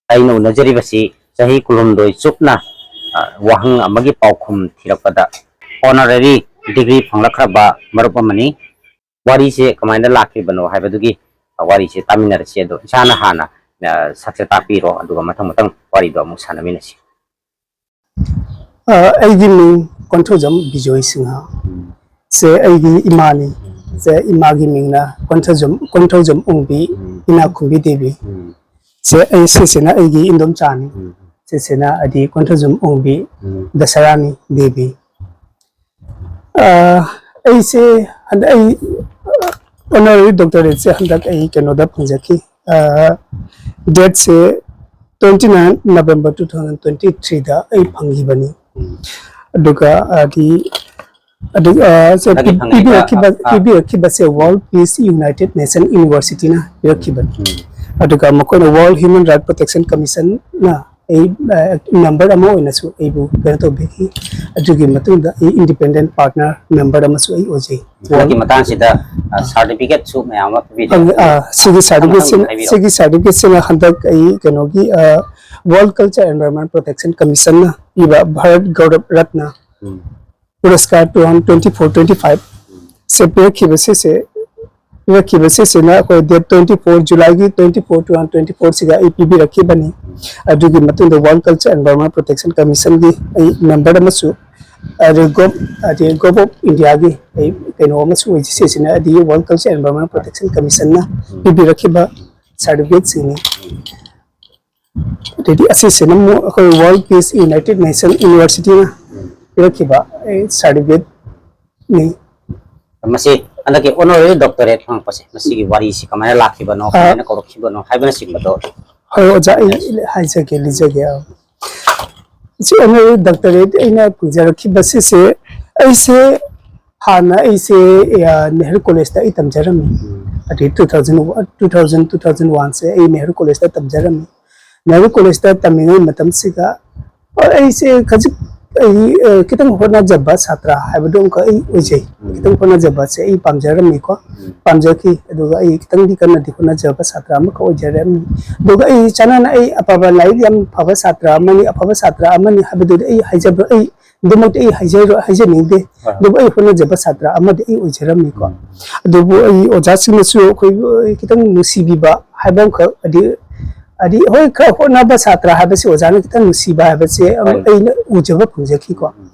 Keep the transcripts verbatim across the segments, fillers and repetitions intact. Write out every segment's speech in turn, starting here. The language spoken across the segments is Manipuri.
ꯑꯩꯅ ꯎꯅꯖꯔꯤꯕꯁꯤ ꯆꯍꯤ ꯀꯨꯟꯍꯨꯝꯗꯣꯏ ꯆꯨꯞꯅ, ꯑ, ꯋꯥꯍꯪ ꯑꯃꯒꯤ ꯄꯥꯎꯈꯨꯝ ꯊꯤꯔꯛꯄꯗ honorary degree ꯐꯪꯂꯛꯈ꯭ꯔꯕ ꯃꯔꯨꯞ ꯑꯃꯅꯤ꯫ ꯋꯥꯔꯤꯁꯦ ꯀꯃꯥꯏꯅ ꯂꯥꯛꯈꯤꯕꯅꯣ ꯍꯥꯏꯕꯗꯨꯒꯤ, ꯑ, ꯋꯥꯔꯤꯁꯦ ꯇꯥꯃꯤꯟꯅꯔꯁꯤ꯫ ꯑꯗꯣ ꯏꯁꯥꯅ ꯍꯥꯟꯅ, ꯑ, ꯁꯛꯁꯦ ꯇꯥꯛꯄꯤꯔꯣ, ꯑꯗꯨꯒ ꯃꯊꯪ ꯃꯊꯪ ꯋꯥꯔꯤꯗꯣ ꯑꯃꯨꯛ ꯁꯥꯟꯅꯃꯤꯟꯅꯁꯤ꯫ ꯑ, ꯑꯩꯒꯤ ꯃꯤꯡ ꯀꯣꯟꯊꯧꯖꯝ ꯕꯤꯖꯣꯏ ꯁꯤꯡꯍ꯫ ꯎꯝ꯫ ꯁꯦ ꯑꯩꯒꯤ ꯏꯃꯥꯅꯤ꯫ ꯎꯝ꯫ ꯁꯦ ꯏꯃꯥꯒꯤ ꯃꯤꯡꯅ ꯀꯣꯟꯊꯧꯖꯝ, ꯀꯣꯟꯊꯧꯖꯝ ꯑꯣꯡꯕꯤ, ꯎꯝ꯫ ꯏꯅꯥꯛꯈꯨꯝꯕꯤ ꯗꯦꯕꯤ꯫ ꯎꯝ꯫ ꯁꯦ ꯑꯩ, ꯁꯤꯁꯤꯅ ꯑꯩꯒꯤ ꯏꯟꯗꯣꯝꯆꯥꯅꯤ꯫ ꯎꯝ꯫ ꯁꯤꯁꯤꯅ ꯍꯥꯏꯗꯤ ꯀꯣꯟꯊꯧꯖꯝ ꯑꯣꯡꯕꯤ, ꯎꯝ꯫ ꯗꯁꯔꯥꯅꯤ ꯗꯦꯕꯤ꯫ ꯑ, ꯑꯩꯁꯦ ꯍꯟꯗꯛ ꯑꯩ, ꯑ, honorary doctorate ꯁꯦ ꯍꯟꯗꯛ ꯑꯩ ꯀꯩꯅꯣꯗ ꯐꯪꯖꯈꯤ꯫ ꯑ, date ꯁꯦ twenty nine November two thousand twenty three ꯗ ꯑꯩ ꯐꯪꯈꯤꯕꯅꯤ꯫ ꯎꯝ꯫ ꯑꯗꯨꯒ, ꯑꯗꯤ, ꯑꯗꯨ, ꯑ, ꯁꯦ ꯍꯟꯗꯛꯀꯤ ꯄꯤ-, ꯐꯪꯉꯛꯏꯕ, ꯄꯤꯕꯤꯔꯛꯈꯤꯕ, ꯑ, ꯑ꯫ ꯄꯤꯕꯤꯔꯛꯈꯤꯕꯁꯦ World Peace United Nation University ꯅ ꯄꯤꯔꯛꯈꯤꯕꯅꯤ꯫ ꯎꯝ꯫ ꯑꯗꯨꯒ ꯃꯈꯣꯏꯅ World Human Right Protection Commission ꯅ ꯑꯩ, ꯑ, member ꯑꯃ ꯑꯣꯏꯅꯁꯨ ꯑꯩꯕꯨ ꯀꯩꯅꯣ ꯇꯧꯕꯤꯈꯤ꯫ ꯑꯗꯨꯒꯤ ꯃꯇꯨꯡꯗ ꯑꯩ independent partner member ꯑꯃꯁꯨ ꯑꯩ ꯑꯣꯏꯖꯩ꯫ ꯍꯟꯗꯛꯀꯤ ꯃꯇꯥꯡꯁꯤꯗ, ꯑ, certificate ꯁꯨ ꯃꯌꯥꯝ ꯑꯃ ꯄꯤꯕꯤꯔꯦ꯫ ꯐꯪ-, ꯑ, ꯁꯤꯒꯤ ꯃꯊꯪ ꯃꯊꯪ certificate ꯁꯤꯅ, ꯍꯥꯏꯕꯤꯔꯛꯑꯣ꯫ ꯁꯤꯒꯤ certificate ꯁꯤꯅ ꯍꯟꯗꯛ ꯑꯩ ꯀꯩꯅꯣꯒꯤ, ꯑ, World Culture Environment Protection Commission ꯅ ꯄꯤꯕ ꯚꯥꯔꯠ ꯒꯧꯔꯕ ꯔꯠꯅ ꯎꯝ꯫ ꯄꯨꯔꯁꯀꯥꯔ two thousand twenty four twenty five ꯁꯦ ꯄꯤꯔꯛꯈꯤꯕ ꯁꯤꯁꯦ, ꯄꯤꯔꯛꯈꯤꯕ ꯁꯤꯁꯤꯅ ꯑꯩꯈꯣꯏ date twenty four, July ꯒꯤ twenty four, two thousand twenty four ꯁꯤꯗ ꯑꯩ ꯄꯤꯕꯤꯔꯛꯈꯤꯕꯅꯤ꯫ ꯑꯗꯨꯒꯤ ꯃꯇꯨꯡꯗ World Culture Environment Protection Commission ꯒꯤ ꯑꯩ member ꯑꯃꯁꯨ, ꯑꯗꯩ Gov-, ꯑꯗꯩ Government of India ꯒꯤ ꯑꯩ ꯀꯩꯅꯣ ꯑꯃꯁꯨ ꯑꯣꯏꯖꯩ꯫ ꯁꯤꯁꯤꯅ ꯑꯗꯩ World Culture Environment Protection Commission ꯅ ꯄꯤꯕꯤꯔꯛꯈꯤꯕ certificate ꯁꯤꯅꯤ꯫ ꯑꯗꯩꯗꯤ ꯑꯁꯤꯁꯤꯅ ꯑꯃꯨꯛ ꯑꯩꯈꯣꯏ World Peace United Nation University ꯅ ꯄꯤꯔꯛꯈꯤꯕ ꯑꯩ certificate ꯅꯤ꯫ ꯃꯁꯤ ꯍꯟꯗꯛꯀꯤ honorary doctorate ꯐꯪꯉꯛꯄꯁꯦ, ꯃꯁꯤꯒꯤ ꯋꯥꯔꯤꯁꯤ ꯀꯃꯥꯏꯅ ꯂꯥꯛꯈꯤꯕꯅꯣ, ꯑ, ꯀꯃꯥꯏꯅ ꯀꯧꯔꯛꯈꯤꯕꯅꯣ ꯍꯥꯏꯕꯅꯆꯤꯡꯕꯗꯣ꯫ ꯍꯣꯏ, ꯑꯣꯖꯥ, ꯑꯩ ꯍꯥꯏꯖꯒꯦ, ꯂꯤꯖꯒꯦ꯫ ꯁꯤ honorary doctorate ꯑꯩꯅ ꯐꯪꯖꯔꯛꯈꯤꯕ ꯁꯤꯁꯦ, ꯑꯩꯁꯦ ꯍꯥꯟꯅ ꯑꯩꯁꯦ, ꯑ, ꯅꯦꯍꯔꯨ ꯀꯣꯂꯦꯖꯇ ꯑꯩ ꯇꯝꯖꯔꯝꯃꯤ꯫ ꯑꯗꯩ two thousand, two thousand, two thousand one ꯁꯦ ꯑꯩ ꯅꯦꯍꯔꯨ ꯀꯣꯂꯦꯖꯇ ꯇꯝꯖꯔꯝꯃꯤ꯫ ꯅꯦꯍꯔꯨ ꯀꯣꯂꯦꯖꯇ ꯇꯝꯃꯤꯉꯩ ꯃꯇꯝꯁꯤꯗ ꯑꯩꯁꯦ ꯈꯖꯤꯛ, ꯑꯩ ꯑ, ꯈꯤꯇꯪ ꯍꯣꯠꯅꯖꯕ ꯁꯥꯇ꯭ꯔ ꯍꯥꯏꯕꯗꯣ ꯑꯃꯈꯛ ꯑꯩ ꯑꯣꯏꯖꯩ꯫ ꯎꯝ꯫ ꯈꯤꯇꯪ ꯍꯣꯠꯅꯖꯕꯁꯦ ꯑꯩ ꯄꯥꯝꯖꯔꯝꯃꯤꯀꯣ꯫ ꯎꯝ꯫ ꯄꯥꯝꯖꯈꯤ꯫ ꯑꯗꯨꯒ ꯑꯩ ꯈꯤꯇꯪꯗꯤ ꯀꯟꯅꯗꯤ ꯍꯣꯠꯅꯖꯕ ꯁꯥꯇ꯭ꯔ ꯑꯃꯈꯛ ꯑꯣꯏꯖꯔꯝꯃꯤ꯫ ꯑꯗꯨꯒ ꯑꯩ ꯆꯥꯅꯅ ꯑꯩ ꯑꯐꯕ ꯂꯥꯏꯔꯤꯛ ꯌꯥꯝ ꯐꯕ ꯁꯥꯇ꯭ꯔ ꯑꯃꯅꯤ, ꯑꯐꯕ ꯁꯥꯇ꯭ꯔ ꯑꯃꯅꯤ ꯍꯥꯏꯕꯗꯨꯗꯤ ꯑꯩ ꯍꯥꯏꯖꯕ, ꯑꯩ ꯑꯗꯨꯃꯛꯇꯤ ꯑꯩ ꯍꯥꯏꯖꯔꯣ-, ꯍꯥꯏꯖꯅꯤꯡꯗꯦ꯫ ꯍꯣꯏ꯫ ꯑꯗꯨꯕꯨ ꯑꯩ ꯍꯣꯠꯅꯖꯕ ꯁꯥꯇ꯭ꯔ ꯑꯃꯗꯤ ꯑꯩ ꯑꯣꯏꯖꯔꯝꯃꯤꯀꯣ꯫ ꯎꯝ꯫ ꯑꯗꯨꯕꯨ ꯑꯩ ꯑꯣꯖꯥꯁꯤꯡꯅꯁꯨ ꯑꯩꯈꯣꯏꯕꯨ ꯑꯩ ꯈꯤꯇꯪ ꯅꯨꯡꯁꯤꯕꯤꯕ ꯍꯥꯏꯕ ꯑꯃꯈꯛ, ꯍꯥꯏꯗꯤ, ꯍꯥꯏꯗꯤ ꯍꯣꯏ, ꯈꯔ ꯍꯣꯠꯅꯕ ꯁꯥꯇ꯭ꯔ ꯍꯥꯏꯕꯁꯤ ꯑꯣꯖꯥꯅ ꯈꯤꯇꯪ ꯅꯨꯡꯁꯤꯕ ꯍꯥꯏꯕꯁꯦ ꯑꯃ ꯍꯣꯏ꯫ ꯑꯩꯅ ꯎꯖꯕ ꯐꯪꯖꯈꯤꯀꯣ꯫ ꯎꯝ꯫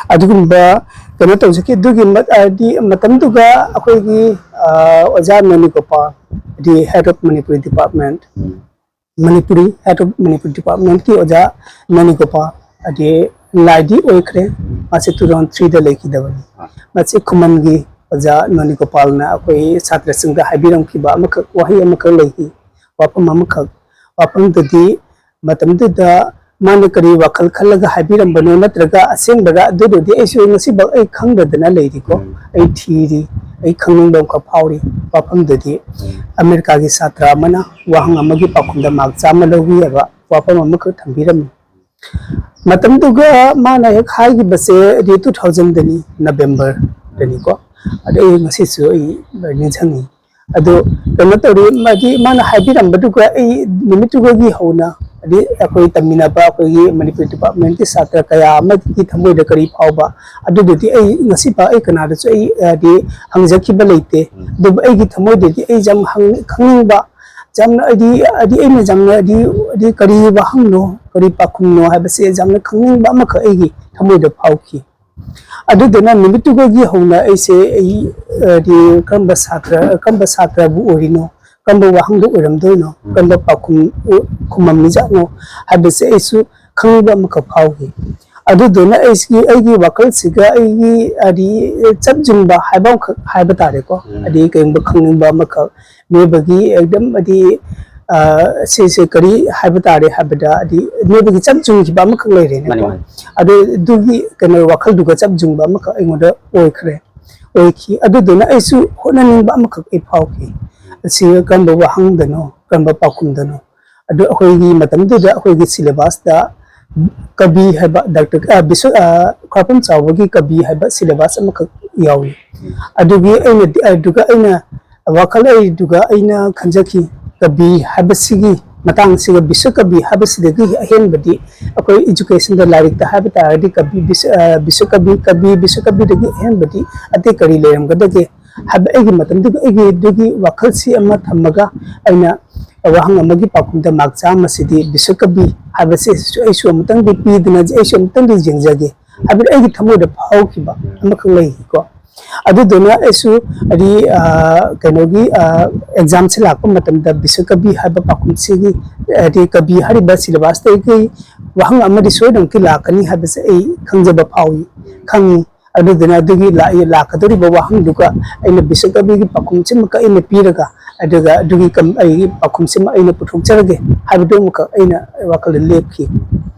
ꯑꯗꯨꯒꯨꯝꯕ ꯀꯩꯅꯣ ꯇꯧꯖꯈꯤ꯫ ꯑꯗꯨꯒꯤ ꯃ-, ꯍꯥꯏꯗꯤ ꯃꯇꯝꯗꯨꯒ ꯑꯩꯈꯣꯏꯒꯤ, ꯑ, ꯑꯣꯖꯥ ꯅꯣꯅꯤꯒꯣꯄꯥꯜ, ꯍꯥꯏꯗꯤ Head of Manipuri Department, um. Manipuri, Head of Manipuri Departmentꯀꯤ ꯑꯣꯖꯥ ꯅꯣꯅꯤꯒꯣꯄꯥꯜ, ꯍꯥꯏꯗꯤ ꯂꯥꯏꯗꯤ ꯑꯣꯏꯈ꯭ꯔꯦ꯫ ꯃꯥꯁꯦ two thousand threeꯗ ꯂꯩꯈꯤꯗꯕꯅꯤ꯫ ꯑꯥ꯫ ꯃꯁꯤ ꯈꯨꯃꯟꯒꯤ ꯑꯣꯖꯥ ꯅꯣꯅꯤꯒꯣꯄꯥꯜꯅ ꯑꯩꯈꯣꯏ ꯁꯥꯇ꯭ꯔꯁꯤꯡꯗ ꯍꯥꯏꯕꯤꯔꯝꯈꯤꯕ ꯑꯃꯈꯛ, ꯋꯥꯍꯩ ꯑꯃꯈꯛ ꯂꯩꯈꯤ, ꯋꯥꯐꯝ ꯑꯃꯈꯛ꯫ ꯋꯥꯐꯝꯗꯨꯗꯤ ꯃꯇꯝꯗꯨꯗ ꯃꯥꯅ ꯀꯔꯤ ꯋꯥꯈꯜ ꯈꯜꯂꯒ ꯍꯥꯏꯕꯤꯔꯝꯕꯅꯣ, ꯅꯠꯇ꯭ꯔꯒ ꯑꯁꯦꯡꯕꯔ, ꯑꯗꯨꯗꯨꯗꯤ ꯑꯩꯁꯨ ꯉꯁꯤꯐꯥꯎ ꯑꯩ ꯈꯪꯗꯗꯅ ꯂꯩꯔꯤꯀꯣ꯫ ꯎꯝ꯫ ꯑꯩ ꯊꯤꯔꯤ, ꯑꯩ ꯈꯪꯅꯤꯡꯕ ꯑꯃꯈꯛ ꯐꯥꯎꯔꯤ꯫ ꯋꯥꯐꯝꯗꯨꯗꯤ ꯎꯝ꯫ ꯑꯃꯦꯔꯤꯀꯥꯒꯤ ꯁꯥꯇ꯭ꯔ ꯑꯃꯅ ꯋꯥꯍꯪ ꯑꯃꯒꯤ ꯄꯥꯎꯈꯨꯝꯗ ꯃꯥꯔꯛ ꯆꯥꯝꯃ ꯂꯧꯏ ꯍꯥꯏꯕ ꯋꯥꯐꯝ ꯑꯃꯈꯛ ꯊꯝꯕꯤꯔꯝꯃꯤ꯫ ꯃꯇꯝꯗꯨꯒ ꯃꯥꯅ ꯍꯦꯛ ꯍꯥꯏꯈꯤꯕꯁꯦ ꯑꯗꯨ two thousandꯗꯅꯤ, Novemberꯗꯅꯤꯀꯣ꯫ ꯑꯗ ꯑꯩ ꯉꯁꯤꯁꯨ ꯑꯩ ꯅꯤꯡꯁꯤꯡꯉꯤ꯫ ꯑꯗꯨ ꯀꯩꯅꯣ ꯇꯧꯔꯤ, ꯃꯥꯗꯤ ꯃꯥꯅ ꯍꯥꯏꯕꯤꯔꯝꯕꯗꯨꯒ ꯑꯩ ꯅꯨꯃꯤꯠꯇꯨꯗꯒꯤ ꯍꯧꯅ, ꯍꯥꯏꯗꯤ ꯑꯩꯈꯣꯏ ꯇꯝꯃꯤꯟꯅꯕ ꯑꯩꯈꯣꯏꯒꯤ ꯃꯅꯤꯄꯨꯔꯤ departmentꯀꯤ ꯁꯥꯇ꯭ꯔ ꯀꯌꯥ ꯑꯃꯒꯤ ꯊꯃꯣꯏꯗ ꯀꯔꯤ ꯐꯥꯎꯕ, ꯑꯗꯨꯗꯨꯗꯤ ꯑꯩ ꯉꯁꯤꯐꯥꯎ ꯑꯩ ꯀꯅꯥꯗꯁꯨ ꯑꯩ, ꯍꯥꯏꯗꯤ, ꯍꯪꯖꯈꯤꯕ ꯂꯩꯇꯦ꯫ ꯎꯝ꯫ ꯑꯗꯨꯕꯨ ꯑꯩꯒꯤ ꯊꯃꯣꯏꯗꯗꯤ ꯑꯩ ꯌꯥꯝ ꯍꯪ-, ꯈꯪꯅꯤꯡꯕ, ꯌꯥꯝꯅ ꯍꯥꯏꯗꯤ, ꯍꯥꯏꯗꯤ ꯑꯩꯅ ꯌꯥꯝꯅ ꯍꯥꯏꯗꯤ, ꯍꯥꯏꯗꯤ ꯀꯔꯤ ꯋꯥꯍꯪꯅꯣ, ꯀꯔꯤ ꯄꯥꯎꯈꯨꯝꯅꯣ ꯍꯥꯏꯕꯁꯦ ꯌꯥꯝꯅ ꯈꯪꯅꯤꯡꯕ ꯑꯃꯈꯛ ꯑꯩꯒꯤ ꯊꯃꯣꯏꯗ ꯐꯥꯎꯈꯤ꯫ ꯑꯗꯨꯗꯨꯅ ꯅꯨꯃꯤꯠꯇꯨꯗꯒꯤ ꯍꯧꯅ ꯑꯩꯁꯦ ꯑꯩ, ꯍꯥꯏꯗꯤ, ꯀꯔꯝꯕ ꯁꯥꯇ꯭ꯔ, ꯀꯔꯝꯕ ꯁꯥꯇ꯭ꯔꯕꯨ ꯑꯣꯏꯔꯤꯅꯣ, ꯀꯔꯝꯕ ꯋꯥꯍꯪꯗ ꯑꯣꯏꯔꯝꯗꯣꯏꯅꯣ, ꯎꯝ꯫ ꯀꯔꯝꯕ ꯄꯥꯎꯈꯨꯝ ꯎ-, ꯈꯨꯝꯃꯝꯃꯤꯖꯥꯠꯅꯣ ꯍꯥꯏꯕꯁꯦ ꯑꯩꯁꯨ ꯈꯪꯅꯤꯡꯕ ꯑꯃꯈꯛ ꯐꯥꯎꯈꯤ꯫ ꯑꯗꯨꯗꯨꯅ ꯑꯩꯁꯤ, ꯑꯩꯒꯤ ꯋꯥꯈꯜꯁꯤꯒ ꯑꯩꯒꯤ, ꯍꯥꯏꯗꯤ, ꯆꯞ ꯌꯨꯡꯕ ꯍꯥꯏꯕ ꯑꯃꯈꯛ ꯍꯥꯏꯕ ꯇꯥꯔꯦꯀꯣ꯫ ꯎꯝ꯫ ꯍꯥꯏꯗꯤ, ꯀꯩꯒꯨꯝꯕ ꯈꯪꯅꯤꯡꯕ ꯑꯃꯈꯛ, ꯃꯤꯑꯣꯏꯕꯒꯤ ꯑꯦꯛꯗꯝ, ꯍꯥꯏꯗꯤ, ꯑ, ꯁꯤꯁꯦ ꯀꯔꯤ ꯍꯥꯏꯕ ꯇꯥꯔꯦ ꯍꯥꯏꯕꯗ, ꯍꯥꯏꯗꯤ, ꯃꯤꯑꯣꯏꯕꯒꯤ ꯆꯞ ꯌꯨꯡꯈꯤꯕ ꯑꯃꯈꯛ ꯂꯩꯔꯦꯅꯦꯀꯣ꯫ ꯃꯥꯅꯤ, ꯃꯥꯅꯤ꯫ ꯑꯗꯨ, ꯑꯗꯨꯒꯤ ꯀꯩꯅꯣ, ꯋꯥꯈꯜꯗꯨꯒ ꯆꯞ ꯌꯨꯡꯕ ꯑꯃꯈꯛ ꯑꯩꯉꯣꯟꯗ ꯑꯣꯏꯈ꯭ꯔꯦ, ꯑꯣꯏꯈꯤ꯫ ꯑꯗꯨꯗꯨꯅ ꯑꯩꯁꯨ ꯍꯣꯠꯅꯅꯤꯡꯕ ꯑꯃꯈꯛ ꯑꯩ ꯐꯥꯎꯈꯤ꯫ ꯑꯁꯤ ꯀꯔꯝꯕ ꯋꯥꯍꯪꯗꯅꯣ, ꯀꯔꯝꯕ ꯄꯥꯎꯈꯨꯝꯗꯅꯣ? ꯑꯗꯨ ꯑꯩꯈꯣꯏꯒꯤ ꯃꯇꯝꯗꯨꯗ ꯑꯩꯈꯣꯏꯒꯤ syllabusꯇ ꯀꯕꯤ ꯍꯥꯏꯕ ꯗꯥꯛꯇꯔ ꯑ, ꯕꯤꯁ ꯑ, ꯈ꯭ꯋꯥꯏꯔꯥꯛꯄꯝ ꯆꯥꯎꯕꯒꯤ ꯀꯕꯤ ꯍꯥꯏꯕ ꯁꯤꯂꯦꯕꯁ ꯑꯃꯈꯛ ꯌꯥꯎꯏ꯫ ꯑꯗꯨꯒꯤ ꯑꯩꯅ ꯑꯗꯨꯒ ꯑꯩꯅ ꯋꯥꯈꯜ ꯑꯩꯗꯨꯒ ꯑꯩꯅ ꯈꯟꯖꯈꯤ, ꯀꯕꯤ ꯍꯥꯏꯕꯁꯤꯒꯤ ꯃꯇꯥꯡꯁꯤꯒ ꯕꯤꯁ꯭ꯋ ꯀꯕꯤ ꯍꯥꯏꯕꯁꯤꯗꯒꯤ ꯑꯍꯦꯟꯕꯗꯤ ꯑꯩꯈꯣꯏ ꯏꯖꯨꯀꯦꯁꯟꯗ, ꯂꯥꯏꯔꯤꯛꯇ ꯍꯥꯏꯕ ꯇꯥꯔꯒꯗꯤ ꯀꯕꯤ ꯕꯤꯁ꯭ꯋ ꯑ, ꯕꯤꯁ꯭ꯋ ꯀꯕꯤ ꯀꯕꯤ ꯕꯤꯁ꯭ꯋ ꯀꯕꯤꯗꯒꯤ ꯑꯍꯦꯟꯕꯗꯤ ꯑꯇꯩ ꯀꯔꯤ ꯂꯩꯔꯝꯒꯗꯒꯦ ꯍꯥꯏꯕ ꯑꯩꯒꯤ ꯃꯇꯝꯗꯨꯒꯤ ꯑꯩꯒꯤ ꯑꯗꯨꯒꯤ ꯋꯥꯈꯜꯁꯤ ꯑꯃ ꯊꯝꯃꯒ ꯑꯩꯅ ꯋꯥꯍꯪ ꯑꯃꯒꯤ ꯄꯥꯎꯈꯨꯝꯗ ꯃꯥꯔꯛ ꯆꯥꯝꯃꯁꯤꯗꯤ ꯕꯤꯁ꯭ꯋ ꯀꯕꯤ ꯍꯥꯏꯕꯁꯤꯁꯨ ꯑꯩꯁꯨ ꯑꯃꯨꯛꯇꯪꯗꯤ ꯄꯤꯗꯅ ꯑꯩꯁꯨ ꯑꯃꯨꯛꯇꯪꯗꯤ ꯌꯦꯡꯖꯒꯦ ꯍꯥꯏꯕꯗꯤ ꯑꯩꯒꯤ ꯊꯃꯣꯏꯗ ꯐꯥꯎꯈꯤꯕ ꯑꯃꯈꯛ ꯂꯩꯀꯣ꯫ ꯑꯗꯨꯗꯨꯅ ꯑꯩꯁꯨ ꯍꯥꯏꯗꯤ ꯑ, ꯀꯩꯅꯣꯒꯤ ꯑ, ꯑꯦꯛꯖꯥꯝꯁꯦ ꯂꯥꯛꯄ ꯃꯇꯝꯗ ꯕꯤꯁ꯭ꯋ ꯀꯕꯤ ꯍꯥꯏꯕ ꯄꯥꯎꯈꯨꯝꯁꯤꯒꯤ ꯍꯥꯏꯗꯤ ꯀꯕꯤ ꯍꯥꯏꯔꯤꯕ ꯁꯤꯂꯦꯕꯁꯇꯒꯤ ꯋꯥꯍꯪ ꯑꯃꯗꯤ ꯁꯣꯏꯗꯅꯃꯛꯀꯤ ꯂꯥꯛꯀꯅꯤ ꯍꯥꯏꯕꯁꯦ ꯑꯩ ꯈꯪꯖꯕ ꯐꯥꯎꯏ, ꯈꯪꯉꯤ꯫ ꯑꯗꯨꯗꯨꯅ ꯑꯗꯨꯒꯤ ꯂꯥꯛꯏ-, ꯂꯥꯛꯀꯗꯧꯔꯤꯕ ꯋꯥꯍꯪꯗꯨꯒ ꯑꯩꯅ ꯕꯤꯁ꯭ꯋ ꯀꯕꯤꯒꯤ ꯄꯥꯎꯈꯨꯝꯁꯤꯃꯛꯀ ꯑꯩꯅ ꯄꯤꯔꯒ ꯑꯗꯨꯒ ꯑꯗꯨꯒꯤ ꯀꯝ-, ꯑꯩꯒꯤ ꯄꯥꯎꯈꯨꯝꯁꯤꯃ ꯑꯩꯅ ꯄꯨꯊꯣꯛꯆꯔꯒꯦ ꯍꯥꯏꯕꯗꯨꯃꯈꯛ ꯑꯩꯅ ꯋꯥꯈꯜꯗ ꯂꯦꯞꯈꯤ꯫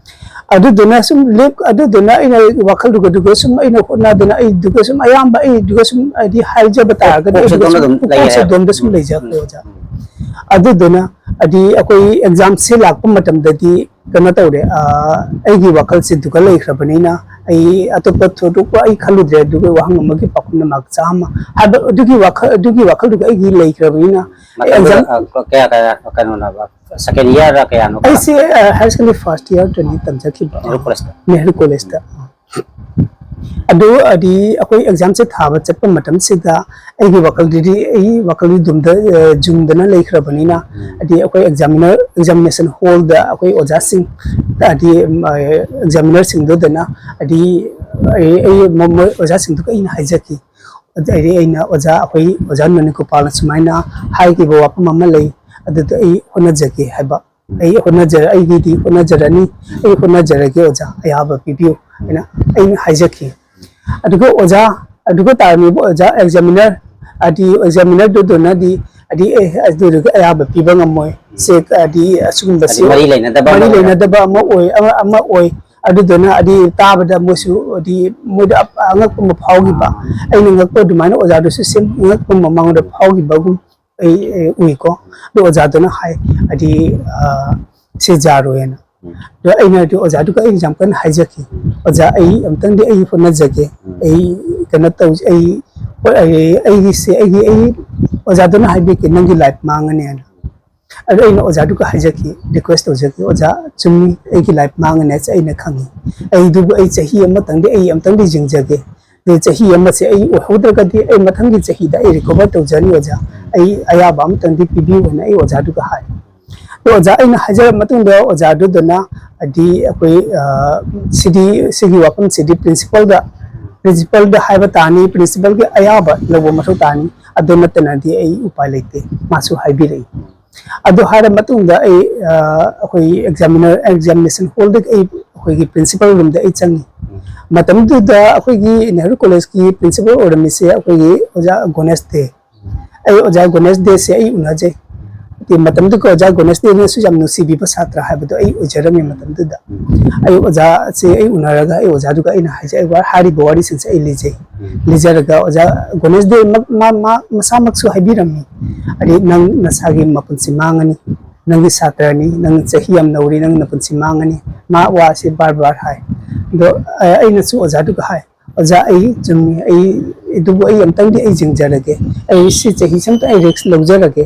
ꯑꯗꯨꯗꯨꯅ ꯁꯨꯝ ꯂꯦꯞ-, ꯑꯗꯨꯗꯨꯅ ꯑꯩꯅ ꯋꯥꯈꯜꯗꯨꯒꯗꯨꯒ ꯁꯨꯝ ꯑꯩꯅ ꯍꯣꯠꯅꯗꯅ ꯑꯩꯗꯨꯒ ꯁꯨꯝ ꯑꯌꯥꯝꯕ ꯑꯩꯗꯨꯒ ꯁꯨꯝ ꯍꯥꯏꯗꯤ ꯍꯥꯏꯖꯕ ꯀꯣꯛ-, ꯇꯥꯔꯒꯗꯤ ꯀꯣꯛꯁꯦ ꯑꯩꯗꯨꯒ ꯑꯗꯣꯝꯗ ꯁꯨꯝ ꯑꯗꯨꯝ ꯀꯣꯛꯁꯦ ꯂꯩꯔꯦ꯫ ꯑꯗꯣꯝꯗ ꯁꯨꯝ ꯎꯝ, ꯂꯩꯖꯈ꯭ꯔꯦ ꯎꯝ, ꯑꯣꯖꯥ꯫ ꯎꯝ꯫ ꯑꯗꯨꯗꯨꯅ ꯍꯥꯏꯗꯤ ꯑꯩꯈꯣꯏ ꯑꯦꯛꯖꯥꯝꯁꯦ ꯂꯥꯛꯄ ꯃꯇꯝꯗꯗꯤ ꯀꯩꯅꯣ ꯇꯧꯔꯦ, ꯑ, ꯑꯩꯒꯤ ꯋꯥꯈꯜꯁꯦ ꯑꯗꯨꯒ ꯂꯩꯈ꯭ꯔꯕꯅꯤꯅ ꯑꯩ ꯑꯇꯣꯞꯄ ꯊꯣꯏꯗꯣꯛꯄ ꯑꯩ ꯈꯜꯂꯨꯗ꯭ꯔꯦ꯫ ꯑꯗꯨꯒ ꯋꯥꯍꯪ ꯑꯃꯒꯤ ꯄꯥꯎꯈꯨꯝꯅ ꯃꯥꯔꯛ ꯆꯥꯝꯃ ꯍꯥꯏꯕ ꯑꯗꯨꯒꯤ ꯋꯥꯈꯜ, ꯑꯗꯨꯒꯤ ꯋꯥꯈꯜꯗꯨꯒ ꯑꯩꯒꯤ ꯂꯩꯈ꯭ꯔꯕꯅꯤꯅ ꯑꯩ ꯃꯇꯝꯗꯨꯗ, ꯑꯦꯛꯖꯥꯝ ꯑ, ꯀꯌꯥ, ꯀꯌꯥ, ꯀꯩꯅꯣꯅꯣꯕ? ꯁꯦꯀꯦꯟ ꯏꯌꯥꯔꯔ ꯀꯌꯥꯅꯣ? ꯑꯩꯁꯦ, uh, higher secondary first year training ꯇꯝꯖꯈꯤꯕ꯫ ꯅꯦꯍꯔꯨ ꯀꯣꯂꯦꯖꯇ? ꯅꯦꯍꯔꯨ ꯀꯣꯂꯦꯖꯇ꯫ ꯑꯗꯨ ꯍꯥꯏꯗꯤ ꯑꯩꯈꯣꯏ ꯑꯦꯛꯖꯥꯝꯁꯦ ꯊꯥꯕ ꯆꯠꯄ ꯃꯇꯝꯁꯤꯗ ꯑꯩꯒꯤ ꯋꯥꯈꯜꯗꯗꯤ, ꯑꯩ ꯋꯥꯈꯜꯗꯤ ꯗꯨꯝꯗ, ꯑ, ꯖꯨꯝꯗꯅ ꯂꯩꯈ꯭ꯔꯕꯅꯤꯅ, ꯎꯝ꯫ ꯍꯥꯏꯗꯤ ꯑꯩꯈꯣꯏ ꯑꯦꯛꯖꯥꯃꯤꯅꯔ, ꯑꯦꯛꯖꯥꯃꯤꯅꯦꯁꯟ ꯍꯣꯜꯗ ꯑꯩꯈꯣꯏ ꯑꯣꯖꯥꯁꯤꯡ, ꯍꯥꯏꯗꯤ, ꯎꯝ, ꯑ, ꯑꯦꯛꯖꯥꯃꯤꯅꯔꯁꯤꯡꯗꯨꯗꯅ ꯍꯥꯏꯗꯤ ꯑꯩ, ꯑꯩ ꯃ-, ꯃꯣꯏ ꯑꯣꯖꯥꯁꯤꯡꯗꯨꯒ ꯑꯩꯅ ꯍꯥꯏꯖꯈꯤ꯫ ꯑꯗꯩꯗꯤ ꯑꯩꯅ ꯑꯣꯖꯥ, ꯑꯩꯈꯣꯏ ꯑꯣꯖꯥ ꯅꯣꯅꯤꯀꯨꯄꯥꯜꯅ ꯁꯨꯃꯥꯏꯅ ꯍꯥꯏꯈꯤꯕ ꯋꯥꯐꯝ ꯑꯃ ꯂꯩ, ꯑꯗꯨꯗ ꯑꯩ ꯍꯣꯠꯅꯖꯒꯦ ꯍꯥꯏꯕ꯫ ꯑꯩ ꯍꯣꯠꯅꯖ-, ꯑꯩꯒꯤꯗꯤ ꯍꯣꯠꯅꯖꯔꯅꯤ, ꯑꯩ ꯍꯣꯠꯅꯖꯔꯒꯦ ꯑꯣꯖꯥ, ꯑꯌꯥꯕ ꯄꯤꯕꯤꯌꯨ ꯍꯥꯏꯅ ꯑꯩꯅ ꯍꯥꯏꯖꯈꯤ꯫ ꯑꯗꯨꯒ ꯑꯣꯖꯥ, ꯑꯗꯨꯒ ꯇꯥꯔꯝꯃꯤꯕ ꯑꯣꯖꯥ ꯑꯦꯛꯖꯥꯃꯤꯅꯔ, ꯍꯥꯏꯗꯤ ꯑꯦꯛꯖꯥꯃꯤꯅꯔꯗꯨꯗꯨꯅꯗꯤ, ꯍꯥꯏꯗꯤ ꯑꯦ, ꯑꯗꯨꯗꯨꯒꯤ ꯑꯌꯥꯕ ꯄꯤꯕ ꯉꯝꯃꯣꯏ꯫ ꯁꯦ, ꯍꯥꯏꯗꯤ ꯑꯁꯤꯒꯨꯝꯕꯁꯤ ꯍꯥꯏꯗꯤ ꯃꯔꯤ ꯂꯩꯅꯗꯕ ꯃꯔꯤ ꯑꯃ ꯑꯣꯏꯔ- ꯂꯩꯅꯗꯕ ꯑꯃ ꯑꯣꯏ, ꯑꯃ, ꯑꯃ ꯑꯣꯏ꯫ ꯑꯗꯨꯗꯨꯅ ꯍꯥꯏꯗꯤ ꯇꯥꯕꯗ ꯃꯣꯏꯁꯨ ꯍꯥꯏꯗꯤ ꯃꯣꯏꯗ ꯑꯉꯛꯄ ꯑꯃ ꯐꯥꯎꯈꯤꯕ, ꯑꯩꯅ ꯉꯛꯄ ꯑꯗꯨꯃꯥꯏꯅ ꯑꯣꯖꯥꯗꯨꯁꯨ ꯁꯦꯝ ꯉꯛꯄ ꯑꯃ ꯃꯉꯣꯟꯗ ꯐꯥꯎꯈꯤꯕꯒꯨꯝ ꯑꯩ, ꯑꯩ ꯎꯏꯀꯣ꯫ ꯑꯗꯣ ꯑꯣꯖꯥꯗꯨꯅ ꯍꯥꯏ, ꯍꯥꯏꯗꯤ, ꯑ, "ꯁꯤ ꯌꯥꯔꯣꯏꯅ", ꯑꯗꯣ ꯑꯩꯅꯗꯤ ꯑꯣꯖꯥꯗꯨꯒ ꯑꯩ ꯌꯥꯝ ꯀꯟꯅ ꯍꯥꯏꯖꯈꯤ, "ꯑꯣꯖꯥ, ꯑꯩ ꯑꯝꯇꯪꯗꯤ ꯑꯩ ꯍꯣꯠꯅꯖꯒꯦ, ꯑꯩ ꯀꯩꯅꯣ ꯇꯧ, ꯑꯩ ꯍꯣꯏ, ꯑꯩ ꯑꯩꯒꯤꯁꯦ ꯑꯩꯒꯤ ꯑꯩ ꯑꯣꯖꯥꯗꯨꯅ ꯍꯥꯏꯕꯤꯔꯛꯀꯦ, ꯅꯪꯒꯤ ꯂꯥꯏꯐ ꯃꯥꯡꯉꯅꯤ" ꯍꯥꯏꯅ꯫ ꯑꯗꯣ ꯑꯩꯅ ꯑꯣꯖꯥꯗꯨꯒ ꯍꯥꯏꯖꯈꯤ, ꯔꯤꯀ꯭ꯋꯦꯁ ꯇꯧꯖꯈꯤ, "ꯑꯣꯖꯥ, ꯆꯨꯝꯃꯤ, ꯑꯩꯒꯤ ꯂꯥꯏꯐ ꯃꯥꯡꯉꯅꯤ ꯍꯥꯏꯁꯦ ꯑꯩꯅ ꯈꯪꯉꯤ꯫ ꯑꯩꯗꯨꯕꯨ ꯑꯩ ꯆꯍꯤ ꯑꯃꯇꯪꯗꯤ ꯑꯩ ꯑꯝꯇꯪꯗꯤ ꯌꯦꯡꯖꯒꯦ꯫ ꯑꯗꯨ ꯆꯍꯤ ꯑꯃꯁꯦ ꯑꯩ ꯑꯣꯏꯍꯧꯗ꯭ꯔꯒꯗꯤ ꯑꯩ ꯃꯊꯪꯒꯤ ꯆꯍꯤꯗ ꯑꯩ ꯔꯤꯀꯣꯚꯔ ꯇꯧꯖꯅꯤ ꯑꯣꯖꯥ꯫ ꯑꯩ ꯑꯌꯥꯕ ꯑꯃꯇꯪꯗꯤ ꯄꯤꯕꯤꯌꯨ" ꯍꯥꯏꯅ ꯑꯩ ꯑꯣꯖꯥꯗꯨꯒ ꯍꯥꯏ꯫ ꯑꯗꯣ ꯑꯣꯖꯥ ꯑꯩꯅ ꯍꯥꯏꯖꯔ ꯃꯇꯨꯡꯗ ꯑꯣꯖꯥꯗꯨꯗꯅ ꯍꯥꯏꯗꯤ ꯑꯩꯈꯣꯏ, ꯑ, ꯁꯤꯗꯤ, ꯁꯤꯒꯤ ꯋꯥꯐꯝꯁꯤꯗꯤ ꯄ꯭ꯔꯤꯟꯁꯤꯄꯜꯗ, ꯄ꯭ꯔꯤꯟꯁꯤꯄꯜꯗ ꯍꯥꯏꯕ ꯇꯥꯅꯤ, ꯄ꯭ꯔꯤꯟꯁꯤꯄꯜꯒꯤ ꯑꯌꯥꯕ ꯂꯧꯕ ꯃꯊꯧ ꯇꯥꯅꯤ, ꯑꯗꯨ ꯅꯠꯇꯅꯗꯤ ꯑꯩ ꯎꯄꯥꯏ ꯂꯩꯇꯦ, ꯃꯥꯁꯨ ꯍꯥꯏꯕꯤꯔꯛꯏ꯫ ꯑꯗꯨ ꯍꯥꯏꯔ ꯃꯇꯨꯡꯗ ꯑꯩ, ꯑ, ꯑꯩꯈꯣꯏ ꯑꯦꯛꯖꯥꯃꯤꯅꯔ, ꯑꯦꯛꯖꯥꯃꯤꯅꯦꯁꯟ ꯍꯣꯜꯗꯒꯤ ꯑꯩ ꯑꯩꯈꯣꯏꯒꯤ ꯄ꯭ꯔꯤꯟꯁꯤꯄꯜ ꯔꯨꯝꯗ ꯑꯩ ꯆꯪꯉꯤ꯫ ꯃꯇꯝꯗꯨꯗ ꯑꯩꯈꯣꯏꯒꯤ ꯅꯦꯍꯔꯨ ꯀꯣꯂꯦꯖꯀꯤ ꯄ꯭ꯔꯤꯟꯁꯤꯄꯜ ꯑꯣꯏꯔꯝꯃꯤꯁꯦ ꯑꯩꯈꯣꯏꯒꯤ ꯑꯣꯖꯥ ꯒꯣꯅꯦꯁ ꯗꯦ꯫ ꯑꯩ ꯑꯣꯖꯥ ꯒꯣꯅꯦꯁ ꯗꯦꯁꯦ ꯑꯩ ꯎꯅꯖꯩ꯫ ꯍꯥꯏꯗꯤ ꯃꯇꯝꯗꯨꯒ ꯑꯣꯖꯥ ꯒꯣꯅꯦꯁ ꯗꯦꯅꯁꯨ ꯌꯥꯝ ꯅꯨꯡꯁꯤꯕꯤꯕ ꯁꯥꯇ꯭ꯔ ꯍꯥꯏꯕꯗꯣ ꯑꯩ ꯑꯣꯏꯖꯔꯝꯃꯤ ꯃꯇꯝꯗꯨꯗ꯫ ꯑꯩ ꯑꯣꯖꯥꯁꯦ ꯑꯩ ꯎꯅꯔꯒ ꯑꯩ ꯑꯣꯖꯥꯗꯨꯒ ꯑꯩꯅ ꯍꯥꯏꯖꯩ, ꯑꯩ ꯋꯥ-, ꯍꯥꯏꯔꯤꯕ ꯋꯥꯔꯤꯁꯤꯡꯁꯦ ꯑꯩ ꯂꯤꯖꯩ꯫ ꯂꯤꯖꯔꯒ ꯑꯣꯖꯥ ꯒꯣꯅꯦꯁ ꯗꯦ ꯃꯛ-, ꯃꯥ, ꯃꯥ ꯃꯁꯥꯃꯛꯁꯨ ꯍꯥꯏꯕꯤꯔꯝꯃꯤ, ꯍꯥꯏꯗꯤ, "ꯅꯪ ꯅꯁꯥꯒꯤ ꯃꯄꯨꯟꯁꯤ ꯃꯥꯡꯉꯅꯤ, ꯅꯪꯒꯤ ꯁꯥꯇ꯭ꯔꯅꯤ, ꯅꯪ ꯆꯍꯤ ꯌꯥꯝ ꯅꯧꯔꯤ, ꯅꯪ ꯅꯄꯨꯟꯁꯤ ꯃꯥꯡꯉꯅꯤ", ꯃꯥ ꯋꯥꯁꯤ ꯕꯥꯔ ꯕꯥꯔ ꯍꯥꯏ꯫ ꯑꯗꯣ, ꯑ, ꯑꯩꯅꯁꯨ ꯑꯣꯖꯥꯗꯨꯒ ꯍꯥꯏ, "ꯑꯣꯖꯥ, ꯑꯩ ꯆꯨꯝꯃꯤ, ꯑꯩ, ꯑꯗꯨꯕꯨ ꯑꯩ ꯑꯝꯇꯪꯗꯤ ꯑꯩ ꯌꯦꯡꯖꯔꯒꯦ, ꯑꯩ ꯁꯤ ꯆꯍꯤꯁꯤꯃꯇ ꯑꯩ ꯔꯤꯛꯁ ꯂꯧꯖꯔꯒꯦ,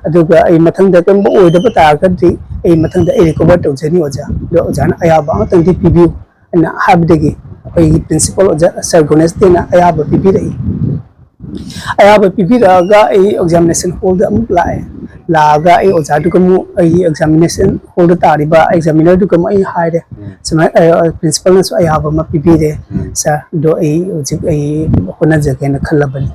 ꯑꯗꯨꯒ ꯑꯩ ꯃꯊꯪꯗ ꯀꯔꯤꯒꯨꯝꯕ ꯑꯣꯏꯗꯕ ꯇꯥꯔꯒꯗꯤ ꯑꯩ ꯃꯊꯪꯗ ꯑꯩ ꯔꯤꯀꯣꯚꯔ ꯇꯧꯖꯅꯤ ꯑꯣꯖꯥ, ꯑꯗꯣ ꯑꯣꯖꯥꯅ ꯑꯌꯥꯕ ꯑꯃꯇꯪꯗꯤ ꯄꯤꯕꯤꯌꯨ" ꯍꯥꯏꯅ ꯍꯥꯏꯕꯗꯒꯤ ꯑꯩꯈꯣꯏꯒꯤ ꯄ꯭ꯔꯤꯟꯁꯤꯄꯜ ꯑꯣꯖꯥ ꯁꯥꯔ ꯒꯣꯅꯦꯁ ꯗꯦꯅ ꯑꯌꯥꯕ ꯄꯤꯕꯤꯔꯛꯏ꯫ ꯑꯌꯥꯕ ꯄꯤꯕꯤꯔꯛꯑꯒ ꯑꯩ ꯑꯦꯛꯖꯥꯃꯤꯅꯦꯁꯟ ꯍꯣꯜꯗ ꯑꯃꯨꯛ ꯂꯥꯛꯑꯦ꯫ ꯂꯥꯛꯑꯒ ꯑꯩ ꯑꯣꯖꯥꯗꯨꯒ ꯑꯃꯨꯛ, ꯑꯩꯒꯤ ꯑꯦꯛꯖꯥꯃꯤꯅꯦꯁꯟ ꯍꯣꯜꯗ ꯇꯥꯔꯤꯕ ꯑꯦꯛꯖꯥꯃꯤꯅꯔꯗꯨꯒ ꯑꯃꯨꯛ ꯑꯩ ꯍꯥꯏꯔꯦ, ꯁꯨꯃꯥꯏꯅ, ꯑ, ꯄ꯭ꯔꯤꯟꯁꯤꯄꯜꯅꯁꯨ ꯑꯌꯥꯕ ꯑꯃ ꯄꯤꯕꯤꯔꯦ, ꯁꯥꯔ, ꯑꯗꯣ ꯑꯩ ꯍꯧꯖꯤꯛ ꯑꯩ ꯍꯣꯠꯅꯖꯒꯦꯅ ꯈꯜꯂꯕꯅꯤ꯫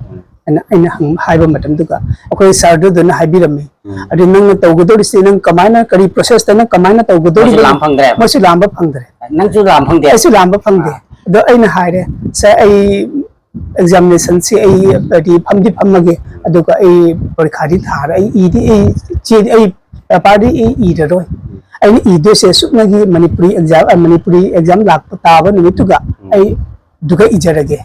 ꯑꯩꯅ, ꯑꯩꯅ ꯍꯪ-, ꯍꯥꯏꯕ ꯃꯇꯝꯗꯨꯗ ꯑꯩꯈꯣꯏ ꯁꯥꯔꯗꯨꯗꯨꯅ ꯍꯥꯏꯕꯤꯔꯝꯃꯤ, "ꯑꯗꯨ ꯅꯪꯅ ꯇꯧꯒꯗꯧꯔꯤꯁꯤ ꯅꯪ ꯀꯃꯥꯏꯅ, ꯀꯔꯤ ꯄ꯭ꯔꯣꯁꯦꯁꯇ ꯅꯪ ꯀꯃꯥꯏꯅ ꯇꯧꯒꯗꯧꯔꯤꯕꯅꯣ?" ꯃꯣꯏꯁꯨ ꯂꯥꯝꯕ ꯐꯪꯗ꯭ꯔꯦ꯫ ꯃꯣꯏꯁꯨ ꯂꯥꯝꯕ ꯐꯪꯗ꯭ꯔꯦ꯫ ꯅꯪꯁꯨ ꯂꯥꯝ ꯐꯪꯗꯦ? ꯑꯩꯁꯨ ꯂꯥꯝꯕ ꯐꯪꯗꯦ꯫ ꯑꯗꯣ ꯑꯩꯅ ꯍꯥꯏꯔꯦ, "ꯁꯥꯔ, ꯑꯩ ꯑꯦꯛꯖꯥꯃꯤꯅꯦꯁꯟꯁꯤ ꯑꯩ ꯍꯥꯏꯗꯤ ꯐꯝꯗꯤ ꯐꯝꯃꯒꯦ, ꯑꯗꯨꯒ ꯑꯩ ꯄꯔꯤꯈꯥꯗꯤ ꯊꯥꯔꯣꯏ, ꯑꯩ ꯏꯗꯤ, ꯑꯩ ꯆꯦꯗꯤ, ꯑꯩ ꯄꯦꯄꯔꯗꯤ ꯑꯩ ꯏꯔꯔꯣꯏ꯫ ꯑꯩꯅ ꯏꯗꯣꯏꯁꯦ ꯁꯨꯞꯅꯒꯤ ꯃꯅꯤꯄꯨꯔꯤ ꯑꯦꯛꯖꯥꯝ, ꯑ, ꯃꯅꯤꯄꯨꯔꯤ ꯑꯦꯛꯖꯥꯝ ꯂꯥꯛꯄ ꯇꯥꯕ ꯅꯨꯃꯤꯠꯇꯨꯒ ꯑꯩ ꯑꯗꯨꯒ ꯏꯖꯔꯒꯦ"꯫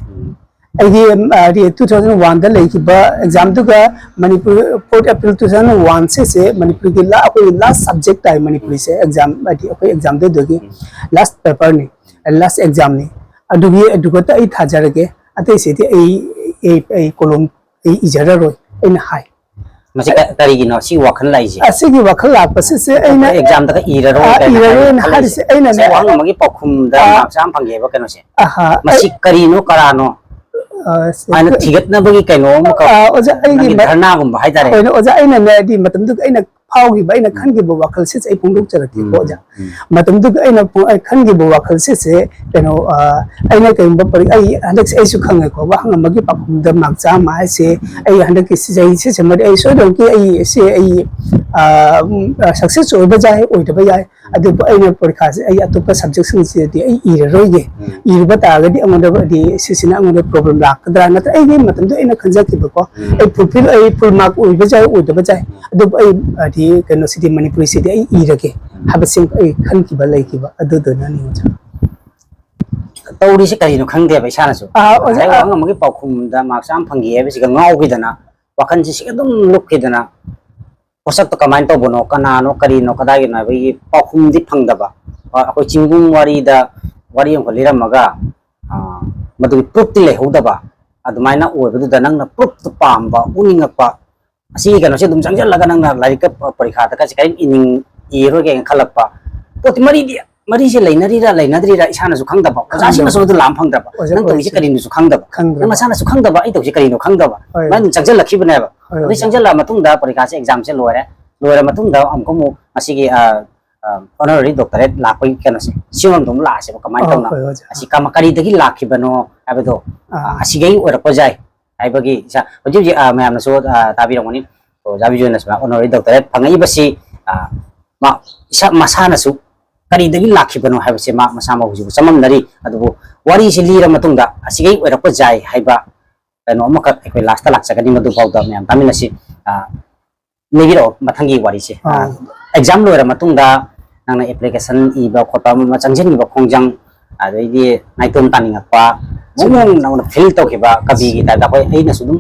ꯑꯩꯒꯤ ꯇꯨ ꯊꯥꯎꯖꯟ ꯋꯥꯟꯗ ꯂꯩꯈꯤꯕ ꯑꯦꯛꯖꯥꯝꯗꯨꯒ Manipur fourth April two thousand one ꯁꯤꯁꯦ ꯃꯅꯤꯄꯨꯔꯒꯤ ꯂꯥ ꯑꯩꯈꯣꯏꯒꯤ ꯂꯥꯁ ꯁꯕꯖꯦꯛ ꯇꯥꯏ ꯃꯅꯤꯄꯨꯔꯤꯁꯦ ꯑꯦꯛꯖꯥꯝ ꯍꯥꯏꯗꯤ ꯑꯩꯈꯣꯏ ꯑꯦꯛꯖꯥꯝꯗ ꯑꯗꯨꯒꯤ ꯂꯥꯁ ꯄꯦꯄꯔꯅꯤ, ꯂꯥꯁ ꯑꯦꯛꯖꯥꯝꯅꯤ꯫ ꯑꯗꯨꯒꯤ ꯑꯗꯨꯒꯇ ꯑꯩ ꯊꯥꯖꯔꯒꯦ, ꯑꯇꯩꯁꯤꯗꯤ ꯑꯩ ꯑꯩ ꯑꯩ ꯀꯣꯂꯣꯝ ꯑꯩ ꯏꯖꯔꯔꯣꯏ ꯑꯩꯅ ꯍꯥꯏ꯫ ꯃꯁꯤ ꯀ- ꯀꯔꯤꯒꯤꯅꯣ ꯁꯤ ꯋꯥꯈꯜ ꯂꯥꯛꯏꯁꯦ? ꯑꯁꯤꯒꯤ ꯋꯥꯈꯜ ꯂꯥꯛꯄꯁꯤꯁꯦ ꯑꯩꯅ ꯑꯦꯛꯖꯥꯝꯗꯒ ꯏꯔꯔꯣꯏ ꯑꯥ, ꯀꯥꯏꯅ ꯏꯔꯔꯣꯏꯅ ꯈꯜꯂꯛꯏꯁꯦ? ꯍꯥꯏꯔꯤꯁꯦ ꯑꯩꯅꯅꯦ꯫ ꯉꯁꯥꯏ ꯋꯥꯍꯪ ꯑꯃꯒꯤ ꯄꯥꯎꯈꯨꯝꯗ ꯑꯥ, ꯃꯥꯔꯛ ꯆꯥꯝꯃ ꯐꯪꯉꯦꯕ ꯀꯩꯅꯣꯁꯦ꯫ ꯑꯍꯥ, ꯃꯁꯤ ꯑꯩ- ꯀꯔꯤꯅꯣ ꯀꯔꯥꯅꯣ? ꯑꯥ, ꯁꯤ- ꯍꯥꯏꯅ ꯊꯤꯒꯠꯅꯕꯒꯤ ꯀꯩꯅꯣ ꯑꯃꯈꯛ ꯑꯥ, ꯑꯣꯖꯥ, ꯑꯩꯒꯤ ꯅꯪꯒꯤ ꯃ- ꯙꯔꯅꯥꯒꯨꯝꯕ ꯍꯥꯏꯇꯥꯔꯦ꯫ ꯍꯣꯏꯅꯦ, ꯑꯣꯖꯥ, ꯑꯩꯅꯅꯦ ꯍꯥꯏꯗꯤ ꯃꯇꯝꯗꯨꯗ ꯑꯩꯅ ꯐꯥꯎꯈꯤꯕ, ꯑꯩꯅ ꯈꯟꯈꯤꯕ ꯋꯥꯈꯜꯁꯤꯁꯦ ꯑꯩ ꯐꯣꯡꯗꯣꯛꯆꯔꯛꯀꯦꯀꯣ, ꯑꯣꯖꯥ꯫ ꯃꯇꯝꯗꯨꯗ ꯑꯩꯅ ꯐꯣꯡ- ꯑꯩ ꯈꯟꯈꯤꯕ ꯋꯥꯈꯜꯁꯤꯁꯦ ꯀꯩꯅꯣ, ꯑꯥ, ꯑꯩꯅ ꯀꯩꯒꯨꯝꯕ ꯄꯔꯤ- ꯑꯩ ꯍꯟꯗꯛꯁꯦ ꯑꯩꯁꯨ ꯈꯪꯉꯦꯀꯣ, ꯋꯥꯍꯪ ꯑꯃꯒꯤ ꯄꯥꯎꯈꯨꯝꯗ ꯃꯥꯔꯛ ꯆꯥꯝꯃ ꯍꯥꯏꯁꯦ ꯑꯩ ꯍꯟꯗꯛꯀꯤ ꯆꯍꯤꯁꯤꯁꯤꯃꯗꯤ ꯑꯩ ꯁꯣꯏꯗꯅꯃꯛꯀꯤ ꯑꯩ ꯁꯤ ꯑꯩ ꯁꯛꯁꯦꯁ ꯑꯣꯏꯕ ꯌꯥꯏ, ꯑꯣꯏꯗꯕ ꯌꯥꯏ, ꯑꯗꯨꯕꯨ ꯑꯩꯅ ꯄꯔꯤꯈꯥꯁꯦ ꯑꯩ ꯑꯇꯣꯞꯄ ꯁꯕꯖꯦꯛꯁꯤꯡꯁꯤꯗꯗꯤ ꯑꯩ ꯏꯔꯔꯣꯏꯒꯦ꯫ ꯏꯔꯨꯕ ꯇꯥꯔꯒꯗꯤ ꯑꯩꯉꯣꯟꯗ ꯍꯥꯏꯗꯤ ꯁꯤꯁꯤꯅ ꯑꯩꯉꯣꯟꯗ ꯄ꯭ꯔꯣꯕ꯭ꯂꯦꯝ ꯂꯥꯛꯀꯗ꯭ꯔꯥ ꯅꯠꯇ꯭ꯔꯒ ꯑꯩꯒꯤ ꯃꯇꯝꯗ ꯑꯩꯅ ꯈꯟꯖꯈꯤꯕꯀꯣ, ꯑꯩ ꯐꯨꯜꯐꯤꯜ ꯑꯩ ꯐꯨꯜ ꯃꯥꯔꯛ ꯑꯣꯏꯕ ꯌꯥꯏ ꯑꯣꯏꯗꯕ ꯌꯥꯏ, ꯑꯗꯨꯕꯨ ꯑꯩ ꯍꯥꯏꯗꯤ ꯀꯩꯅꯣꯁꯤꯗꯤ ꯃꯅꯤꯄꯨꯔꯤꯁꯤꯗꯤ ꯑꯩ ꯏꯔꯒꯦ ꯍꯥꯏꯕꯁꯤ ꯑꯩ ꯈꯟꯈꯤꯕ ꯂꯩꯈꯤꯕ ꯑꯗꯨꯗꯨꯅꯅꯤ ꯑꯣꯖꯥ꯫ ꯇꯧꯔꯤꯁꯦ ꯀꯔꯤꯅꯣ ꯈꯪꯗꯦꯕ ꯏꯁꯥꯅꯁꯨ꯫ ꯑꯥ, ꯑꯣꯖꯥ, ꯉꯁꯥꯏ ꯑꯥ꯫ ꯋꯥꯍꯪ ꯑꯃꯒꯤ ꯄꯥꯎꯈꯨꯝꯗ ꯃꯥꯔꯛ ꯆꯥꯝꯃ ꯐꯪꯈꯤ ꯍꯥꯏꯕꯁꯤꯒ ꯉꯥꯎꯈꯤꯗꯅ, ꯋꯥꯈꯜꯁꯤ ꯁꯤꯒ ꯑꯗꯨꯝ ꯂꯨꯞꯈꯤꯗꯅ, ꯄꯣꯠꯁꯛꯇꯣ ꯀꯃꯥꯏꯅ ꯇꯧꯕꯅꯣ, ꯀꯅꯥꯅꯣ, ꯀꯔꯤꯅꯣ, ꯀꯗꯥꯏꯒꯤꯅꯣ ꯍꯥꯏꯕꯒꯤ ꯄꯥꯎꯈꯨꯝꯗꯤ ꯐꯪꯗꯕ꯫ ꯑꯩꯈꯣꯏ ꯆꯤꯡꯒꯨꯝ ꯋꯥꯔꯤꯗ ꯋꯥꯔꯤ ꯑꯃꯈꯛ ꯂꯤꯔꯝꯃꯒ, ꯑꯥ, ꯃꯗꯨꯒꯤ ꯄ꯭ꯔꯨꯐꯇꯤ ꯂꯩꯍꯧꯗꯕ꯫ ꯑꯗꯨꯃꯥꯏꯅ ꯑꯣꯏꯕꯗꯨꯗ ꯅꯪꯅ ꯄ꯭ꯔꯨꯐꯇꯨ ꯄꯥꯝꯕ, ꯎꯅꯤꯡꯉꯛꯄ, ꯑꯁꯤꯒꯤ ꯀꯩꯅꯣꯁꯦ ꯑꯗꯨꯝ ꯆꯪꯁꯤꯜꯂꯒ ꯅꯪꯅ ꯂꯥꯏꯔꯤꯛꯀ ꯄ- ꯄꯔꯤꯈꯥꯗꯒꯁꯦ ꯀꯔꯤꯝ ꯏꯅꯤꯡ ꯏꯔꯔꯣꯏꯒꯦꯅ ꯈꯜꯂꯛꯄ ꯄꯣꯠꯇꯤ ꯃꯔꯤꯗꯤ, ꯃꯔꯤꯁꯦ ꯂꯩꯅꯔꯤꯔꯥ ꯂꯩꯅꯗ꯭ꯔꯤꯔꯥ ꯏꯁꯥꯅꯁꯨ ꯈꯪꯗꯕ, ꯑꯣꯖꯥꯁꯤꯡꯅꯁꯨ ꯑꯗꯨ ꯂꯥꯝ ꯐꯪꯗ꯭ꯔꯕ, ꯑꯣꯖꯥ, ꯅꯪ ꯇꯧꯔꯤꯁꯦ ꯑꯣꯖꯥ꯫ ꯀꯔꯤꯅꯣꯁꯨ ꯈꯪꯗꯕ, ꯈꯪꯗ꯭ꯔꯕ꯫ ꯅꯪ ꯅꯁꯥꯅꯁꯨ ꯈꯪꯗꯕ ꯑꯩ ꯇꯧꯔꯤꯁꯦ ꯀꯔꯤꯅꯣ ꯈꯪꯗꯕ, ꯍꯣꯏ, ꯑꯗꯨꯃꯥꯏꯅ ꯑꯣꯖꯥ꯫ ꯆꯪꯁꯤꯜꯂꯛꯈꯤꯕꯅꯦꯕ꯫ ꯍꯣꯏ, ꯑꯗꯨ ꯑꯣꯖꯥ꯫ ꯆꯪꯁꯤꯜꯂꯛꯑ ꯃꯇꯨꯡꯗ ꯄꯔꯤꯈꯥꯁꯦ ꯑꯦꯛꯖꯥꯝꯁꯦ ꯂꯣꯏꯔꯦ, ꯂꯣꯏꯔ ꯃꯇꯨꯡꯗ ꯑꯃꯨꯛꯀ ꯑꯃꯨꯛ ꯃꯁꯤꯒꯤ ꯑ, ꯑ, honorary doctorate ꯂꯥꯛꯄꯒꯤ ꯀꯩꯅꯣꯁꯦ ꯁꯤꯔꯣꯝꯗ ꯑꯃꯨꯛ ꯂꯥꯛꯑꯁꯦꯕ ꯀꯃꯥꯏꯅ ꯑꯣ, ꯇꯧꯅ ꯍꯣꯏ, ꯑꯣꯖꯥ꯫ ꯑꯁꯤ ꯀꯃ- ꯀꯔꯤꯗꯒꯤ ꯂꯥꯛꯈꯤꯕꯅꯣ ꯍꯥꯏꯕꯗꯣ, ꯑꯥ꯫ ꯑ, ꯑꯁꯤꯗꯒꯤ ꯑꯣꯏꯔꯛꯄꯁꯨ ꯌꯥꯏ ꯍꯥꯏꯕꯒꯤ ꯏꯁꯥ ꯍꯧꯖꯤꯛ ꯍꯧꯖꯤꯛ, ꯑ, ꯃꯌꯥꯝꯅꯁꯨ, ꯑ, ꯇꯥꯕꯤꯔꯝꯒꯅꯤ꯫ ꯑꯣꯖꯥ ꯕꯤꯖꯣꯏꯅ ꯁꯨꯃꯥꯏꯅ honorary doctorate ꯐꯪꯉꯛꯏꯕꯁꯤ, ꯑ, ꯃꯥ ꯏꯁꯥ ꯃꯁꯥꯅꯁꯨ ꯀꯔꯤꯗꯒꯤ ꯂꯥꯛꯈꯤꯕꯅꯣ ꯍꯥꯏꯕꯁꯤ ꯃꯥ ꯃꯁꯥꯃꯛ ꯍꯧꯖꯤꯛ ꯆꯃꯝꯅꯔꯤ꯫ ꯑꯗꯨꯕꯨ ꯋꯥꯔꯤꯁꯤ ꯂꯤꯔ ꯃꯇꯨꯡꯗ ꯑꯁꯤꯗꯒꯤ ꯑꯣꯏꯔꯛꯄ ꯌꯥꯏ ꯍꯥꯏꯕ ꯀꯩꯅꯣ ꯑꯃꯈꯛ ꯑꯩꯈꯣꯏ ꯂꯥꯁꯇ ꯂꯥꯛꯆꯒꯅꯤ, ꯃꯗꯨ ꯐꯥꯎꯗ ꯃꯌꯥꯝ ꯇꯥꯃꯤꯟꯅꯁꯤ꯫ ꯑ, ꯂꯤꯕꯤꯔꯛꯑꯣ ꯃꯊꯪꯒꯤ ꯋꯥꯔꯤꯁꯦ꯫ ꯑ, ꯑꯥ꯫ ꯑꯦꯛꯖꯥꯝ ꯂꯣꯏꯔ ꯃꯇꯨꯡꯗ ꯅꯪꯅ application ꯏꯕ ꯈꯣꯠꯄ ꯑꯃ ꯑꯃ ꯆꯪꯁꯤꯟꯈꯤꯕ ꯈꯣꯡꯖꯪ, ꯑꯗꯩꯗꯤ ꯅꯥꯏꯇꯣꯝ ꯇꯥꯅꯤꯡꯉꯛꯄ, ꯃꯑꯣꯡ ꯃꯑꯣꯡ ꯅꯧꯅ ꯐꯤꯜ ꯇꯧꯈꯤꯕ ꯀꯕꯤꯒꯤ ꯇꯥꯏꯞꯇ꯫ ꯑꯩꯈꯣꯏ, ꯑꯩꯅꯁꯨ ꯑꯗꯨꯝ,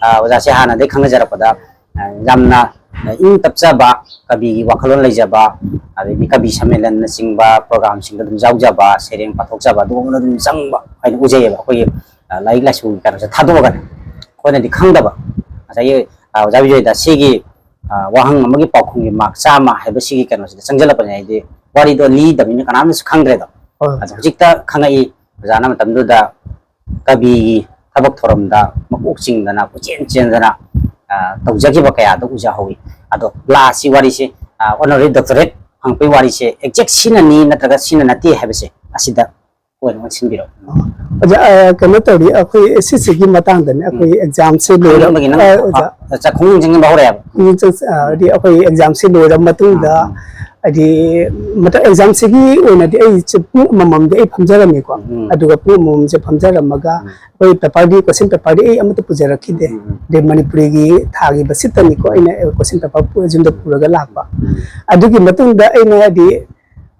ꯑ, ꯑꯣꯖꯥꯁꯦ ꯍꯥꯟꯅꯗꯒꯤ ꯈꯪꯅꯖꯔꯛꯄꯗ, ꯑ, ꯌꯥꯝꯅ, ꯑ, ꯏꯪ ꯇꯞꯆꯕ, ꯀꯕꯤꯒꯤ ꯋꯥꯈꯜꯂꯣꯟ ꯂꯩꯖꯕ, ꯑꯗꯩꯗꯤ ꯀꯕꯤ ꯁꯝꯃꯦꯂꯟꯅꯆꯤꯡꯕ ꯄ꯭ꯔꯣꯒ꯭ꯔꯥꯝꯁꯤꯡꯗ ꯑꯗꯨꯝ ꯌꯥꯎꯖꯕ, ꯁꯩꯔꯦꯡ ꯄꯥꯊꯣꯛꯆꯕ, ꯑꯗꯨꯒꯨꯝꯕꯗ ꯑꯗꯨꯝ ꯆꯪꯕ ꯍꯥꯏꯅ ꯎꯖꯩꯌꯦꯕ꯫ ꯑꯩꯈꯣꯏꯒꯤ, ꯑ, ꯂꯥꯏꯔꯤꯛ ꯂꯥꯏꯁꯨꯒꯤ ꯀꯩꯅꯣꯁꯦ ꯊꯥꯗꯣꯛꯑꯒꯅꯦ, ꯑꯩꯈꯣꯏꯅꯗꯤ ꯈꯪꯗꯕ ꯉꯁꯥꯏꯒꯤ, ꯑ, ꯑꯣꯖꯥ ꯕꯤꯖꯣꯏꯗ ꯁꯤꯒꯤ, ꯑ, ꯋꯥꯍꯪ ꯑꯃꯒꯤ ꯄꯥꯎꯈꯨꯝꯒꯤ ꯃꯥꯔꯛ ꯆꯥꯝꯃ ꯍꯥꯏꯕ ꯁꯤꯒꯤ ꯀꯩꯅꯣꯁꯤꯗ ꯆꯪꯁꯤꯜꯂꯛꯄꯅꯦ꯫ ꯍꯥꯏꯗꯤ ꯋꯥꯔꯤꯗꯣ ꯂꯤꯗꯕꯅꯤꯅ ꯀꯅꯥꯝꯅꯁꯨ ꯈꯪꯗ꯭ꯔꯦꯗꯣ꯫ ꯍꯣꯏ꯫ ꯑꯗꯣ ꯍꯧꯖꯤꯛꯇ ꯈꯪꯉꯛꯏ, ꯑꯣꯖꯥꯅ ꯃꯇꯝꯗꯨꯗ ꯀꯕꯤꯒꯤ ꯊꯕꯛ ꯊꯧꯔꯝꯗ ꯃꯀꯣꯛ ꯆꯤꯡꯗꯅ, ꯀꯣꯏꯆꯦꯟ ꯆꯦꯟꯗꯅ, ꯑ, ꯇꯧꯖꯈꯤꯕ ꯀꯌꯥꯗꯣ ꯎꯖꯍꯧꯋꯤ꯫ ꯑꯗꯣ ꯂꯥꯁꯁꯤ ꯋꯥꯔꯤꯁꯦ, ꯑ, ꯑꯣꯅꯔꯦꯔꯤ ꯗꯣꯛꯇꯔꯦꯠ ꯐꯪꯉꯛꯄꯒꯤ ꯋꯥꯔꯤꯁꯦ ꯑꯦꯛꯖꯦꯛ ꯁꯤꯅꯅꯤ ꯅꯠꯇ꯭ꯔꯒ ꯁꯤꯅ ꯅꯠꯇꯦ ꯍꯥꯏꯕꯁꯦ ꯑꯁꯤꯗ ꯑꯣꯏꯅ ꯑꯣꯟꯁꯤꯟꯕꯤꯔꯣ꯫ ꯑꯣꯖꯥ, ꯑ, ꯀꯩꯅꯣ ꯇꯧꯔꯤ, ꯑꯩꯈꯣꯏ ꯁꯤꯁꯤꯒꯤ ꯃꯇꯥꯡꯗꯅꯦ, ꯑꯩꯈꯣꯏ ꯎꯝ꯫ ꯑꯦꯛꯖꯥꯝꯁꯦ ꯂꯣꯏꯔ-, ꯈꯪꯅꯤꯡꯕꯒꯤ ꯅꯪ, ꯑ, ꯑꯣꯖꯥ꯫ ꯑ, ꯆꯥꯛꯈꯨꯝ ꯆꯪꯁꯤꯟꯕ ꯍꯧꯔꯛꯑꯦꯕ꯫ ꯈꯣꯡꯖꯪ ꯆꯪ-, ꯑ, ꯎꯝ꯫ ꯍꯥꯏꯗꯤ ꯑꯩꯈꯣꯏ ꯑꯦꯛꯖꯥꯝꯁꯦ ꯂꯣꯏꯔ ꯃꯇꯨꯡꯗ, ꯎꯝ, ꯎꯝ꯫ ꯍꯥꯏꯗꯤ ꯃꯇꯝ ꯑꯦꯛꯖꯥꯝꯁꯤꯒꯤ ꯑꯣꯏꯅꯗꯤ ꯑꯩ ꯆ-, ꯄꯨꯡ ꯑꯃꯃꯝꯗꯤ ꯑꯩ ꯐꯝꯖꯔꯝꯃꯤꯀꯣ꯫ ꯎꯝ꯫ ꯑꯗꯨꯒ ꯄꯨꯡ ꯑꯃꯃꯝꯁꯦ ꯐꯝꯖꯔꯝꯃꯒ ꯎꯝ꯫ ꯑꯩꯈꯣꯏ ꯄꯦꯄꯔꯗꯤ, ꯀꯣꯏꯁꯟ ꯄꯦꯄꯔꯗꯤ ꯑꯩ ꯑꯃꯠꯇ ꯄꯨꯖꯔꯛꯈꯤꯗꯦ꯫ ꯎꯝ, ꯎꯝ꯫ ꯑꯗꯩ ꯃꯅꯤꯄꯨꯔꯤꯒꯤ ꯊꯥꯈꯤꯕ ꯁꯤꯠꯇꯅꯤꯀꯣ ꯎꯝ꯫ ꯑꯩꯅ ꯀꯣꯏꯁꯟ ꯄꯦꯄꯔ ꯄꯨ-, ꯌꯨꯝꯗ ꯄꯨꯔꯒ ꯂꯥꯛꯄ꯫ ꯎꯝ꯫ ꯑꯗꯨꯒꯤ ꯃꯇꯨꯡꯗ ꯑꯩꯅ ꯍꯥꯏꯗꯤ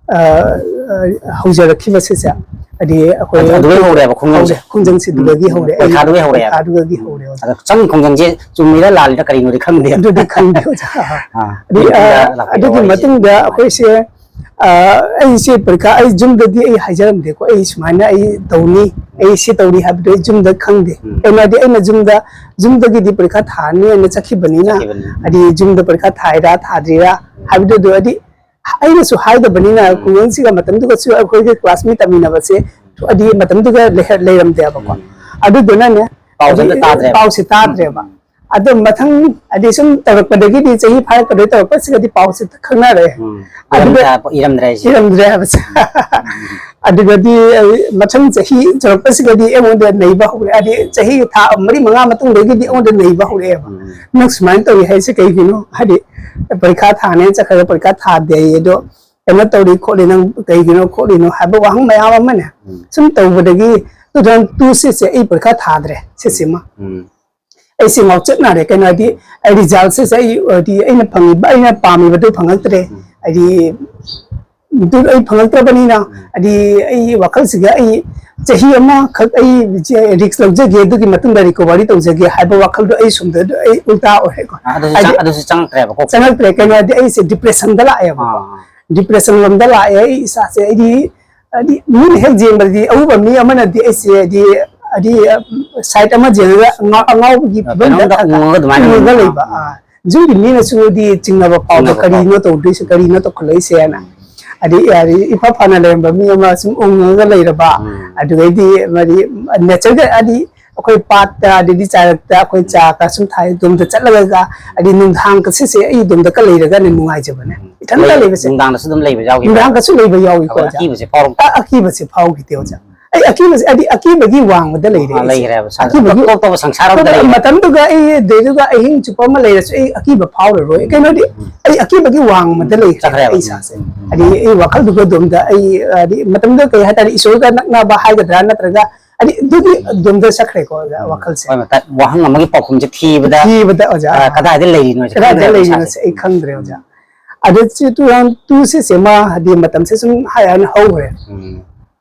ꯑ, ꯑ, ꯍꯧꯖꯔꯛꯈꯤꯕ ꯁꯤꯁꯦ, ꯍꯥꯏꯗꯤ ꯑꯩꯈꯣꯏ ꯑꯗꯨ-, ꯑꯗꯨꯗꯩ ꯍꯧꯔꯦꯕ ꯈꯣꯡꯖꯪꯁꯦ? ꯍꯧꯔꯦ, ꯈꯣꯡꯖꯪꯁꯤꯗꯨꯗꯒꯤ ꯎꯝ, ꯍꯧꯔꯦ꯫ ꯄꯔꯤꯈꯥꯗꯨꯗꯒꯤ ꯍꯧꯔꯦꯕ? ꯄꯔꯤꯈꯥꯗꯨꯗꯒꯤ ꯎꯝ, ꯍꯧꯔꯦ, ꯑꯣꯖꯥ꯫ ꯑꯗ ꯆꯪ ꯈꯣꯡꯖꯪꯁꯦ ꯆꯨꯝꯃꯤꯔ ꯂꯥꯜꯂꯤꯔ ꯀꯔꯤꯅꯣꯗꯤ ꯈꯪꯗꯦ꯫ ꯑꯗꯨꯗꯤ ꯈꯪꯗꯦ, ꯑꯣꯖꯥ꯫ ꯑꯥ, ꯑꯗꯨꯗꯤ, ꯑ, ꯃꯅꯤꯄꯨꯔꯗ ꯂꯥꯛꯄꯒꯤ ꯑꯗꯨꯒꯤ ꯋꯥꯔꯤꯁꯦ꯫ ꯃꯇꯨꯡꯗ ꯑꯩꯈꯣꯏꯁꯦ, ꯑ, ꯑꯩꯁꯦ ꯄꯔꯤꯈꯥ, ꯑꯩ ꯌꯨꯝꯗꯗꯤ ꯑꯩ ꯍꯥꯏꯖꯔꯝꯗꯦꯀꯣ, ꯑꯩ ꯁꯨꯃꯥꯏꯅ ꯑꯩ ꯇꯧꯅꯤ, ꯑꯩ ꯁꯤ ꯇꯧꯅꯤ ꯍꯥꯏꯕꯗꯣ ꯑꯩ ꯌꯨꯝꯗ ꯈꯪꯗꯦ꯫ ꯎꯝ꯫ ꯀꯩꯅꯣ ꯍꯥꯏꯗꯤ ꯑꯩꯅ ꯌꯨꯝꯗ, ꯌꯨꯝꯗꯒꯤꯗꯤ ꯄꯔꯤꯈꯥ ꯊꯥꯅꯤꯅ ꯆꯠꯈꯤꯕꯅꯤꯅ, ꯆꯠꯈꯤꯕꯅꯤ꯫ ꯍꯥꯏꯗꯤ ꯌꯨꯝꯗ ꯄꯔꯤꯈꯥ ꯊꯥꯏꯔꯥ ꯊꯥꯗ꯭ꯔꯤꯔꯥ ꯎꯝ꯫ ꯍꯥꯏꯕꯗꯨꯗꯣ ꯍꯥꯏꯗꯤ ꯑꯩꯅꯁꯨ ꯍꯥꯏꯗꯕꯅꯤꯅ, ꯎꯝ꯫ ꯈꯨꯡꯒꯪꯁꯤꯒ ꯃꯇꯝꯗꯨꯒꯁꯨ ꯑꯩꯈꯣꯏꯒꯤ ꯀ꯭ꯂꯥꯁꯃꯦꯠ ꯇꯝꯃꯤꯟꯅꯕꯁꯦ ꯍꯥꯏꯗꯤ ꯃꯇꯝꯗꯨꯒ ꯂꯩꯍ-, ꯂꯩꯔꯝꯗꯦꯕꯀꯣ꯫ ꯎꯝ꯫ ꯑꯗꯨꯗꯨꯅꯅꯦ, ꯄꯥꯎꯁꯦ ꯑꯝꯇ ꯍꯥꯏꯗꯤ ꯇꯥꯗ꯭ꯔꯦꯕ? ꯄꯥꯎꯁꯦ ꯇꯥꯗ꯭ꯔꯦꯕ꯫ ꯎꯝ꯫ ꯑꯗꯣ ꯃꯊꯪ ꯍꯥꯏꯗꯤ ꯁꯨꯝ ꯇꯧꯔꯛꯄꯗꯒꯤꯗꯤ, ꯆꯍꯤ ꯐꯥꯔꯛꯄꯗꯒꯤ ꯇꯧꯔꯛꯄꯁꯤꯒꯗꯤ ꯄꯥꯎꯁꯦ ꯈꯪꯅꯔꯦ꯫ ꯎꯝ꯫ ꯑꯗꯨꯒ ꯏꯔꯝꯗ-, ꯏꯔꯝꯗ꯭ꯔꯦ ꯍꯥꯏꯕꯁꯦ꯫ ꯎꯝ꯫ ꯑꯗꯨꯒꯗꯤ ꯑꯩ ꯃꯊꯪ ꯆꯍꯤ ꯆꯨꯔꯛꯄꯁꯤꯗꯗꯤ ꯑꯩꯉꯣꯟꯗ ꯅꯩꯕ ꯍꯧꯔꯦ꯫ ꯍꯥꯏꯗꯤ ꯆꯍꯤ ꯊꯥ ꯃꯔꯤ ꯃꯉꯥ ꯃꯇꯨꯡꯗꯒꯤꯗꯤ ꯑꯩꯉꯣꯟꯗ ꯅꯩꯕ ꯍꯧꯔꯛꯑꯦꯕ꯫ ꯎꯝ꯫ "ꯅꯪ ꯁꯨꯃꯥꯏꯅ ꯇꯧꯔꯤ ꯍꯥꯏꯁꯦ ꯀꯩꯒꯤꯅꯣ? ꯍꯥꯏꯗꯤ ꯄꯔꯤꯈꯥ ꯊꯥꯅꯦꯅ ꯆꯠꯈ꯭ꯔꯒ ꯄꯔꯤꯈꯥ ꯊꯥꯗꯦ ꯑꯗꯣ ꯀꯩꯅꯣ ꯇꯧꯔꯤ ꯈꯣꯠꯂꯤ, ꯅꯪ ꯀꯩꯒꯤꯅꯣ ꯈꯣꯠꯂꯤꯅꯣ?" ꯍꯥꯏꯕ ꯋꯥꯍꯪ ꯃꯌꯥꯝ ꯑꯃꯅꯦ ꯎꯝ꯫ ꯁꯨꯝ ꯇꯧꯕꯗꯒꯤ two thousand two ꯁꯤꯁꯦ ꯑꯩ ꯄꯔꯤꯈꯥ ꯊꯥꯗ꯭ꯔꯦ ꯁꯤꯁꯤꯃ꯫ ꯎꯝ꯫ ꯑꯩꯁꯦ ꯉꯥꯎꯆꯠꯅꯔꯦ꯫ ꯀꯩꯅꯣ ꯍꯥꯏꯗꯤ ꯑꯩ ꯔꯤꯖꯜꯁꯤꯁꯦ ꯑꯩ, ꯍꯥꯏꯗꯤ ꯑꯩꯅ ꯐꯪꯉꯤꯕ, ꯑꯩꯅ ꯄꯥꯝꯃꯤꯕꯗꯨ ꯐꯪꯉꯛꯇ꯭ꯔꯦ꯫ ꯎꯝ꯫ ꯍꯥꯏꯗꯤ ꯑꯗꯨ ꯑꯩ ꯐꯪꯉꯛꯇ꯭ꯔꯕꯅꯤꯅ, ꯍꯥꯏꯗꯤ ꯑꯩ ꯋꯥꯈꯜꯁꯤꯒ ꯑꯩ ꯆꯍꯤ ꯑꯃꯈꯛ ꯑꯩ ꯔꯤꯛꯁ ꯂꯧꯖꯒꯦ, ꯑꯗꯨꯒꯤ ꯃꯇꯨꯡꯗ ꯔꯤꯀꯣꯚꯔꯤ ꯇꯧꯖꯒꯦ ꯍꯥꯏꯕ ꯋꯥꯈꯜꯗꯣ ꯑꯩ ꯁꯣꯝꯗ ꯑꯩ ꯎꯜꯇꯥ ꯑꯣꯏꯔꯦꯀꯣ꯫ ꯑꯗꯨꯁꯨ ꯍꯥꯏꯗꯤ ꯆꯪ- ꯑꯗꯨꯁꯨ ꯆꯪꯉꯛꯇ꯭ꯔꯦꯕꯀꯣ꯫ ꯆꯪꯉꯛꯇ꯭ꯔꯦ꯫ ꯀꯩꯅꯣ ꯍꯥꯏꯗꯤ ꯑꯩꯁꯦ ꯗꯤꯄ꯭ꯔꯦꯁꯟꯗ ꯂꯥꯛꯑꯦꯕꯀꯣ꯫ ꯑꯥ꯫ ꯗꯤꯄ꯭ꯔꯦꯁꯟ ꯂꯣꯝꯗ ꯂꯥꯛꯑꯦ ꯑꯩ ꯏꯁꯥꯁꯦ꯫ ꯑꯩꯗꯤ ꯍꯥꯏꯗꯤ ꯃꯤꯅ ꯍꯦꯛ ꯌꯦꯡꯕꯗꯗꯤ ꯑꯎꯕ ꯃꯤ ꯑꯃꯅꯗꯤ ꯑꯩꯁꯦ ꯍꯥꯏꯗꯤ ꯍꯥꯏꯗꯤ ꯁꯥꯏꯠ ꯑꯃ ꯌꯦꯡꯉꯒ ꯑꯉꯥꯎ- ꯑꯉꯥꯎꯕꯒꯤ ꯐꯤꯕꯝꯗ ꯀꯩꯅꯣꯝꯗ ꯈꯔ ꯎꯪꯉꯒ ꯑꯗꯨꯃꯥꯏꯅ ꯎꯪꯉꯒ ꯎꯝ, ꯂꯩꯕ꯫ ꯑꯥ꯫ ꯌꯨꯝꯒꯤ ꯃꯤꯅꯁꯨꯗꯤ ꯆꯤꯡꯅꯕ ꯐꯥꯎꯕ, ꯆꯤꯡꯅꯕ ꯀꯔꯤꯅꯣ ꯐꯥꯎꯕ꯫ ꯇꯧꯗꯣꯏꯁꯦ, ꯀꯔꯤꯅꯣ ꯇꯧꯈꯠꯂꯛꯏꯁꯦꯅ꯫ ꯍꯥꯏꯗꯤ ꯍꯥꯏꯗꯤ ꯏꯐ ꯐꯅ ꯂꯩꯔꯝꯕ ꯃꯤ ꯑꯃ ꯁꯨꯝ ꯎꯪꯉꯒ ꯂꯩꯔꯕ꯫ ꯎꯝ꯫ ꯑꯗꯨꯗꯩꯗꯤ ꯃꯥꯗꯤ ꯅꯦꯆꯔꯒ ꯍꯥꯏꯗꯤ ꯑꯩꯈꯣꯏ ꯄꯥꯠꯇ ꯑꯗꯩꯗꯤ ꯆꯥꯔꯛꯇ ꯑꯩꯈꯣꯏ ꯆꯥꯒ ꯁꯨꯝ ꯊꯥꯏ, ꯑꯗꯣꯝꯗ ꯆꯠꯂꯒ ꯍꯥꯏꯗꯤ ꯅꯨꯡꯗꯥꯡꯒꯁꯤꯁꯦ ꯑꯩ ꯑꯗꯣꯝꯗꯒ ꯂꯩꯔꯒꯅꯦ ꯅꯨꯡꯉꯥꯏꯖꯕꯅꯦ, ꯏꯊꯟꯇ ꯂꯩ- ꯂꯩꯕꯁꯦ꯫ ꯅꯨꯡꯗꯥꯡꯗꯁꯨ ꯑꯗꯨꯝ ꯂꯩꯕ ꯌꯥꯎꯈꯤꯕ꯭ꯔꯥ? ꯅꯨꯡꯗꯥꯡꯒꯁꯨ ꯂꯩꯕ ꯌꯥꯎꯏꯀꯣ ꯑꯩꯈꯣꯏ ꯑꯣꯖꯥ꯫ ꯑꯀꯤꯕꯁꯦ ꯐꯥꯎꯔꯛꯇꯦ꯫ ꯑ- ꯑꯀꯤꯕꯁꯦ ꯐꯥꯎꯈꯤꯗꯦ ꯑꯣꯖꯥ꯫ ꯑꯩ ꯑꯀꯤꯕꯁꯦ ꯍꯥꯏꯗꯤ ꯑꯀꯤꯕꯒꯤ ꯋꯥꯡꯃꯗ ꯂꯩꯔꯦ ꯑꯥ, ꯑꯩꯁꯦ꯫ ꯂꯩꯈ꯭ꯔꯦꯕ ꯁꯥ- ꯑꯀꯤꯕꯒꯤ ꯑꯇꯣꯞ- ꯑꯇꯣꯞꯄ ꯁꯪꯁꯥꯔ ꯑꯃꯗ ꯑꯇꯣꯞꯄ ꯂꯩꯈ꯭ꯔꯦ꯫ ꯃꯇꯝꯗꯨꯒ ꯑꯩ ꯑꯗꯨꯗꯩꯗꯨꯒ ꯑꯍꯤꯡ ꯆꯨꯞꯄ ꯑꯃ ꯂꯩꯔꯁꯨ ꯑꯩ ꯑꯀꯤꯕ ꯐꯥꯎꯔꯔꯣꯏ꯫ ꯀꯩꯅꯣꯗꯤ ꯑꯩ ꯑꯀꯤꯕꯒꯤ ꯋꯥꯡꯃꯗ ꯂꯩꯈ꯭ꯔꯦ ꯆꯠꯈ꯭ꯔꯦꯕ꯫ ꯑꯩ ꯏꯁꯥꯁꯦ꯫ ꯎꯝ, ꯎꯝ. ꯍꯥꯏꯗꯤ ꯑꯩ ꯋꯥꯈꯜꯗꯨꯒ ꯑꯗꯣꯝꯗ ꯑꯩ ꯍꯥꯏꯗꯤ ꯃꯇꯝꯗꯨꯗ ꯀꯩ ꯍꯥꯏꯇꯥꯔꯦ, ꯏꯁꯣꯔꯒ ꯅꯛꯅꯕ ꯍꯥꯏꯒꯗ꯭ꯔꯥ ꯅꯠꯇ꯭ꯔꯒ ꯍꯥꯏꯗꯤ ꯑꯗꯨꯒꯤ ꯑꯗꯣꯝꯗ ꯆꯠꯈ꯭ꯔꯦꯀꯣ ꯑꯣꯖꯥ, ꯋꯥꯈꯜꯁꯦ꯫ ꯍꯣꯏ, ꯃꯇ- ꯋꯥꯍꯪ ꯑꯃꯒꯤ ꯄꯥꯎꯈꯨꯝꯁꯦ ꯊꯤꯕꯗ ꯊꯤꯕꯗ ꯑꯣꯖꯥ꯫ ꯑ, ꯀꯗꯥꯏꯗ ꯂꯩꯔꯤꯅꯣ ꯍꯥꯏꯁꯦ ꯀꯗꯥꯏꯗ ꯈꯪꯗ꯭ꯔꯦꯕ ꯂꯩꯔꯤꯅꯣ ꯏꯁꯥꯁꯦ꯫ ꯁꯦ ꯑꯩ ꯈꯪꯗ꯭ꯔꯦ ꯑꯣꯖꯥ꯫ ꯑꯗꯨ ꯁꯤ two thousand two ꯁꯤꯁꯦ ꯃꯥ ꯍꯥꯏꯗꯤ ꯃꯇꯝꯁꯦ ꯁꯨꯝ ꯍꯥꯏ ꯍꯥꯏꯅ ꯍꯧꯈ꯭ꯔꯦ꯫ ꯎꯝ.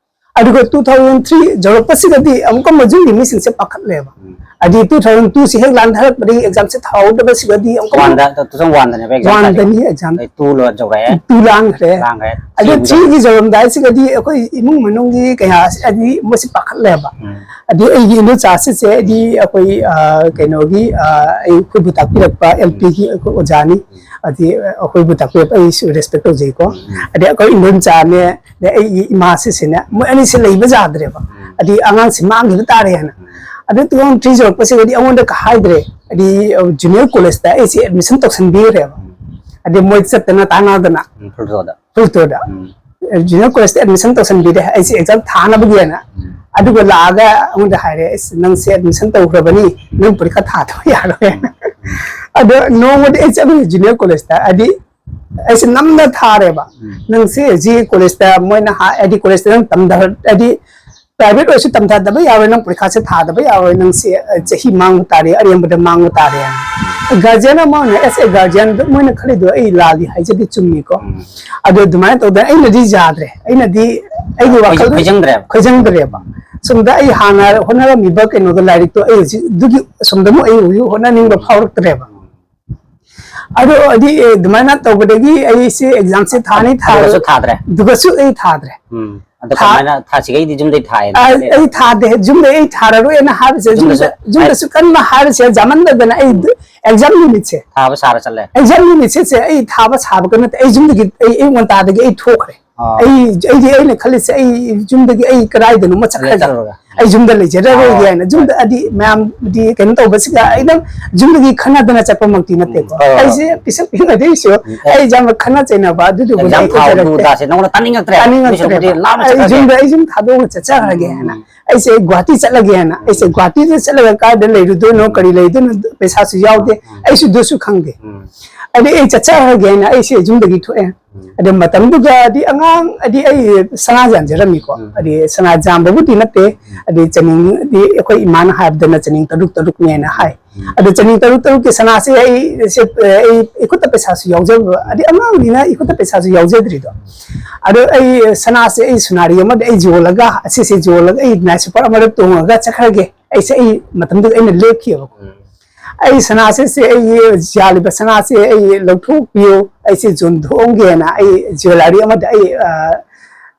ꯑꯗꯨꯒ two thousand three ꯌꯧꯔꯛꯄꯁꯤꯗꯗꯤ ꯑꯃꯨꯛꯀ ꯃꯌꯨꯝꯒꯤ ꯃꯤꯁꯤꯡꯁꯦ ꯄꯥꯈꯠꯂꯦꯕ꯫ ꯎꯝ. ꯍꯥꯏꯗꯤ two thousand two ꯁꯤ ꯍꯦꯛ ꯂꯥꯟꯊꯔꯛꯄꯗꯒꯤ ꯑꯦꯛꯖꯥꯝꯁꯦ ꯊꯥꯍꯧꯗꯕꯁꯤꯒꯗꯤ ꯑꯃꯨꯛꯀ ꯋꯥꯟꯗ, two thousand one ꯗꯅꯦꯕ ꯑꯦꯛꯖꯥꯝ ꯊꯥꯔꯤꯁꯦ꯫ ꯋꯥꯟꯗꯅꯤ ꯑꯦꯛꯖꯥꯝ꯫ ꯑꯗꯩ two ꯂꯣ ꯌꯧꯔꯛꯑꯦ꯫ Two ꯂꯥꯟꯈ꯭ꯔꯦ꯫ ꯂꯥꯟꯈ꯭ꯔꯦ꯫ ꯑꯗꯨ Threeꯒꯤꯗꯣ꯫ Threeꯒꯤ ꯌꯧꯔꯝꯗꯥꯏꯁꯤꯒꯗꯤ ꯑꯩꯈꯣꯏ ꯏꯃꯨꯡ ꯃꯅꯨꯡꯒꯤ ꯀꯌꯥꯁꯤ ꯍꯥꯏꯗꯤ ꯃꯣꯏꯁꯤ ꯄꯥꯈꯠꯂꯦꯕ꯫ ꯎꯝ. ꯑꯗꯩ ꯑꯩꯒꯤ ꯏꯅꯣꯆꯥꯁꯤꯁꯦ ꯍꯥꯏꯗꯤ ꯑꯩꯈꯣꯏ ꯑ, ꯀꯩꯅꯣꯒꯤ ꯑ, ꯑꯩ ꯑꯩꯈꯣꯏꯕꯨ ꯇꯥꯛꯄꯤꯔꯛꯄ ꯑꯦꯜ ꯄꯤꯒꯤ ꯑꯩꯈꯣꯏ ꯑꯣꯖꯥꯅꯤ꯫ ꯑꯗꯩ ꯑꯩꯈꯣꯏꯕꯨ ꯇꯥꯛꯄꯤꯔꯛꯄ ꯑꯩꯁꯨ ꯔꯦꯁꯄꯦꯛ ꯇꯧꯖꯩꯀꯣ꯫ ꯑꯗꯩ ꯑꯩꯈꯣꯏ ꯏꯟꯗꯣꯟꯆꯥꯅꯦ, ꯑꯗꯩ ꯑꯩꯒꯤ ꯏꯃꯥꯁꯤꯁꯤꯅ ꯃꯣꯏ ꯑꯅꯤꯁꯦ ꯂꯩꯕ ꯌꯥꯗ꯭ꯔꯦꯕ꯫ ꯑꯗꯩ ꯑꯉꯥꯡꯁꯤ ꯃꯥꯡꯈꯤꯕ ꯇꯥꯔꯦ ꯍꯥꯏꯅ꯫ ꯑꯗꯩ two thousand three ꯌꯧꯔꯛꯄꯁꯤꯗꯗꯤ ꯑꯩꯉꯣꯟꯗ ꯀ ꯍꯥꯏꯗ꯭ꯔꯦ꯫ ꯍꯥꯏꯗꯤ ꯖꯨꯅꯤꯌꯔ ꯀꯣꯂꯦꯖꯇ ꯑꯩꯁꯦ ꯑꯦꯗꯃꯤꯁꯟ ꯇꯧꯁꯟꯕꯤꯈ꯭ꯔꯦꯕ꯫ ꯑꯗꯩ ꯃꯣꯏ ꯆꯠꯇꯅ ꯇꯥꯟꯅꯗꯅ ꯎꯝ, ꯐꯨꯜ ꯇꯣꯗ꯫ ꯐꯨꯜ ꯇꯣꯗ꯫ ꯎꯝ. ꯖꯨꯅꯤꯌꯔ ꯀꯣꯂꯦꯖꯇ ꯑꯦꯗꯃꯤꯁꯟ ꯇꯧꯁꯟꯕꯤꯔꯦ ꯑꯩꯁꯦ ꯑꯦꯛꯖꯥꯝ ꯊꯥꯅꯕꯒꯤꯅ꯫ ꯑꯗꯨꯒ ꯂꯥꯛꯑꯒ ꯑꯩꯉꯣꯟꯗ ꯍꯥꯏꯔꯦ, "ꯑꯁ, ꯅꯪꯁꯦ ꯑꯦꯗꯃꯤꯁꯟ ꯇꯧꯈ꯭ꯔꯕꯅꯤ, ꯅꯪ ꯄꯔꯤꯈꯥ ꯊꯥꯗꯕ ꯌꯥꯔꯣꯏ" ꯍꯥꯏꯅ꯫ ꯑꯗꯣ ꯅꯣꯡꯃꯗꯤ ꯑꯩ ꯆꯠꯂꯨꯏ ꯖꯨꯅꯤꯌꯔ ꯀꯣꯂꯦꯖꯇ, ꯍꯥꯏꯗꯤ ꯑꯩꯁꯦ ꯅꯝꯅ ꯊꯥꯔꯦꯕ꯫ ꯅꯪꯁꯦ ꯍꯧꯖꯤꯛ ꯀꯣꯂꯦꯖꯇ ꯃꯣꯏꯅ ꯍꯥꯏ-, ꯍꯥꯏꯗꯤ ꯀꯣꯂꯦꯖꯇ ꯅꯪ ꯇꯝꯊ-, ꯍꯥꯏꯗꯤ ꯄ꯭ꯔꯥꯏꯚꯦꯠ ꯑꯣꯏꯔꯁꯨ ꯇꯝꯊꯗꯕ ꯌꯥꯔꯣꯏ, ꯅꯪ ꯄꯔꯤꯈꯥꯁꯦ ꯊꯥꯗꯕ ꯌꯥꯔꯣꯏ, ꯅꯪꯁꯦ ꯆꯍꯤ ꯃꯥꯡꯕ ꯇꯥꯔꯦ, ꯑꯔꯦꯝꯕꯗ ꯃꯥꯡꯕ ꯇꯥꯔꯦ ꯍꯥꯏꯅ꯫ ꯒꯥꯔꯖꯤꯌꯟ ꯑꯃ ꯑꯣꯏꯅ, ꯑꯦꯁ ꯑꯦ ꯒꯥꯔꯖꯤꯌꯟ, ꯃꯣꯏꯅ ꯈꯜꯂꯤꯗꯣ ꯑꯩ ꯂꯥꯜꯂꯤ ꯍꯥꯏꯖꯗꯦ, ꯆꯨꯝꯃꯤꯀꯣ꯫ ꯑꯗꯣ ꯑꯗꯨꯃꯥꯏꯅ ꯇꯧꯗꯅ ꯑꯩꯅꯗꯤ ꯌꯥꯗ꯭ꯔꯦ꯫ ꯑꯩꯅꯗꯤ ꯑꯩꯒꯤ ꯋꯥꯈꯜ ꯈꯣꯏꯖꯪꯗ꯭ꯔꯦꯕ꯫ ꯈꯣꯏꯖꯪꯗ꯭ꯔꯦꯕ꯫ ꯁꯣꯝꯗ ꯑꯩ ꯍꯥꯟꯅ ꯍꯣꯠꯅꯔꯝꯃꯤꯕ ꯀꯩꯅꯣꯗꯣ, ꯂꯥꯏꯔꯤꯛꯇꯣ ꯑꯩ ꯍꯧꯖꯤꯛ ꯑꯗꯨꯒꯤ ꯁꯣꯝꯗ ꯑꯃꯨꯛ ꯑꯩ ꯍꯧꯖꯤꯛ ꯍꯣꯠꯅꯅꯤꯡꯕ ꯐꯥꯎꯔꯛꯇ꯭ꯔꯦꯕ꯫ ꯑꯗꯣ ꯑꯗꯤ, ꯑꯦ, ꯑꯗꯨꯃꯥꯏꯅ ꯇꯧꯕꯗꯒꯤ ꯑꯩꯁꯦ ꯑꯦꯛꯖꯥꯝꯁꯦ ꯊꯥꯅꯤ ꯊꯥ-, ꯑꯗꯨꯒꯁꯨ ꯊꯥꯗ꯭ꯔꯦ? ꯑꯗꯨꯒꯁꯨ ꯑꯩ ꯊꯥꯗ꯭ꯔꯦ꯫ ꯎꯝ꯫ ꯑꯗꯣ ꯊꯥ-, ꯀꯃꯥꯏꯅ ꯊꯥꯁꯤꯒꯩꯗꯤ ꯌꯨꯝꯗꯩ ꯊꯥꯏꯌꯦꯅ ꯑ, ꯍꯥꯏꯔꯦ? ꯑꯩ ꯊꯥꯗꯦ꯫ ꯌꯨꯝꯗꯩ ꯑꯩ ꯊꯥꯔꯔꯣꯏꯅ ꯍꯥꯏꯕꯁꯦ ꯌꯨꯝꯗꯁꯨ ꯌꯨꯝꯗ-, ꯌꯨꯝꯗꯁꯨ ꯀꯟꯅ ꯍꯥꯏꯕꯁꯦ ꯌꯥꯝꯃꯟꯗꯗꯅ ꯑꯩ ꯎꯝ꯫ ꯑꯦꯛꯖꯥꯝ ꯅꯨꯃꯤꯠꯁꯦ, ꯊꯥꯕ ꯁꯥꯔ ꯆꯠꯂꯦ꯫ ꯑꯦꯛꯖꯥꯝ ꯅꯨꯃꯤꯠꯁꯦ, ꯁꯦ ꯑꯩ ꯊꯥꯕ ꯁꯥꯕꯒ ꯅꯠꯇꯦ, ꯑꯩ ꯌꯨꯝꯗꯒꯤ ꯑꯩ ꯑꯌꯨꯛ ꯉꯟꯇꯥꯗꯒꯤ ꯑꯩ ꯊꯣꯛꯈ꯭ꯔꯦ꯫ ꯑꯥ꯫ ꯑꯩ, ꯑꯩꯗꯤ ꯑꯩꯅ ꯈꯜꯂꯤꯁꯦ, ꯑꯩ ꯌꯨꯝꯗꯒꯤ ꯑꯩ ꯀꯗꯥꯏꯗꯅꯣꯃ ꯆꯠꯈ꯭ꯔꯒꯦ꯫ ꯂꯦꯞꯆꯔꯨꯔꯒ꯫ ꯑꯩ ꯌꯨꯝꯗ ꯂꯩꯖꯔꯔꯣꯏꯒꯦ ꯑꯥ꯫ ꯍꯥꯏꯅ꯫ ꯌꯨꯝꯗ ꯍꯥꯏꯗꯤ ꯃꯌꯥꯝꯗꯤ ꯀꯩꯅꯣ ꯇꯧꯕꯁꯤꯗ ꯑꯩꯅ ꯌꯨꯝꯗꯒꯤ ꯈꯟꯅꯗꯅ ꯆꯠꯄꯃꯛꯇꯤ ꯅꯠꯇꯦꯀꯣ꯫ ꯎꯝ, ꯍꯣꯏ, ꯍꯣꯏ, ꯑꯩꯁꯦ ꯍꯣꯏ꯫ ꯄꯤꯁꯛ ꯄꯤꯛꯏꯉꯩꯗꯒꯤꯁꯨ ꯎꯝ, ꯑꯦ꯫ ꯑꯩꯁꯦ ꯌꯥꯝꯅ ꯈꯠꯅ ꯆꯩꯅꯕ ꯑꯗꯨꯗꯨꯒꯨꯝꯕ ꯑꯦꯛꯖꯥꯝ ꯑꯩ ꯊꯥꯎ ꯑꯣꯏꯖꯔꯛꯇꯦ꯫ ꯗꯨ ꯗꯥꯁꯦ ꯅꯉꯣꯟꯗ ꯇꯥꯅꯤꯡꯉꯛꯇ꯭ꯔꯦ꯫ ꯇꯥꯅꯤꯡꯉꯛꯇ꯭ꯔꯦꯕ꯫ ꯃꯤꯁꯨꯕꯨꯗꯤ ꯂꯥꯞꯅ ꯑꯩ ꯆꯠꯈ꯭ꯔꯒꯦ꯫ ꯌꯨꯝꯗ, ꯑꯩ ꯌꯨꯝ ꯊꯥꯗꯣꯛꯑꯒ ꯆꯠꯆꯈ꯭ꯔꯒꯦ ꯍꯥꯏꯅ꯫ ꯎꯝ꯫ ꯑꯩꯁꯦ ꯒꯨꯍꯥꯇꯤ ꯆꯠꯂꯒꯦ ꯍꯥꯏꯅ꯫ ꯑꯩꯁꯦ ꯎꯝ꯫ ꯒꯨꯍꯥꯇꯤꯗ ꯆꯠꯂꯒ ꯀꯥꯏꯗ ꯂꯩꯔꯨꯗꯣꯏꯅꯣ, ꯎꯝ꯫ ꯀꯔꯤ ꯂꯩꯗꯣꯏꯅꯣ, ꯄꯩꯁꯥꯁꯨ ꯌꯥꯎꯗꯦ꯫ ꯎꯝ꯫ ꯑꯩꯁꯨ ꯑꯗꯨꯁꯨ ꯈꯪꯗꯦ꯫ ꯎꯝ꯫ ꯑꯗꯩ ꯑꯩ ꯆꯠꯆꯈ꯭ꯔꯒꯦ ꯍꯥꯏꯅ ꯑꯩꯁꯦ ꯌꯨꯝꯗꯒꯤ ꯊꯣꯛꯑꯦ꯫ ꯎꯝ꯫ ꯑꯗꯨ ꯃꯇꯝꯗꯨꯗꯗꯤ ꯑꯉꯥꯡ, ꯍꯥꯏꯗꯤ ꯑꯩ ꯁꯅꯥ ꯌꯥꯟꯖꯔꯝꯃꯤꯀꯣ꯫ ꯎꯝ꯫ ꯍꯥꯏꯗꯤ ꯁꯅꯥ ꯌꯥꯟꯕꯕꯨꯗꯤ ꯅꯠꯇꯦ꯫ ꯎꯝ꯫ ꯍꯥꯏꯗꯤ ꯆꯅꯤꯡꯗꯤ ꯑꯩꯈꯣꯏ ꯏꯃꯥꯅ ꯍꯥꯏꯕꯗꯅ ꯆꯅꯤꯡ ꯇꯔꯨꯛ ꯇꯔꯨꯛꯅꯦꯅ ꯍꯥꯏ꯫ ꯎꯝ꯫ ꯑꯗꯣ ꯆꯅꯤꯡ ꯇꯔꯨꯛ ꯇꯔꯨꯛꯀꯤ ꯁꯅꯥꯁꯦ ꯑꯩ, ꯁꯦ, ꯑꯩ ꯏꯈꯨꯠꯇ ꯄꯩꯁꯥꯁꯨ ꯌꯥꯎꯖꯕ, ꯍꯥꯏꯗꯤ ꯑꯉꯥꯡꯅꯤꯅ ꯏꯈꯨꯠꯇ ꯄꯩꯁꯥꯁꯨ ꯌꯥꯎꯖꯗ꯭ꯔꯤꯗꯣ꯫ ꯑꯗꯣ ꯑꯩ ꯁꯅꯥꯁꯦ ꯑꯩ ꯁꯨꯅꯥꯔꯤ ꯑꯃꯗ ꯑꯩ ꯌꯣꯜꯂꯒ, ꯑꯁꯤꯁꯦ ꯌꯣꯜꯂꯒ ꯑꯩ ꯅꯥꯏꯠ ꯁꯨꯄꯔ ꯑꯃꯗ ꯇꯣꯡꯉꯒ ꯆꯠꯈ꯭ꯔꯒꯦ꯫ ꯑꯩꯁꯦ ꯑꯩ ꯃꯇꯝꯗꯨꯗ ꯑꯩꯅ ꯂꯦꯞꯈꯤꯑꯕꯀꯣ꯫ ꯎꯝ꯫ ꯑꯩ ꯁꯅꯥꯁꯦ, ꯁꯦ ꯑꯩ ꯌꯥꯜꯂꯤꯕ ꯁꯅꯥꯁꯦ ꯑꯩ ꯂꯧꯊꯣꯛꯄꯤꯌꯨ, ꯑꯩꯁꯦ ꯌꯣꯟꯊꯣꯛꯑꯝꯒꯦꯅ ꯑꯩ ꯖ꯭ꯋꯦꯂꯔꯤ ꯑꯃꯗ ꯑꯩ, ꯑ,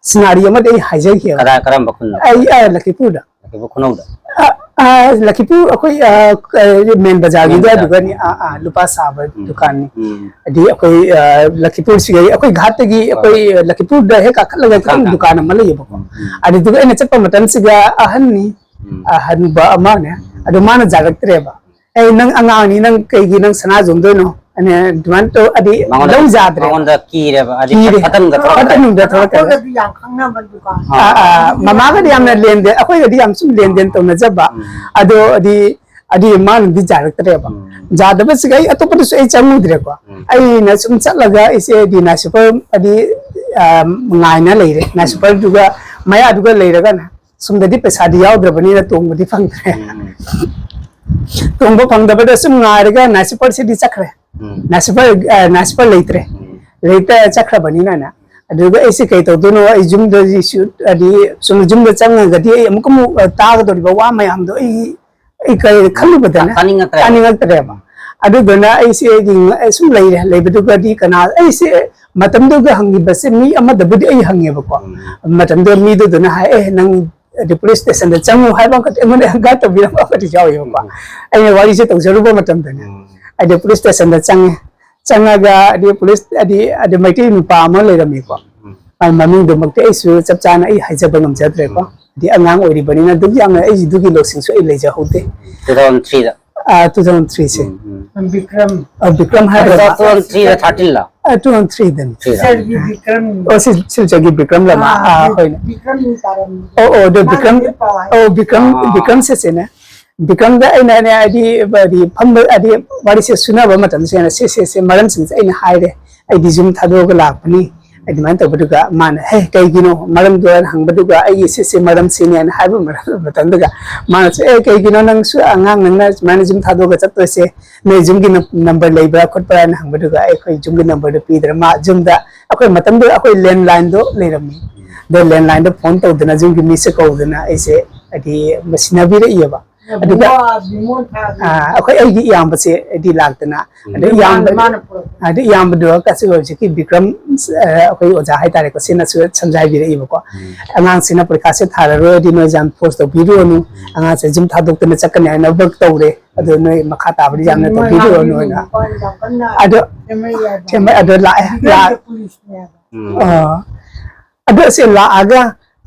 ꯁꯤꯅꯥꯔꯤ ꯑꯃꯗ ꯑꯩ ꯍꯥꯏꯖꯈꯤꯑꯕ꯫ ꯀꯗꯥꯏ, ꯀꯔꯝꯕ ꯈꯨꯟꯅꯣ? ꯑꯩ, ꯑ, ꯂꯛꯈꯤꯄꯨꯔꯗ꯫ ꯂꯛꯈꯤꯄꯨꯔ ꯈꯨꯅꯧꯗ? ꯑ, ꯑ, ꯂꯛꯈꯤꯄꯨꯔ ꯑꯩꯈꯣꯏ, ꯑ, ꯀ-, ꯃꯦꯟ ꯕꯖꯥꯔꯒꯤ ꯃꯦꯟ ꯕꯖꯥꯔ꯫ ꯑꯗꯨꯋꯥꯏꯗꯨꯒꯅꯤ, ꯑ, ꯑ, ꯂꯨꯄꯥ ꯁꯥꯕ ꯎꯝ, ꯗꯨꯀꯥꯟꯅꯤ꯫ ꯎꯝ꯫ ꯑꯗꯒꯤ ꯑꯩꯈꯣꯏ, ꯑ, ꯂꯛꯈꯤꯄꯨꯔꯁꯤꯒ ꯑꯩꯈꯣꯏ ꯘꯥꯠꯇꯒꯤ ꯍꯣꯏ, ꯑꯩꯈꯣꯏ, ꯍꯣꯏ꯫ ꯑ, ꯂꯛꯈꯤꯄꯨꯔꯗ ꯍꯦꯛ ꯀꯥꯈꯠꯂꯒ ꯈꯤꯇꯪ ꯈꯪ, ꯈꯪ꯫ ꯗꯨꯀꯥꯟ ꯑꯃ ꯂꯩꯌꯦꯕꯀꯣ꯫ ꯎꯝ, ꯎꯝ꯫ ꯑꯗꯨꯗꯨꯒ ꯑꯩꯅ ꯆꯠꯄ ꯃꯇꯝꯁꯤꯗ ꯑꯍꯟꯅꯤ, ꯎꯝ꯫ ꯑꯍꯟꯕ ꯑꯃꯅꯦ, ꯑꯗꯨ ꯃꯥꯅ ꯌꯥꯔꯛꯇ꯭ꯔꯦꯕ꯫ "ꯑꯦ, ꯅꯪ ꯑꯉꯥꯡꯅꯤ, ꯅꯪ ꯀꯩꯒꯤ ꯅꯪ ꯁꯅꯥ ꯌꯣꯟꯗꯣꯏꯅꯣ?" ꯑꯅꯦ ꯑꯗꯨꯃꯥꯏꯅ ꯇꯧ-, ꯑꯗꯤ ꯃꯉꯣꯟꯗ, ꯂꯧ ꯌꯥꯗ꯭ꯔꯦꯕ꯫ ꯃꯉꯣꯟꯗ ꯀꯤꯔꯦꯕ, ꯑꯗꯤ ꯀꯤꯔꯦ꯫ ꯐꯠꯇ ꯅꯨꯡꯗ ꯊꯣꯛꯂꯛꯀꯅꯤ꯫ ꯐꯠꯇ ꯅꯨꯡꯗ ꯊꯣꯛꯂꯛꯀꯅꯤ꯫ ꯑꯩꯈꯣꯏꯒꯗꯤ ꯌꯥꯝ ꯈꯪꯅꯕ ꯗꯨꯀꯥꯟ꯫ ꯑꯥ, ꯑꯥ, ꯃꯃꯥꯒꯗꯤ ꯌꯥꯝꯅ ꯂꯦꯟꯗꯦ-, ꯑꯩꯈꯣꯏꯒꯗꯤ ꯌꯥꯝ ꯁꯨꯝ ꯂꯦꯟꯗꯦꯟ ꯇꯧꯅꯖꯕ꯫ ꯎꯝ꯫ ꯑꯗꯣ ꯑꯗꯤ, ꯑꯗꯤ ꯃꯥꯅꯗꯤ ꯌꯥꯔꯛꯇ꯭ꯔꯦꯕ꯫ ꯎꯝ꯫ ꯌꯥꯗꯕꯁꯤꯒ ꯑꯩ ꯑꯇꯣꯞꯄꯗꯁꯨ ꯑꯩ ꯆꯪꯉꯨꯗ꯭ꯔꯦꯀꯣ꯫ ꯎꯝ꯫ ꯑꯩꯅ ꯁꯨꯝ ꯆꯠꯂꯒ ꯑꯩꯁꯦ ꯑꯗꯤ ꯅꯥꯏꯠ ꯁꯨꯄꯔ ꯑꯗꯤ, ꯑꯥ, ꯉꯥꯏꯅ ꯂꯩꯔꯦ꯫ ꯅꯥꯏꯠ ꯎꯝ꯫ ꯁꯨꯄꯔꯗꯨꯒ ꯃꯌꯥꯗꯨꯒ ꯂꯩꯔꯒꯅ ꯁꯣꯝꯗꯗꯤ ꯄꯩꯁꯥꯗꯤ ꯌꯥꯎꯗ꯭ꯔꯕꯅꯤꯅ ꯇꯣꯡꯕꯗꯤ ꯐꯪꯗ꯭ꯔꯦ꯫ ꯎꯝ꯫ ꯇꯣꯡꯕ ꯐꯪꯗꯕꯗ ꯁꯨꯝ ꯉꯥꯏꯔꯒ ꯅꯥꯏꯠ ꯁꯨꯄꯔꯁꯤꯗꯤ ꯆꯠꯈ꯭ꯔꯦ꯫ ꯎꯝ꯫ ꯅꯥꯏꯠ ꯁꯨꯄꯔ, ꯑ, ꯅꯥꯏꯠ ꯁꯨꯄꯔ ꯂꯩꯇ꯭ꯔꯦ꯫ ꯎꯝ꯫ ꯂꯩꯇ ꯆꯠꯈ꯭ꯔꯕꯅꯤꯅꯅꯦ꯫ ꯑꯗꯨꯒ ꯑꯩꯁꯦ ꯀꯩ ꯇꯧꯗꯣꯏꯅꯣ? ꯑꯩ ꯌꯨꯝꯗ ꯁꯨ-, ꯍꯥꯏꯗꯤ ꯁꯨꯝ ꯌꯨꯝꯗ ꯆꯪꯉꯒꯗꯤ ꯑꯩ ꯑꯃꯨꯛꯀ ꯑꯃꯨꯛ, ꯑ, ꯇꯥꯒꯗꯧꯔꯤꯕ ꯋꯥ ꯃꯌꯥꯝꯗꯣ ꯑꯩ, ꯑꯩ ꯀꯩ ꯈꯜꯂꯨꯕꯗꯅꯦ, ꯇꯥꯅꯤꯡꯉꯛꯇ꯭ꯔꯦꯕ꯫ ꯇꯥꯅꯤꯡꯉꯛꯇ꯭ꯔꯦꯕ꯫ ꯑꯗꯨꯗꯨꯅ ꯑꯩꯁꯦ ꯑꯩꯒꯤ ꯉ-, ꯑꯩ ꯁꯨꯝ ꯂꯩꯔꯦ꯫ ꯂꯩꯕꯗꯨꯒꯗꯤ ꯀꯅꯥ, ꯑꯩꯁꯦ ꯃꯇꯝꯗꯨꯒ ꯍꯪꯉꯤꯕꯁꯦ ꯃꯤ ꯑꯃꯗꯕꯨꯗꯤ ꯑꯩ ꯍꯪꯉꯦꯕꯀꯣ꯫ ꯎꯝ꯫ ꯃꯇꯝꯗꯨꯗ ꯃꯤꯗꯨꯗꯨꯅ ꯍꯥꯏ, "ꯑꯦ, ꯅꯪ ꯑꯗꯨ ꯄꯨꯂꯤꯁ ꯁ꯭ꯇꯦꯁꯟꯗ ꯆꯪꯉꯨ" ꯍꯥꯏꯕ ꯑꯃꯈꯛꯇ ꯑꯩꯉꯣꯟꯗ ꯒꯥꯏꯗ ꯇꯧꯕꯤꯔꯝꯕ ꯑꯃꯈꯛꯇ ꯌꯥꯎꯋꯦꯕꯀꯣ꯫ ꯎꯝ꯫ ꯑꯩꯅ ꯋꯥꯔꯤꯁꯦ ꯇꯧꯖꯔꯨꯕ ꯃꯇꯝꯗꯅꯦ꯫ ꯎꯝ꯫ ꯑꯗꯨ ꯄꯨꯂꯤꯁ ꯁ꯭ꯇꯦꯁꯟꯗ ꯆꯪꯉꯦ꯫ ꯆꯪꯉꯒ ꯑꯗꯨ ꯄꯨꯂꯤꯁ, ꯑꯗꯨ, ꯑꯗꯨ ꯃꯩꯇꯩ ꯅꯨꯄꯥ ꯑꯃ ꯂꯩꯔꯝꯃꯤꯀꯣ꯫ ꯎꯝ꯫ ꯃꯥꯏ ꯃꯃꯤꯡꯗꯨꯃꯛꯇꯤ ꯑꯩꯁꯨ ꯆꯞ ꯆꯥꯅ ꯑꯩ ꯍꯥꯏꯖꯕ ꯉꯝꯖꯗ꯭ꯔꯦꯀꯣ꯫ ꯎꯝ꯫ ꯍꯥꯏꯗꯤ ꯑꯉꯥꯡ ꯑꯣꯏꯔꯤꯕꯅꯤꯅ ꯑꯗꯨꯛ ꯌꯥꯝꯅ ꯑꯩ ꯑꯗꯨꯒꯤ ꯂꯧꯁꯤꯡꯁꯨ ꯑꯩ ꯂꯩꯖꯍꯧꯗꯦ꯫ Two thousand three ꯗ? ꯑꯥ, two thousand three ꯁꯦ꯫ ꯎꯝ, ꯎꯝ꯫ ꯕꯤꯀ꯭ꯔꯝ꯫ ꯑ, ꯕꯤꯀ꯭ꯔꯝ ꯍꯥꯏꯕ꯫ Two thousand three ꯔ thirteen ꯂ? ꯑ, two thousand three ꯗꯅꯤ꯫ Three ꯗ꯫ ꯁꯤꯜꯆꯔꯒꯤ ꯕꯤꯀ꯭ꯔꯝ꯫ ꯑꯣ, ꯁꯤꯜ-, ꯁꯤꯜꯆꯔꯒꯤ ꯕꯤꯀ꯭ꯔꯝ ꯂꯃꯥ꯫ ꯑꯥ, ꯑꯥ, ꯍꯣꯏꯅꯦ꯫ ꯕꯤꯀ꯭ꯔꯝ ꯇꯥꯔꯝꯃꯤ꯫ ꯑꯣ, ꯑꯣ, ꯑꯗꯨ ꯃꯥꯅ ꯕꯤꯀ꯭ꯔꯝ, ꯍꯦꯛ ꯄꯥꯎ ꯍꯥꯏ꯫ ꯑꯣ, ꯕꯤꯀ꯭ꯔꯝ, ꯑꯥ꯫ ꯕꯤꯀ꯭ꯔꯝ ꯁꯦꯁꯦꯅꯦ꯫ ꯕꯤꯀ꯭ꯔꯝꯗ ꯑꯩꯅꯅꯦ, ꯍꯥꯏꯗꯤ, ꯍꯥꯏꯗꯤ ꯐꯝꯕ, ꯍꯥꯏꯗꯤ ꯋꯥꯔꯤꯁꯦ ꯁꯨꯅꯕ ꯃꯇꯝꯁꯦ ꯁꯦ, ꯁꯦ, ꯁꯦ, ꯃꯔꯝꯁꯤꯡꯁꯦ ꯑꯩꯅ ꯍꯥꯏꯔꯦ꯫ "ꯑꯩꯗꯤ ꯌꯨꯝ ꯊꯥꯗꯣꯛꯑꯒ ꯂꯥꯛꯄꯅꯤ"꯫ ꯑꯗꯨꯃꯥꯏꯅ ꯇꯧꯕꯗꯨꯒ ꯃꯥꯅ, "ꯍꯦ, ꯀꯩꯒꯤꯅꯣ?" ꯃꯔꯝꯗꯣ ꯍꯥꯏꯅ ꯍꯪꯕꯗꯨꯒ ꯑꯩꯒꯤ ꯁꯤꯁꯦ ꯃꯔꯝꯁꯤꯅꯦꯅ ꯍꯥꯏꯕ ꯃꯔꯝ-, ꯃꯇꯝꯗꯨꯒ ꯃꯥꯅꯁꯨ, "ꯑꯦ, ꯀꯩꯒꯤꯅꯣ ꯅꯪꯁꯨ ꯑꯉꯥꯡ ꯅꯪꯅ ꯁꯨꯃꯥꯏꯅ ꯌꯨꯝ ꯊꯥꯗꯣꯛꯑꯒ ꯆꯠꯇꯣꯏꯁꯦ ꯅꯣꯏ ꯌꯨꯝꯒꯤ ꯅꯝ-, ꯅꯝꯕꯔ ꯂꯩꯕ꯭ꯔꯥ ꯈꯣꯠꯄ꯭ꯔꯥꯅ" ꯍꯪꯕꯗꯨꯒ ꯑꯩꯈꯣꯏ ꯌꯨꯝꯒꯤ ꯅꯝꯕꯔꯗꯨ ꯄꯤꯗ꯭ꯔꯦ꯫ ꯃꯥ ꯌꯨꯝꯗ ꯑꯩꯈꯣꯏ ꯃꯇꯝꯗꯨꯗ ꯑꯩꯈꯣꯏ ꯂꯦꯟꯂꯥꯏꯟꯗꯣ ꯂꯩꯔꯝꯃꯤ꯫ ꯑꯗꯣ ꯂꯦꯟꯂꯥꯏꯟꯗ ꯐꯣꯟ ꯇꯧꯗꯅ ꯌꯨꯝꯒꯤ ꯃꯤꯁꯦ ꯀꯧꯗꯅ ꯑꯩꯁꯦ ꯍꯥꯏꯗꯤ ꯁꯤꯟꯅꯕꯤꯔꯛꯏꯑꯕ꯫ ꯑꯗꯨꯒ, ꯕꯨꯡꯉꯣ, ꯕꯨꯡꯉꯣ ꯊꯥꯕꯤ꯫ ꯑꯥ, ꯑꯩꯈꯣꯏ, ꯑꯩꯒꯤ ꯏꯌꯥꯝꯕꯁꯦ ꯍꯥꯏꯗꯤ ꯂꯥꯛꯇꯅ, ꯎꯝ꯫ ꯑꯗꯩ ꯃꯥꯅ, ꯏꯌꯥꯝꯕ-, ꯃꯥꯅ ꯄꯨꯔꯛꯄ꯫ ꯑꯗꯩ ꯏꯌꯥꯝꯕꯗꯣ ꯀꯁꯨ ꯍꯧꯖꯤꯛꯀꯤ ꯕꯤꯀ꯭ꯔꯝ, ꯑ, ꯑꯩꯈꯣꯏ ꯑꯣꯖꯥ ꯍꯥꯏꯇꯥꯔꯦꯀꯣ, ꯁꯤꯅꯁꯨ ꯁꯝꯖꯥꯏꯕꯤꯔꯛꯏꯕꯀꯣ꯫ ꯎꯝ꯫ "ꯑꯉꯥꯡꯁꯤꯅ ꯄꯔꯤꯈꯥꯁꯦ ꯊꯥꯔꯔꯣꯏꯗꯤ ꯅꯣꯏ ꯌꯥꯝ ꯐꯣꯔꯁ ꯇꯧꯕꯤꯔꯨꯔꯅꯨ, ꯎꯝ꯫ ꯑꯉꯥꯡꯁꯦ ꯌꯨꯝ ꯊꯥꯗꯣꯛꯇꯅ ꯆꯠꯀꯅꯤ ꯍꯥꯏꯅ ꯋꯥꯔꯛ ꯇꯧꯔꯦ, ꯑꯗꯣ ꯎꯝ꯫ ꯅꯣꯏ ꯃꯈꯥ ꯇꯥꯕꯗꯤ ꯌꯥꯝꯅ ꯃꯣꯏ ꯇꯧꯕꯤꯔꯨꯔꯅꯨ" ꯍꯥꯏꯅ꯫ ꯃꯄꯥꯟ ꯌꯥꯝ ꯀꯟꯅ ꯑꯗꯣ ꯁꯦꯝꯃꯛꯑꯦ ꯍꯥꯏꯕ꯫ ꯁꯦꯝꯃꯛꯑꯦ, ꯑꯗꯣ ꯂꯥꯛꯑꯦ, ꯕꯤꯀ꯭ꯔꯝꯁꯦ ꯂꯥꯛ-, ꯄꯨꯂꯤꯁꯅꯦ ꯍꯥꯏꯕ꯫ ꯎꯝ꯫ ꯑ, ꯑꯗꯨ ꯑꯁꯤ ꯂꯥꯛꯑꯒ,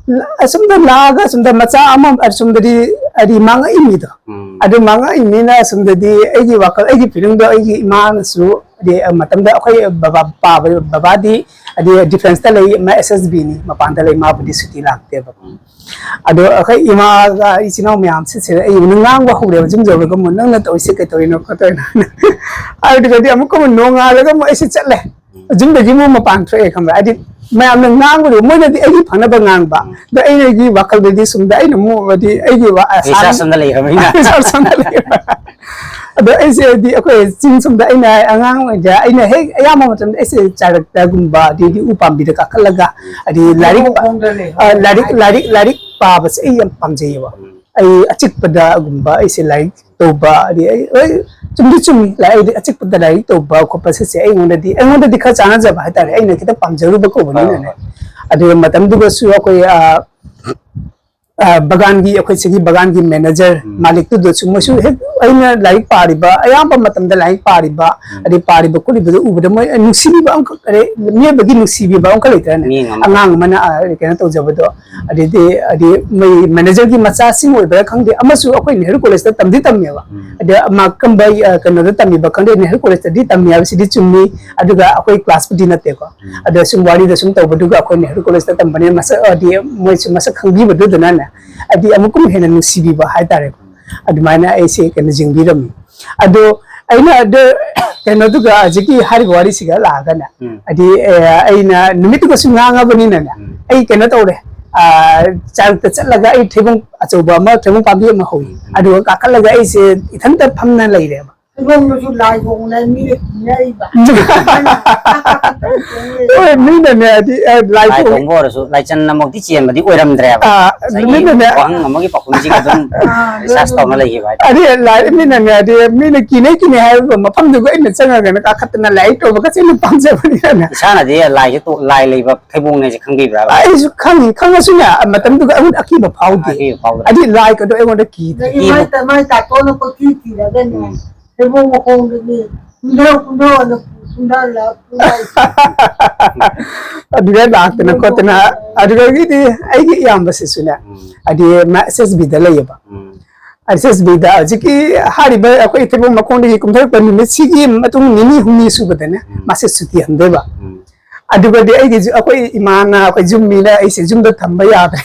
ꯑꯁꯨꯝꯗ ꯂꯥꯛꯑꯒ ꯑꯁꯨꯝꯗ ꯃꯆꯥ ꯑꯃ ꯑꯁꯨꯝꯗꯗꯤ ꯍꯥꯏꯗꯤ ꯃꯥꯡꯉꯛꯏꯅꯤꯗꯣ꯫ ꯎꯝ꯫ ꯑꯗꯨ ꯃꯥꯡꯉꯛꯏꯅꯤꯅ ꯑꯁꯨꯝꯗꯗꯤ ꯑꯩꯒꯤ ꯋꯥꯈꯜ, ꯑꯩꯒꯤ ꯐꯤꯂꯤꯡꯗꯣ ꯑꯩꯒꯤ ꯏꯃꯥꯅꯁꯨ ꯍꯥꯏꯗꯤ ꯃꯇꯝꯗ ꯑꯩꯈꯣꯏ ꯕꯕꯥ, ꯄꯥꯕ ꯕꯕꯥꯗꯤ ꯍꯥꯏꯗꯤ ꯗꯤꯐꯦꯟꯁꯇ ꯂꯩ, ꯃꯥ ꯑꯦꯁ ꯑꯦꯁ ꯕꯤꯅꯤ, ꯃꯄꯥꯟꯗ ꯂꯩ, ꯃꯥꯕꯨꯗꯤ ꯁꯨꯇꯤ ꯂꯥꯛꯇꯦꯕ꯫ ꯎꯝ꯫ ꯑꯗꯣ ꯑꯩꯈꯣꯏ ꯏꯃꯥꯒ ꯏꯆꯤꯟ ꯏꯅꯥꯎ ꯃꯌꯥꯝꯁꯤꯁꯦ ꯑꯩ ꯉꯥꯡꯕ ꯍꯧꯔꯦꯕ, ꯌꯨꯝ ꯌꯧꯔꯒ ꯑꯃꯨꯛ, "ꯅꯪꯅ ꯇꯧꯔꯤꯁꯦ ꯀꯩ ꯇꯧꯔꯤꯅꯣ ꯈꯣꯠꯇꯧꯔꯤꯅꯣ?" ꯍꯥꯏꯕꯗꯨꯒꯗꯤ ꯑꯃꯨꯛꯀ ꯑꯃꯨꯛ ꯅꯣꯡꯉꯥꯜꯂꯒ ꯑꯃꯨꯛ ꯑꯩꯁꯦ ꯆꯠꯂꯦ꯫ ꯎꯝ꯫ ꯌꯨꯝꯗꯒꯤ ꯑꯃꯨꯛ ꯃꯄꯥꯟ ꯊꯣꯛꯑꯦ ꯈꯪꯕ꯭ꯔꯥ? ꯍꯥꯏꯗꯤ ꯃꯌꯥꯝꯅ ꯉꯥꯡꯕꯗꯣ ꯃꯣꯏꯅꯗꯤ ꯑꯩꯒꯤ ꯐꯅꯕ ꯉꯥꯡꯕ, ꯑꯗꯣ ꯑꯩꯅꯒꯤ ꯋꯥꯈꯜꯗꯗꯤ ꯁꯣꯝꯗ ꯑꯩꯅ ꯑꯃꯨꯛ ꯍꯥꯏꯗꯤ ꯑꯩꯒꯤ ꯋꯥ- ꯔꯤꯁꯥꯔꯁ ꯑꯃꯗ ꯂꯩꯈ꯭ꯔꯕꯅꯤꯅ꯫ ꯔꯤꯁꯥꯔꯁ ꯑꯃꯗ ꯂꯩꯈ꯭ꯔꯕ꯫ ꯑꯗꯣ ꯑꯩꯁꯦ ꯍꯥꯏꯗꯤ ꯑꯩꯈꯣꯏ ꯆꯤꯡ ꯁꯣꯝꯗ ꯑꯩꯅ ꯑꯉꯥꯡ ꯑꯣꯏꯔꯤꯉꯩꯗ ꯑꯩꯅ ꯍꯦꯛ ꯑꯌꯥꯝꯕ ꯃꯇꯝꯗ ꯑꯩꯁꯦ ꯆꯥꯔꯛꯇꯒꯨꯝꯕ ꯑꯗꯩꯗꯤ ꯎ ꯄꯥꯝꯕꯤꯗ ꯀꯥꯈꯠꯂꯒ ꯍꯥꯏꯗꯤ ꯂꯥꯏꯔꯤꯛ ꯄꯥ- ꯑ, ꯂꯥꯏꯔꯤꯛ ꯂꯥꯏꯔꯤꯛ ꯂꯥꯏꯔꯤꯛ ꯄꯥꯕꯁꯦ ꯑꯩ ꯌꯥꯝ ꯄꯥꯝꯖꯩꯌꯦꯕ꯫ ꯑꯩ ꯑꯆꯤꯛꯄꯗꯒꯨꯝꯕ ꯑꯩꯁꯦ ꯂꯥꯏꯔꯤꯛ ꯇꯧꯕ ꯑꯗꯩ ꯑꯩ ꯍꯣꯏ, ꯆꯨꯝꯗꯤ ꯆꯨꯝꯃꯤ꯫ ꯂꯥꯏ- ꯑꯩꯗꯤ ꯑꯆꯤꯛꯄꯗ ꯂꯥꯏꯔꯤꯛ ꯇꯧꯕ ꯈꯣꯠꯄ ꯁꯤꯁꯦ ꯑꯩꯉꯣꯟꯗꯗꯤ ꯑꯩꯉꯣꯟꯗꯗꯤ ꯈꯔ ꯆꯥꯟꯅꯖꯕ ꯍꯥꯏꯇꯥꯔꯦ, ꯑꯩꯅ ꯈꯤꯇꯪ ꯄꯥꯝꯖꯔꯨꯕ ꯀꯧꯕꯅꯤꯅꯅꯦ꯫ ꯑꯗꯨꯒ ꯃꯇꯝꯗꯨꯒꯁꯨ ꯑꯩꯈꯣꯏ ꯑ, ꯑ, ꯕꯒꯥꯟꯒꯤ ꯑꯩꯈꯣꯏ ꯁꯤꯒꯤ ꯕꯒꯥꯟꯒꯤ ꯃꯦꯅꯦꯖꯔ ꯃꯥꯂꯤꯛꯇꯨꯗꯁꯨ ꯃꯣꯏꯁꯨ ꯍꯦꯛ ꯑꯩꯅ ꯂꯥꯏꯔꯤꯛ ꯄꯥꯔꯤꯕ ꯑꯌꯥꯝꯕ ꯃꯇꯝꯗ ꯂꯥꯏꯔꯤꯛ ꯄꯥꯔꯤꯕ ꯑꯗꯩ ꯄꯥꯔꯤꯕ ꯈꯣꯠꯂꯤꯕꯗꯨ ꯎꯕꯗ ꯃꯣꯏ ꯅꯨꯡꯁꯤꯕꯤꯕ ꯑꯃꯈꯛ, ꯃꯤꯑꯣꯏꯕꯒꯤ ꯅꯨꯡꯁꯤꯕꯤꯕ ꯑꯃꯈꯛ ꯂꯩꯇ꯭ꯔꯅꯦ? ꯃꯤ ꯑꯃ ꯑꯉꯥꯡ ꯑꯃꯅ ꯑ, ꯀꯩꯅꯣ ꯇꯧꯖꯕꯗꯣ꯫ ꯑꯗꯩꯗꯤ ꯍꯥꯏꯗꯤ ꯃꯣꯏ ꯃꯦꯅꯦꯖꯔꯒꯤ ꯃꯆꯥꯁꯤꯡ ꯑꯣꯏꯕ꯭ꯔꯥ ꯈꯪꯗꯦ, ꯑꯃꯁꯨ ꯑꯩꯈꯣꯏ ꯅꯦꯍꯔꯨ ꯀꯣꯂꯦꯖꯇ ꯇꯝꯗꯤ ꯇꯝꯃꯦꯕ꯫ ꯑꯗ ꯃꯥ ꯀꯝꯕ ꯑ, ꯀꯩꯅꯣꯗ ꯇꯝꯃꯤꯕ ꯈꯪꯗꯦ, ꯅꯦꯍꯔꯨ ꯀꯣꯂꯦꯖꯇꯗꯤ ꯇꯝꯃꯤ ꯍꯥꯏꯕꯁꯤꯗꯤ ꯆꯨꯝꯃꯤ꯫ ꯑꯗꯨꯒ ꯑꯩꯈꯣꯏ ꯀ꯭ꯂꯥꯁꯄꯨꯗꯤ ꯅꯠꯇꯦꯀꯣ꯫ ꯑꯗ ꯁꯨꯝ ꯋꯥꯔꯤꯗ ꯁꯨꯝ ꯇꯧꯕꯗꯨꯒ ꯑꯩꯈꯣꯏ ꯅꯦꯍꯔꯨ ꯀꯣꯂꯦꯖꯇ ꯇꯝꯕꯅꯤꯅ ꯃꯁꯛ ꯍꯥꯏꯗꯤ ꯃꯣꯏꯁꯨ ꯃꯁꯛ ꯈꯪꯕꯤꯕꯗꯨꯗꯅꯅꯦ, ꯍꯥꯏꯗꯤ ꯑꯃꯨꯛꯀꯨꯝ ꯍꯦꯟꯅ ꯅꯨꯡꯁꯤꯕꯤꯕ ꯍꯥꯏꯇꯥꯔꯦꯀꯣ꯫ ꯑꯗꯨꯃꯥꯏꯅ ꯑꯩꯁꯦ ꯀꯩꯅꯣ ꯌꯦꯡꯕꯤꯔꯝꯃꯤ꯫ ꯑꯗꯣ ꯑꯩꯅ ꯑꯗꯨ ꯀꯩꯅꯣꯗꯨꯒ ꯍꯧꯖꯤꯛꯀꯤ ꯍꯥꯏꯔꯤꯕ ꯋꯥꯔꯤꯁꯤꯒ ꯂꯥꯛꯑꯒꯅꯦ, ꯎꯝ꯫ ꯍꯥꯏꯗꯤ ꯑꯦ, ꯑꯩꯅ ꯅꯨꯃꯤꯠꯇꯨꯒꯁꯨ ꯉꯥꯡꯉꯕꯅꯤꯅꯅꯦ, ꯎꯝ꯫ ꯑꯩ ꯀꯩꯅꯣ ꯇꯧꯔꯦ, ꯑ, ꯆꯥꯔꯛꯇ ꯆꯠꯂꯒ ꯑꯩ ꯊꯩꯕꯣꯡ ꯑꯆꯧꯕ ꯑꯃ, ꯊꯩꯕꯣꯡ ꯄꯥꯝꯕꯤ ꯑꯃ ꯍꯧꯋꯤ꯫ ꯎꯝ꯫ ꯑꯗꯨꯒ ꯀꯥꯈꯠꯂꯒ ꯑꯩꯁꯦ ꯏꯊꯟꯇ ꯐꯝꯅ ꯂꯩꯔꯦꯕ꯫ ꯊꯩꯕꯣꯡꯗꯨꯁꯨ ꯂꯥꯏ ꯊꯣꯡꯅ ꯃꯤꯅ ꯀꯤꯅꯔꯤꯕ꯫ ꯍꯣꯏ, ꯃꯤꯅꯅꯦ ꯍꯥꯏꯗꯤ, ꯑ, ꯂꯥꯏ ꯂꯥꯏ ꯊꯣꯡ- ꯊꯣꯡꯕ ꯑꯣꯏꯔꯁꯨ ꯂꯥꯏꯆꯟꯅꯃꯛꯇꯤ ꯆꯦꯟꯕꯗꯤ ꯑꯣꯏꯔꯝꯗ꯭ꯔꯦꯕ꯫ ꯑꯥ, ꯉꯁꯥꯏꯒꯤ ꯃꯤꯅꯅꯦ꯫ ꯋꯥꯍꯪ ꯑꯃꯒꯤ ꯄꯥꯎꯈꯨꯝꯁꯤꯒ ꯑꯗꯨꯝ ꯑꯥ, ꯔꯤꯁꯥꯔꯁ ꯇꯧꯔ ꯂꯩꯈꯤꯕ ꯍꯥꯏꯇꯥꯔꯦ꯫ ꯑꯗꯩ ꯂꯥꯏ ꯃꯤꯅꯅꯦ, ꯑꯗꯩ ꯃꯤꯅ ꯀꯤꯅꯩ ꯀꯤꯅꯩ ꯍꯥꯏꯔꯤꯕ ꯃꯐꯝꯗꯨꯒ ꯑꯩꯅ ꯆꯪꯉꯒꯅ ꯀꯥꯈꯠꯇꯅ ꯂꯥꯏꯔꯤꯛ ꯇꯧꯕꯒꯁꯦ ꯑꯩꯅ ꯄꯥꯝꯖꯕꯅꯤꯅꯅꯦ꯫ ꯏꯁꯥꯅꯗꯤ ꯂꯥꯏꯁꯦ ꯇꯣ-, ꯂꯥꯏ ꯂꯩꯕ ꯊꯩꯕꯣꯡꯅꯦꯁꯦ ꯈꯪꯕꯤꯕ꯭ꯔꯥꯕ? ꯑꯩꯁꯨ ꯈꯪꯉꯤ, ꯈꯪꯉꯁꯨꯅꯦ, ꯃꯇꯝꯗꯨꯒ ꯑꯩꯉꯣꯟꯗ ꯑꯀꯤꯕ ꯐꯥꯎꯗꯦ꯫ ꯑꯀꯤꯕ ꯐꯥꯎꯗꯦ꯫ ꯍꯥꯏꯗꯤ ꯂꯥꯏꯒꯗꯣ ꯑꯩꯉꯣꯟꯗ ꯀꯤꯗꯦ꯫ ꯑꯗꯒꯤ ꯀꯤꯕ- ꯃꯥꯏ ꯇ-, ꯃꯥꯏ ꯇꯥꯇꯣꯟꯅ ꯀꯣꯏꯊꯤ ꯊꯤꯔꯒꯅꯦ, ꯎꯝ꯫ ꯊꯩꯕꯣꯡ ꯃꯈꯣꯡꯗꯒꯤ ꯀꯨꯝꯊꯧ, ꯀꯨꯝꯊꯧ ꯑꯅ ꯀꯨꯝꯊꯍꯜꯂ ꯀꯨꯝꯊꯍꯜꯂꯤ꯫ ꯑꯗꯨꯒ ꯂꯥꯛꯇꯅ ꯈꯣꯠꯇꯅ, ꯑꯗꯨꯗꯒꯤꯗꯤ ꯑꯩꯒꯤ ꯏꯌꯥꯝꯕꯁꯤꯁꯨꯅꯦ, ꯎꯝ꯫ ꯍꯥꯏꯗꯤ ꯃꯥ ꯑꯦꯁ ꯑꯦꯁ ꯕꯤꯗ ꯂꯩꯌꯦꯕ꯫ ꯎꯝ꯫ ꯑꯦꯁ ꯑꯦꯁ ꯕꯤꯗ ꯍꯧꯖꯤꯛꯀꯤ ꯍꯥꯏꯔꯤꯕ ꯑꯩꯈꯣꯏ ꯊꯩꯕꯣꯡ ꯃꯈꯣꯡꯗꯒꯤ ꯀꯨꯝꯊꯔꯛꯄ ꯅꯨꯃꯤꯠꯁꯤꯒꯤ ꯃꯇꯨꯡ ꯅꯤꯅꯤ ꯍꯨꯝꯅꯤ ꯁꯨꯕꯗꯅꯦ, ꯎꯝ꯫ ꯃꯥꯁꯦ ꯁꯨꯇꯤ ꯍꯟꯗꯣꯏꯕ꯫ ꯎꯝ꯫ ꯑꯗꯨꯒꯗꯤ ꯑꯩꯒꯤꯁꯨ ꯑꯩꯈꯣꯏ ꯏꯃꯥꯅ ꯑꯩꯈꯣꯏ ꯌꯨꯝ ꯃꯤꯅ ꯑꯩꯁꯦ ꯌꯨꯝꯗ ꯊꯝꯕ ꯌꯥꯗ꯭ꯔꯦ꯫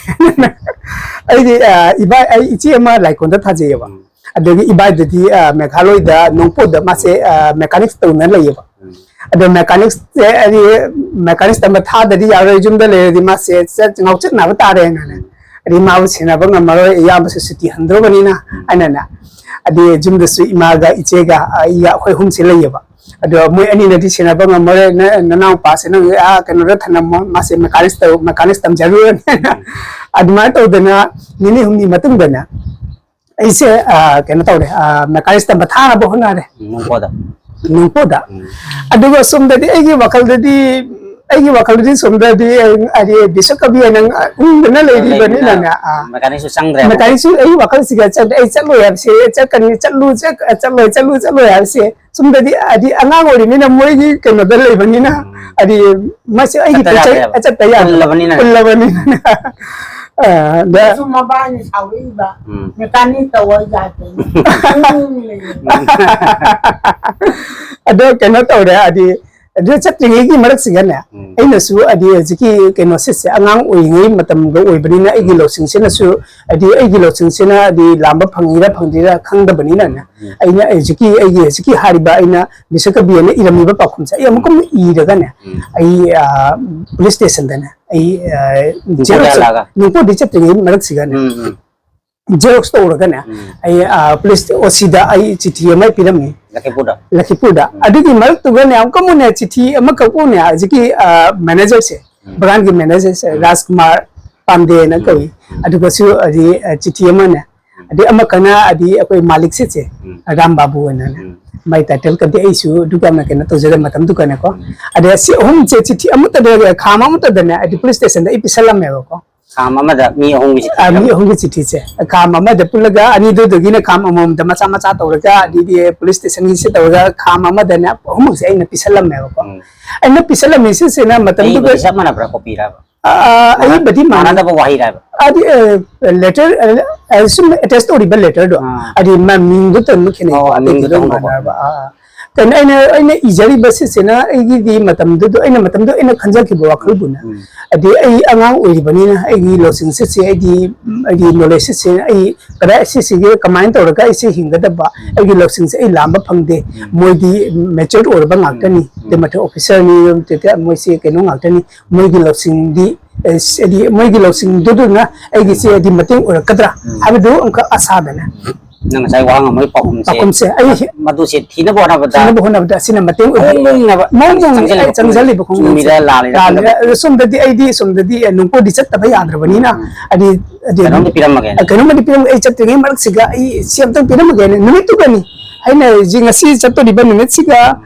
ꯑꯩꯗꯤ, ꯑ, ꯏꯕꯥ-, ꯑꯩ ꯏꯆꯦ ꯑꯃ ꯂꯥꯏꯀꯣꯟꯗ ꯊꯥꯖꯩꯌꯦꯕ꯫ ꯎꯝ꯫ ꯑꯗꯒꯤ ꯏꯕꯥꯏꯗꯨꯗꯤ, ꯑ, ꯃꯦꯘꯥꯂꯣꯏꯗ ꯅꯣꯡꯄꯣꯛꯗ ꯃꯥꯁꯦ, ꯑ, ꯃꯦꯀꯥꯅꯤꯛꯁ ꯇꯧꯅ ꯂꯩꯌꯦꯕ꯫ ꯎꯝ꯫ ꯑꯗꯣ ꯃꯦꯀꯥꯅꯤꯛꯁꯁꯦ ꯍꯥꯏꯗꯤ ꯃꯦꯀꯥꯅꯤꯛꯁ ꯇꯝꯕ ꯊꯥꯗꯗꯤ ꯌꯥꯔꯣꯏ, ꯌꯨꯝꯗ ꯂꯩꯔꯗꯤ ꯃꯥꯁꯦ ꯆꯠ- ꯉꯥꯎꯆꯠꯅꯕ ꯇꯥꯔꯦꯅꯅꯦ꯫ ꯍꯥꯏꯗꯤ ꯃꯥꯕꯨ ꯁꯦꯟꯅꯕ ꯉꯝꯃꯔꯣꯏ, ꯏꯌꯥꯝꯕꯁꯨ ꯁꯨꯇꯤ ꯍꯟꯗ꯭ꯔꯣꯕꯅꯤꯅ ꯍꯥꯏꯅꯅꯦ꯫ ꯑꯗꯤ ꯌꯨꯝꯗꯁꯨ ꯏꯃꯥꯒ ꯏꯆꯦꯒ ꯑꯩꯒ ꯑꯩꯈꯣꯏ ꯑꯍꯨꯝꯁꯦ ꯂꯩꯌꯦꯕ꯫ ꯑꯗꯣ ꯃꯣꯏ ꯑꯅꯤꯅꯗꯤ ꯁꯦꯟꯅꯕ ꯉꯝꯃꯔꯣꯏ, ꯅ- ꯅꯅꯥꯎꯄꯥꯁꯦ ꯅꯪ ꯑꯥ ꯀꯩꯅꯣꯗ ꯊꯅꯝꯃꯣ, ꯃꯥꯁꯦ ꯃꯦꯀꯥꯅꯤꯛꯁ ꯇꯧ ꯃꯦꯀꯥꯅꯤꯛꯁ ꯇꯝꯖꯔꯨꯔꯅꯤ꯫ ꯑꯗꯨꯃꯥꯏꯅ ꯇꯧꯗꯅ ꯅꯤꯅꯤ ꯍꯨꯝꯅꯤ ꯃꯇꯨꯡꯗꯅꯦ ꯑꯩꯁꯦ ꯑꯥ, ꯀꯩꯅꯣ ꯇꯧꯔꯦ, ꯑꯥ, ꯃꯦꯀꯥꯅꯤꯛꯁ ꯇꯝꯕ ꯊꯥꯅꯕ ꯍꯣꯠꯅꯔꯦ꯫ ꯅꯣꯡꯄꯣꯗ꯫ ꯅꯣꯡꯄꯣꯗ꯫ ꯎꯝ꯫ ꯑꯗꯨꯒ ꯁꯣꯝꯗꯗꯤ ꯑꯩꯒꯤ ꯋꯥꯈꯜꯗꯗꯤ ꯑꯩꯒꯤ ꯋꯥꯈꯜꯗꯗꯤ ꯁꯣꯝꯗꯗꯤ ꯑꯩ- ꯍꯥꯏꯗꯤ ꯕꯤꯁꯀꯕꯤ ꯍꯥꯏꯅ ꯎꯪꯗꯅ ꯂꯩꯔꯤꯕꯅꯤꯅꯅꯦ꯫ ꯑꯥ꯫ ꯃꯦꯀꯥꯅꯤꯛꯁꯨ ꯆꯪꯗ꯭ꯔꯦ꯫ ꯃꯦꯀꯥꯅꯤꯛꯁꯨ ꯑꯩꯒꯤ ꯋꯥꯈꯜꯁꯤꯒ ꯆꯪꯗ꯭ꯔꯦ꯫ ꯑꯩ ꯆꯠꯂꯣꯏ ꯍꯥꯏꯕꯁꯦ ꯆꯠꯀꯅꯤ, ꯆꯠꯂꯨ ꯆꯠ- ꯆꯠꯂꯣꯏ ꯆꯠꯂꯨ ꯆꯠꯂꯣꯏ ꯍꯥꯏꯕꯁꯦ ꯁꯣꯝꯗꯗꯤ ꯍꯥꯏꯗꯤ ꯑꯉꯥꯡ ꯑꯣꯏꯔꯤꯃꯤꯅ ꯃꯣꯏꯒꯤ ꯀꯩꯅꯣꯗ ꯂꯩꯕꯅꯤꯅ ꯎꯝ꯫ ꯍꯥꯏꯗꯤ ꯃꯁꯤ ꯑꯩꯒꯤ ꯆꯠꯇ ꯄꯣꯠ ꯆꯩ ꯌꯥꯗꯦꯕ꯫ ꯆꯠꯇ ꯌꯥꯗꯦꯕ꯫ ꯄꯨꯜꯂꯕꯅꯤꯅ꯫ ꯄꯨꯜꯂꯕꯅꯤꯅ꯫ ꯑ, ꯑꯗ ꯁꯨꯝ ꯃꯕꯥꯅꯤ ꯁꯥꯎꯔꯛꯏꯕ꯫ ꯎꯝ꯫ ꯃꯦꯀꯥꯅꯤꯛ ꯇꯧꯋꯣ ꯌꯥꯗꯦ꯫ ꯑꯗꯣ ꯀꯩꯅꯣ ꯇꯧꯔꯦ ꯍꯥꯏꯗꯤ ꯑꯗꯨ ꯆꯠꯇ꯭ꯔꯤꯉꯩꯒꯤ ꯃꯔꯛꯁꯤꯒꯅꯦ ꯎꯝ꯫ ꯑꯩꯅꯁꯨ ꯍꯥꯏꯗꯤ ꯍꯧꯖꯤꯛꯀꯤ ꯀꯩꯅꯣꯁꯤꯁꯦ ꯑꯉꯥꯡ ꯑꯣꯏꯔꯤꯉꯩ ꯃꯇꯝꯒ ꯑꯣꯏꯕꯅꯤꯅ ꯑꯩꯒꯤ ꯎꯝ꯫ ꯂꯧꯁꯤꯡꯁꯤꯅꯁꯨ ꯍꯥꯏꯗꯤ ꯑꯩꯒꯤ ꯂꯧꯁꯤꯡꯁꯤꯅ ꯍꯥꯏꯗꯤ ꯂꯥꯝꯕ ꯐꯪꯉꯤꯔꯥ ꯐꯪꯗ꯭ꯔꯤꯔꯥ ꯈꯪꯗꯕꯅꯤꯅꯅꯦ ꯎꯝ꯫ ꯑꯩꯅ ꯍꯧꯖꯤꯛꯀꯤ ꯑꯩꯒꯤ ꯍꯧꯖꯤꯛꯀꯤ ꯍꯥꯏꯔꯤꯕ ꯑꯩꯅ ꯕꯤꯁꯀꯕꯤꯅ ꯏꯔꯝꯃꯤꯕ ꯄꯥꯎꯈꯨꯝꯁꯦ ꯑꯩ ꯑꯃꯨꯛꯀ ꯑꯃꯨꯛ ꯏꯔꯒꯅꯦ ꯎꯝ꯫ ꯑꯩ ꯄꯨꯂꯤꯁ ꯁ꯭ꯇꯦꯁꯟꯗꯅꯦ ꯑꯩ ꯅꯣꯡꯄꯣꯛ ꯖꯦꯔꯣꯛꯁ ꯌꯥꯜꯂꯛꯑꯒ꯫ ꯅꯣꯡꯄꯣꯛꯇꯤ ꯆꯠꯇ꯭ꯔꯤꯉꯩ ꯃꯔꯛꯁꯤꯒꯅꯦ ꯎꯝ, ꯎꯝ꯫ ꯖꯦꯔꯣꯛꯁ ꯇꯧꯔꯒꯅꯦ ꯎꯝ꯫ ꯑꯩ ꯄꯨꯂꯤꯁ ꯑꯣ ꯁꯤꯗ ꯑꯩ ꯆꯤꯊꯤ ꯑꯃ ꯄꯤꯔꯝꯃꯤ ꯂꯈꯤꯄꯨꯔꯗ꯫ ꯂꯈꯤꯄꯨꯔꯗ ꯎꯝ꯫ ꯑꯗꯨꯒꯤ ꯃꯔꯛꯇꯨꯒꯅꯦ ꯑꯃꯨꯛꯀ ꯑꯃꯨꯛꯅꯦ ꯆꯤꯊꯤ ꯑꯃꯈꯛ ꯑꯃꯨꯛꯅꯦ ꯍꯧꯖꯤꯛꯀꯤ ꯃꯦꯅꯦꯖꯔꯁꯦ ꯎꯝ꯫ ꯕ꯭ꯔꯥꯟꯒꯤ ꯃꯦꯅꯦꯖꯔꯁꯦ ꯎꯝ꯫ ꯔꯥꯖꯀꯨꯃꯥꯔ ꯄꯥꯟꯗꯦꯅ ꯎꯝ꯫ ꯀꯧꯏ꯫ ꯎꯝ꯫ ꯑꯗꯨꯒꯁꯨ ꯍꯥꯏꯗꯤ ꯆꯤꯊꯤ ꯑꯃꯅꯦ ꯎꯝ꯫ ꯑꯗꯩ ꯑꯃꯈꯛꯅ ꯍꯥꯏꯗꯤ ꯑꯩꯈꯣꯏ ꯃꯥꯂꯤꯛꯁꯦ ꯆꯦ ꯎꯝ꯫ ꯔꯥꯝ ꯕꯥꯕꯨ ꯑꯅꯅꯦ ꯎꯝ꯫ ꯃꯥꯏ ꯇꯥꯏꯇꯜ ꯀꯗꯤ ꯑꯩꯁꯨ ꯑꯗꯨꯛ ꯌꯥꯝꯅ ꯀꯩꯅꯣ ꯇꯧꯖꯗꯕ ꯃꯇꯝꯗꯨ ꯀꯅꯦꯀꯣ ꯎꯝ꯫ ꯑꯗꯩ ꯑꯁꯤ ꯑꯍꯨꯝꯁꯦ ꯆꯤꯊꯤ ꯑꯃꯠꯇꯗ ꯈꯥꯝ ꯑꯃꯠꯇꯗꯅꯦ ꯍꯥꯏꯗꯤ ꯄꯨꯂꯤꯁ ꯁ꯭ꯇꯦꯁꯟꯗ ꯑꯩ ꯄꯤꯁꯜꯂꯝꯃꯦꯕꯀꯣ꯫ ꯈꯥꯝ ꯑꯃꯗ ꯃꯤ ꯑꯍꯨꯝꯒꯤ ꯆꯤꯊꯤ ꯑ, ꯃꯤ ꯑꯍꯨꯝꯒꯤ ꯆꯤꯊꯤꯁꯦ ꯈꯥꯝ ꯑꯃꯗ ꯄꯨꯜꯂꯒ ꯑꯅꯤꯗꯨꯗꯒꯤꯅ ꯈꯥꯝ ꯑꯃꯃꯝꯗ ꯃꯆꯥ ꯃꯆꯥ ꯇꯧꯔꯒ ꯑꯗꯩꯗꯤ ꯄꯨꯂꯤꯁ ꯁ꯭ꯇꯦꯁꯟꯒꯤꯁꯦ ꯇꯧꯔꯒ ꯈꯥꯝ ꯑꯃꯗꯅꯦ ꯑꯍꯨꯝꯃꯛꯁꯦ ꯑꯩꯅ ꯄꯤꯁꯜꯂꯝꯃꯦꯕꯀꯣ꯫ ꯎꯝ꯫ ꯑꯩꯅ ꯄꯤꯁꯜꯂꯝꯃꯤꯁꯤꯁꯤꯅ ꯃꯇꯝꯗꯨꯗ ꯑꯏꯕꯗꯤ ꯆꯞ ꯃꯥꯟꯅꯕ꯭ꯔꯥ ꯀꯣꯄꯤꯔꯕ? ꯑ, ꯑ, ꯃꯥꯟꯅ- ꯑꯏꯕꯗꯤ ꯃꯥꯟꯅꯩ꯫ ꯃꯥꯟꯅꯗꯕ ꯋꯥꯍꯩꯔꯕ? ꯍꯥꯏꯗꯤ, ꯑ, ꯂꯦꯇꯔ, ꯑ, ꯑ, ꯁꯨꯝ ꯑꯦꯇꯦꯁ ꯇꯧꯔꯤꯕ ꯂꯦꯇꯔꯗꯣ ꯑꯥ꯫ ꯍꯥꯏꯗꯤ ꯃꯃꯤꯡꯗꯨꯇꯪ ꯈꯦꯠꯅꯩꯀꯣ, ꯑꯣ, ꯑꯇꯩꯗꯤ ꯃꯃꯤꯡꯗꯨꯇꯪ ꯂꯣꯏ ꯍꯣꯡꯗꯣꯛꯄ꯫ ꯃꯥꯟꯅꯔꯕ꯫ ꯑꯥ, ꯑꯥ꯫ ꯀꯩꯅꯣ ꯑꯩꯅ ꯑꯩꯅ ꯏꯖꯔꯤꯕ ꯁꯤꯁꯤꯅ ꯑꯩꯒꯤꯗꯤ ꯃꯇꯝꯗꯨꯗ ꯑꯩꯅ ꯃꯇꯝꯗꯨ ꯑꯩꯅ ꯈꯟꯖꯈꯤꯕ ꯋꯥꯈꯜꯕꯨꯅ, ꯎꯝ꯫ ꯍꯥꯏꯗꯤ ꯑꯩ ꯑꯉꯥꯡ ꯑꯣꯏꯔꯤꯕꯅꯤꯅ ꯑꯩꯒꯤ ꯂꯧꯁꯤꯡ ꯁꯤꯁꯦ ꯑꯩꯗꯤ ꯑꯩꯒꯤ ꯅꯣꯂꯦꯖ ꯁꯤꯁꯦ ꯑꯩ ꯀꯗꯥꯏ ꯁꯤꯁꯤꯒꯤ ꯀꯃꯥꯏꯅ ꯇꯧꯔꯒ ꯑꯩꯁꯦ ꯍꯤꯡꯒꯗꯕ, ꯎꯝ꯫ ꯑꯩꯒꯤ ꯂꯧꯁꯤꯡꯁꯦ ꯑꯩ ꯂꯥꯝꯕ ꯐꯪꯗꯦ꯫ ꯎꯝ꯫ ꯃꯣꯏꯗꯤ ꯃꯦꯆꯔ ꯑꯣꯏꯔꯕ ꯉꯥꯛꯇꯅꯤ꯫ ꯎꯝ꯫ ꯑꯗꯩ ꯃꯊꯛ ꯑꯣꯐꯤꯁꯔꯅꯤ, ꯃꯣꯏꯁꯦ ꯀꯩꯅꯣ ꯉꯥꯛꯇꯅꯤ꯫ ꯃꯣꯏꯒꯤ ꯂꯧꯁꯤꯡꯗꯤ ꯑꯦ, ꯍꯥꯏꯗꯤ ꯃꯣꯏꯒꯤ ꯂꯧꯁꯤꯡꯗꯨꯗꯨꯅ ꯑꯩꯒꯤꯁꯦ ꯍꯥꯏꯗꯤ ꯃꯇꯦꯡ ꯑꯣꯏꯔꯛꯀꯗ꯭ꯔꯥ ꯎꯝ꯫ ꯍꯥꯏꯕꯗꯨ ꯑꯃꯈꯛ ꯑꯁꯥꯗꯅ ꯅꯪ ꯉꯁꯥꯏ ꯋꯥꯍꯪ ꯑꯃꯒꯤ ꯄꯥꯎꯈꯨꯝꯁꯦ, ꯄꯥꯎꯈꯨꯝꯁꯦ ꯑꯩ ꯃꯗꯨꯁꯦ ꯊꯤꯅꯕ ꯍꯣꯠꯅꯕꯗ ꯊꯤꯅꯕ ꯍꯣꯠꯅꯕꯗ ꯑꯁꯤꯅ ꯃꯇꯦꯡ ꯑꯣꯏ ꯃꯑꯣꯡ ꯃꯣꯡꯅꯕ ꯃꯑꯣꯡ ꯃꯣꯡ ꯑꯩ ꯆꯪꯁꯤꯜꯂꯤꯕ ꯆꯪꯁꯤꯜꯂꯤꯕ ꯈꯣꯡ ꯈꯣꯡꯁꯦ ꯆꯨꯝꯃꯤꯔ ꯂꯥꯜꯂꯤꯔ ꯂꯥꯜꯂꯤꯔ ꯈꯪꯗꯕ꯫ ꯑꯗꯣ ꯁꯣꯝꯗꯗꯤ ꯑꯩꯗꯤ ꯁꯣꯝꯗꯗꯤ ꯅꯣꯡꯄꯣꯛꯗꯤ ꯆꯠꯇꯕ ꯌꯥꯗ꯭ꯔꯕꯅꯤꯅ ꯎꯝ꯫ ꯍꯥꯏꯗꯤ ꯍꯥꯏꯗꯤ ꯀꯩꯅꯣꯝꯗꯤ ꯄꯤꯔꯝꯃꯒꯦ꯫ ꯀꯩꯅꯣꯝꯃꯗꯤ ꯄꯤꯔꯝꯃꯒꯦ꯫ ꯑꯩ ꯆꯠꯇ꯭ꯔꯤꯉꯩ ꯃꯔꯛꯁꯤꯒ ꯑꯩ ꯁꯤ ꯑꯝꯇꯪ ꯄꯤꯔꯝꯃꯒꯦꯅ ꯅꯨꯃꯤꯠꯇꯨꯒꯅꯤ ꯑꯩꯅ ꯍꯧꯖꯤꯛ ꯉꯁꯤ ꯆꯠꯇꯣꯔꯤꯕ ꯅꯨꯃꯤꯠꯁꯤꯒ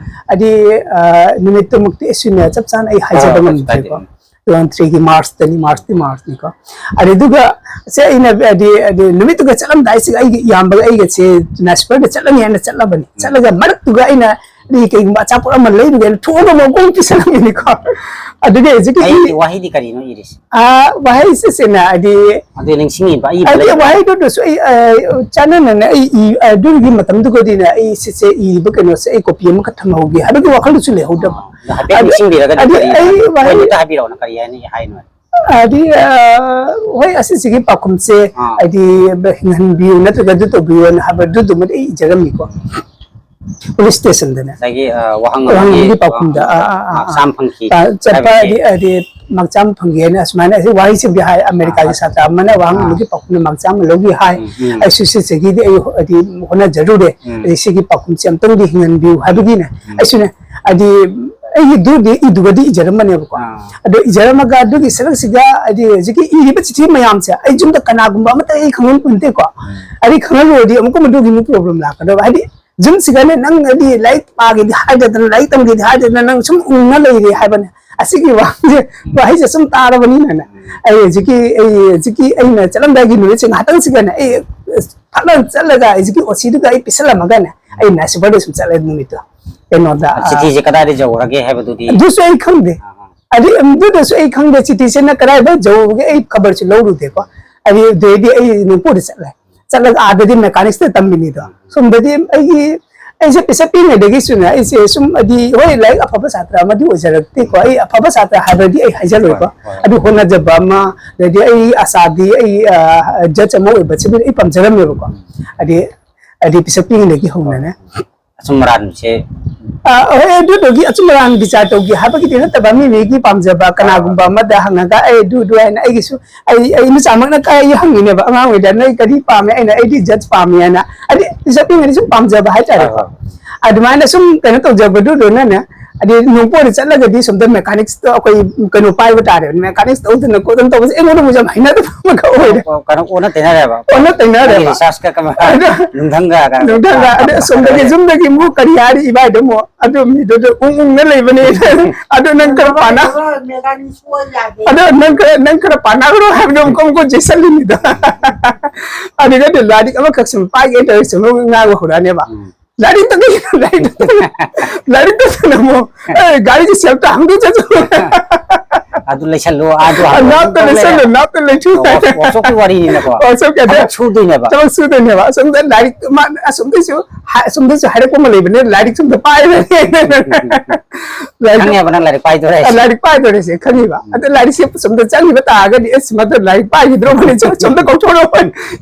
ꯍꯥꯏꯗꯤ ꯑ, ꯅꯨꯃꯤꯠꯇꯨꯃꯛꯇꯤ ꯑꯩꯁꯨꯅꯦ ꯆꯞ ꯆꯥꯅ ꯑꯩ ꯍꯥꯏꯖꯕ ꯍꯣꯏ, ꯍꯣꯏ, ꯀꯩꯁꯨ ꯀꯥꯏꯗꯦ꯫ ꯉꯝꯗ꯭ꯔꯦꯀꯣ꯫ ꯇꯨ ꯊꯥꯎꯖꯟ ꯊ꯭ꯔꯤꯒꯤ ꯃꯥꯔꯁꯇꯅꯤ, ꯃꯥꯔꯁꯇꯤ ꯃꯥꯔꯁꯅꯤꯀꯣ꯫ ꯑꯗꯨꯗꯨꯒ ꯁꯦ ꯑꯩꯅ ꯍꯥꯏꯗꯤ ꯍꯥꯏꯗꯤ ꯅꯨꯃꯤꯠꯇꯨꯒ ꯆꯠꯂꯝꯗꯥꯏꯁꯤꯒ ꯑꯩꯒꯤ ꯏꯌꯥꯝꯕꯒ ꯑꯩꯒꯁꯦ ꯅꯥꯏꯠ ꯁꯨꯄꯔꯗ ꯆꯠꯂꯅꯤ ꯍꯥꯏꯅ ꯆꯠꯂꯕꯅꯤ꯫ ꯎꯝ꯫ ꯆꯠꯂꯒ ꯃꯔꯛꯇꯨꯒ ꯑꯩꯅ ꯑꯩ ꯀꯩꯒꯨꯝꯕ ꯑꯆꯥꯄꯣꯠ ꯑꯃ ꯂꯩꯔꯨꯒꯦꯅ ꯊꯣꯛꯑꯒ ꯑꯃꯨꯛ ꯄꯤꯁꯜꯂꯝꯃꯤꯅꯤꯀꯣ꯫ ꯑꯗꯨꯒꯤ ꯍꯧꯖꯤꯛꯀꯤ ꯑꯩꯒꯤ ꯋꯥꯍꯩꯗꯤ ꯀꯔꯤꯅꯣ ꯏꯔꯤꯁꯦ? ꯑꯥ, ꯋꯥꯍꯩꯁꯤꯁꯤꯅ ꯍꯥꯏꯗꯤ ꯑꯗꯨ ꯅꯤꯡꯁꯤꯡꯉꯤꯕ ꯑꯏꯕ ꯍꯥꯏꯗꯤ ꯂꯩꯕ꯭ꯔꯥ? ꯋꯥꯍꯩꯗꯨꯗꯁꯨ ꯑꯩ, ꯑ, ꯆꯥꯟꯅꯅꯅ ꯑꯩ ꯏ-, ꯑꯗꯨꯒꯤ ꯃꯇꯝꯗꯨꯒꯗꯤꯅꯦ ꯑꯩ ꯁꯤꯁꯦ ꯏꯔꯤꯕ ꯀꯩꯅꯣꯁꯦ ꯑꯩ ꯀꯣꯄꯤ ꯑꯃꯈꯛ ꯊꯝꯍꯧꯒꯦ ꯍꯥꯏꯕꯒꯤ ꯋꯥꯈꯜꯗꯨꯁꯨ ꯂꯩꯍꯧꯗꯕ꯫ ꯑꯣ, ꯑꯗꯣ ꯍꯥꯏꯐꯦꯠ ꯑꯗꯨ, ꯅꯤꯡꯁꯤꯡꯕꯤꯔꯒꯗꯤ ꯑꯗꯨ ꯀꯔꯤ ꯑꯩ ꯍꯥꯏꯕ? ꯋꯥꯍꯩ ꯄꯣꯏꯟꯗꯨꯇ ꯍꯥꯏꯕꯤꯔꯛꯑꯣꯅ ꯀꯔꯤ ꯍꯥꯏꯅ ꯍꯥꯏꯅꯣ? ꯍꯥꯏꯗꯤ, ꯑ, ꯍꯣꯏ, ꯑꯁꯤꯁꯤꯒꯤ ꯄꯥꯎꯈꯨꯝꯁꯦ ꯑꯥ꯫ ꯍꯥꯏꯗꯤ ꯍꯤꯡꯍꯟꯕꯤꯌꯨ ꯅꯠꯇ꯭ꯔꯒ ꯑꯗꯨ ꯇꯧꯕꯤꯌꯨꯅ ꯍꯥꯏꯕꯗꯨꯗꯨꯃꯗꯤ ꯑꯩ ꯏꯖꯔꯝꯃꯤꯀꯣ꯫ ꯄꯨꯂꯤꯁ ꯁ꯭ꯇꯦꯁꯟꯗꯅꯦ꯫ ꯉꯁꯥꯏꯒꯤ, ꯑ, ꯋꯥꯍꯪ ꯋꯥꯍꯪ ꯑꯃꯒꯤ, ꯑꯃꯒꯤ ꯄꯥꯎꯈꯨꯝꯗ, ꯑ, ꯑ, ꯑ, ꯑ, ꯃꯥꯔꯛ ꯆꯥꯝꯃ ꯐꯪꯈꯤ ꯑ, ꯆꯠꯄ ꯍꯥꯏꯕꯒꯤ꯫ ꯍꯥꯏꯗꯤ, ꯍꯥꯏꯗꯤ ꯃꯥꯔꯛ ꯆꯥꯝꯃ ꯐꯪꯒꯦꯅ ꯑꯁꯨꯃꯥꯏꯅ ꯑꯩ ꯋꯥꯍꯩꯁꯤꯕꯨꯗꯤ ꯍꯥꯏ, ꯑꯃꯦꯔꯤꯀꯥꯒꯤ ꯑꯥ꯫ ꯁꯥꯇ꯭ꯔ ꯑꯃꯅ ꯋꯥꯍꯪ ꯑꯥ꯫ ꯑꯃꯒꯤ ꯄꯥꯎꯈꯨꯝꯗ ꯃꯥꯔꯛ ꯆꯥꯝꯃ ꯂꯧꯈꯤ ꯍꯥꯏ꯫ ꯎꯝ, ꯎꯝ꯫ ꯑꯩꯁꯨ ꯁꯤꯁꯤꯒꯤꯗꯤ ꯑꯩ ꯍꯣ-, ꯍꯥꯏꯗꯤ ꯍꯣꯠꯅꯖꯔꯨꯔꯦ꯫ ꯎꯝ꯫ ꯑꯗꯩ ꯁꯤꯒꯤ ꯄꯥꯎꯈꯨꯝꯁꯤ ꯑꯝꯇꯪꯗꯤ ꯍꯤꯡꯍꯟꯕꯤꯌꯨ ꯍꯥꯏꯕꯒꯤꯅꯦ꯫ ꯎꯝ꯫ ꯑꯩꯁꯨꯅꯦ, ꯍꯥꯏꯗꯤ ꯑꯩꯒꯤꯗꯨꯗꯤ ꯏꯗꯨꯒꯗꯤ ꯏꯖꯔꯝꯕꯅꯦꯕꯀꯣ꯫ ꯑꯥ꯫ ꯑꯗꯣ ꯏꯖꯔꯝꯃꯒ ꯑꯗꯨꯒꯤ ꯁꯔꯨꯛꯁꯤꯗ ꯍꯥꯏꯗꯤ ꯍꯧꯖꯤꯛꯀꯤ ꯏꯔꯤꯕ ꯆꯤꯊꯤ ꯃꯌꯥꯝꯁꯦ ꯑꯩ ꯌꯨꯝꯗ ꯀꯅꯥꯒꯨꯝꯕ ꯑꯃꯠꯇ ꯑꯩ ꯈꯪꯍꯟꯄꯣꯟꯇꯦꯀꯣ꯫ ꯎꯝ꯫ ꯑꯩ ꯈꯪꯍꯜꯂꯨꯔꯗꯤ ꯑꯃꯨꯛꯀ ꯃꯗꯨꯒꯤ ꯑꯃꯨꯛ ꯄ꯭ꯔꯣꯕ꯭ꯂꯦꯝ ꯂꯥꯛꯀꯗꯕ꯫ ꯍꯥꯏꯗꯤ ꯌꯨꯝꯁꯤꯗꯅꯦ ꯅꯪ ꯍꯥꯏꯗꯤ ꯂꯥꯏꯔꯤꯛ ꯄꯥꯒꯦꯗꯤ ꯍꯥꯏꯗꯗꯅ, ꯂꯥꯏꯔꯤꯛ ꯇꯝꯒꯦꯗꯤ ꯍꯥꯏꯗꯗꯅ ꯅꯪ ꯁꯨꯝ ꯎꯪꯉ ꯂꯩꯔꯦ ꯍꯥꯏꯕꯅꯦ꯫ ꯑꯁꯤꯒꯤ ꯋꯥꯍꯪꯁꯦ, ꯋꯥꯍꯩꯁꯦ ꯁꯨꯝ ꯇꯥꯔꯕꯅꯤꯅꯅꯦ, ꯑꯩ ꯍꯧꯖꯤꯛꯀꯤ, ꯑꯩ ꯍꯧꯖꯤꯛꯀꯤ ꯑꯩꯅ ꯆꯠꯂꯝꯗꯥꯏꯒꯤ ꯅꯨꯃꯤꯠꯁꯦ ꯉꯥꯏꯍꯥꯛꯇꯪꯁꯤꯗꯅꯦ, ꯑꯩ ꯐꯠ ꯂꯥꯎꯅ ꯆꯠꯂꯒ ꯍꯧꯖꯤꯛꯀꯤ ꯑꯣ ꯁꯤꯗꯨꯗ ꯑꯩ ꯄꯤꯁꯜꯂꯝꯃꯒꯅꯦ, ꯑꯩ ꯅꯥꯏꯠ ꯁꯨꯄꯔꯗ ꯁꯨꯝ ꯆꯠꯂꯦ ꯅꯨꯃꯤꯠꯇꯣ꯫ ꯀꯩꯅꯣꯗ, ꯑ, ꯆꯤꯊꯤꯁꯦ ꯀꯗꯥꯏꯗ ꯌꯧꯔꯒꯦ ꯍꯥꯏꯕꯗꯨꯗꯤ? ꯑꯗꯨꯁꯨ ꯑꯩ ꯈꯪꯗꯦ꯫ ꯑꯥ, ꯑꯥ꯫ ꯑꯗꯨ, ꯑꯗꯨꯗꯁꯨ ꯑꯩ ꯈꯪꯗꯦ, ꯆꯤꯊꯤꯁꯤꯅ ꯀꯗꯥꯏꯗ ꯌꯧꯔꯒꯦ, ꯑꯩ ꯈꯕꯔꯁꯨ ꯂꯧꯔꯨꯗꯦꯀꯣ꯫ ꯑꯗꯨꯗꯩꯗꯤ ꯑꯩ ꯅꯣꯡꯄꯣꯛꯇ ꯆꯠꯂꯦ꯫ ꯆꯠꯂꯒ ꯑꯥꯗꯗꯤ ꯃꯦꯀꯥꯅꯤꯛꯁꯇ ꯇꯝꯃꯤꯅꯤꯗꯣ꯫ ꯁꯣꯝꯗꯗꯤ ꯑꯩꯒꯤ ꯑꯩꯁꯦ ꯄꯤꯁꯛ ꯄꯤꯛꯏꯉꯩꯗꯒꯤꯁꯨꯅꯦ, ꯑꯩꯁꯦ ꯁꯨꯝ ꯍꯥꯏꯗꯤ, ꯍꯣꯏ, ꯂꯥꯏꯔꯤꯛ ꯑꯐꯕ ꯁꯥꯇ꯭ꯔ ꯑꯃꯗꯤ ꯑꯣꯏꯖꯔꯛꯇꯦꯀꯣ, ꯑꯩ ꯑꯐꯕ ꯁꯥꯇ꯭ꯔ ꯍꯥꯏꯕꯗꯤ ꯑꯩ ꯍꯥꯏꯖꯔꯣꯏꯀꯣ꯫ ꯍꯣꯏ, ꯍꯣꯏ꯫ ꯑꯗꯨ ꯍꯣꯠꯅꯖꯕ ꯑꯃ, ꯑꯗꯩꯗꯤ ꯑꯩ ꯑꯁꯥꯗꯤ, ꯑꯩ ꯖꯖ ꯑꯃ ꯑꯣꯏꯕꯁꯤꯕꯨꯗꯤ ꯑꯩ ꯄꯥꯝꯖꯔꯝꯃꯦꯕꯀꯣ꯫ ꯎꯝ꯫ ꯍꯥꯏꯗꯤ, ꯍꯥꯏꯗꯤ ꯄꯤꯁꯛ ꯄꯤꯛꯏꯉꯩꯗꯒꯤ ꯍꯣꯏ꯫ ꯍꯧꯅꯅꯦ꯫ ꯑꯆꯨꯝ ꯑꯔꯥꯟꯁꯦ ꯑ, ꯍꯣꯏ, ꯑꯗꯨꯗꯨꯒꯤ ꯑꯆꯨꯝ ꯑꯔꯥꯟ ꯕꯤꯆꯥꯔ ꯇꯧꯒꯦ ꯍꯥꯏꯕꯒꯤꯗꯤ ꯅꯠꯇꯕ, ꯃꯤ ꯃꯤꯒꯤ ꯄꯥꯝꯖꯕ ꯀꯅꯥꯒꯨꯝꯕ ꯑꯃꯗ ꯍꯪꯉꯒ, "ꯑꯩ ꯑꯗꯨ, ꯑꯗꯨ" ꯍꯥꯏꯅ, ꯑꯩꯒꯤꯁꯨ, ꯑꯩ, ꯑꯩ ꯃꯆꯥꯃꯛꯅ ꯀꯥꯏ ꯍꯪꯉꯤꯅꯦꯕ, ꯑꯉꯥꯡ ꯑꯣꯏꯔꯤꯉꯩꯗ, "ꯅꯣꯏ ꯀꯔꯤ ꯄꯥꯝꯃꯦ?" ꯑꯩꯅ, "ꯑꯩꯗꯤ ꯖꯖ ꯄꯥꯝꯃꯦ" ꯍꯥꯏꯅ, ꯍꯥꯏꯗꯤ ꯄꯤꯁꯛ ꯄꯤꯛꯏꯉꯩꯗ ꯁꯨꯝ ꯄꯥꯝꯖꯕ ꯍꯥꯏꯇꯥꯔꯦꯀꯣ꯫ ꯍꯣꯏ, ꯍꯣꯏ꯫ ꯑꯗꯨꯃꯥꯏꯅ ꯁꯨꯝ ꯀꯩꯅꯣ ꯇꯧꯖꯕꯗꯨꯗꯨꯅꯅꯦ, ꯍꯥꯏꯗꯤ ꯅꯣꯡꯄꯣꯛꯗ ꯆꯠꯂꯒꯗꯤ ꯁꯣꯝꯗ ꯃꯦꯀꯥꯅꯤꯛꯁꯇ ꯑꯩꯈꯣꯏ ꯀꯩꯅꯣ ꯄꯥꯏꯕ ꯇꯥꯔꯦ, ꯃꯦꯀꯥꯅꯤꯛꯁ ꯇꯧꯗꯅ ꯈꯣꯠꯇꯅ ꯇꯧꯕꯁꯦ ꯑꯩꯉꯣꯟꯗ ꯑꯃꯨꯛ ꯌꯥꯝ ꯍꯩꯅꯗꯕ ꯑꯃꯒ ꯑꯣꯏꯔꯦ꯫ ꯑꯣ, ꯀꯩꯅꯣ ꯑꯣꯟꯅ ꯇꯩꯅꯔꯦꯕ꯫ ꯑꯣꯟꯅ ꯇꯩꯅꯔꯦꯕ꯫ ꯅꯪꯒꯤ ꯔꯤꯁꯥꯔꯁꯀ ꯀꯃ-, ꯑꯗꯣ ꯅꯨꯡꯊꯪꯒ ꯀꯩꯅꯣ ꯅꯨꯡꯊꯪꯒ, ꯑꯗꯣ ꯑꯁꯣꯝꯗꯒꯤ ꯌꯨꯝꯗꯒꯤ ꯑꯃꯨꯛ ꯀꯔꯤ ꯍꯥꯏꯔꯤ ꯏꯕꯥꯏꯗꯣ ꯑꯃꯨꯛ, ꯑꯗꯨ ꯃꯤꯗꯨꯗ ꯎꯪ ꯎꯪꯅ ꯂꯩꯕꯅꯦ꯫ ꯑꯗꯣ ꯅꯪ ꯈꯔ ꯄꯥꯅ-, ꯃꯦꯀꯥꯅꯤꯛ ꯁꯣꯏ ꯌꯥꯗꯦ꯫ ꯑꯗꯣ ꯅꯪ ꯈꯔ, ꯅꯪ ꯈꯔ ꯄꯥꯅꯈ꯭ꯔꯣ ꯍꯥꯏꯕꯗꯣ ꯑꯃꯨꯛ ꯑꯃꯨꯛ ꯆꯦꯁꯜꯂꯤꯅꯤꯗꯣ꯫ ꯑꯗꯨꯒꯗꯤ ꯂꯥꯏꯔꯤꯛ ꯑꯃꯈꯛ ꯁꯨꯝ ꯄꯥꯏꯒꯦ ꯇꯧꯔꯦ, ꯁꯨꯝ ꯉꯥꯡꯕ ꯍꯧꯔꯛꯑꯅꯦꯕ꯫ ꯎꯝ꯫ ꯂꯥꯏꯔꯤꯛꯇꯒꯤ, ꯂꯥꯏꯔꯤꯛꯇ-, ꯂꯥꯏꯔꯤꯛꯇ ꯑꯃꯨꯛ, "ꯑꯦ, ꯒꯥꯔꯤꯒꯤ ꯁꯦꯜꯇ ꯍꯪꯗꯣꯛ ꯆꯠꯂꯨ꯫ ꯑꯗꯨ ꯂꯩꯁꯜꯂꯨ, ꯑꯗꯨ ꯍꯪꯗꯣꯛ ꯅꯥꯞꯇ ꯆꯠꯂꯨ ꯂꯩꯁꯜꯂꯨ, ꯂꯩꯔꯦ꯫ ꯅꯥꯞꯇ ꯂꯩꯁꯜꯂꯨ"꯫ ꯑꯣ, ꯋꯥꯛ-, ꯋꯥꯛꯁꯣꯞꯀꯤ ꯋꯥꯔꯤꯅꯤꯅꯀꯣ꯫ ꯋꯥꯛꯁꯣꯞꯀꯤ ꯑꯗ ꯊꯕꯛ ꯁꯨꯗꯣꯏꯅꯦꯕ꯫ ꯊꯕꯛ ꯁꯨꯗꯣꯏꯅꯦꯕ꯫ ꯑꯁꯣꯝꯗ ꯂꯥꯏꯔꯤꯛ, ꯃꯥ-, ꯑꯁꯣꯝꯗꯩꯁꯨ ꯍꯥꯏ-, ꯑꯁꯣꯝꯗꯩꯁꯨ ꯍꯥꯏꯔꯛꯄ ꯑꯃ ꯂꯩꯕꯅꯦ, ꯂꯥꯏꯔꯤꯛ ꯁꯣꯝꯗ ꯄꯥꯏꯔꯦ꯫ ꯂꯥꯏꯔꯤꯛ ꯈꯪꯉꯦꯕ ꯅꯪ ꯂꯥꯏꯔꯤꯛ ꯄꯥꯏꯗꯣꯔꯦ ꯍꯥꯏꯁꯦ꯫ ꯂꯥꯏꯔꯤꯛ ꯄꯥꯏꯗꯣꯔꯦꯁꯦ ꯈꯪꯉꯤꯕ꯫ ꯎꯝ꯫ ꯑꯗ ꯂꯥꯏꯔꯤꯛꯁꯦ ꯁꯣꯝꯗ ꯆꯪꯈꯤꯕ ꯇꯥꯔꯒꯗꯤ, "ꯑꯁ, ꯃꯗꯨ ꯂꯥꯏꯔꯤꯛ ꯄꯥꯏꯈꯤꯗ꯭ꯔꯣ?"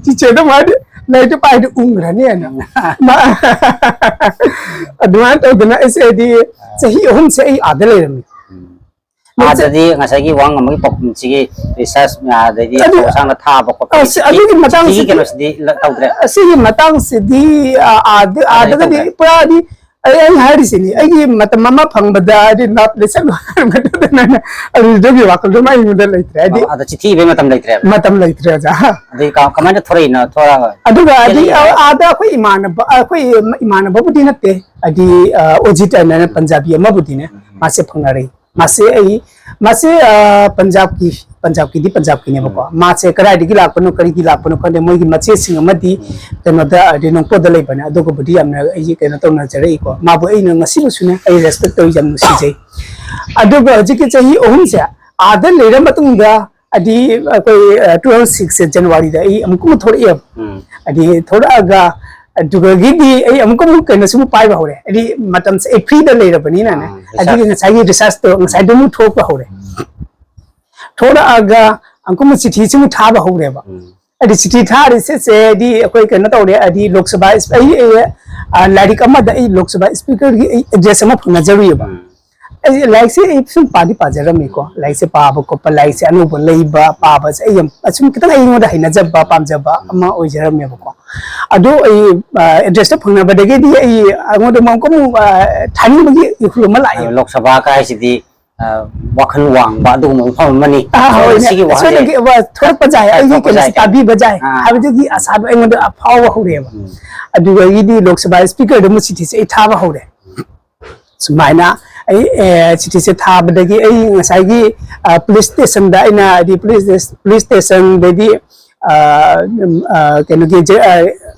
ꯆꯤꯆꯦꯗ ꯃꯥꯗꯤ ꯂꯥꯏꯔꯤꯛꯇꯣ ꯄꯥꯏꯗꯤ ꯎꯪꯈ꯭ꯔꯅꯤ ꯍꯥꯏꯅ꯫ ꯎꯝ꯫ ꯃꯥ-, ꯑꯗꯨꯃꯥꯏꯅ ꯇꯧꯗꯅ ꯑꯩꯁꯦ ꯍꯥꯏꯗꯤ ꯆꯍꯤ ꯑꯍꯨꯝꯁꯦ ꯑꯩ ꯑꯥꯗ ꯂꯩꯔꯝꯃꯤ꯫ ꯎꯝ꯫ ꯃꯁꯤ-, ꯑꯥꯗꯗꯤ ꯉꯁꯥꯏꯒꯤ ꯋꯥꯉꯝꯕꯒꯤ ꯄꯥꯎꯈꯨꯝꯁꯤꯒꯤ ꯔꯤꯁꯔꯁ, ꯑꯗꯩꯗꯤ ꯑꯗꯨ, ꯑꯆꯧ ꯑꯁꯥꯡꯅ ꯊꯥꯕ ꯈꯣꯠꯄ ꯑꯁ, ꯁꯤꯒꯤ, ꯑꯗꯨꯒꯤ ꯃꯇꯥꯡꯁꯤꯗꯤ, ꯁꯤꯒꯤ ꯀꯩꯅꯣꯁꯤꯗꯤ ꯇꯧꯗ꯭ꯔꯦ? ꯑꯁꯤꯒꯤ ꯃꯇꯥꯡꯁꯤꯗꯤ, ꯑ, ꯑꯥꯗ-, ꯑꯥꯗꯗꯤ ꯑꯥꯗꯒꯗꯤ ꯇꯧꯗ꯭ꯔꯦ? ꯄꯨꯔꯥꯗꯤ ꯑꯩ, ꯑꯩ ꯍꯥꯏꯔꯤꯁꯤꯅꯤ, ꯎꯝ꯫ ꯑꯩꯒꯤ ꯃꯇꯝ ꯑꯃ ꯐꯪꯕꯗ ꯍꯥꯏꯗꯤ ꯅꯥꯠ ꯂꯩꯁꯜꯂꯨ ꯍꯥꯏꯔꯝꯒꯗꯕꯗꯅ ꯑꯗꯨꯗꯨꯒꯤ ꯋꯥꯈꯜꯗꯨꯃ ꯑꯩꯉꯣꯟꯗ ꯂꯩꯇ꯭ꯔꯦ꯫ ꯍꯥꯏꯗꯤ ꯑꯣ, ꯑꯗ ꯆꯤꯊꯤ ꯏꯕꯩ ꯃꯇꯝ ꯂꯩꯇ꯭ꯔꯦꯕ? ꯃꯇꯝ ꯂꯩꯇ꯭ꯔꯦ, ꯑꯣꯖꯥ꯫ ꯑꯗꯩ ꯀ-, ꯀꯃꯥꯏꯅ ꯊꯣꯔꯛꯏꯅꯣ? ꯊꯣꯔꯛꯑꯒ ꯑꯗꯨꯒ ꯍꯥꯏꯗꯤ ꯆꯦꯜꯂꯛꯏꯔꯕ? ꯑ-, ꯑꯥꯗ ꯑꯩꯈꯣꯏ ꯏꯃꯥꯟꯅꯕ, ꯑꯩꯈꯣꯏ ꯏꯃꯥꯟꯅꯕꯕꯨꯗꯤ ꯅꯠꯇꯦ, ꯍꯥꯏꯗꯤ, ꯑ, ꯑꯣꯖꯤꯠ ꯍꯥꯏꯅ ꯎꯝ꯫ ꯄꯟꯖꯥꯕꯤ ꯑꯃꯕꯨꯗꯤꯅꯦ, ꯎꯝ, ꯎꯝ꯫ ꯃꯥꯁꯦ ꯐꯪꯅꯔꯛꯏ꯫ ꯃꯥꯁꯦ ꯑꯩ, ꯃꯥꯁꯦ, ꯑ, ꯄꯟꯖꯥꯕꯀꯤ, ꯄꯟꯖꯥꯕꯀꯤꯗꯤ ꯄꯟꯖꯥꯕꯀꯤꯅꯦꯕꯀꯣ꯫ ꯎꯝ꯫ ꯃꯥꯁꯦ ꯀꯗꯥꯏꯗꯒꯤ ꯂꯥꯛꯄꯅꯣ, ꯀꯔꯤꯒꯤ ꯂꯥꯛꯄꯅꯣ ꯈꯪꯗꯦ, ꯃꯣꯏꯒꯤ ꯃꯆꯦꯁꯤꯡ ꯑꯃꯗꯤ ꯎꯝ꯫ ꯀꯩꯅꯣꯗ, ꯍꯥꯏꯗꯤ ꯅꯣꯡꯄꯣꯛꯗ ꯂꯩꯕꯅꯦ꯫ ꯑꯗꯨꯒꯕꯨꯗꯤ ꯌꯥꯝꯅ ꯑꯩꯁꯦ ꯀꯩꯅꯣ ꯇꯧꯅꯖꯔꯛꯏꯀꯣ꯫ ꯃꯥꯕꯨ ꯑꯩꯅ ꯉꯁꯤꯕꯨꯁꯨꯅꯦ ꯑꯩ ꯔꯦꯁꯄꯦꯛ ꯇꯧꯏ, ꯌꯥꯝ ꯅꯨꯡꯁꯤꯖꯩ꯫ ꯑꯗꯨꯒ ꯍꯧꯖꯤꯛꯀꯤ ꯆꯍꯤ ꯑꯍꯨꯝꯁꯦ ꯑꯥꯗ ꯂꯩꯔ ꯃꯇꯨꯡꯗ, ꯍꯥꯏꯗꯤ ꯑꯩꯈꯣꯏ, ꯑ, ꯇꯨ ꯊꯥꯎꯖꯟ ꯁꯤꯛꯁꯁꯦ ꯖꯅꯋꯥꯔꯤꯗ ꯑꯩ ꯑꯃꯨꯛꯀ ꯑꯃꯨꯛ ꯊꯣꯛꯂꯛꯑꯦꯕ꯫ ꯎꯝ꯫ ꯍꯥꯏꯗꯤ ꯊꯣꯛꯂꯛꯑꯒ ꯑꯗꯨꯗꯒꯤꯗꯤ ꯑꯩ ꯑꯃꯨꯛꯀ ꯑꯃꯨꯛ ꯀꯩꯅꯣꯁꯨ ꯑꯃꯨꯛ ꯄꯥꯏꯕ ꯍꯧꯔꯦ, ꯍꯥꯏꯗꯤ ꯃꯇꯝꯁꯦ ꯑꯩ ꯐ꯭ꯔꯤꯗ ꯂꯩꯔꯕꯅꯤꯅꯅꯦ꯫ ꯑꯥ, ꯑꯗꯨꯒꯤ research꯫ ꯉꯁꯥꯏꯒꯤ ꯔꯤꯁꯥꯔꯁꯇꯣ ꯉꯁꯥꯏꯗꯣ ꯑꯃꯨꯛ ꯊꯣꯛꯄ ꯍꯧꯔꯦ꯫ ꯊꯣꯛꯂꯛꯑꯒ ꯑꯃꯨꯛꯀ ꯑꯃꯨꯛ ꯆꯤꯊꯤꯁꯤ ꯑꯃꯨꯛ ꯊꯥꯕ ꯍꯧꯔꯦꯕ꯫ ꯎꯝ꯫ ꯍꯥꯏꯗꯤ ꯆꯤꯊꯤ ꯊꯥꯔꯤꯁꯦ ꯍꯥꯏꯗꯤ ꯑꯩꯈꯣꯏ ꯀꯩꯅꯣ ꯇꯧꯔꯦ, ꯍꯥꯏꯗꯤ ꯂꯣꯛ ꯁꯚꯥ ꯑꯩ, ꯑꯩ, ꯑ, ꯂꯥꯏꯔꯤꯛ ꯑꯃꯗ ꯑꯩ ꯂꯣꯛ ꯁꯚꯥ ꯁ꯭ꯄꯤꯀꯔꯒꯤ ꯑꯩ ꯑꯦꯗ꯭ꯔꯦꯁ ꯑꯃ ꯐꯪꯅꯖꯔꯨꯏꯕ꯫ ꯎꯝ꯫ ꯑꯩꯁꯦ ꯂꯥꯏꯔꯤꯛꯁꯦ ꯑꯩ ꯁꯨꯝ ꯄꯥꯗꯤ ꯄꯥꯖꯔꯝꯃꯤꯀꯣ꯫ ꯂꯥꯏꯔꯤꯛꯁꯦ ꯄꯥꯕ ꯈꯣꯠꯄ, ꯂꯥꯏꯔꯤꯛꯁꯦ ꯑꯅꯧꯕ ꯂꯩꯕ, ꯄꯥꯕꯁꯦ ꯑꯩ ꯌꯥꯝ ꯑꯁꯨꯝ ꯈꯤꯇꯪ ꯑꯩꯉꯣꯟꯗ ꯍꯩꯅꯖꯕ, ꯄꯥꯝꯖꯕ ꯑꯃ ꯑꯣꯏꯖꯔꯝꯃꯦꯕꯀꯣ꯫ ꯑꯗꯣ ꯑꯩ, ꯑ, ꯑꯦꯗ꯭ꯔꯦꯁꯇꯣ ꯐꯪꯅꯕꯗꯒꯤꯗꯤ ꯑꯩ ꯑꯩꯉꯣꯟꯗ ꯑꯃꯨꯛꯀ ꯑꯃꯨꯛ, ꯑ, ꯊꯥꯅꯤꯡꯕꯒꯤ ꯏꯍꯨꯜ ꯑꯃ ꯂꯥꯛꯑꯦꯕ꯫ ꯂꯣꯛ ꯁꯚꯥ ꯀꯥꯏꯁꯤꯗꯤ, ꯑ, ꯋꯥꯈꯜ ꯋꯥꯡꯕ ꯑꯗꯨꯒꯨꯝꯕ ꯃꯐꯝ ꯑꯃꯅꯤ꯫ ꯑꯥ, ꯍꯣꯏꯅꯦ꯫ ꯁꯤꯒꯤ ꯋꯥꯍꯪꯁꯦ ꯑꯁꯣꯏꯗꯒꯤ ꯋꯥ ꯊꯣꯛꯂꯛꯄ ꯌꯥꯏ, ꯑꯩꯒꯤ ꯊꯣꯛꯂꯛꯄ ꯀꯩꯅꯣꯁꯦ ꯌꯥꯏ꯫ ꯇꯥꯕꯤꯕ ꯌꯥꯏ ꯑꯥ꯫ ꯍꯥꯏꯕꯗꯨꯒꯤ ꯑꯁꯥꯗꯣ ꯑꯩꯉꯣꯟꯗ ꯑꯐꯥꯎꯕ ꯍꯧꯔꯛꯑꯦꯕ꯫ ꯎꯝ꯫ ꯑꯗꯨꯗꯒꯤꯗꯤ ꯂꯣꯛ ꯁꯚꯥ ꯁ꯭ꯄꯤꯀꯔꯗ ꯑꯃꯨꯛ ꯆꯤꯊꯤꯁꯦ ꯑꯩ ꯊꯥꯕ ꯍꯧꯔꯦ꯫ ꯁꯨꯃꯥꯏꯅ ꯑꯩ, ꯑꯦ, ꯆꯤꯊꯤꯁꯦ ꯊꯥꯕꯗꯒꯤ ꯑꯩ ꯉꯁꯥꯏꯒꯤ, ꯑ, ꯄꯨꯂꯤꯁ ꯁ꯭ꯇꯦꯁꯟꯗ ꯑꯩꯅ, ꯍꯥꯏꯗꯤ ꯄꯨꯂꯤꯁ, ꯄꯨꯂꯤꯁ ꯁ꯭ꯇꯦꯁꯟꯗꯒꯤ, ꯑ, ꯎꯝ, ꯑ, ꯀꯩꯅꯣꯒꯤ, ꯖꯦ-, ꯑ,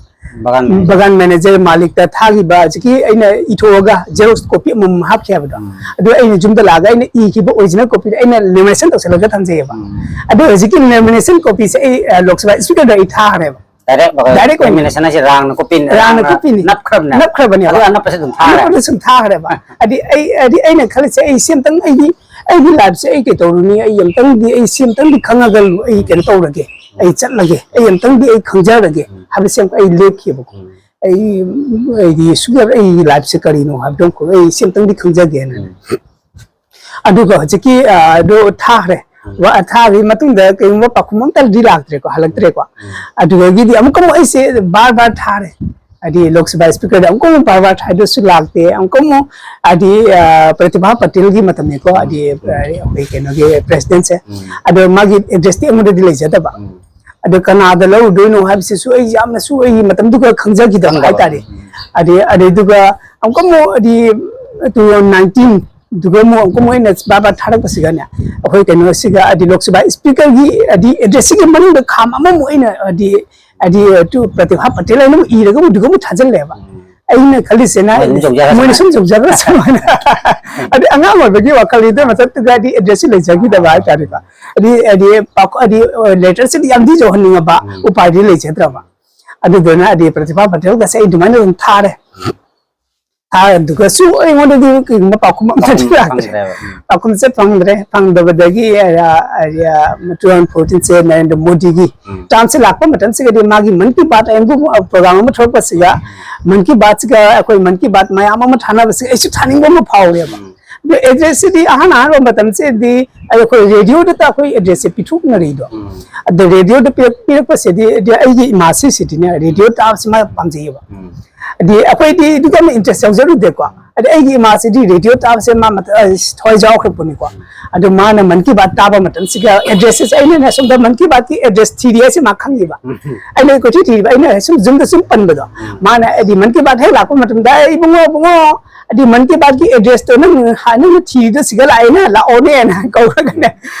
ꯕꯒꯥꯟ ꯃꯦꯅꯦꯖꯔ꯫ ꯕꯒꯥꯟ ꯃꯦꯅꯦꯖꯔ ꯃꯥꯂꯤꯛꯇ ꯊꯥꯈꯤꯕ ꯍꯧꯖꯤꯛꯀꯤ ꯑꯩꯅ ꯏꯊꯣꯛꯑꯒ ꯖꯦꯔꯣꯛꯁ ꯀꯣꯄꯤ ꯑꯃꯃꯝ ꯍꯥꯞꯈꯤ ꯍꯥꯏꯕꯗꯣ, ꯎꯝ꯫ ꯑꯗꯨ ꯑꯩꯅ ꯌꯨꯝꯗ ꯂꯥꯛꯑꯒ ꯑꯩꯅ ꯏꯈꯤꯕ ꯑꯣꯔꯤꯖꯤꯅꯦꯜ ꯀꯣꯄꯤꯗꯣ ꯑꯩꯅ ꯂꯦꯃꯤꯅꯦꯁꯟ ꯇꯧꯁꯜꯂꯒ ꯊꯝꯖꯩꯑꯕ꯫ ꯎꯝ꯫ ꯑꯗꯣ ꯍꯧꯖꯤꯛꯀꯤ ꯂꯦꯃꯤꯅꯦꯁꯟ ꯀꯣꯄꯤꯁꯦ ꯑꯩ, ꯑ, ꯂꯣꯛ ꯁꯚꯥ ꯁ꯭ꯄꯤꯀꯔꯗ ꯑꯩ ꯊꯥꯈ꯭ꯔꯦꯕ꯫ ꯗꯥꯏꯔꯦꯛ ꯗꯥꯏꯔꯦꯛ ꯑꯣꯏꯅ꯫ ꯂꯦꯃꯤꯅꯦꯁꯟ ꯍꯥꯏꯁꯦ ꯔꯥꯡꯅ ꯀꯨꯞꯄꯤꯅꯦ, ꯔꯥꯡꯅ ꯔꯥꯡꯅ ꯀꯨꯞꯄꯤꯅꯤ꯫ ꯅꯞꯈ꯭ꯔꯕꯅꯦ꯫ ꯅꯞꯈ꯭ꯔꯕꯅꯦꯕ꯫ ꯑꯗꯨ ꯑꯅꯞꯄꯁꯦ ꯑꯗꯨꯝ ꯊꯥꯈ꯭ꯔꯦ꯫ ꯑꯅꯞꯄꯗ ꯁꯨꯝ ꯊꯥꯈ꯭ꯔꯦꯕ꯫ ꯍꯥꯏꯗꯤ ꯑꯩ, ꯍꯥꯏꯗꯤ ꯑꯩꯅ ꯈꯜꯂꯤꯁꯦ ꯑꯩ ꯁꯤ ꯑꯝꯇꯪ ꯑꯩꯒꯤ, ꯑꯩꯒꯤ ꯂꯥꯏꯐꯁꯦ ꯑꯩ ꯀꯩ ꯇꯧꯔꯨꯅꯤ? ꯑꯩ ꯑꯝꯇꯪꯗꯤ, ꯑꯩ ꯁꯤ ꯑꯝꯇꯪꯗꯤ ꯈꯪꯉꯒ ꯑꯩ ꯀꯩꯅꯣ ꯇꯧꯔꯒꯦ, ꯑꯩ ꯆꯠꯂꯒꯦ, ꯑꯩ ꯑꯝꯇꯪꯗꯤ ꯑꯩ ꯈꯪꯖꯔꯒꯦ ꯎꯝ꯫ ꯍꯥꯏꯕꯁꯦ ꯑꯩ ꯂꯦꯞꯈꯤꯕꯀꯣ꯫ ꯎꯝ꯫ ꯑꯩ, ꯑꯩꯗꯤ ꯁꯨꯛꯌꯥ-, ꯑꯩꯒꯤ ꯂꯥꯏꯐꯁꯦ ꯀꯔꯤꯅꯣ ꯍꯥꯏꯕꯗꯣ ꯑꯩ ꯁꯤ ꯑꯝꯇꯪꯗꯤ ꯈꯪꯖꯒꯦꯅ꯫ ꯎꯝ꯫ ꯑꯗꯨꯒ ꯍꯧꯖꯤꯛꯀꯤ, ꯑ, ꯑꯗꯨ ꯊꯥꯈ꯭ꯔꯦ꯫ ꯎꯝ꯫ ꯋꯥ-, ꯊꯥꯈ꯭ꯔ ꯃꯇꯨꯡꯗ ꯀꯩꯒꯨꯝꯕ ꯄꯥꯎꯈꯨꯝ ꯑꯝꯇꯗꯤ ꯂꯥꯛꯇ꯭ꯔꯦꯀꯣ, ꯍꯜꯂꯛꯇ꯭ꯔꯦꯀꯣ꯫ ꯎꯝ꯫ ꯑꯗꯨꯗꯒꯤꯗꯤ ꯑꯃꯨꯛꯀ ꯑꯃꯨꯛ ꯑꯩꯁꯦ ꯕꯥꯔ ꯕꯥꯔ ꯊꯥꯔꯦ꯫ ꯍꯥꯏꯗꯤ ꯂꯣꯛ ꯁꯚꯥ ꯁ꯭ꯄꯤꯀꯔꯗ ꯑꯃꯨꯛꯀ ꯑꯃꯨꯛ ꯕꯥꯔ ꯕꯥꯔ ꯊꯥꯗꯨꯁꯨ ꯂꯥꯛꯇꯦ꯫ ꯑꯃꯨꯛꯀ ꯑꯃꯨꯛ ꯍꯥꯏꯗꯤ, ꯑ, ꯄ꯭ꯔꯇꯤꯚꯥ ꯄꯇꯤꯜꯒꯤ ꯃꯇꯝꯅꯤꯀꯣ, ꯎꯝ꯫ ꯍꯥꯏꯗꯤ, ꯑ, ꯑꯩꯈꯣꯏ ꯀꯩꯅꯣꯒꯤ ꯄ꯭ꯔꯦꯁꯤꯗꯦꯟꯁꯦ꯫ ꯎꯝ꯫ ꯑꯗꯣ ꯃꯥꯒꯤ ꯑꯦꯗ꯭ꯔꯦꯁꯇꯤ ꯑꯩꯉꯣꯟꯗꯗꯤ ꯂꯩꯖꯗꯕ꯫ ꯎꯝ꯫ ꯑꯗꯣ ꯀꯅꯥꯗ ꯂꯧꯔꯨꯗꯣꯏꯅꯣ ꯍꯥꯏꯕꯁꯤꯁꯨ ꯑꯩ ꯌꯥꯝꯅꯁꯨ ꯑꯩ ꯃꯇꯝꯗꯨꯒ ꯈꯪꯖꯈꯤꯗꯕ ꯈꯪꯗꯕ꯫ ꯍꯥꯏꯇꯥꯔꯦ꯫ ꯎꯝ꯫ ꯑꯗꯩ, ꯑꯗꯩꯗꯨꯒ ꯑꯃꯨꯛꯀ ꯑꯃꯨꯛ ꯍꯥꯏꯗꯤ two thousand nineteen ꯗꯨꯒ ꯑꯃꯨꯛ, ꯑꯃꯨꯛꯀ ꯑꯃꯨꯛ ꯑꯩꯅ ꯕꯥꯔ ꯕꯥꯔ ꯊꯥꯔꯛꯄꯁꯤꯒꯅꯦ, ꯑꯩꯈꯣꯏ ꯀꯩꯅꯣꯁꯤꯒ ꯍꯥꯏꯗꯤ ꯂꯣꯛ ꯁꯚꯥ ꯁ꯭ꯄꯤꯀꯔꯒꯤ ꯍꯥꯏꯗꯤ ꯑꯦꯗ꯭ꯔꯦꯁꯁꯤꯒꯤ ꯃꯅꯨꯡꯗ ꯈꯥꯝ ꯑꯃꯃꯨꯛ ꯑꯩꯅ ꯍꯥꯏꯗꯤ, ꯍꯥꯏꯗꯤ ꯇꯨ ꯄ꯭ꯔꯇꯤꯚꯥ ꯄꯇꯦꯜ ꯍꯥꯏꯅ ꯑꯃꯨꯛ ꯏꯔꯒ ꯑꯃꯨꯛ ꯑꯗꯨꯒ ꯑꯃꯨꯛ ꯊꯥꯖꯤꯜꯂꯦꯕ꯫ ꯎꯝ꯫ ꯑꯩꯅ ꯈꯜꯂꯤꯁꯤꯅ ꯃꯣꯏ ꯑꯗꯨꯝ ꯌꯧꯖꯔꯁꯅꯨ꯫ ꯃꯣꯏꯅ ꯁꯨꯝ ꯌꯧꯖꯈ꯭ꯔꯁꯅꯨ ꯍꯥꯏꯅ꯫ ꯑꯗꯩ ꯑꯉꯥꯡ ꯑꯣꯏꯕꯒꯤ ꯋꯥꯈꯜꯅꯤꯗ ꯃꯇꯝꯗꯨꯗꯗꯤ ꯑꯦꯗ꯭ꯔꯦꯁꯁꯨ ꯂꯩꯖꯈꯤꯗꯕ ꯍꯥꯏꯇꯥꯔꯦꯀꯣ꯫ ꯑꯗꯩ, ꯍꯥꯏꯗꯤ ꯄꯥꯎ-, ꯍꯥꯏꯗꯤ ꯂꯦꯇꯔꯁꯤꯗꯤ ꯌꯥꯝꯗꯤ ꯌꯧꯍꯟꯅꯤꯡꯉꯕ, ꯎꯝ꯫ ꯎꯄꯥꯏꯗꯤ ꯂꯩꯖꯗ꯭ꯔꯕ꯫ ꯑꯗꯨꯗꯨꯅ ꯑꯗꯤ ꯄ꯭ꯔꯇꯤꯚꯥ ꯄꯇꯦꯜꯒꯁꯦ ꯑꯩ ꯑꯗꯨꯃꯥꯏꯅ ꯑꯗꯨꯝ ꯊꯥꯔꯦ꯫ ꯊꯥꯔꯗꯨꯒꯁꯨ ꯑꯩꯉꯣꯟꯗꯗꯤ ꯀꯩꯒꯨꯝꯕ ꯄꯥꯎꯈꯨꯝ ꯑꯃꯠꯇ ꯄꯥꯎꯈꯨꯝ ꯂꯥꯛꯇ꯭ꯔꯦ꯫ ꯐꯪꯗ꯭ꯔꯦꯕ꯫ ꯎꯝ꯫ ꯄꯥꯎꯈꯨꯝꯁꯦ ꯐꯪꯗ꯭ꯔꯦ꯫ ꯐꯪꯗꯕꯗꯒꯤ ꯑ, ꯑ, two thousand fourteen ꯁꯦ ꯅꯔꯦꯟꯗ꯭ꯔ ꯃꯣꯗꯤꯒꯤ ꯎꯝ꯫ ꯇꯥꯝꯁꯦ ꯂꯥꯛꯄ ꯃꯇꯝꯁꯤꯒꯗꯤ ꯃꯥꯒꯤ ꯃꯟ ꯀꯤ ꯕꯥꯠ ꯍꯥꯏꯅ ꯄ꯭ꯔꯣꯒ꯭ꯔꯥꯝ ꯑꯃ ꯊꯣꯛꯂꯛꯄꯁꯤꯒ ꯃꯟ ꯀꯤ ꯕꯥꯠꯁꯤꯒ ꯑꯩꯈꯣꯏ ꯃꯟ ꯀꯤ ꯕꯥꯠ ꯃꯌꯥꯝ ꯑꯃ ꯊꯥꯅꯕꯁꯤꯒ ꯑꯩꯁꯨ ꯊꯥꯅꯤꯡꯕ ꯑꯃ ꯐꯥꯎꯔꯦꯕ꯫ ꯎꯝ꯫ ꯑꯗꯣ ꯑꯦꯗ꯭ꯔꯦꯁꯁꯤꯗꯤ ꯑꯍꯥꯟ ꯑꯍꯥꯟꯕ ꯃꯇꯝꯁꯤꯗꯤ ꯑꯩꯈꯣꯏ ꯔꯦꯗꯤꯑꯣꯗꯇ ꯑꯩꯈꯣꯏ ꯑꯦꯗ꯭ꯔꯦꯁꯁꯦ ꯄꯤꯊꯣꯛꯅꯔꯤꯗꯣ꯫ ꯎꯝ꯫ ꯑꯗꯣ ꯔꯦꯗꯤꯑꯣꯗ ꯄꯤꯔꯛ-, ꯄꯤꯔꯛꯄꯁꯤꯗꯤ ꯑꯩꯗꯤ ꯑꯩꯒꯤ ꯏꯃꯥꯁꯤꯁꯤꯗꯤꯅꯦ ꯔꯦꯗꯤꯑꯣ ꯇꯥꯕꯁꯤ ꯃꯥ ꯄꯥꯝꯖꯩꯌꯦꯕ꯫ ꯎꯝ꯫ ꯑꯗꯤ ꯑꯩꯈꯣꯏꯗꯤ ꯑꯗꯨꯒ ꯑꯃ ꯏꯟꯇꯔꯦꯁ ꯌꯥꯎꯖꯔꯨꯗꯦꯀꯣ꯫ ꯑꯗꯤ ꯑꯩꯒꯤ ꯏꯃꯥꯁꯤꯗꯤ ꯔꯦꯗꯤꯑꯣ ꯇꯥꯕꯁꯦ ꯃꯥ ꯃꯇ-, ꯑ, ꯊꯋꯥꯏ ꯌꯥꯎꯈ꯭ꯔꯕꯅꯤꯀꯣ꯫ ꯑꯗꯨ ꯃꯥꯅ ꯃꯟ ꯀꯤ ꯕꯥꯠ ꯇꯥꯕ ꯃꯇꯝꯁꯤꯒ ꯑꯦꯗ꯭ꯔꯦꯁꯁꯦ ꯑꯩꯅꯅꯦ ꯁꯣꯝꯗ ꯃꯟ ꯀꯤ ꯕꯥꯠꯀꯤ ꯑꯦꯗ꯭ꯔꯦꯁ ꯊꯤꯔꯤ ꯍꯥꯏꯁꯦ ꯃꯥ ꯈꯪꯉꯤꯕ꯫ ꯎꯝ꯫ ꯑꯩꯅ ꯀꯣꯏꯊꯤ ꯊꯤꯔꯤꯕ, ꯑꯩꯅ ꯁꯨꯝ ꯌꯨꯝꯗ ꯁꯨꯝ ꯄꯟꯕꯗꯣ꯫ ꯎꯝ꯫ ꯃꯥꯅ ꯑꯩꯗꯤ ꯃꯟ ꯀꯤ ꯕꯥꯠ ꯍꯦꯛ ꯂꯥꯛꯄ ꯃꯇꯝꯗ, "ꯑꯦ, ꯏꯕꯨꯡꯉꯣ, ꯏꯕꯨꯡꯉꯣ, ꯑꯗꯤ ꯃꯟ ꯀꯤ ꯕꯥꯠꯀꯤ ꯑꯦꯗ꯭ꯔꯦꯁꯇꯣ ꯅꯪ ꯍꯥ-, ꯅꯪꯅ ꯊꯤꯔꯤꯗꯣ ꯁꯤꯒ ꯂꯥꯛꯑꯦꯅ ꯂꯥꯛꯑꯣꯅꯦꯅ" ꯀꯧꯔꯒꯅꯦ꯫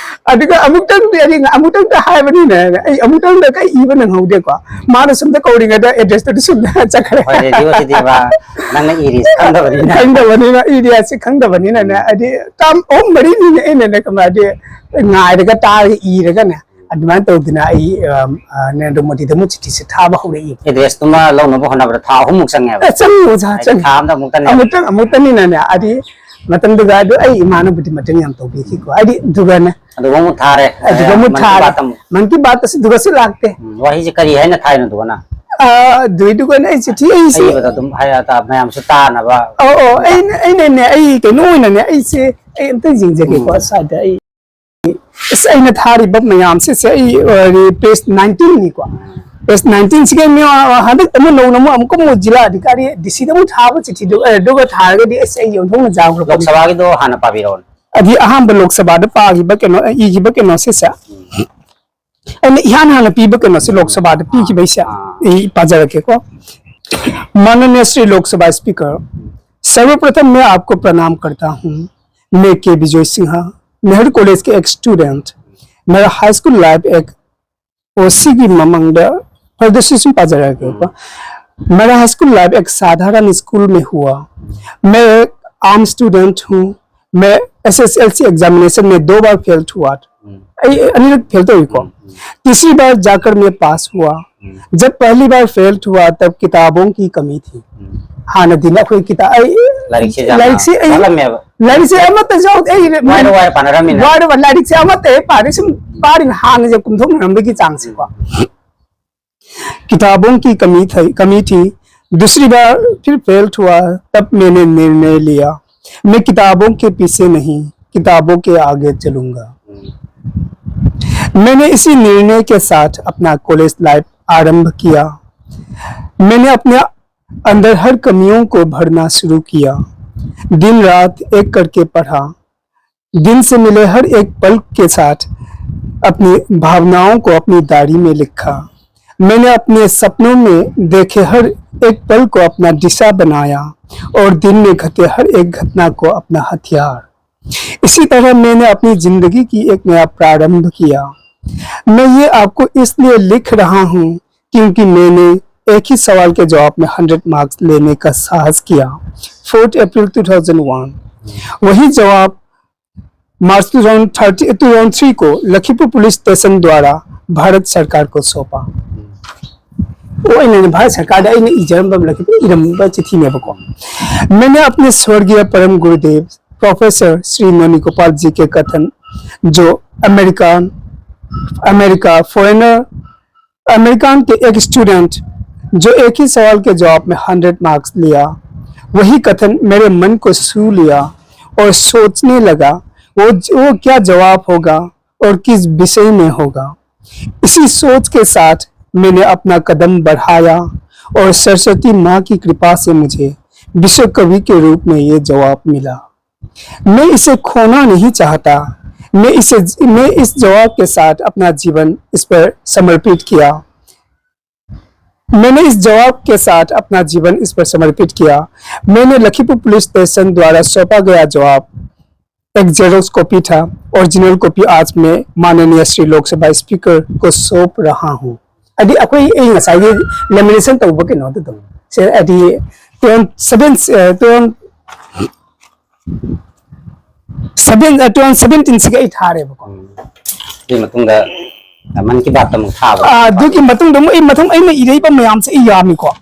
ꯑꯗꯨꯒ ꯑꯃꯨꯛꯇꯪꯗꯤ ꯑꯩꯗꯤ ꯑꯃꯨꯛꯇꯪꯗ ꯍꯥꯏꯕꯅꯤꯅꯦ, ꯑꯩ ꯑꯃꯨꯛꯇꯪꯗ ꯀꯩ ꯏꯕ ꯅꯪꯍꯧꯗꯦꯀꯣ꯫ ꯃꯥꯅ ꯁꯣꯝꯗ ꯀꯧꯔꯤꯉꯩꯗ ꯑꯦꯗ꯭ꯔꯦꯁꯇꯨꯗꯤ ꯁꯣꯝꯗ ꯆꯠꯈ꯭ꯔꯦ꯫ ꯍꯣꯏ, ꯔꯦꯗꯤꯑꯣꯁꯤꯗꯤ ꯃꯥ ꯅꯪꯅ ꯏꯔꯤꯁꯤ ꯈꯪꯗꯕꯅꯤꯅ꯫ ꯈꯪꯗꯕꯅꯤꯅ, ꯏꯔꯤꯁꯤ ꯈꯪꯗꯕꯅꯤꯅꯅꯦ, ꯎꯝ꯫ ꯍꯥꯏꯗꯤ ꯇꯥꯝ ꯑꯍꯨꯝ ꯃꯔꯤꯅꯤꯅꯦ ꯑꯩꯅꯅꯦ ꯀꯃꯥꯏꯗꯤ ꯉꯥꯏꯔꯒ ꯇꯥꯔꯒ ꯏꯔꯒꯅꯦ꯫ ꯑꯗꯨꯃꯥꯏꯅ ꯇꯧꯗꯅ ꯑꯩ, ꯑ, ꯑ, ꯅꯔꯦꯟꯗ꯭ꯔ ꯃꯣꯗꯤꯗ ꯑꯃꯨꯛ ꯆꯤꯊꯤꯁꯦ ꯊꯥꯕ ꯍꯧꯔꯛꯏ꯫ ꯑꯦꯗ꯭ꯔꯦꯁꯇꯨꯃ ꯂꯧꯅꯕ ꯍꯣꯠꯅꯕꯗ ꯊꯥ ꯑꯍꯨꯝꯃꯨꯛ ꯆꯪꯉꯦꯕ꯫ ꯑꯦ, ꯆꯪꯉꯤ ꯑꯣꯖꯥ, ꯍꯥꯏꯗꯤ ꯆꯪꯉꯤ꯫ ꯊꯥ ꯑꯃꯗ ꯑꯃꯨꯛꯇꯅꯦꯕ꯫ ꯑꯃꯨꯛꯇꯪ, ꯑꯃꯨꯛꯇꯅꯤꯅꯅꯦ, ꯍꯥꯏꯗꯤ ꯃꯇꯝꯗꯨꯒ ꯑꯗꯨ ꯑꯩ ꯏꯃꯥꯅꯕꯨꯗꯤ ꯃꯇꯦꯡ ꯌꯥꯝ ꯇꯧꯕꯤꯈꯤꯀꯣ꯫ ꯍꯥꯏꯗꯤ ꯑꯗꯨꯒꯅꯦ꯫ ꯑꯗꯨꯒ ꯑꯃꯨꯛ ꯊꯥꯔꯦ꯫ ꯑꯗꯨꯒ ꯑꯃꯨꯛ ꯃꯟ ꯀꯤ ꯊꯥꯔꯦ꯫ ꯕꯥꯠ ꯑꯃꯨꯛ꯫ ꯃꯟ ꯀꯤ ꯕꯥꯠꯇꯁꯨ ꯑꯗꯨꯒꯁꯨ ꯂꯥꯛꯇꯦ꯫ ꯎꯝ, ꯋꯥꯍꯩꯁꯦ ꯀꯔꯤ ꯍꯥꯏꯅ ꯊꯥꯏꯅꯣ ꯑꯗꯨꯒꯅ? ꯑ, ꯑꯗꯨꯏꯗꯨꯒꯅꯦ ꯑꯩ ꯆꯤꯊꯤ ꯑꯩꯁꯦ ꯑꯏꯕꯗ ꯑꯗꯨꯝ ꯍꯥꯏ-, ꯃꯌꯥꯝꯁꯨ ꯇꯥꯅꯕ꯫ ꯑꯧ, ꯑꯧ, ꯑꯩꯅ, ꯑꯩꯅꯅꯦ, ꯑꯩ ꯀꯩꯅꯣ ꯑꯣꯏꯅꯅꯦ, ꯑꯩꯁꯦ, ꯑꯩ ꯑꯝꯇ ꯌꯦꯡꯖꯒꯦꯀꯣ, ꯎꯝ꯫ ꯁ꯭ꯋꯥꯏꯗ ꯑꯩ꯫ ꯑꯁ, ꯑꯩꯅ ꯊꯥꯔꯤꯕ ꯃꯌꯥꯝꯁꯤꯁꯦ ꯑꯩ, ꯑ, ꯄꯦꯖ nineteen ꯅꯤꯀꯣ꯫ ꯄꯦꯖ nineteen ꯁꯤꯒ ꯃꯤ, ꯑ, ꯍꯟꯗꯛ ꯑꯃꯨꯛ ꯅꯧꯅ ꯑꯃꯨꯛ, ꯑꯃꯨꯛꯀ ꯑꯃꯨꯛ ꯖꯤꯂꯥ ꯑꯙꯤꯀꯥꯔꯤ ꯗꯤ ꯁꯤꯗ ꯑꯃꯨꯛ ꯊꯥꯕ ꯆꯤꯊꯤꯗꯨ, ꯑ, ꯑꯗꯨꯒ ꯊꯥꯔꯒꯗꯤ ꯑꯁ, ꯑꯩ ꯑꯣꯟꯊꯣꯛꯅ ꯖꯥꯝꯈ꯭ꯔꯕꯅꯤ꯫ ꯂꯣꯛ ꯁꯚꯥꯒꯤꯗꯣ ꯍꯥꯟꯅ ꯄꯥꯕꯤꯔꯛꯑꯣꯅꯦ꯫ ꯑꯗꯤ ꯑꯍꯥꯟꯕ ꯂꯣꯛ ꯁꯚꯥꯗ ꯄꯥꯈꯤꯕ ꯀꯩꯅꯣ, ꯏꯈꯤꯕ ꯀꯩꯅꯣꯁꯤꯁꯦ꯫ ꯑꯩꯅ ꯏꯍꯥꯟ ꯍꯥꯟꯅ ꯄꯤꯕ ꯀꯩꯅꯣꯁꯦ ꯂꯣꯛ ꯁꯚꯥꯗ ꯄꯤꯈꯤꯕꯩꯁꯦ꯫ ꯑꯥ꯫ ꯑꯩ ꯄꯥꯖꯔꯛꯀꯦꯀꯣ꯫ माननीय श्री लोकसभा स्पीकर, सर्वप्रथम मैं आपको प्रणाम करता हूँ। मैं के विजय सिंह, नेहरू कॉलेज के एक स्टूडेंट। मेरा हाई स्कूल लाइफ एक ओसी की ममंग फर्दर्शन पाजर है के ऊपर। मेरा हाई स्कूल लाइफ एक साधारण स्कूल में हुआ। मैं एक आम स्टूडेंट हूँ। मैं एसएसएलसी एग्जामिनेशन में दो बार फेल हुआ। ꯑꯩ ꯑꯅꯤꯔꯛ ꯐꯦꯜ ꯇꯧꯏꯀꯣ꯫ तीसरी बार जाकर मैं पास हुआ। जब पहली बार फेल हुआ तब किताबों की कमी थी. ꯍꯥꯟꯅꯗꯤꯅ ꯑꯩꯈꯣꯏ ꯀꯤꯇꯥ ꯑꯩ ꯂꯥꯏꯔꯤꯛꯁꯦ ꯌꯥꯝꯅ ꯂꯥꯏꯔꯤꯛꯁꯦ ꯑꯩ ꯋꯥꯠꯂꯝꯃꯦꯕ. ꯂꯥꯏꯔꯤꯛꯁꯦ ꯑꯃꯠꯇ ꯌꯥꯎꯗꯦ ꯑꯩ ꯋꯥꯏꯔ ꯋꯥꯏꯔ ꯄꯥꯅꯔꯝꯃꯤꯅ. ꯋꯥꯔꯕ ꯂꯥꯏꯔꯤꯛꯁꯦ ꯑꯃꯠꯇ ꯍꯦꯛ ꯄꯥꯗꯦ ꯁꯨꯝ ꯄꯥꯔꯤꯅ ꯍꯥꯟꯅꯁꯦ ꯀꯨꯝꯊꯣꯛꯅꯔꯝꯕꯒꯤ ꯆꯥꯡꯁꯦꯀꯣ. किताबों की कमी थी कमी थी. दूसरी बार फिर फेल हुआ तब मैंने निर्णय लिया मैं किताबों के पीछे नहीं किताबों के आगे चलूंगा. मैंने इसी निर्णय के साथ अपना कॉलेज लाइफ आरंभ किया. मैंने अपने अंदर हर कमियों को भरना शुरू किया. दिन रात एक करके पढ़ा. दिन से मिले हर एक पल के साथ अपनी भावनाओं को अपनी डायरी में लिखा. मैंने अपने सपनों में देखे हर एक पल को अपना दिशा बनाया और दिन में घटे हर एक घटना को अपना हथियार. इसी तरह मैंने अपनी जिंदगी की एक नया प्रारंभ किया. मैं ये आपको इसलिए लिख रहा हूँ क्योंकि मैंने एक ही सवाल के जवाब में हंड्रेड मार्क्स लेने का साहस किया. Fourth April two thousand one. वही जवाब मार्च टू थाउजेंड थ्री को लखीपुर पुलिस स्टेशन द्वारा भारत सरकार को सौंपा. ꯑꯣ ꯑꯩꯅ ꯚꯥꯔꯠ ꯁꯔꯀꯥꯔꯗ ꯑꯩꯅ ꯏꯖꯔꯝꯕ ꯂꯈꯤꯄꯨꯔ ꯏꯔꯝꯕ ꯆꯤꯊꯤꯅꯦꯕꯀꯣ. मैंने अपने स्वर्गीय परम गुरुदेव प्रोफेसर श्री नोनी गोपाल जी के कथन जो अमेरिकन अमेरिका फॉरेनर अमेरिकन के एक स्टूडेंट जो एक ही सवाल के जवाब में हंड्रेड मार्क्स लिया वही कथन मेरे मन को छू लिया और सोचने लगा वो वो क्या जवाब होगा और किस विषय में होगा. इसी सोच के साथ मैंने अपना कदम बढ़ाया और सरस्वती माँ की कृपा से मुझे विश्व कवि के रूप में ये जवाब मिला. मैं इसे खोना नहीं चाहता. मैं इसे मैं इस जवाब के साथ अपना जीवन इस पर समर्पित किया. मैंने इस जवाब के साथ अपना जीवन इस पर समर्पित किया. मैंने लखीपुर पुलिस स्टेशन द्वारा सौंपा गया जवाब एक जेरोक्स कॉपी था. ओरिजिनल कॉपी आज मैं माननीय श्री लोकसभा स्पीकर को सौंप रहा हूँ. ꯍꯥꯏꯗꯤ ꯑꯩꯈꯣꯏ ꯑꯩ ꯉꯁꯥꯏꯒꯤ ꯂꯦꯃꯤꯅꯦꯁꯟ ꯇꯧꯕ ꯀꯩꯅꯣꯗꯣ ꯑꯗꯨꯝ ꯁꯦ ꯍꯥꯏꯗꯤ two thousand seven two thousand seven two thousand ꯁꯚꯦꯟꯇꯤꯟꯁꯤꯒ ꯑꯩ ꯊꯥꯔꯦꯕꯀꯣ. ꯑꯗꯨꯒꯤ ꯃꯇꯨꯡꯗ ꯃꯟ ꯀꯤ ꯕꯥꯠꯇ ꯑꯃꯨꯛ ꯊꯥꯕ꯫ ꯑꯗꯨꯒꯤ ꯃꯇꯨꯡꯗ ꯑꯃꯨꯛ ꯑꯩ ꯃꯊꯪ ꯑꯩꯅ ꯏꯔꯛꯏꯕ ꯃꯌꯥꯝꯁꯦ ꯑꯩ ꯌꯥꯝꯃꯤꯀꯣ꯫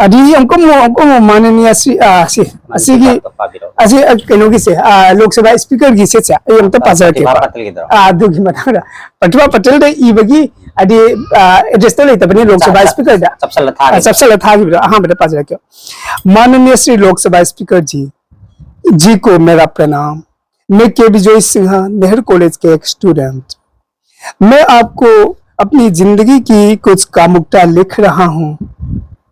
ꯑꯗꯒꯤ ꯑꯃꯨꯛꯀ ꯑꯃꯨꯛ ꯑꯃꯨꯛꯀ ꯑꯃꯨꯛ ꯃꯥꯅꯅꯤꯌ ꯁ꯭ꯔꯤ ꯑꯥ, ꯁꯤ ꯑꯁꯤꯒꯤ ꯄꯥꯕꯤꯔꯛꯑꯣ꯫ ꯑꯁꯤ ꯑ, ꯀꯩꯅꯣꯒꯤꯁꯦ ꯑ, ꯂꯣꯛ ꯁꯚꯥ ꯁ꯭ꯄꯤꯀꯔꯒꯤꯁꯦ ꯁꯦ ꯑꯩ ꯑꯝꯇ ꯄꯥꯖꯔꯛꯀꯦꯀꯣ꯫ ꯄ꯭ꯔꯇꯤꯚꯥ ꯄꯇꯤꯜꯒꯤꯗꯣ꯫ ꯑ, ꯑꯗꯨꯒꯤ ꯃꯇꯥꯡꯗ ꯄ꯭ꯔꯇꯤꯚꯥ ꯄꯇꯤꯜꯗ ꯏꯕꯒꯤ ꯍꯥꯏꯗꯤ ꯑꯦꯗ꯭ꯔꯦꯁꯇꯣ ꯂꯩꯇꯕꯅꯤ ꯂꯣꯛ ꯁꯚꯥ ꯁ꯭ꯄꯤꯀꯔꯗ꯫ ꯆꯞꯁꯜꯂ ꯑ, ꯊꯥꯒꯦ꯫ ꯆꯞꯁꯜꯂ ꯊꯥꯈꯤꯕꯗꯣ ꯑꯍꯥꯟꯕꯗ ꯄꯥꯖꯔꯛꯀꯦ꯫ माननीय श्री लोकसभा स्पीकर जी, जी को मेरा प्रणाम। मैं के विजय सिंह, नेहरू कॉलेज के एक स्टूडेंट। मैं आपको अपनी जिंदगी की कुछ कामुकता लिख रहा हूँ।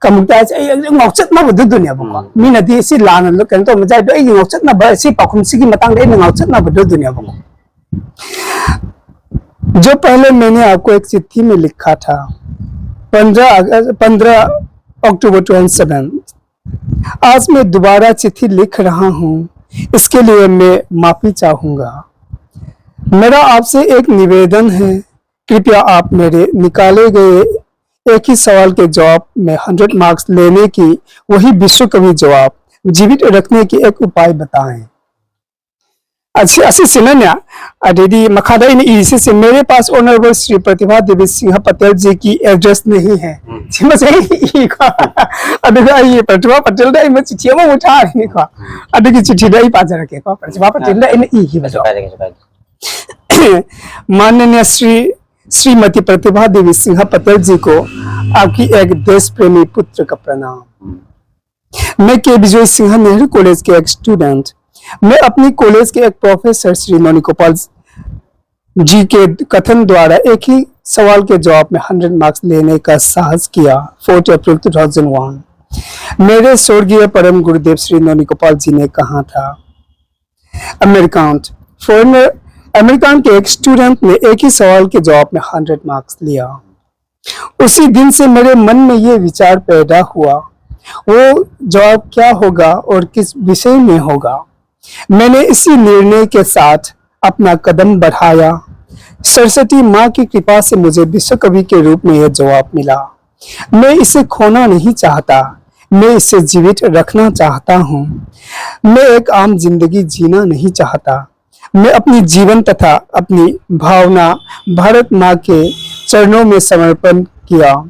ꯀꯥꯃꯨꯛꯇ ꯍꯥꯏꯁꯦ ꯑꯩ ꯉꯥꯎꯆꯠꯅꯕꯗꯨꯗꯨꯅꯦꯕꯀꯣ꯫ ꯎꯝ꯫ ꯃꯤꯅꯗꯤ ꯁꯤ ꯂꯥꯟꯅ ꯀꯩꯅꯣ ꯇꯧꯔꯝꯕꯁꯨ ꯌꯥꯏ, ꯑꯗꯣ ꯑꯩꯒꯤ ꯉꯥꯎꯆꯠꯅꯕ ꯁꯤ ꯄꯥꯎꯈꯨꯝꯁꯤꯒꯤ ꯃꯇꯥꯡꯗ ꯑꯩꯅ ꯉꯥꯎꯆꯠꯅꯕꯗꯨꯗꯨꯅꯦꯕꯀꯣ꯫ जो पहले मैंने आपको एक चिट्ठी में लिखा था, पंद्रह अगस्त, पंद्रह अक्टूबर ट्वेंटी सेवन, आज मैं दोबारा चिट्ठी लिख रहा हूँ, इसके लिए मैं माफ़ी चाहूँगा। मेरा आपसे एक निवेदन है, कृपया आप मेरे निकाले गए एक ही सवाल के जवाब में हंड्रेड मार्क्स लेने की वही विश्व कवि जवाब जीवित रखने की एक उपाय बताएं। ꯑꯁꯤ ꯑꯁꯤꯁꯤꯅꯅꯦ, ꯑꯗꯩꯗꯤ ꯃꯈꯥꯗ ꯑꯩꯅ ꯏꯔꯤꯁꯤꯁꯦ, मेरे पास ऑनरेबल श्री प्रतिभा देवी सिंह पटेल जी की एड्रेस नहीं है꯫ ꯎꯝ꯫ ꯁꯤꯃꯁꯦ ꯑꯩ ꯏꯀꯣ꯫ ꯑꯗꯨꯒ ꯑꯩ ꯄ꯭ꯔꯇꯤꯚꯥ ꯄꯇꯦꯜꯗ ꯑꯩ ꯆꯤꯊꯤ ꯑꯃꯃꯨꯛ ꯊꯥꯔꯤꯅꯤꯀꯣ꯫ ꯑꯗꯨꯒꯤ ꯆꯤꯊꯤꯗꯣ ꯑꯩ ꯄꯥꯖꯔꯛꯀꯦꯀꯣ, ꯄ꯭ꯔꯇꯤꯚꯥ ꯄꯇꯦꯜꯗ ꯑꯩꯅ ꯏꯈꯤꯕꯗꯣ꯫ ꯀꯩꯁꯨ ꯀꯥꯏꯗꯦ, ꯀꯩꯁꯨ ꯀꯥꯏꯗꯦ꯫ माननीय श्री श्रीमती प्रतिभा देवी सिंह पटेल जी को आपकी एक देश प्रेमी पुत्र का प्रणाम। मैं के विजय सिंह, नेहरू कॉलेज के एक स्टूडेंट। मैं अपनी कॉलेज के एक प्रोफेसर श्री नोनी गोपाल जी के कथन द्वारा एक ही सवाल के जवाब में हंड्रेड मार्क्स लेने का साहस किया। Fourth April two thousand one, मेरे स्वर्गीय परम गुरुदेव श्री नोनी गोपाल जी ने कहा था, अमेरिकान फॉरेनर, अमेरिकान के एक स्टूडेंट ने एक ही सवाल के जवाब में हंड्रेड मार्क्स लिया। उसी दिन से मेरे मन में ये विचार पैदा हुआ, वो जवाब क्या होगा और किस विषय में होगा। मैंने इसी निर्णय के साथ अपना कदम बढ़ाया। सरस्वती माँ की कृपा से मुझे विश्व कवि के रूप में यह जवाब मिला। मैं इसे खोना नहीं चाहता, मैं इसे जीवित रखना चाहता हूँ। मैं एक आम जिंदगी जीना नहीं चाहता, मैं अपनी जीवन तथा अपनी भावना भारत माँ के चरणों में समर्पण किया।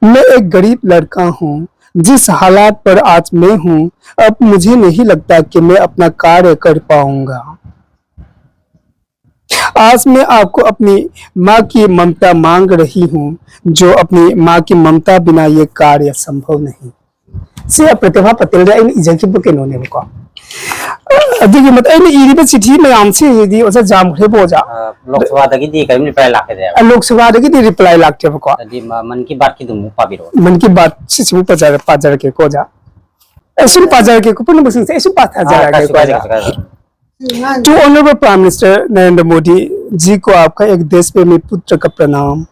मैं एक गरीब लड़का हूँ। जिस हालात पर आज मैं हूँ, अब मुझे नहीं लगता कि मैं अपना कार्य कर पाऊंगा। आज मैं आपको अपनी माँ की ममता मांग रही हूँ, जो अपनी माँ की ममता बिना ये कार्य संभव नहीं। ꯁꯤ ꯄ꯭ꯔꯇꯤꯚꯥ ꯄꯇꯦꯜꯗ ꯑꯩꯅ ꯏꯖꯈꯤꯕ ꯀꯩꯅꯣꯅꯦꯕꯀꯣ꯫ ꯑꯗꯨꯒꯤ ꯃꯇꯨꯡ ꯑꯩꯅ ꯏꯔꯤꯕ ꯆꯤꯊꯤ ꯃꯌꯥꯝꯁꯤꯗꯤ ꯑꯣꯖꯥ ꯌꯥꯝꯈ꯭ꯔꯦꯕ ꯑꯣꯖꯥ꯫ ꯑ, ꯂꯣꯛ ꯁꯚꯥꯗꯒꯤꯗꯤ ꯀꯔꯤꯝ ꯔꯤꯄ꯭ꯂꯥꯏ ꯂꯥꯛꯈꯤꯗ꯭ꯔꯦꯕ? ꯑ, ꯂꯣꯛ ꯁꯚꯥꯗꯒꯤꯗꯤ ꯔꯤꯄ꯭ꯂꯥꯏ ꯂꯥꯛꯇꯦꯕꯀꯣ꯫ ꯑꯗꯨꯗꯤ ꯃ-, ꯃꯟ ꯀꯤ ꯕꯥꯠꯀꯤꯗꯨ ꯑꯃꯨꯛ ꯄꯥꯕꯤꯔꯛꯑꯣ꯫ ꯃꯟ ꯀꯤ ꯕꯥꯠ ꯁꯤꯁꯤꯕꯨ ꯄꯥꯖꯔ-, ꯄꯥꯖꯔꯛꯀꯦꯀꯣ ꯑꯣꯖꯥ꯫ ꯑꯩ ꯁꯨꯝ ꯄꯥꯖꯔꯛꯀꯦꯀꯣ, ꯄꯨꯝꯅꯃꯛꯁꯤꯡꯁꯦ ꯑꯩ ꯁꯨꯝ ꯑꯥ, ꯄꯥꯊꯖꯔꯛꯑꯒꯦꯀꯣ ꯀꯩꯁꯨ ꯀꯥꯏꯗꯦ, ꯑꯣꯖꯥ꯫ ꯀꯩꯁꯨ ꯀꯥꯏꯗꯦ꯫ To Honorable Prime Minister Narendra Modi ji, को आपका एक देश प्रेमी पुत्र का प्रणाम।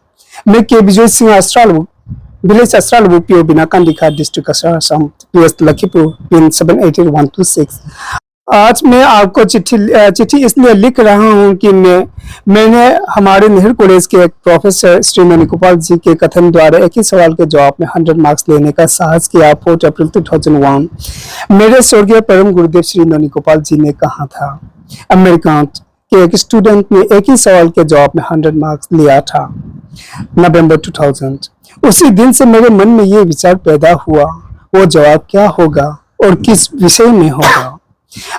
मैं K Vijay Singh Astralu, village Astralu P O Binakandi का district Astralu P S Lakhipur pin seven eight eight one two six. आज मैं आपको चिट्ठी, अ, चिट्ठी इसलिए लिख रहा हूँ कि मैं, मैंने हमारे नेहरू कॉलेज के एक प्रोफेसर श्री ननी गोपाल जी के कथन द्वारा एक ही सवाल के जवाब में हंड्रेड मार्क्स लेने का साहस किया। Fourth April two thousand one. मेरे स्वर्गीय परम गुरुदेव श्री ननी गोपाल जी ने कहा था, अमेरिका के एक स्टूडेंट ने एक ही सवाल के जवाब में हंड्रेड मार्क्स लिया था, नवंबर टू थाउजेंड। उसी दिन से मेरे मन में ये विचार पैदा हुआ, वो जवाब क्या होगा और किस विषय में होगा।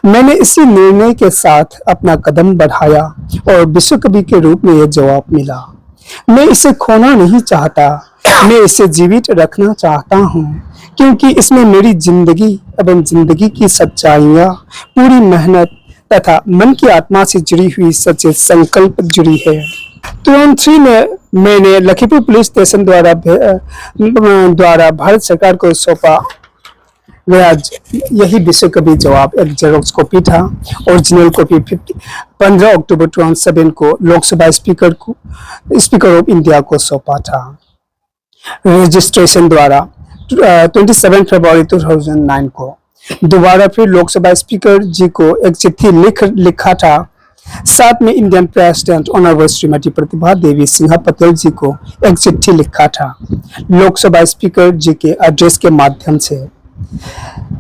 मैंने इसी निर्णय के साथ अपना कदम बढ़ाया और विश्व कवि के रूप में यह जवाब मिला। मैं इसे खोना नहीं चाहता, मैं इसे जीवित रखना चाहता हूँ, क्योंकि इसमें मेरी जिंदगी एवं जिंदगी की सच्चाइयाँ, पूरी मेहनत तथा मन की आत्मा से जुड़ी हुई सच्चे संकल्प जुड़ी है। ट्वेंटी थ्री में मैंने लखीपुर पुलिस स्टेशन द्वारा भे-, अ, द्वारा भारत सरकार को सौंपा गया ज-, यही विश्व कवि जवाब एक जेरोक्स कॉपी था। ओरिजिनल कॉपी फिफ्टी, पन्द्रह अक्टूबर ट्वेंटी सेवन को लोकसभा स्पीकर को, स्पीकर ऑफ इंडिया को सौंपा था। रजिस्ट्रेशन द्वारा, अ, ट्वेंटी सेवन फरवरी टू थाउजेंड नाइन को दोबारा फिर लोकसभा स्पीकर जी को एक चिट्ठी लिख, लिखा था। साथ में Indian president honourable Shrimati Pratibha Devi Sinha Patel जी को एक चिट्ठी लिखा था लोकसभा स्पीकर जी के एड्रेस के माध्यम से,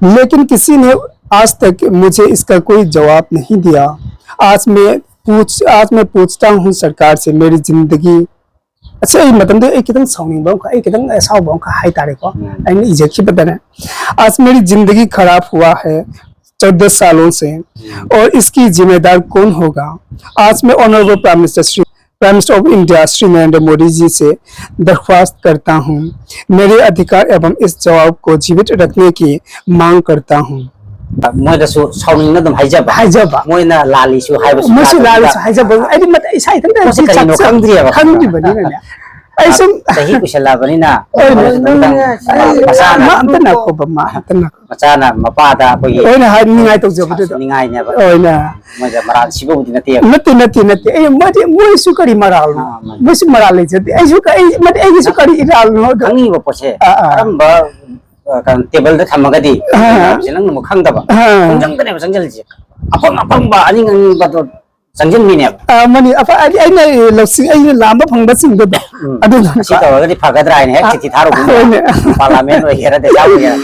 लेकिन किसी ने आज तक मुझे इसका कोई जवाब नहीं दिया। आज मैं पूछ आज मैं पूछता हूँ सरकार से, मेरी जिंदगी, ꯑꯁ, ꯑꯩ ꯃꯇꯝꯗꯨꯗ ꯑꯩ ꯈꯤꯇꯪ ꯁꯥꯎꯅꯤꯡꯕ ꯑꯃꯈꯛ, ꯑꯩ ꯈꯤꯇꯪ ꯑꯁꯥꯎꯕ ꯑꯃꯈꯛ ꯍꯥꯏꯇꯥꯔꯦꯀꯣ, ꯎꯝ꯫ ꯑꯩꯅ ꯏꯖꯈꯤꯕꯗꯅꯦ, आज मेरी जिंदगी खराब हुआ है चौदह सालों से, हम्म। और इसकी जिम्मेदार कौन होगा? आज मैं honourable prime minister Shri, prime minister of India Shri Narendra Modi ji से दरख्वास्त करता हूँ, मेरे अधिकार एवं इस जवाब को जीवित रखने की मांग करता हूँ। ꯃꯣꯏꯗꯁꯨ ꯁꯥꯎꯅꯤꯡꯅ ꯑꯗꯨꯝ ꯍꯥꯏꯖꯕ꯫ ꯍꯥꯏꯖꯕ꯫ ꯃꯣꯏꯅ ꯂꯥꯜꯂꯤꯁꯨ ꯍꯥꯏꯕꯁꯨ ꯃꯣꯏꯁꯨ ꯌꯥꯗꯕꯅꯤꯅ꯫ ꯂꯥꯜꯂꯤꯁꯨ ꯍꯥꯏꯖꯕ꯫ ꯑꯩꯗꯤ ꯃꯇꯝ ꯏꯁꯥ ꯏꯊꯟꯇ ꯄꯣꯠꯁꯦ ꯀꯔꯤꯅꯣ ꯆꯥꯛ-, ꯆꯥꯛ-, ꯈꯪꯗ꯭ꯔꯤꯑꯕ꯫ ꯈꯪꯗ꯭ꯔꯤꯕꯅꯤꯅꯅꯦ꯫ ꯑꯩ ꯁꯨꯝ ꯆꯍꯤ ꯀꯨꯏꯁꯜꯂꯛꯑꯕꯅꯤꯅ ꯍꯣꯏꯅꯦ꯫ ꯃꯣꯏꯗꯁꯨ ꯑꯗꯨꯝ ꯃꯆꯥꯅ ꯃꯥ ꯑꯝꯇ ꯅꯥꯈꯣꯕ, ꯃꯥ ꯑꯝꯇ ꯅꯥꯈꯣ꯫ ꯃꯆꯥꯅ ꯃꯄꯥꯗ ꯑꯩꯈꯣꯏꯒꯤ ꯍꯣꯏꯅꯦ, ꯍꯥꯏ, ꯅꯤꯡꯉꯥꯏ ꯇꯧꯖꯕꯗꯨꯗ꯫ ꯅꯤꯡꯉꯥꯏꯅꯦꯕ꯫ ꯍꯣꯏꯅꯦ꯫ ꯃꯣꯏꯗ ꯃꯔꯥꯜ ꯁꯤꯕꯕꯨꯗꯤ ꯅꯠꯇꯦꯕ꯫ ꯅꯠꯇꯦ, ꯅꯠꯇꯦ, ꯅꯠꯇꯦ꯫ ꯑꯩ, ꯃꯣꯏꯗꯤ, ꯃꯣꯏꯁꯨ ꯀꯔꯤ ꯃꯔꯥꯜꯅꯣ? ꯑꯥ, ꯃꯥꯅꯦ꯫ ꯃꯣꯏꯁꯨ ꯃꯔꯥꯜ ꯂꯩꯖꯗꯦ꯫ ꯑꯩꯁꯨ ꯀ-, ꯑꯩ, ꯃꯗꯤ ꯑꯩꯒꯤꯁꯨ ꯀꯔꯤ ꯏꯔꯥꯜꯅꯣ ꯑꯗꯣ? ꯈꯪꯉꯤꯕ ꯄꯣꯠꯁꯦ ꯑꯥ, ꯑꯥ꯫ ꯀꯔꯝꯕ, ꯑ, ꯀꯩꯅꯣ, ꯇꯦꯕꯜꯗ ꯊꯝꯃꯒꯗꯤ ꯑꯥ꯫ ꯅꯪꯅ ꯑꯃꯨꯛ ꯈꯪꯗꯕ꯫ ꯑꯥ꯫ ꯈꯣꯡꯖꯪꯗꯅꯦꯕ ꯆꯪꯁꯤꯜꯂꯤꯁꯦ꯫ ꯑꯐꯪ ꯑꯐꯪꯕ ꯑꯅꯤꯡ ꯑꯅꯤꯡꯕꯗꯣ ꯆꯪꯁꯤꯟꯕꯤꯅꯦꯕ꯫ ꯑꯥ, ꯃꯥꯅꯤ꯫ ꯑꯐ-, ꯑꯩ-, ꯑꯩꯅ ꯂꯧꯁꯤꯡ, ꯑꯩꯅ ꯂꯥꯝꯕ ꯐꯪꯕꯁꯤꯡꯗꯨꯗ ꯎꯝ꯫ ꯑꯗꯨꯗꯨꯅ ꯑꯁꯤ ꯇꯧꯔꯒꯗꯤ ꯐꯒꯗ꯭ꯔꯥ ꯍꯥꯏꯅ ꯍꯦꯛ ꯑꯥ, ꯆꯤꯊꯤ ꯊꯥꯔꯨꯕꯅꯦ꯫ ꯍꯣꯏꯅꯦ꯫ ꯄꯥꯔꯂꯥꯃꯦꯟ ꯑꯣꯏꯒꯦꯔꯥ, ꯗꯦꯁꯥ ꯑꯣꯏꯒꯦꯔꯥ꯫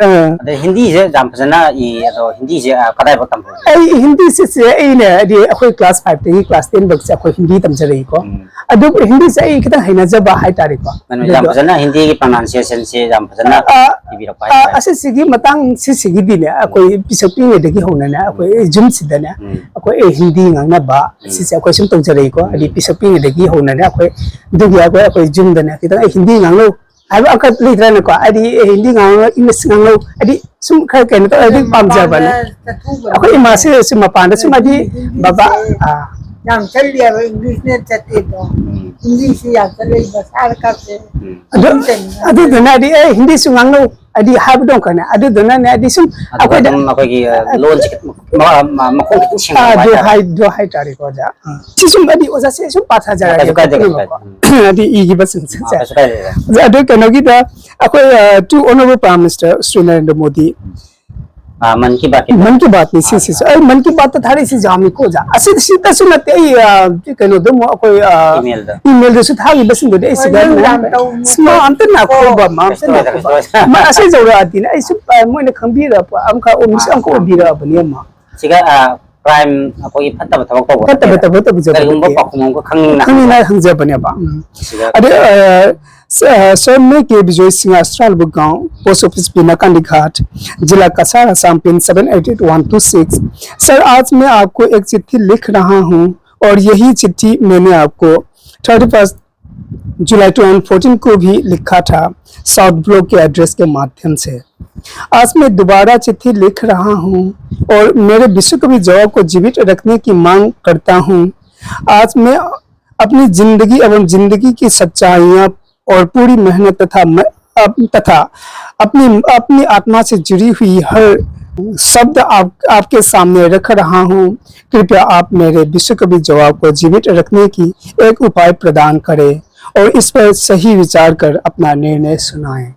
ꯑꯥ꯫ ꯑꯗꯩ ꯍꯤꯟꯗꯤꯁꯦ ꯌꯥꯝ ꯐꯖꯅ ꯏ, ꯑꯗꯣ ꯍꯤꯟꯗꯤꯁꯦ, ꯑ, ꯀꯗꯥꯏꯐꯥꯎ ꯇꯝꯍꯧꯒꯦ? ꯑꯩ ꯍꯤꯟꯗꯤꯁꯦ, ꯁꯤꯁꯦ ꯑꯩꯅ ꯍꯥꯏꯗꯤ ꯑꯩꯈꯣꯏ class five ꯇꯒꯤ class ten ꯐꯥꯎꯁꯦ ꯑꯩꯈꯣꯏ ꯍꯤꯟꯗꯤ ꯇꯝꯖꯔꯛꯏꯀꯣ꯫ ꯎꯝ꯫ ꯑꯗꯨꯕꯨ ꯍꯤꯟꯗꯤꯁꯦ ꯑꯩ ꯈꯤꯇꯪ ꯍꯩꯅꯖꯕ ꯍꯥꯏꯇꯥꯔꯦꯀꯣ꯫ ꯃꯥꯅꯦ, ꯌꯥꯝ ꯑꯗꯨꯗꯣ ꯐꯖꯅ ꯍꯤꯟꯗꯤꯒꯤ pronunciation ꯁꯦ ꯌꯥꯝ ꯐꯖꯅ ꯑ, ꯏꯕꯤꯔꯛꯄ ꯑ, ꯍꯥꯏꯇꯥꯔꯦ꯫ ꯑꯁꯤꯁꯤꯒꯤ ꯃꯇꯥꯡ ꯁꯤꯁꯤꯒꯤꯗꯤꯅꯦ, ꯑꯩꯈꯣꯏ ꯄꯤꯁꯛ ꯄꯤꯛꯏꯉꯩꯗꯒꯤ ꯍꯧꯅꯅꯦ, ꯑꯩꯈꯣꯏ ꯎꯝ꯫ ꯖꯤꯝꯁꯤꯗꯅꯦ, ꯎꯝ꯫ ꯑꯩꯈꯣꯏ ꯍꯤꯟꯗꯤ ꯉꯥꯡꯅꯕ ꯎꯝ꯫ ꯁꯤꯁꯦ ꯑꯩꯈꯣꯏ ꯁꯨꯝ ꯇꯧꯖꯔꯛꯏꯀꯣ꯫ ꯎꯝ꯫ ꯍꯥꯏꯗꯤ ꯄꯤꯁꯛ ꯄꯤꯛꯏꯉꯩꯗꯒꯤ ꯍꯧꯅꯅꯦ, ꯑꯩꯈꯣꯏ ꯑꯗꯨꯒꯤ ꯑꯩꯈꯣꯏ, ꯑꯩꯈꯣꯏ ꯖꯤꯝꯗꯅꯦ ꯈꯤꯇꯪ ꯑꯩ ꯍꯤꯟꯗꯤ ꯉꯥꯡꯅꯧ ꯍꯥꯏꯕ ꯑꯃꯈꯛ ꯂꯩꯇ꯭ꯔꯅꯦꯀꯣ꯫ ꯍꯥꯏꯗꯤ ꯑꯦ, ꯍꯤꯟꯗꯤ ꯉꯥꯡꯉꯒ English ꯉꯥꯡꯉꯧ, ꯍꯥꯏꯗꯤ ꯁꯨꯝ ꯈꯔ ꯀꯩꯅꯣ ꯇꯧꯔꯗꯤ ꯑꯩꯈꯣꯏ ꯄꯥꯝꯖꯕꯅꯦ꯫ ꯃꯄꯥꯟꯗ ꯆꯠꯊꯣꯛꯎꯕꯅꯦ꯫ ꯑꯩꯈꯣꯏ ꯏꯃꯥꯁꯦ ꯁꯨꯝ ꯃꯄꯥꯟꯗ ꯁꯨꯝ ꯍꯥꯏꯗꯤ ꯍꯤꯟꯗꯤꯁꯦ ꯕꯕꯥ, ꯑꯥ꯫ ꯌꯥꯝ ꯆꯠꯂꯦꯕ, English ꯅ ꯆꯠꯇꯦꯗꯣ꯫ ꯎꯝ꯫ English ꯁꯤ ꯌꯥꯝ ꯆꯠꯂꯦ, ꯃꯁꯥꯗ ꯀꯛꯁꯦ꯫ ꯎꯝ꯫ ꯑꯗꯨ, ꯍꯤꯟꯗꯤ ꯇꯝꯃꯤꯅꯦ꯫ ꯑꯗꯨꯗꯨꯅ ꯍꯥꯏꯗꯤ ꯑꯦ, ꯍꯤꯟꯗꯤꯁꯨ ꯉꯥꯡꯅꯧ, ꯍꯥꯏꯗꯤ ꯍꯥꯏꯕꯗꯣ ꯑꯃꯈꯛꯅꯦ꯫ ꯑꯗꯨꯗꯨꯅꯅꯦ ꯍꯥꯏꯗꯤ ꯁꯨꯝ ꯑꯗꯨꯒ ꯑꯩꯈꯣꯏꯗ ꯑꯗꯨꯝ ꯑꯩꯈꯣꯏꯒꯤ, ꯑ, ꯂꯣꯟꯁꯦ ꯈꯤꯇꯪ ꯃ-, ꯃ-, ꯃꯈꯣꯡ ꯈꯤꯇꯪ ꯑꯥ, ꯁꯦꯡꯍꯟꯕ ꯑꯗꯨ ꯍꯥꯏꯇꯥꯔꯦ꯫ ꯍꯥꯏ-, ꯑꯗꯨ ꯍꯥꯏꯇꯥꯔꯦꯀꯣ, ꯑꯣꯖꯥ꯫ ꯎꯝ꯫ ꯁꯤ ꯁꯨꯝ ꯍꯥꯏꯗꯤ ꯑꯣꯖꯥꯁꯦ ꯁꯨꯝ ꯄꯥꯊꯖꯔꯒꯦ꯫ ꯀꯩꯁꯨ ꯀꯥꯏꯗꯦ, ꯀꯩꯁꯨ ꯀꯥꯏꯗꯦ꯫ ꯎꯝ꯫ ꯍꯥꯏꯗꯤ ꯏꯈꯤꯕꯁꯤꯡꯁꯦ꯫ ꯑꯥ, ꯀꯩꯁꯨ ꯀꯥꯏꯗꯦ, ꯑꯣꯖꯥ꯫ ꯑꯗꯨ ꯀꯩꯅꯣꯒꯤꯗ ꯑꯩꯈꯣꯏ, ꯑ, to Honorable Prime Minister Shri Narendra Modi. ꯑꯥ, ꯃꯟ ꯀꯤ ꯕꯥꯠꯀꯤ꯫ ꯃꯟ ꯀꯤ ꯕꯥꯠꯅꯤ ꯁꯤꯁꯤꯁꯨ꯫ ꯑꯥ꯫ ꯑꯩ ꯃꯟ ꯀꯤ ꯕꯥꯠꯇ ꯊꯥꯔꯛꯏꯁꯤ ꯌꯥꯝꯃꯤꯀꯣ, ꯑꯣꯖꯥ꯫ ꯑꯁꯤ, ꯁꯤꯇꯁꯨ ꯅꯠꯇꯦ, ꯑꯩ, ꯑ, ꯀꯩꯅꯣꯗ ꯑꯃꯨꯛ ꯑꯩꯈꯣꯏ, ꯑ, email ꯗ꯫ Email ꯗꯁꯨ ꯊꯥꯈꯤꯕꯁꯤꯡꯗꯨꯗꯤ ꯑꯩ ꯁꯤꯗ ꯍꯣꯏ, ꯅꯪ ꯃꯌꯥꯝ ꯌꯥꯝ ꯇꯧ-, ꯁꯤ ꯃꯥ ꯑꯝꯇ ꯅꯥꯈꯣꯕ, ꯃꯥ ꯑꯝꯇ ꯀꯩꯁꯨ ꯇꯧꯔꯣꯏ, ꯅꯥꯈꯣꯕ꯫ ꯀꯩꯁꯨ ꯇꯧꯔꯣꯏ꯫ ꯃꯥ ꯑꯁꯤ ꯌꯧꯔꯛꯑꯗꯤꯅꯦ, ꯑꯩ ꯁꯨꯝ, ꯑ, ꯃꯣꯏꯅ ꯈꯪꯕꯤꯔꯛꯄ ꯑꯃꯈꯛ ꯑꯣꯏ-, ꯃꯤꯁꯛ ꯑꯃꯈꯛ ꯑꯣꯏꯕꯤꯔꯛꯑꯕꯅꯤ ꯑꯃ꯫ ꯁꯤꯒ, ꯑ, ꯀ꯭ꯔꯥꯏꯝ, ꯑꯩꯈꯣꯏꯒꯤ ꯐꯠꯇꯕ ꯊꯕꯛ ꯇꯧꯕ ꯐꯠꯇꯕ ꯅꯠꯇꯦꯕ꯫ ꯊꯕꯛ ꯇꯧꯕ ꯖꯒꯠ ꯀꯔꯤꯒꯨꯝꯕ ꯅꯠꯇꯦ꯫ ꯄꯥꯎꯈꯨꯝ ꯑꯃꯈꯛ ꯈꯪꯅꯤꯡꯅ ꯈꯪꯅꯤꯡꯉꯥꯏ ꯍꯪꯖꯕꯅꯦꯕ꯫ ꯎꯝ꯫ ꯁꯤꯗ ꯑꯗꯩ ꯑ, ꯁ-, ꯑ, ꯁꯥꯔ, मैं के विजय सिंह, अस्ट्राल बुगांव पोस्ट ऑफिस बिनाकांडी घाट, जिला Cachar, Assam pin seven eight eight one two six. Sir, आज मैं आपको एक चिट्ठी लिख रहा हूँ और यही चिट्ठी मैंने आपको थर्टी फर्स्ट जुलाई ट्वेंटी फ़ोर्टीन को भी लिखा था साउथ ब्लॉक के एड्रेस के माध्यम से। आज मैं दोबारा चिट्ठी लिख रहा हूँ और मेरे विश्व कवि जवाब को जीवित रखने की मांग करता हूँ। आज मैं अपनी जिंदगी एवं जिंदगी की सच्चाइयाँ और पूरी मेहनत तथा म-, अप-, तथा अपनी अपनी आत्मा से जुड़ी हुई हर शब्द आप आपके सामने रख रहा हूँ। कृपया आप मेरे विश्व कवि जवाब को जीवित रखने की एक उपाय प्रदान करें और इस पर सही विचार कर अपना निर्णय सुनाएं।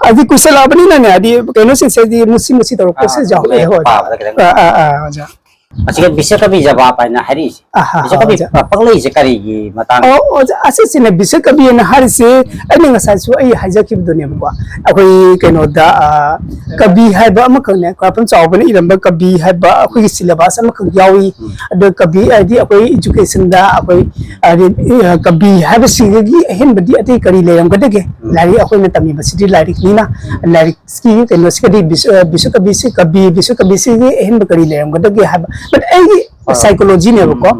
ꯑꯗꯨ ꯀꯨꯏꯁꯜꯂꯛꯑꯕꯅꯤꯅꯅꯦ, ꯍꯥꯏꯗꯤ ꯀꯩꯅꯣꯁꯤꯡꯁꯦ ꯍꯥꯏꯗꯤ ꯃꯨꯁꯤ ꯃꯨꯁꯤ ꯇꯧꯔꯛꯄꯁꯨ ꯑꯥ, ꯌꯥꯎꯔꯛꯑꯦ꯫ ꯍꯣꯏ꯫ ꯄꯥꯕꯗ ꯈꯤꯇꯪ ꯑꯥ, ꯑꯥ, ꯑꯥ, ꯑꯣꯖꯥ꯫ ꯑꯁꯤꯒ ꯕꯤꯁꯀꯕꯤ ꯖꯕꯥꯕ ꯍꯥꯏꯅ ꯍꯥꯏꯔꯛꯏꯁꯦ, ꯑꯥ, ꯍꯥ, ꯍꯥ, ꯕꯤꯁꯀꯕꯤ ꯑꯣꯖꯥ꯫ ꯄꯛꯂꯛꯏꯁꯦ ꯀꯔꯤꯒꯤ ꯃꯇꯥꯡ? ꯑꯣ, ꯑꯣꯖꯥ, ꯑꯁꯤꯁꯤꯅꯦ ꯕꯤꯁꯀꯕꯤꯅ ꯍꯥꯏꯔꯤꯁꯦ ꯑꯩꯅ ꯉꯁꯥꯏꯁꯨ ꯑꯩ ꯍꯥꯏꯖꯈꯤꯕꯗꯨꯅꯦꯕꯀꯣ꯫ ꯑꯩꯈꯣꯏ ꯀꯩꯅꯣꯗ, ꯑꯥ, ꯀꯕꯤ ꯍꯥꯏꯕ ꯑꯃꯈꯛꯅꯦ, ꯈ꯭ꯋꯥꯏꯔꯥꯛꯄꯝ ꯆꯥꯎꯕꯅ ꯏꯔꯝꯕ ꯀꯕꯤ ꯍꯥꯏꯕ ꯑꯩꯈꯣꯏꯒꯤ ꯁꯤꯂꯦꯕꯁ ꯑꯃꯈꯛ ꯌꯥꯎꯏ꯫ ꯑꯗꯣ ꯀꯕꯤ ꯍꯥꯏꯗꯤ ꯑꯩꯈꯣꯏ ꯏꯖꯨꯀꯦꯁꯟꯗ ꯑꯩꯈꯣꯏ, ꯍꯥꯏꯗꯤ, ꯑ, ꯀꯕꯤ ꯍꯥꯏꯕꯁꯤꯗꯒꯤ ꯑꯍꯦꯟꯕꯗꯤ ꯑꯇꯩ ꯀꯔꯤ ꯂꯩꯔꯝꯒꯗꯒꯦ? ꯂꯥꯏꯔꯤꯛ ꯑꯩꯈꯣꯏꯅ ꯇꯝꯃꯤꯕꯁꯤꯗꯤ ꯂꯥꯏꯔꯤꯛꯅꯤꯅ, ꯂꯥꯏꯔꯤꯛꯀꯤ ꯀꯩꯅꯣꯁꯤꯒꯗꯤ ꯕꯤꯁ-, ꯑ, ꯕꯤꯁꯀꯕꯤꯁꯤ, ꯀꯕꯤ, ꯕꯤꯁꯀꯕꯤꯁꯤꯒꯤ ꯑꯍꯦꯟꯕ ꯀꯔꯤ ꯂꯩꯔꯝꯒꯗꯒꯦ ꯍꯥꯏꯕ꯫ But ꯑꯩꯒꯤ psychologyꯅꯦꯕꯀꯣ꯫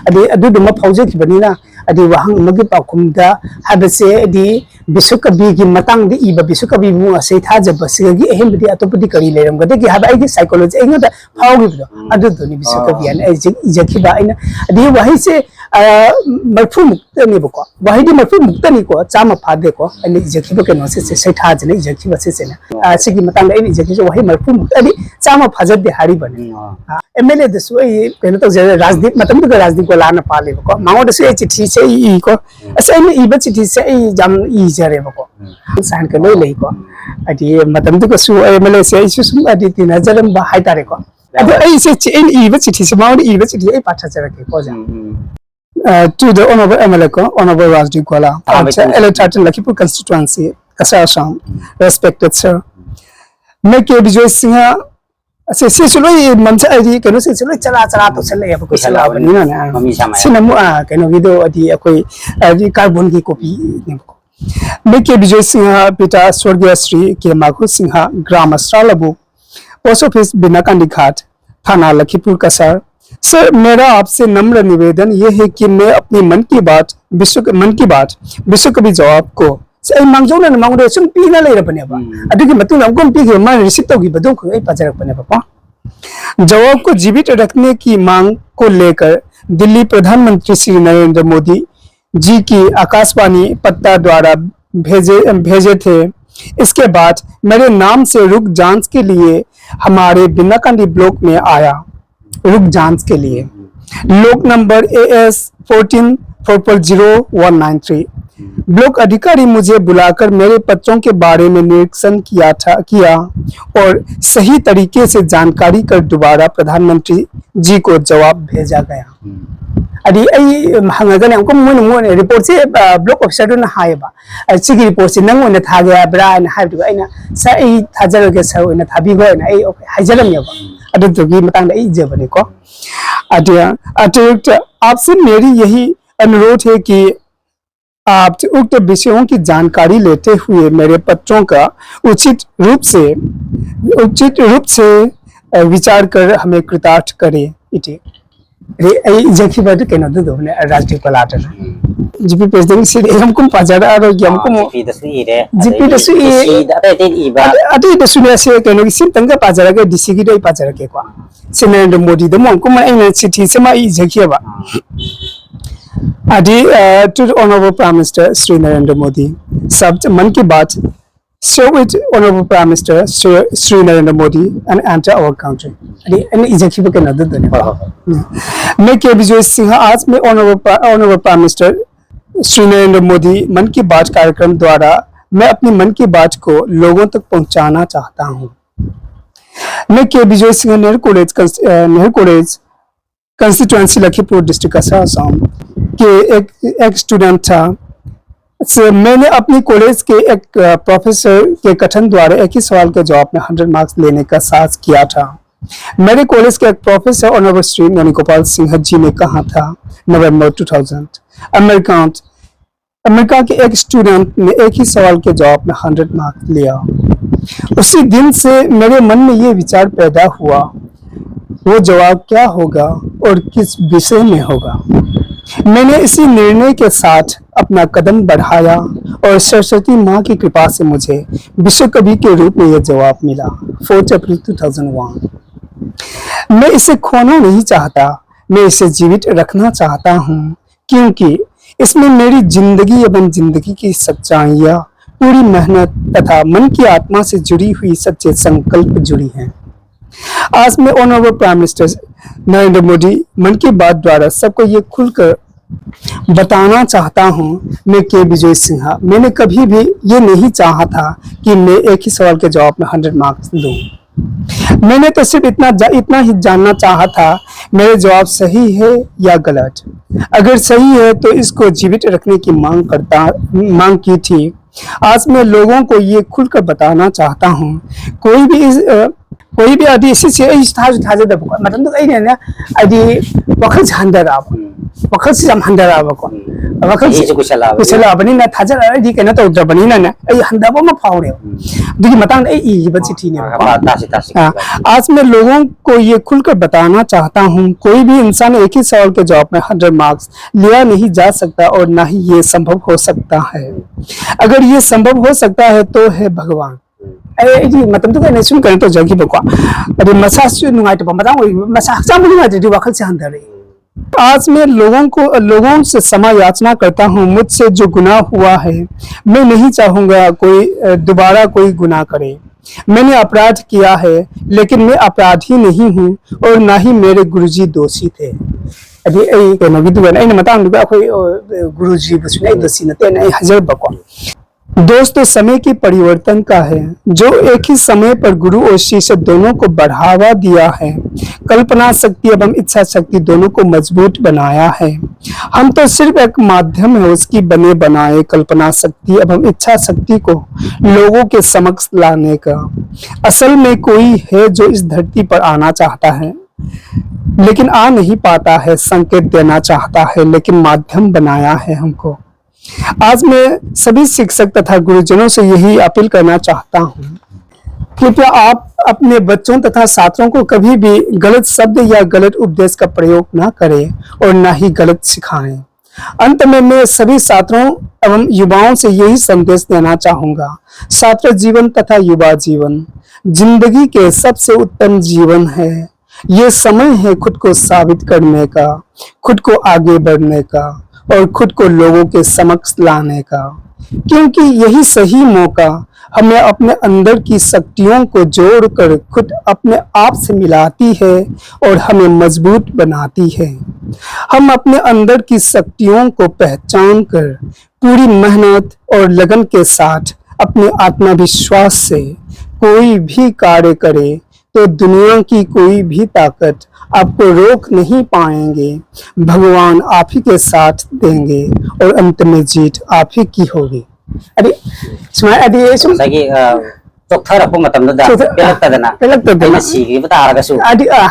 ꯑꯗꯩ ꯑꯗꯨꯗꯨꯃ ꯐꯥꯎꯖꯈꯤꯕꯅꯤꯅ, ꯑꯗꯩ ꯋꯥꯍꯪ ꯑꯃꯒꯤ ꯄꯥꯎꯈꯨꯝꯗ ꯍꯥꯏꯕꯁꯦ, ꯍꯥꯏꯗꯤ ꯕꯤꯁꯀꯕꯤꯒꯤ ꯃꯇꯥꯡꯗ ꯏꯕ ꯕꯤꯁꯀꯕꯤꯕꯨ ꯉꯁꯤ ꯊꯥꯖꯕꯁꯤꯗꯒꯤ ꯑꯍꯦꯟꯕꯗꯤ ꯑꯇꯣꯞꯄꯗꯤ ꯀꯔꯤ ꯂꯩꯔꯝꯒꯗꯒꯦ ꯍꯥꯏꯕ ꯑꯩꯒꯤ psychology ꯑꯩꯉꯣꯟꯗ ꯐꯥꯎꯈꯤꯕꯗꯣ, ꯑꯗꯨꯗꯨꯅꯤ ꯕꯤꯁꯀꯕꯤ ꯍꯥꯏꯅ ꯑꯩ ꯏꯖ-, ꯏꯖꯈꯤꯕ꯫ ꯑꯩꯅ ꯑꯗꯩ ꯋꯥꯍꯩꯁꯦ, ꯑ, ꯃꯔꯐꯨꯃꯨꯛꯇꯅꯦꯕꯀꯣ, ꯋꯥꯍꯩꯗꯤ ꯃꯔꯐꯨꯃꯨꯛꯇꯅꯤꯀꯣ, ꯆꯥꯝꯃ ꯐꯥꯗꯦꯀꯣ꯫ ꯑꯩꯅ ꯏꯖꯈꯤꯕ ꯀꯩꯅꯣꯁꯦ, ꯁꯩꯊꯥꯁꯤꯅ ꯏꯖꯈꯤꯕꯁꯦ꯫ ꯑ, ꯁꯤꯒꯤ ꯃꯇꯥꯡꯗ ꯑꯩꯅ ꯏꯖꯈꯤꯕ ꯋꯥꯍꯩ ꯃꯔꯐꯨꯃꯨꯛꯇ, ꯍꯥꯏꯗꯤ ꯆꯥꯝꯃ ꯐꯥꯖꯗꯦ ꯍꯥꯏꯔꯤꯕꯅꯤ꯫ ꯑꯦꯝ ꯑꯦꯜ ꯑꯦꯗꯁꯨ ꯑꯩ ꯀꯩꯅꯣ ꯇꯧꯖꯔꯦ, ꯔꯥꯖꯗꯤꯞ, ꯃꯇꯝꯗꯨꯗ ꯔꯥꯖꯗꯤꯞ ꯒꯣꯂꯥꯅ ꯄꯥꯜꯂꯦꯕꯀꯣ꯫ ꯃꯉꯣꯟꯗꯁꯨ ꯑꯩ ꯆꯤꯊꯤꯁꯦ ꯑꯩ ꯏꯀꯣ꯫ ꯑꯁ, ꯑꯩꯅ ꯏꯕ ꯆꯤꯊꯤꯁꯦ ꯑꯩ ꯌꯥꯝ ꯏꯖꯔꯦꯕꯀꯣ꯫ ꯁꯥꯏꯟꯒ ꯂꯣꯏ ꯂꯩꯀꯣ꯫ ꯍꯥꯏꯗꯤ ꯃꯇꯝꯗꯨꯒꯁꯨ ꯑꯦꯝ ꯑꯦꯜ ꯑꯦꯁꯦ ꯑꯩꯁꯨ ꯁꯨꯝ ꯍꯥꯏꯗꯤ ꯇꯤꯟꯅꯖꯔꯝꯕ ꯍꯥꯏꯇꯥꯔꯦꯀꯣ꯫ ꯑꯗꯣ ꯑꯩꯁꯦ ꯆꯤ-, ꯑꯩꯅ ꯏꯕ ꯆꯤꯊꯤꯁꯦ, ꯃꯉꯣꯟꯗ ꯏꯕ ꯆꯤꯊꯤ ꯑꯩ ꯄꯥꯊꯖꯔꯛꯀꯦꯀꯣ, ꯑꯣꯖꯥ꯫ Uh, to the Honorable M L A ko, Honorable Rajdeep Gola, Ah, Panchayat, L A thirteen Lakhipur constituency, Kasar Assam. Respected sir, मैं के विजय सिंह, ꯑꯁꯦ ꯁꯤꯁꯨ ꯂꯣꯏ ꯃꯝꯁ ꯍꯥꯏꯗꯤ ꯀꯩꯅꯣꯁꯤꯡꯁꯦ ꯂꯣꯏ ꯆꯔꯥ ꯆꯔꯥ ꯇꯧꯁꯜꯂꯛꯑꯦꯕꯀꯣ, ꯀꯨꯏꯁꯜꯂꯛꯑꯕꯅꯤꯅꯅꯦ꯫ ꯃꯃꯤ ꯁꯥꯃ ꯁꯤꯅ ꯑꯃꯨꯛ, ꯑꯥ, ꯀꯩꯅꯣꯒꯤꯗꯣ ꯍꯥꯏꯗꯤ ꯑꯩꯈꯣꯏ, ꯍꯥꯏꯗꯤ ꯀꯥꯔꯕꯣꯟꯒꯤ ꯀꯣꯄꯤꯅꯦꯕꯀꯣ꯫ मैं के विजय सिंह, पिता स्वर्गीय श्री के माखु सिंह, ग्राम अस्त्रालबु, पोस्ट ऑफिस बिनाकांडी घाट, थाना लखीपुर कसार। सर, मेरा आपसे नम्र निवेदन ये है कि मैं अपनी मन की बात विश्व, मन की बात विश्व कवि जवाब को, ꯁꯤ ꯑꯩ ꯃꯥꯡꯖꯧꯅꯅ ꯃꯉꯣꯟꯗ ꯁꯨꯝ ꯄꯤꯅ ꯂꯩꯔꯕꯅꯦꯕ꯫ ꯎꯝ꯫ ꯑꯗꯨꯒꯤ ꯃꯇꯨꯡꯗ ꯑꯃꯨꯛꯀ ꯄꯤꯈꯤꯕ, ꯃꯥꯅ ꯔꯤꯁꯤꯞ ꯇꯧꯈꯤꯕꯗꯣ ꯑꯩꯈꯣꯏ, ꯑꯩ ꯄꯥꯖꯔꯛꯄꯅꯦꯕꯀꯣ꯫ जवाब को जीवित रखने की मांग को लेकर दिल्ली प्रधानमंत्री श्री नरेंद्र मोदी जी की आकाशवाणी पत्ता द्वारा भेजे, भेजे थे। इसके बाद मेरे नाम से रुक जांच के लिए हमारे बिनाकांडी ब्लॉक में आया। रुक जांच के लिए। लोक number A S fourteen four four zero one nine three. Block अधिकारी मुझे बुलाकर मेरे पत्रों के बारे में निरीक्षण किया था, किया और सही तरीके से जानकारी कर दोबारा प्रधानमंत्री जी को जवाब भेजा गया। ꯎꯝ꯫ ꯑꯗꯤ ꯑꯩ, ꯎꯝ, ꯍꯪꯉꯒꯅꯦ, ꯑꯃꯨꯛꯀ ꯃꯣꯏꯅ, ꯃꯣꯏꯅ ꯔꯤꯄꯣꯔꯠꯁꯦ, ꯑ, ꯕ꯭ꯂꯣꯛ ꯑꯣꯐꯤꯁꯔꯗꯨꯅ ꯍꯥꯏꯌꯦꯕ, "ꯑ, ꯁꯤꯒꯤ ꯔꯤꯄꯣꯔꯠꯁꯦ ꯅꯪ ꯑꯣꯏꯅ ꯊꯥꯒꯦ ꯍꯥꯏꯕ꯭ꯔꯥ?" ꯍꯥꯏꯅ ꯍꯥꯏꯕꯗꯨꯒ ꯑꯩꯅ, "ꯁꯥꯔ, ꯑꯩ ꯊꯥꯖꯔꯒꯦ, ꯁꯥꯔ ꯑꯣꯏꯅ ꯊꯥꯕꯤꯈꯣ" ꯍꯥꯏꯅ ꯑꯩ ꯍꯥꯏꯖꯔꯝꯃꯦꯕ꯫ ꯑꯗꯨꯗꯨꯒꯤ ꯃꯇꯥꯡꯗ ꯑꯩ ꯏꯖꯕꯅꯤꯀꯣ꯫ ꯑꯗꯨ ꯑꯇꯤꯔꯤꯛꯇ आपसे मेरी यही अनुरोध है कि आप उक्त विषयों की जानकारी लेते हुए मेरे पत्रों का उचित रूप से, उचित रूप से, अ, विचार कर हमें कृतार्थ करें। इति। ꯑꯗꯩ ꯑꯩ ꯏꯖꯈꯤꯕ ꯑꯗꯨ ꯀꯩꯅꯣꯗꯨꯗꯧꯕꯅꯦ, ꯔꯥꯖꯗꯤꯞ ꯀꯂꯥꯇꯅ꯫ ꯎꯝ꯫ ꯖꯤ ꯄꯤ ꯄ꯭ꯔꯦꯁꯤꯗꯦꯟꯁꯤꯗꯤ ꯑꯩ ꯑꯃꯨꯛꯀꯨꯝ ꯄꯥꯖꯔꯛꯑꯔꯣꯏꯒꯦ, ꯑꯥ, ꯑꯃꯨꯛꯀꯨꯝ꯫ ꯖꯤ ꯄꯤꯗꯁꯨ ꯏꯔꯦ, ꯖꯤ ꯄꯤꯗꯁꯨ ꯑꯗꯩꯗꯤ ꯏ-, ꯗꯤ ꯁꯤꯗ ꯑꯇꯩ ꯑꯇꯩ ꯏꯕ꯫ ꯑꯗꯩ, ꯑꯗꯨꯏꯗꯁꯨꯅꯦ, ꯁꯦ ꯀꯩꯅꯣꯒꯤ ꯁꯤꯝꯇꯪꯒ ꯄꯥꯖꯔꯒ ꯗꯤ ꯁꯤꯒꯤꯗꯣ ꯑꯩ ꯄꯥꯖꯔꯛꯀꯦꯀꯣ꯫ ꯁꯤ ꯅꯔꯦꯟꯗ꯭ꯔ ꯃꯣꯗꯤꯗ ꯑꯃꯨꯛ ꯑꯃꯨꯛꯀꯨꯝ ꯑꯩꯅ ꯆꯤꯊꯤ ꯑꯃ ꯑꯩ ꯏꯖꯈꯤꯑꯕ꯫ ꯑꯥ꯫ ꯑꯗꯤ, ꯑ, to the Honorable Prime Minister Shri Narendra Modi, sub मन की बात, share with Honorable Prime Minister Shri, Shri Narendra Modi and enter our country. ꯑꯗꯤ ꯑꯩꯅ ꯏꯖꯈꯤꯕ ꯀꯩꯅꯣꯗꯨꯗꯅꯦ꯫ ꯍꯣꯏ, ꯍꯣꯏ, ꯍꯣꯏ꯫ ꯎꯝ꯫ मैं के विजय सिंह, आज मैं Honorable Pri-, Honorable Prime Minister Shri Narendra Modi मन की बात कार्यक्रम द्वारा मैं अपनी मन की बात को लोगों तक पहुंचाना चाहता हूं। मैं के विजय सिंह, नेहरू कॉलेज कंस-, uh, Nehru college, constituency Lakhipur district Cachar Assam के एक, एक स्टूडेंट था। से मैंने अपनी कॉलेज के एक प्रोफेसर के कथन द्वारा एक ही सवाल के जवाब में हंड्रेड मार्क्स लेने का साहस किया था। मेरे कॉलेज के एक प्रोफेसर ऑनरेबल श्री ननी गोपाल सिंह जी ने कहा था, नवंबर टू थाउजेंड, अमेरिका अमेरिका के एक स्टूडेंट ने एक ही सवाल के जवाब में हंड्रेड मार्क्स लिया। उसी दिन से मेरे मन में ये विचार पैदा हुआ, वो जवाब क्या होगा और किस विषय में होगा। मैंने इसी निर्णय के साथ अपना कदम बढ़ाया और सरस्वती माँ की कृपा से मुझे विश्व कवि के रूप में यह जवाब मिला। Fourth April two thousand one. मैं इसे खोना नहीं चाहता, मैं इसे जीवित रखना चाहता हूँ, क्योंकि इसमें मेरी जिंदगी एवं जिंदगी की सच्चाइयाँ, पूरी मेहनत तथा मन की आत्मा से जुड़ी हुई सच्चे संकल्प जुड़ी हैं। आज मैं honourable prime minister Narendra Modi मन की बात द्वारा सबको ये खुलकर बताना चाहता हूँ, मैं के विजय सिंह, मैंने कभी भी ये नहीं चाहा था कि मैं एक ही सवाल के जवाब में हंड्रेड मार्क्स दूँ। मैंने तो सिर्फ इतना जा, इतना ही जानना चाहा था, मेरे जवाब सही है या गलत। अगर सही है तो इसको जीवित रखने की मांग करता मांग की थी। आज मैं लोगों को ये खुलकर बताना चाहता हूँ, कोई भी इस अ, कोई भी ꯑꯗꯤ ꯁꯤꯁꯦ ꯑꯩ ꯊꯥꯁꯨ ꯊꯥꯖꯗꯕꯀꯣ, ꯃꯇꯝꯗꯨꯗ ꯑꯩꯅꯅꯦ, ꯍꯥꯏꯗꯤ, ꯋꯥꯈꯜꯁꯦ ꯍꯟꯊꯔꯛꯑꯕ, ꯋꯥꯈꯜꯁꯦ ꯌꯥꯝ ꯍꯟꯊꯔꯛꯑꯕꯀꯣ꯫ ꯋꯥꯈꯜꯁꯦ ꯆꯍꯤꯁꯨ ꯀꯨꯏꯁꯜꯂꯛꯑꯕꯅꯤꯅ꯫ ꯀꯨꯏꯁꯜꯂꯛꯑꯕꯅꯤꯅ ꯊꯥꯖꯔꯛꯑꯗꯤ ꯀꯩꯅꯣ ꯇꯧꯗ꯭ꯔꯕꯅꯤꯅꯅꯦ, ꯑꯩ ꯍꯟꯊꯕ ꯑꯃ ꯐꯥꯎꯔꯦꯕ꯫ ꯑꯗꯨꯒꯤ ꯃꯇꯥꯡꯗ ꯑꯩ ꯏꯈꯤꯕ ꯆꯤꯊꯤꯅꯦꯕꯀꯣ꯫ ꯇꯥꯁꯤ, ꯇꯥꯁꯤ꯫ हाँ, आज मैं लोगों को ये खुलकर बताना चाहता हूँ, कोई भी इंसान एक ही सवाल के जवाब में हंड्रेड मार्क्स लिया नहीं जा सकता और ना ही ये संभव हो सकता है। अगर ये संभव हो सकता है तो है भगवान। ꯑꯩ ꯑꯩꯗꯤ ꯃꯇꯝꯗꯨꯗ ꯑꯩꯅ ꯁꯨꯝ ꯀꯩꯅꯣ ꯇꯧꯖꯈꯤꯕꯀꯣ, ꯑꯗꯩ ꯃꯁꯥꯁꯨ ꯅꯨꯡꯉꯥꯏꯇꯕ ꯃꯇꯥꯡ ꯑꯣꯏꯕ, ꯃꯁꯥ ꯍꯛꯆꯥꯡ ꯅꯨꯡꯉꯥꯏꯇ꯭ꯔꯗꯤ ꯋꯥꯈꯜꯁꯦ ꯍꯟꯊꯔꯛꯑꯦ꯫ आज मैं लोगों को लोगों से क्षमा याचना करता हूँ, मुझसे जो गुनाह हुआ है, मैं नहीं चाहूँगा कोई अ, दोबारा कोई गुनाह करे। मैंने अपराध किया है, लेकिन मैं अपराधी नहीं हूँ और ना ही मेरे गुरुजी दोषी थे। ꯑꯗꯩ ꯑꯩ ꯀꯩꯅꯣꯒꯤꯗꯨꯒꯅ ꯑꯩꯅ ꯃꯇꯥꯡꯗꯨꯒ ꯑꯩꯈꯣꯏ ꯒꯨꯔꯨꯖꯤꯕꯨꯁꯨꯅꯦ ꯑꯩ ꯗꯣꯁꯤ ꯅꯠꯇꯦꯅ ꯑꯩ ꯍꯥꯏꯖꯔꯕꯀꯣ꯫ दोस्तों, समय की परिवर्तन का है, जो एक ही समय पर गुरु और शिष्य दोनों को बढ़ावा दिया है। कल्पना शक्ति एवं इच्छा शक्ति दोनों को मजबूत बनाया है। हम तो सिर्फ एक माध्यम है उसकी बने बनाए कल्पना शक्ति एवं इच्छा शक्ति को लोगों के समक्ष लाने का। असल में कोई है जो इस धरती पर आना चाहता है, लेकिन आ नहीं पाता है, संकेत देना चाहता है, लेकिन माध्यम बनाया है हमको। आज मैं सभी शिक्षक तथा गुरुजनों से यही अपील करना चाहता हूँ, कृपया आप अपने बच्चों तथा छात्रों को कभी भी गलत शब्द या गलत उपदेश का प्रयोग ना करें और ना ही गलत सिखाएं। अंत में मैं सभी छात्रों एवं युवाओं से यही संदेश देना चाहूँगा, छात्र जीवन तथा युवा जीवन जिंदगी के सबसे उत्तम जीवन है। ये समय है खुद को साबित करने का, खुद को आगे बढ़ने का और खुद को लोगों के समक्ष लाने का, क्योंकि यही सही मौका हमें अपने अंदर की शक्तियों को जोड़कर खुद अपने आप से मिलाती है और हमें मजबूत बनाती है। हम अपने अंदर की शक्तियों को पहचान कर पूरी मेहनत और लगन के साथ अपने आत्मविश्वास से कोई भी कार्य करें तो दुनिया की कोई भी ताकत आपको रोक नहीं पाएंगे। भगवान आप ही के साथ देंगे और अंत में जीत आप ही की होगी। ꯑꯗꯤ ꯁꯨꯃꯥꯏꯅ ꯑꯗꯤ ꯑꯩ ꯁꯨꯝ ꯉꯁꯥꯏꯒꯤ ꯑ, ꯆꯣꯛꯊꯔꯛꯄ ꯃꯇꯝꯗꯨꯗ ꯆꯣꯛꯊ- ꯄꯦꯜꯂꯛꯇꯗꯅ ꯄꯦꯜꯂꯛꯇꯗꯅ꯫ ꯑꯩꯅ ꯁꯤꯈꯤꯕ ꯇꯥꯔꯒꯁꯨ ꯑꯗꯤ ꯑ, ꯑ,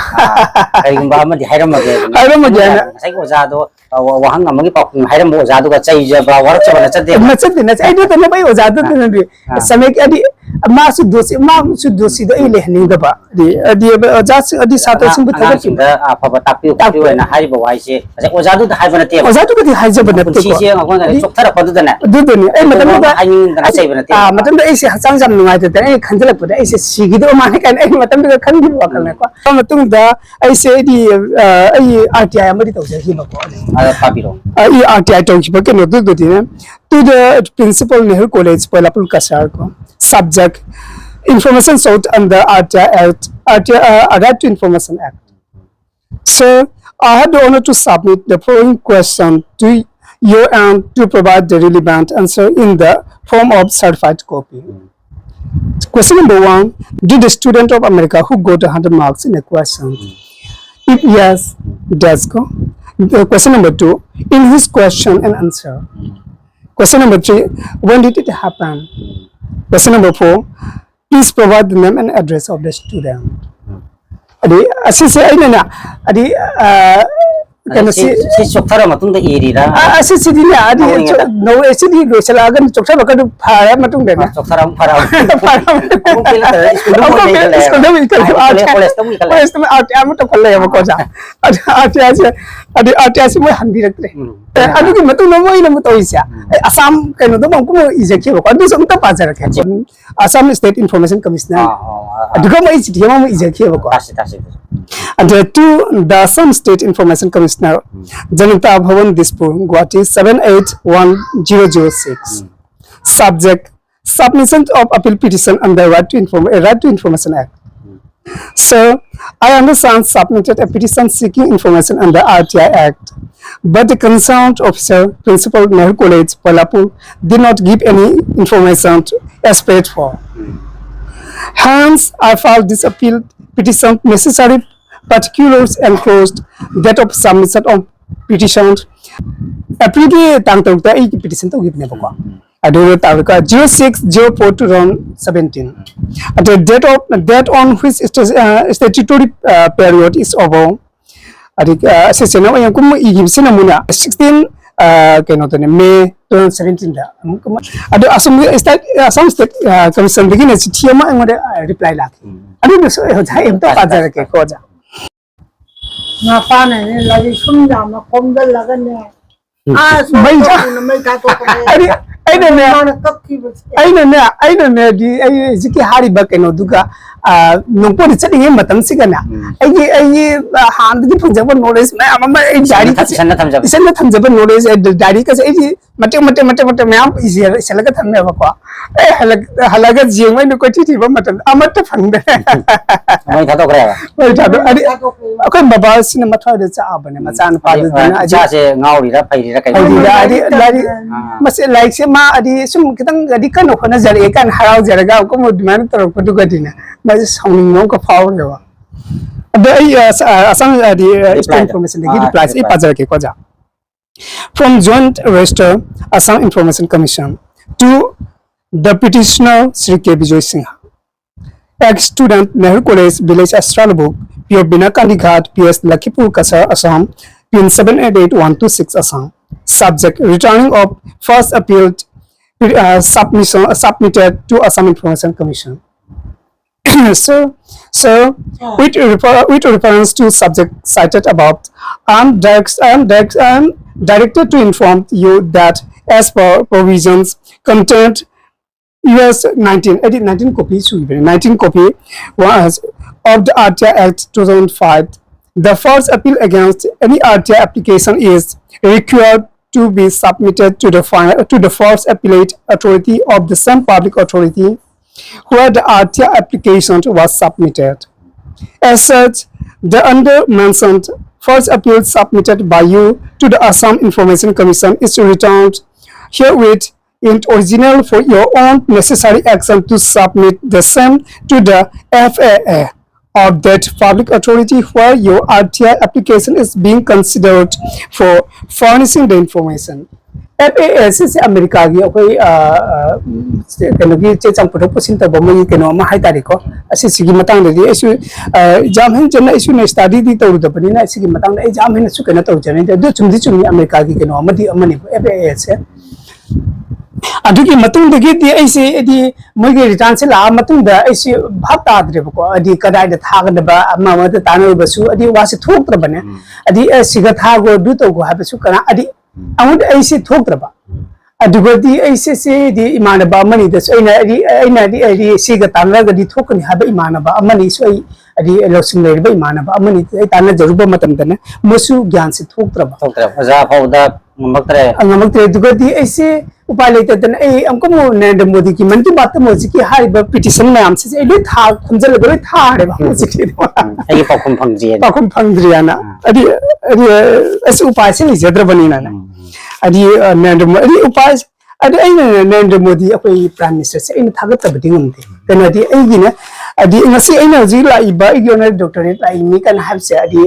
ꯀꯔꯤꯒꯨꯝꯕ ꯑꯃꯗꯤ ꯍꯥꯏꯔꯝꯃꯒꯦ ꯑꯗꯨꯅ꯫ ꯍꯥꯏꯔꯝꯃꯒꯦ ꯍꯥꯏꯅ꯫ ꯉꯁꯥꯏꯒꯤ ꯑꯣꯖꯥꯗꯣ ꯑ, ꯋꯥ- ꯋꯥꯍꯪ ꯑꯃꯒꯤ ꯄꯥꯎꯈꯨꯝ ꯍꯥꯏꯔꯝꯕ ꯑꯣꯖꯥꯗꯨꯒ ꯆꯩꯖꯕ ꯋꯥꯔꯛꯆꯕ ꯅꯠꯆꯗꯦ꯫ ꯅꯠꯆꯗꯦ ꯅꯠꯆꯗꯦ ꯑꯩꯗꯨꯗꯅꯦꯕ ꯑꯩ ꯑꯣꯖꯥꯗꯨꯗꯅꯗꯤ ꯑꯥ꯫ ꯁꯃꯦꯛ ꯑꯗꯤ ꯃꯥꯁꯨ ꯗꯣꯁꯤ ꯃꯥꯁꯨ ꯗꯣꯁꯤꯗꯣ ꯑꯩ ꯂꯩꯍꯟꯅꯤꯡꯗꯕ꯫ ꯑꯗꯤ ꯑꯗꯤ ꯑꯣꯖꯥꯁꯤꯡ ꯑꯗꯤ ꯁꯥꯇ꯭ꯔꯁꯤꯡꯕꯨ ꯊꯥꯒꯠꯄꯤꯕ꯫ ꯑꯉꯥꯡꯁꯤꯡꯗ ꯑꯐꯕ ꯇꯥꯛꯄꯤꯌꯨ ꯇꯥꯛꯄꯤꯌꯨ꯫ ꯇꯥꯛꯄꯤꯌꯨ ꯍꯥꯏꯅ ꯍꯥꯏꯔꯤꯕ ꯋꯥꯍꯩꯁꯦ ꯉꯁꯥꯏ ꯑꯣꯖꯥꯗꯨꯗ ꯍꯥꯏꯕ ꯅꯠꯇꯦꯕ꯫ ꯑꯣꯖꯥꯗꯨꯒꯗꯤ ꯍꯥꯏꯖꯕ ꯅꯠꯇꯦꯀꯣ꯫ ꯄꯨꯟꯁꯤꯁꯦ ꯑꯩꯈꯣꯏꯅ ꯑꯗꯤ ꯆꯣꯛꯊꯔꯛꯄꯗꯨꯗꯅꯦ ꯑꯗꯨꯗꯅꯤ ꯑꯩ ꯑꯩꯈꯣꯏꯗ ꯃꯇꯝꯗꯨꯗ ꯍꯥꯏꯅꯤꯡꯗꯅ ꯆꯩꯕ ꯅꯠꯇꯦꯕ꯫ ꯑꯥ, ꯃꯇꯝꯗꯨꯗ ꯑꯩꯁꯦ ꯍꯛꯆꯥꯡꯁꯦ ꯌꯥꯝ ꯅꯨꯡꯉꯥꯏꯇꯗꯅ ꯑꯩ ꯈꯟꯖꯤꯜꯂꯛꯄꯗ ꯑꯩꯁꯦ ꯁꯤꯈꯤꯗꯧ ꯃꯥꯜꯂꯦ ꯀꯥꯏꯅ ꯑꯩ ꯃꯇꯝꯗꯨꯗ ꯈꯟꯈꯤꯕ ꯋꯥꯈꯜꯅꯦꯀꯣ꯫ ꯎꯝ꯫ ꯑꯗꯨ ꯃꯇꯨꯡꯗ ꯑꯩꯁꯦ ꯑꯩꯗꯤ ꯑ, ꯑꯩ ꯑꯥꯔ ꯇꯤ ꯑꯥꯏ ꯑꯃꯗꯤ ꯇꯧꯖꯈꯤꯕꯀꯣ꯫ ꯑꯗ ꯄꯥꯕꯤꯔꯛꯑꯣ꯫ ꯑ, ꯑꯩ ꯑꯥꯔ ꯇꯤ ꯑꯥꯏ ꯇꯧꯈꯤꯕ ꯀꯩꯅꯣꯗꯨꯗꯗꯤꯅꯦ, to the principal Nehru College Belapur Kachar ꯀꯣ, subject information sought under R T I Act, R T I, uh, Right to Information Act. Sir, I have the honor to submit the following question to you and to provide the relevant answer in the form of certified copy. Question number one, did the student of America who got a hundred marks in a question? If yes, does go. The question number two, in his question and answer. Question number three, when did it happen? Question number four, please provide the name and address of the student. ꯑꯗꯩ ꯑꯁꯤꯁꯦ ꯑꯩꯅꯅꯦ, ꯑꯗꯩ, ꯑ, ꯀꯩꯅꯣ, ꯁꯤ, ꯁꯤ, ꯁꯤ ꯆꯣꯛꯊꯔ ꯃꯇꯨꯡꯗ ꯏꯔꯤꯔꯥ? ꯑ, ꯑꯁꯤꯁꯤꯗꯤꯅꯦ, ꯑꯗꯤ ꯅꯧꯔꯤꯉꯩꯗ꯫ ꯆꯣ-, ꯅꯧ-, ꯁꯤꯗꯤ ꯂꯣꯏꯁꯤꯜꯂꯛꯑꯒ ꯆꯣꯛꯊꯕ ꯈꯔ ꯐꯔ ꯃꯇꯨꯡꯗꯅꯦ꯫ ꯑ, ꯆꯣꯛꯊꯔ ꯑꯃꯨꯛ ꯐꯔ ꯑꯃꯨꯛ꯫ ꯐꯔ ꯑꯃꯨꯛ꯫ ꯑꯃꯨꯛ ꯄꯦꯜꯂꯛꯇ꯭ꯔꯦ, ꯁ꯭ꯀꯨꯜꯗ ꯑꯃꯨꯛ ꯑꯃꯨꯛ ꯂꯩꯈꯠꯂꯛꯑꯦꯕ꯫ ꯁ꯭ꯀꯨꯜꯗ ꯑꯃꯨꯛ ꯂꯩꯈꯠꯂꯛꯑꯦꯕ꯫ ꯑꯥꯔꯠ ꯀꯣꯂꯦꯖ, ꯀꯣꯂꯦꯖꯇ ꯑꯃꯨꯛ ꯂꯩꯈꯠꯂꯛꯑꯦꯕ꯫ ꯀꯣꯂꯦꯖꯇ ꯑꯃꯨꯛ ꯑꯥꯔꯠ ꯑꯃꯨꯛ ꯇꯧꯈꯠꯂꯛꯑꯦꯕꯀꯣ, ꯑꯣꯖꯥ꯫ ꯑꯗꯨ ꯑꯥꯔꯠ ꯍꯥꯏꯁꯦ, ꯑꯗꯨ ꯑꯥꯔꯠ ꯍꯥꯏꯁꯦ ꯃꯣꯏ ꯍꯟꯕꯤꯔꯛꯇ꯭ꯔꯦ꯫ ꯎꯝ꯫ ꯑꯦ, ꯑꯗꯨꯒꯤ ꯃꯇꯨꯡꯗ ꯃꯣꯏꯅ ꯑꯃꯨꯛ ꯇꯧꯔꯤꯁꯦ, ꯎꯝ꯫ ꯑꯩ ꯑꯁꯥꯝ ꯀꯩꯅꯣꯗ ꯑꯃꯨꯛ ꯏꯖꯈꯤꯕꯀꯣ, ꯑꯗꯨꯁꯨ ꯑꯃꯨꯛꯇ ꯄꯥꯖꯔꯛꯀꯦ꯫ ꯑꯆꯥ꯫ Assam State Information Commissioner꯫ ꯑꯥ, ꯑꯥ, ꯑꯥ, ꯑꯥ꯫ ꯑꯗꯨꯒ ꯑꯃꯨꯛ ꯑꯩ ꯆꯤꯊꯤ ꯑꯃꯃꯨꯛ ꯏꯖꯈꯤꯕꯀꯣ꯫ ꯇꯥꯁꯤ, ꯇꯥꯁꯤ, ꯇꯥꯁꯤ꯫ And, uh, to the Assam State Information Commissioner, um. Janata Bhavan, Dispur, Guwahati, seven eight one zero zero six. Um. Subject, submission of appeal petition under Right to Inform-, uh, Right to Information Act. Sir, I understand submitted a petition seeking information under R T I Act, but the concerned officer, Principal Nehru College, Phoolapur, did not give any information as prayed for. Hence, I filed this appeal petition. Necessary particulars enclosed, date of submission of petition. ꯑꯦꯄ꯭ꯔꯤꯜꯒꯤ ꯇꯥꯡ ꯇꯔꯨꯛꯇ ꯑꯩꯒꯤ ꯄꯤꯇꯤꯁꯟ ꯇꯧꯈꯤꯕꯅꯦꯕꯀꯣ꯫ ꯑꯗꯨꯒ ꯇꯥꯔꯤꯛ zero six zero four two thousand seventeen꯫ ꯑꯗꯣ date of, date on which sta-, uh, statutory, uh, period is over꯫ ꯑꯗꯒꯤ, ꯑ, ꯑꯁꯤꯁꯤꯅ ꯑꯩꯅ ꯀꯨꯝꯕ ꯏꯈꯤꯕꯁꯤꯅ ꯑꯃꯨꯛꯅ sixteen, ꯑ, ꯀꯩꯅꯣꯗꯅꯦ, May two thousand seventeen ꯗ ꯑꯃꯨꯛ ꯀꯨꯝꯕ꯫ ꯑꯗꯣ ꯑꯁꯣꯝꯒꯤ state, ꯑꯁꯥꯝ State, ꯑ, Commission ꯗꯒꯤꯅ ꯆꯤꯊꯤ ꯑꯃ ꯑꯩꯉꯣꯟꯗ, ꯑ, reply ꯂꯥꯛꯈꯤ꯫ ꯎꯝ꯫ ꯑꯗꯨꯅꯁꯨ ꯑꯩ ꯍꯧꯖꯤꯛ ꯑꯩ ꯑꯝꯇ ꯄꯥꯖꯔꯛꯀꯦꯀꯣ, ꯑꯣꯖꯥ꯫ ꯃꯄꯥꯅꯅꯦ ꯂꯥꯏꯔꯤꯛ ꯁꯨꯝ ꯌꯥꯝꯅ ꯈꯣꯝꯖꯤꯜꯂꯒꯅꯦ, ꯎꯝ꯫ ꯑꯥ, ꯁꯨꯝ ꯃꯩ ꯊꯥ-, ꯊꯣꯛꯇꯨꯅ ꯃꯩ ꯊꯥꯗꯣꯛꯄꯅꯦ꯫ ꯑꯗꯤ, ꯑꯩꯅꯅꯦ ꯃꯥꯅ ꯀꯞꯈꯤꯕꯁꯦ ꯑꯩꯅꯅꯦ ꯑꯩꯅꯅꯦ ꯗꯤ ꯑꯩ ꯍꯧꯖꯤꯛꯀꯤ ꯍꯥꯏꯔꯤꯕ ꯀꯩꯅꯣꯗꯨꯒ ꯅꯣꯡꯄꯣꯛꯇ ꯆꯠꯂꯤꯉꯩ ꯃꯇꯝꯁꯤꯒꯅꯦ ꯑꯩꯒꯤ ꯑꯩꯒꯤ ꯍꯥꯟꯅꯗꯒꯤ ꯐꯪꯖꯕ ꯅꯣꯂꯦꯖ ꯃꯌꯥꯝ ꯑꯃ ꯑꯩ ꯗꯥꯏꯔꯤ ꯏꯁꯟꯅ ꯊꯝꯖꯕ ꯏꯁꯟꯗ ꯊꯝꯖꯕ ꯅꯣꯂꯦꯖ ꯗꯥꯏꯔꯤꯒꯁꯦ ꯑꯩꯒꯤ ꯃꯇꯦꯛ ꯃꯇꯦꯛ ꯃꯇꯦꯛ ꯃꯇꯦꯛ ꯃꯌꯥꯝ ꯏꯁꯜꯂꯒ ꯊꯝꯃꯦꯕꯀꯣ꯫ ꯑꯩ ꯍꯜꯂꯛ- ꯍꯜꯂꯒ ꯌꯦꯡꯕ ꯑꯩꯅ ꯀꯣꯏꯊꯤ ꯊꯤꯕ ꯃꯇꯝꯗ ꯑꯃꯠꯇ ꯐꯪꯗꯦ꯫ ꯃꯣꯏ ꯊꯥꯗꯣꯛꯈ꯭ꯔꯦꯕ꯫ ꯍꯣꯏ ꯊꯥꯗꯣꯛ ꯑꯗꯤ ꯊꯥꯗꯣꯛꯈ꯭ꯔꯦ꯫ ꯑꯩꯈꯣꯏ ꯕꯕꯥꯁꯤꯅ ꯃꯊ꯭ꯋꯥꯏꯗ ꯆꯥꯕꯅꯦ ꯃꯆꯥꯅꯨꯄꯥꯗꯨꯗꯅ ꯑꯗꯤ ꯏꯆꯥꯁꯦ ꯉꯥꯎꯔꯤꯔꯥ ꯐꯩꯔꯤꯔꯥ ꯀꯩꯅꯣ ꯍꯧꯖꯤꯛꯇꯤ ꯍꯥꯏꯗꯤ ꯂꯥꯏꯔꯤꯛ ꯑꯥ꯫ ꯃꯁꯤ ꯂꯥꯏꯔꯤꯛꯁꯦ ꯃꯥ ꯑꯗꯤ ꯁꯨꯝ ꯈꯤꯇꯪ ꯑꯗꯤ ꯀꯟꯅ ꯍꯣꯠꯅꯖꯔꯛꯑꯦ ꯀꯥꯏꯅ ꯍꯔꯥꯎꯖꯔꯒ ꯑꯃꯨꯛꯀ ꯑꯗꯨꯃꯥꯏꯅ ꯇꯧꯔꯛꯄꯗꯨꯒꯗꯤꯅꯦ ꯃꯥꯁꯦ ꯁꯥꯎꯅꯤꯡꯕ ꯑꯃꯨꯛꯀ ꯐꯥꯎꯔꯦꯕ꯫ ꯑꯗꯣ ꯑꯩ ꯑ, ꯑ, ꯑꯁꯥꯝ ꯍꯥꯏꯗꯤ ꯏꯁꯇꯦꯠ Reply ꯗꯣ꯫ ꯏꯟꯐꯣꯔꯃꯦꯁꯟꯗꯒꯤ ꯑꯥ, ꯔꯤꯄ꯭ꯂꯥꯏꯁꯦ ꯑꯩ reply. ꯄꯥꯖꯔꯛꯀꯦꯀꯣ ꯑꯣꯖꯥ꯫ From Joint Register, Assam Information Commission, to the petitioner Shri K Vijay Singha, ex student, Nehru College, Village Astralabuk, P O Binakandi Ghat, P S Lakhipur Kasar, Assam, pin seven eight eight one two six Assam. Subject: Returning of first appeal uh, submission uh, submitted to Assam Information Commission. So, so with, refer, with reference to subject cited above, I'm, direct, I'm, direct, I'm directed to inform you that as per provisions contained U S nineteen, eighteen, nineteen copy, nineteen copy was of the R T I Act two thousand five. The first appeal against any R T I application is required to be submitted to the, fi- to the first appellate authority of the same public authority where the R T I application was submitted. As such, the under-mentioned first appeal submitted by you to the Assam Information Commission is returned herewith in original for your own necessary action to submit the same to the F A A of that public authority where your R T I application is being considered for furnishing the information. F A A ꯁꯤꯁꯦ ꯑꯃꯦꯔꯤꯀꯥꯒꯤ ꯑꯩꯈꯣꯏ ꯑ, ꯑ, ꯀꯩꯅꯣꯒꯤ ꯆꯦ ꯆꯥꯡ ꯄꯨꯊꯣꯛ ꯄꯨꯁꯤꯟ ꯇꯧꯕ ꯃꯣꯏꯒꯤ ꯀꯩꯅꯣ ꯑꯃ ꯍꯥꯏꯇꯥꯔꯦꯀꯣ꯫ ꯑꯁꯤꯁꯤꯒꯤ ꯃꯇꯥꯡꯗꯗꯤ ꯑꯩꯁꯨ ꯑ, ꯌꯥꯝ ꯍꯦꯟꯅ ꯆꯦꯟꯅ ꯑꯩꯁꯨ ꯁ꯭ꯇꯗꯤꯗꯤ ꯇꯧꯔꯨꯗꯕꯅꯤꯅ ꯑꯁꯤꯒꯤ ꯃꯇꯥꯡꯗ ꯑꯩ ꯌꯥꯝ ꯍꯦꯟꯅꯁꯨ ꯀꯩꯅꯣ ꯇꯧꯖꯅꯤꯡꯗꯦ꯫ ꯑꯗꯨ ꯆꯨꯝꯗꯤ ꯆꯨꯝꯃꯤ, ꯑꯃꯦꯔꯤꯀꯥꯒꯤ ꯀꯩꯅꯣ ꯑꯃꯗꯤ ꯑꯃꯅꯦꯕ F A A ꯁꯦ꯫ ꯑꯗꯨꯒꯤ ꯃꯇꯨꯡꯗꯒꯤꯗꯤ ꯑꯩꯁꯦ ꯍꯥꯏꯗꯤ ꯃꯣꯏꯒꯤ ꯔꯤꯇꯔꯟꯁꯦ ꯂꯥꯛꯑ ꯃꯇꯨꯡꯗ ꯑꯩꯁꯦ ꯚꯥꯞ ꯇꯥꯗ꯭ꯔꯦꯕꯀꯣ꯫ ꯍꯥꯏꯗꯤ ꯀꯗꯥꯏꯗ ꯊꯥꯒꯗꯕ, ꯑꯃ ꯑꯃꯗ ꯇꯥꯟꯅꯔꯨꯕꯁꯨ ꯍꯥꯏꯗꯤ ꯋꯥꯁꯦ ꯊꯣꯛꯇ꯭ꯔꯕꯅꯦ꯫ ꯍꯥꯏꯗꯤ ꯑꯦ, ꯁꯤꯒ ꯊꯥꯒꯣ, ꯑꯗꯨ ꯇꯧꯒꯣ ꯍꯥꯏꯕꯁꯨ ꯀꯅꯥ ꯍꯥꯏꯗꯤ ꯑꯃꯨꯛ ꯑꯩꯁꯦ ꯊꯣꯛꯇ꯭ꯔꯕ꯫ ꯑꯗꯨꯒꯗꯤ ꯑꯩꯁꯦ ꯁꯤꯗꯤ ꯏꯃꯥꯟꯅꯕ ꯑꯃꯅꯤꯗꯁꯨ ꯑꯩꯅ ꯑꯩꯗꯤ ꯑꯩꯅ ꯑꯩꯗꯤ ꯑꯩꯗꯤ ꯁꯤꯒ ꯇꯥꯟꯅꯔꯒꯗꯤ ꯊꯣꯛꯀꯅꯤ ꯍꯥꯏꯕ ꯏꯃꯥꯟꯅꯕ ꯑꯃꯅꯤꯁꯨ ꯑꯩ ꯍꯥꯏꯗꯤ ꯂꯧꯁꯤꯡ ꯂꯩꯔꯕ ꯏꯃꯥꯟꯅꯕ ꯑꯃꯅꯤ ꯑꯩ ꯇꯥꯟꯅꯖꯔꯨꯕ ꯃꯇꯝꯗꯅꯦ ꯃꯁꯨ ꯒ꯭ꯌꯥꯟꯁꯦ ꯊꯣꯛꯇ꯭ꯔꯕ꯫ ꯊꯣꯛꯇ꯭ꯔꯦ, ꯑꯣꯖꯥ ꯐꯥꯎꯗ ꯉꯝꯃꯛꯇ꯭ꯔꯦ꯫ ꯉꯝꯃꯛꯇ꯭ꯔꯦ꯫ ꯑꯗꯨꯒꯗꯤ ꯑꯩꯁꯦ ꯎꯄꯥꯏ ꯂꯩꯇꯗꯅ ꯑꯩ ꯑꯃꯨꯛꯀ ꯑꯃꯨꯛ ꯅꯔꯦꯟꯗ꯭ꯔ ꯃꯣꯗꯤꯒꯤ ꯃꯟ ꯀꯤ ꯕꯥꯠꯇ ꯑꯃꯨꯛ ꯍꯧꯖꯤꯛꯀꯤ ꯍꯥꯏꯔꯤꯕ ꯄꯤꯇꯤꯁꯟ ꯃꯌꯥꯝꯁꯤꯁꯦ ꯑꯩ ꯂꯣꯏ ꯊꯥ ꯈꯣꯝꯖꯤꯜꯂꯒ ꯂꯣꯏ ꯊꯥꯔꯦꯕ ꯍꯧꯖꯤꯛꯇꯤ꯫ ꯎꯝ, ꯑꯩꯒꯤ ꯄꯥꯎꯈꯨꯝ ꯐꯪꯗ꯭ꯔꯤꯑꯅ꯫ ꯄꯥꯎꯈꯨꯝ ꯐꯪꯗ꯭ꯔꯤꯑꯅ꯫ ꯑꯗꯤ ꯑꯗꯤ ꯑꯁ ꯎꯄꯥꯏꯁꯦ ꯂꯩꯖꯗ꯭ꯔꯕꯅꯤꯅꯅꯦ꯫ ꯎꯝ, ꯑꯗꯤ ꯑ, ꯅꯔꯦꯟꯗ꯭ꯔ ꯃꯣꯗꯤ ꯑꯗꯤ ꯎꯄꯥꯏ ꯑꯗꯨ ꯑꯩꯅ ꯅꯔꯦꯟꯗ꯭ꯔ ꯃꯣꯗꯤ ꯑꯩꯈꯣꯏ ꯄ꯭ꯔꯥꯏꯝ ꯃꯤꯅꯤꯁꯇꯔꯁꯦ ꯑꯩꯅ ꯊꯥꯒꯠꯇꯕꯗꯤ ꯉꯝꯗꯦ꯫ ꯀꯩꯅꯣꯗꯤ ꯑꯩꯒꯤꯅꯦ ꯑꯗꯤ ꯉꯁꯤ ꯑꯩꯅ ꯍꯧꯖꯤꯛ ꯂꯥꯛꯏꯕ ꯑꯩꯒꯤ ꯑꯣꯅꯔ ꯗꯣꯛꯇꯔꯦꯠ ꯂꯥꯛꯏꯅꯤ ꯀꯅ ꯍꯥꯏꯕꯁꯦ ꯑꯗꯤ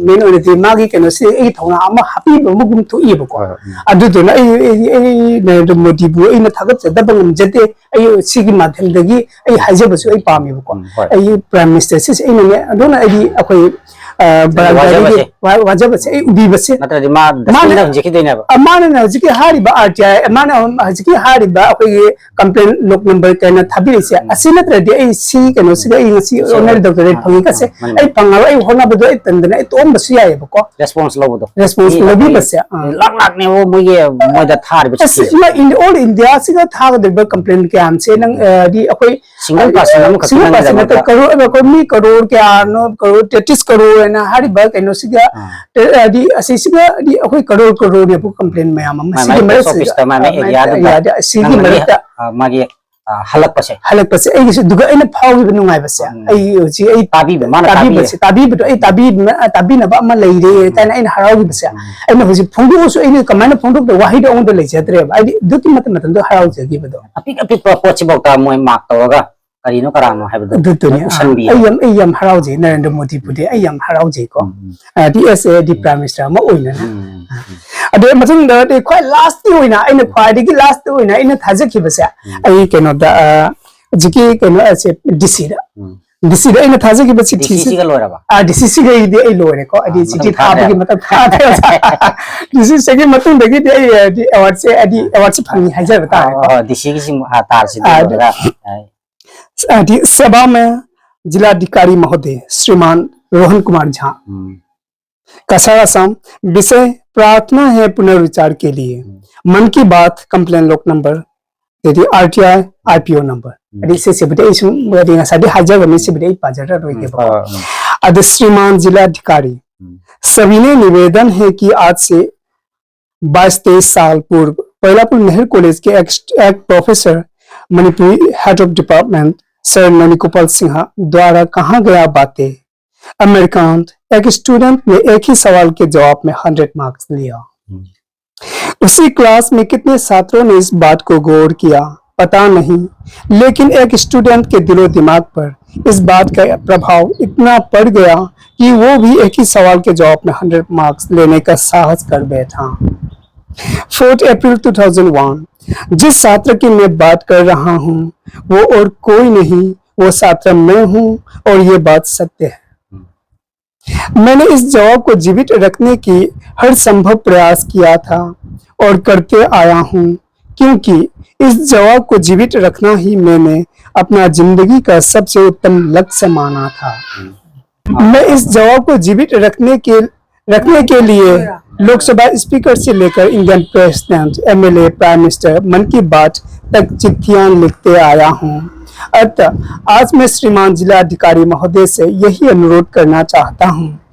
ꯃꯦꯟ ꯑꯣꯏꯅꯗꯤ ꯃꯥꯒꯤ ꯀꯩꯅꯣꯁꯦ ꯑꯩꯒꯤ ꯊꯧꯅꯥ ꯑꯃ ꯍꯥꯞꯄꯤꯕ ꯑꯃꯒꯨꯝ ꯊꯣꯛꯏꯕꯀꯣ꯫ ꯍꯣꯏ, ꯍꯣꯏ, ꯎꯝ꯫ ꯑꯗꯨꯗꯨꯅ ꯑꯩ ꯑꯩ ꯑꯩ ꯅꯔꯦꯟꯗ꯭ꯔ ꯃꯣꯗꯤꯕꯨ ꯑꯩꯅ ꯊꯥꯒꯠꯆꯗꯕ ꯉꯝꯖꯗꯦ꯫ ꯑꯩ ꯁꯤꯒꯤ ꯃꯥꯗ꯭ꯌꯝꯗꯒꯤ ꯑꯩ ꯍꯥꯏꯖꯕꯁꯨ ꯑꯩ ꯄꯥꯝꯃꯦꯕꯀꯣ꯫ ꯎꯝ, ꯍꯣꯏ꯫ ꯑꯩꯒꯤ ꯄ꯭ꯔꯥꯏꯝ ꯃꯤꯅꯤꯁꯇꯔꯁꯤꯁꯦ ꯑꯩꯅꯅꯦ ꯑꯗꯨꯅ ꯑꯩꯗꯤ ꯑꯩꯈꯣꯏ ꯑ, ꯕꯔꯥꯗꯥꯏꯒꯤ ꯋꯥꯖꯕꯁꯦ꯫ ꯋꯥ- ꯋꯥꯖꯕꯁꯦ ꯑꯩ ꯎꯕꯤꯕꯁꯦ ꯅꯠꯇ꯭ꯔꯗꯤ ꯃꯥ ꯃꯥꯅ ꯗꯁꯕꯤꯟꯗ ꯍꯧꯖꯤꯛꯈꯤꯗꯣꯏꯅꯦꯕ꯫ ꯑ, ꯃꯥꯅꯅ ꯍꯧꯖꯤꯛꯀꯤ ꯍꯥꯏꯔꯤꯕ ꯑꯥꯔ ꯇꯤ ꯑꯥꯏ ꯃꯥꯅ ꯍꯧꯖꯤꯛꯀꯤ ꯍꯥꯏꯔꯤꯕ ꯑꯩꯈꯣꯏꯒꯤ ꯀꯝꯄ꯭ꯂꯦꯟ ꯂꯣꯛ ꯅꯝꯕꯔ ꯀꯩꯅ ꯊꯥꯕꯤꯔꯤꯁꯦ ꯑꯁꯤ ꯅꯠꯇ꯭ꯔꯗꯤ ꯑꯩ ꯁꯤ ꯀꯩꯅꯣꯁꯤꯒ ꯑꯩ ꯉꯁꯤ ꯁꯤ ꯑꯣꯅꯔ ꯗꯣꯛꯇꯔꯦꯠ ꯑꯥ, ꯐꯪꯉꯤꯒꯁꯦ ꯑꯥ, ꯃꯥꯅꯤ꯫ ꯑꯩ ꯐꯪꯉꯔꯣꯏ ꯑꯩ ꯍꯣꯠꯅꯕꯗꯣ ꯑꯩ ꯇꯟꯗꯅ ꯑꯩ ꯇꯣꯛꯑꯝꯕꯁꯨ ꯌꯥꯏꯑꯕꯀꯣ꯫ ꯔꯦꯁꯄꯣꯟꯁ ꯂꯧꯕꯗꯣ꯫ ꯔꯦꯁꯄꯣꯟꯁ ꯃꯤ ꯂꯧꯕꯤꯕꯁꯦ ꯑꯥ꯫ ꯂꯥꯛ ꯂꯥꯛꯅꯦꯕ ꯃꯣꯏꯒꯤ ꯃꯣꯏꯗ ꯊꯥꯔꯤꯕ ꯑꯁ ꯆꯤꯊꯤ꯫ ꯏꯃꯥ ꯏꯟ ꯑꯣꯜ ꯏꯟꯗꯤꯌꯥꯁꯤꯒ ꯊꯥꯒꯗꯧꯔꯤꯕ ꯀꯝꯄ꯭ꯂꯦꯟ ꯀꯌꯥꯝꯁꯦ ꯅꯪ ꯑ, ꯍꯥꯏꯗꯤ ꯑꯩꯈꯣꯏ ꯁꯤꯡꯒꯜ ꯄꯥꯔꯁꯟ ꯑꯃꯈꯛꯀꯤ ꯁꯤꯡꯒꯜ ꯄꯥꯔꯁꯟ ꯅꯠꯇꯦ ꯅꯪꯒꯤꯗꯃꯛꯇ꯫ ꯀꯔꯣꯔ ꯑꯩꯈꯣꯏ ꯃꯤ ꯀꯔꯣꯔ ꯀꯌꯥꯅꯣ ꯀꯔꯣꯔ ꯇꯦꯇꯤꯁ ꯀꯔꯣꯔ ꯍꯥꯏꯅ ꯍꯥꯏꯔꯤꯕ ꯀꯩꯅꯣꯁꯤꯒ ꯑꯥ꯫ ꯍꯥꯏꯗꯤ ꯑꯁꯤꯁꯤꯒ ꯍꯥꯏꯗꯤ ꯑꯩꯈꯣꯏ ꯀꯔꯣꯔ ꯀꯔꯣꯔꯅꯦꯕ ꯀꯝꯄ꯭ꯂꯦꯟ ꯃꯌꯥꯝ ꯑꯃ ꯃꯥꯏ ꯁꯤꯒꯤ ꯃꯥꯏ ꯃꯔꯛꯁꯤꯗ ꯁꯣꯐꯤꯁꯇ ꯃꯥꯏ ꯃꯥꯏ ꯑ, ꯑꯦꯔꯤꯌꯥꯗꯨꯗ ꯌꯥꯗꯦ, ꯁꯤꯒꯤ ꯅꯪꯅ ꯃꯔꯛꯇ ꯑ, ꯃꯥꯒꯤ ꯑ, ꯍꯜꯂꯛꯄꯁꯦ꯫ ꯍꯜꯂꯛꯄꯁꯦ ꯑꯩꯒꯤꯁꯨ ꯑꯗꯨꯒ ꯑꯩꯅ ꯐꯥꯎꯈꯤꯕ ꯅꯨꯡꯉꯥꯏꯕꯁꯦ ꯎꯝ꯫ ꯑꯩ ꯍꯧꯖꯤꯛ ꯑꯩ ꯇꯥꯕꯤꯕ, ꯃꯥꯅ ꯇꯥꯕꯤꯕ꯫ ꯇꯥꯕꯤꯕꯁꯦ ꯇꯥꯕꯤꯕ ꯑ, ꯇꯥꯕꯤꯅꯕ ꯑꯃ ꯂꯩꯔꯦ ꯀꯥꯏꯅ ꯑꯩꯅ ꯍꯔꯥꯎꯈꯤꯕꯁꯦ ꯎꯝ꯫ ꯑꯩꯅ ꯍꯧꯖꯤꯛ ꯐꯣꯡꯗꯣꯛꯑꯁꯨ ꯑꯩꯅ ꯀꯃꯥꯏꯅ ꯐꯣꯡꯗꯣꯛꯇ ꯋꯥꯍꯩꯗꯣ ꯑꯩꯉꯣꯟꯗ ꯂꯩꯖꯗ꯭ꯔꯦꯕ ꯍꯥꯏꯗꯤ ꯑꯗꯨꯛꯀꯤ ꯃꯇꯝ ꯃꯇꯝꯗꯣ ꯍꯔꯥꯎꯖꯈꯤꯕꯗꯣ꯫ ꯑꯄꯤꯛ ꯑꯄꯤꯛꯄ ꯄꯣꯠꯁꯤꯐꯥꯎꯗ ꯃꯣꯏ ꯃꯥꯔꯛ ꯇꯧꯔꯒ ꯀꯔꯤꯅꯣ ꯀꯔꯥꯅꯣ ꯍꯥꯏꯕꯗꯣ ꯑꯗꯨꯗꯨꯅꯤ ꯎꯁꯟꯕꯤ꯫ ꯑꯩ ꯌꯥꯝ ꯑꯩ ꯌꯥꯝ ꯍꯔꯥꯎꯖꯩ ꯅꯔꯦꯟꯗ꯭ꯔ ꯃꯣꯗꯤꯕꯨꯗꯤ ꯑꯩ ꯌꯥꯝ ꯍꯔꯥꯎꯖꯩꯀꯣ꯫ ꯎꯝ, ꯗꯤ ꯑꯦꯁ ꯑꯦ ꯗꯤ ꯄ꯭ꯔꯥꯏꯝ ꯃꯤꯅꯤꯁꯇꯔ ꯑꯃ ꯑꯣꯏꯅꯅ꯫ ꯎꯝ, ꯎꯝ꯫ ꯑꯗꯨ ꯃꯊꯪꯗꯗꯤ ꯈ꯭ꯋꯥꯏ ꯂꯥꯁꯀꯤ ꯑꯣꯏꯅ ꯑꯩꯅ ꯈ꯭ꯋꯥꯏꯗꯒꯤ ꯂꯥꯁꯇ ꯑꯣꯏꯅ ꯑꯩꯅ ꯊꯥꯖꯈꯤꯕꯁꯦ ꯑꯩ ꯀꯩꯅꯣꯗ ꯑ, ꯍꯧꯖꯤꯛꯀꯤ ꯀꯩꯅꯣ ꯑꯁꯦ ꯗꯤ ꯁꯤꯗ ꯎꯝ꯫ ꯗꯤ ꯁꯤꯗ ꯑꯩꯅ ꯊꯥꯖꯈꯤꯕ ꯆꯤꯊꯤꯁꯦ ꯗꯤ ꯁꯤꯁꯤꯒ ꯂꯣꯏꯔꯕ? ꯑꯥ ꯗꯤ ꯁꯤꯁꯤꯒꯩꯗꯤ ꯑꯩ ꯂꯣꯏꯔꯦꯀꯣ ꯍꯥꯏꯗꯤ ꯑꯥ, ꯆꯤꯊꯤ ꯃꯇꯝ ꯊꯥꯗ꯭ꯔꯦ꯫ ꯊꯥꯕꯒꯤ ꯃꯇꯝ ꯊꯥꯗ꯭ꯔꯦ꯫ ꯗꯤ ꯁꯤꯁꯤꯒꯤ ꯃꯇꯨꯡꯗꯒꯤꯗꯤ ꯑꯩ ꯍꯥꯏꯗꯤ ꯑꯦꯋꯥꯔꯗꯁꯦ ꯍꯥꯏꯗꯤ ꯑꯦꯋꯥꯔꯗꯁꯦ ꯐꯪꯉꯤ ꯍꯥꯏꯖꯕ ꯇꯥꯔꯦꯀꯣ꯫ ꯗꯤ ꯁꯤꯒꯤꯁꯤ ꯇꯥꯔꯁꯤ ꯑꯥ, ꯂꯣꯏꯔꯒ꯫ ꯍꯥꯏꯗꯤ ꯁꯦꯕꯥ ꯃꯦ ꯖꯤꯂꯥꯙꯤꯀꯥꯔꯤ ꯃꯍꯣꯗꯦ ꯁ꯭ꯔꯤꯃꯥꯟ ꯔꯣꯍꯟ ꯀꯨꯃꯥꯔ ꯖꯥ ꯎꯝ꯫ ꯀꯁꯥꯔ ꯑꯁꯥꯝ ꯕꯤꯁꯦ ꯄ꯭ꯔꯥꯔꯊꯅꯥ ꯍꯦ ꯄꯨꯅꯔꯨꯆꯥꯔ ꯀꯦ ꯂꯤꯌꯦ ꯃꯟ ꯀꯤ ꯕꯥꯠ ꯀꯝꯄ꯭ꯂꯦꯟ ꯂꯣꯛ ꯅꯝꯕꯔ, ꯑꯗꯩꯗꯤ R T I I P ꯑꯣ ꯅꯝꯕꯔ꯫ ꯎꯝ꯫ ꯑꯗꯩ ꯁꯤꯁꯤꯕꯨꯗꯤ ꯑꯩ ꯁꯨꯝ, ꯍꯥꯏꯗꯤ ꯉꯁꯥꯏꯗꯤ ꯍꯥꯏꯖꯈ꯭ꯔꯕꯅꯤ, ꯁꯤꯕꯨꯗꯤ ꯑꯩ ꯄꯥꯖꯔꯔꯣꯏꯒꯦꯕꯀꯣ꯫ ꯎꯝ, ꯑꯥ, ꯎꯝ꯫ ꯑꯗ ꯁ꯭ꯔꯤꯃꯥꯟ ꯖꯤꯂꯥꯙꯤकारी, ꯎꯝ꯫ सविनय निवेदन है कि आज से बाईस तेईस साल पूर्व पैलापुर नेहरू कॉलेज के एक, एक professor, Manipuri head of department sir Nanikupal Singh द्वारा कहा गया बातें। अमरकांत, एक स्टूडेंट ने एक ही सवाल के जवाब में हंड्रेड मार्क्स लिया। हम्म। उसी क्लास में कितने छात्रों ने इस बात को गौर किया, पता नहीं, लेकिन एक स्टूडेंट के दिलो दिमाग पर इस बात का प्रभाव इतना पड़ गया कि वो भी एक ही सवाल के जवाब में हंड्रेड मार्क्स लेने का साहस कर बैठा। Fourth April two thousand one, जिस छात्र की मैं बात कर रहा हूँ, वो और कोई नहीं, वो छात्र मैं हूँ और ये बात सत्य है। मैंने इस जवाब को जीवित रखने की हर संभव प्रयास किया था और करते आया हूँ, क्योंकि इस जवाब को जीवित रखना ही मैंने अपना जिंदगी का सबसे उत्तम लक्ष्य माना था। मैं इस जवाब को जीवित रखने के, रखने के लिए लोकसभा स्पीकर से लेकर Indian president, M L A, prime minister, Mann Ki बात तक चिट्ठियां लिखते आया हूँ। अतः आज मैं श्रीमान जिला अधिकारी महोदय से यही अनुरोध करना चाहता हूँ,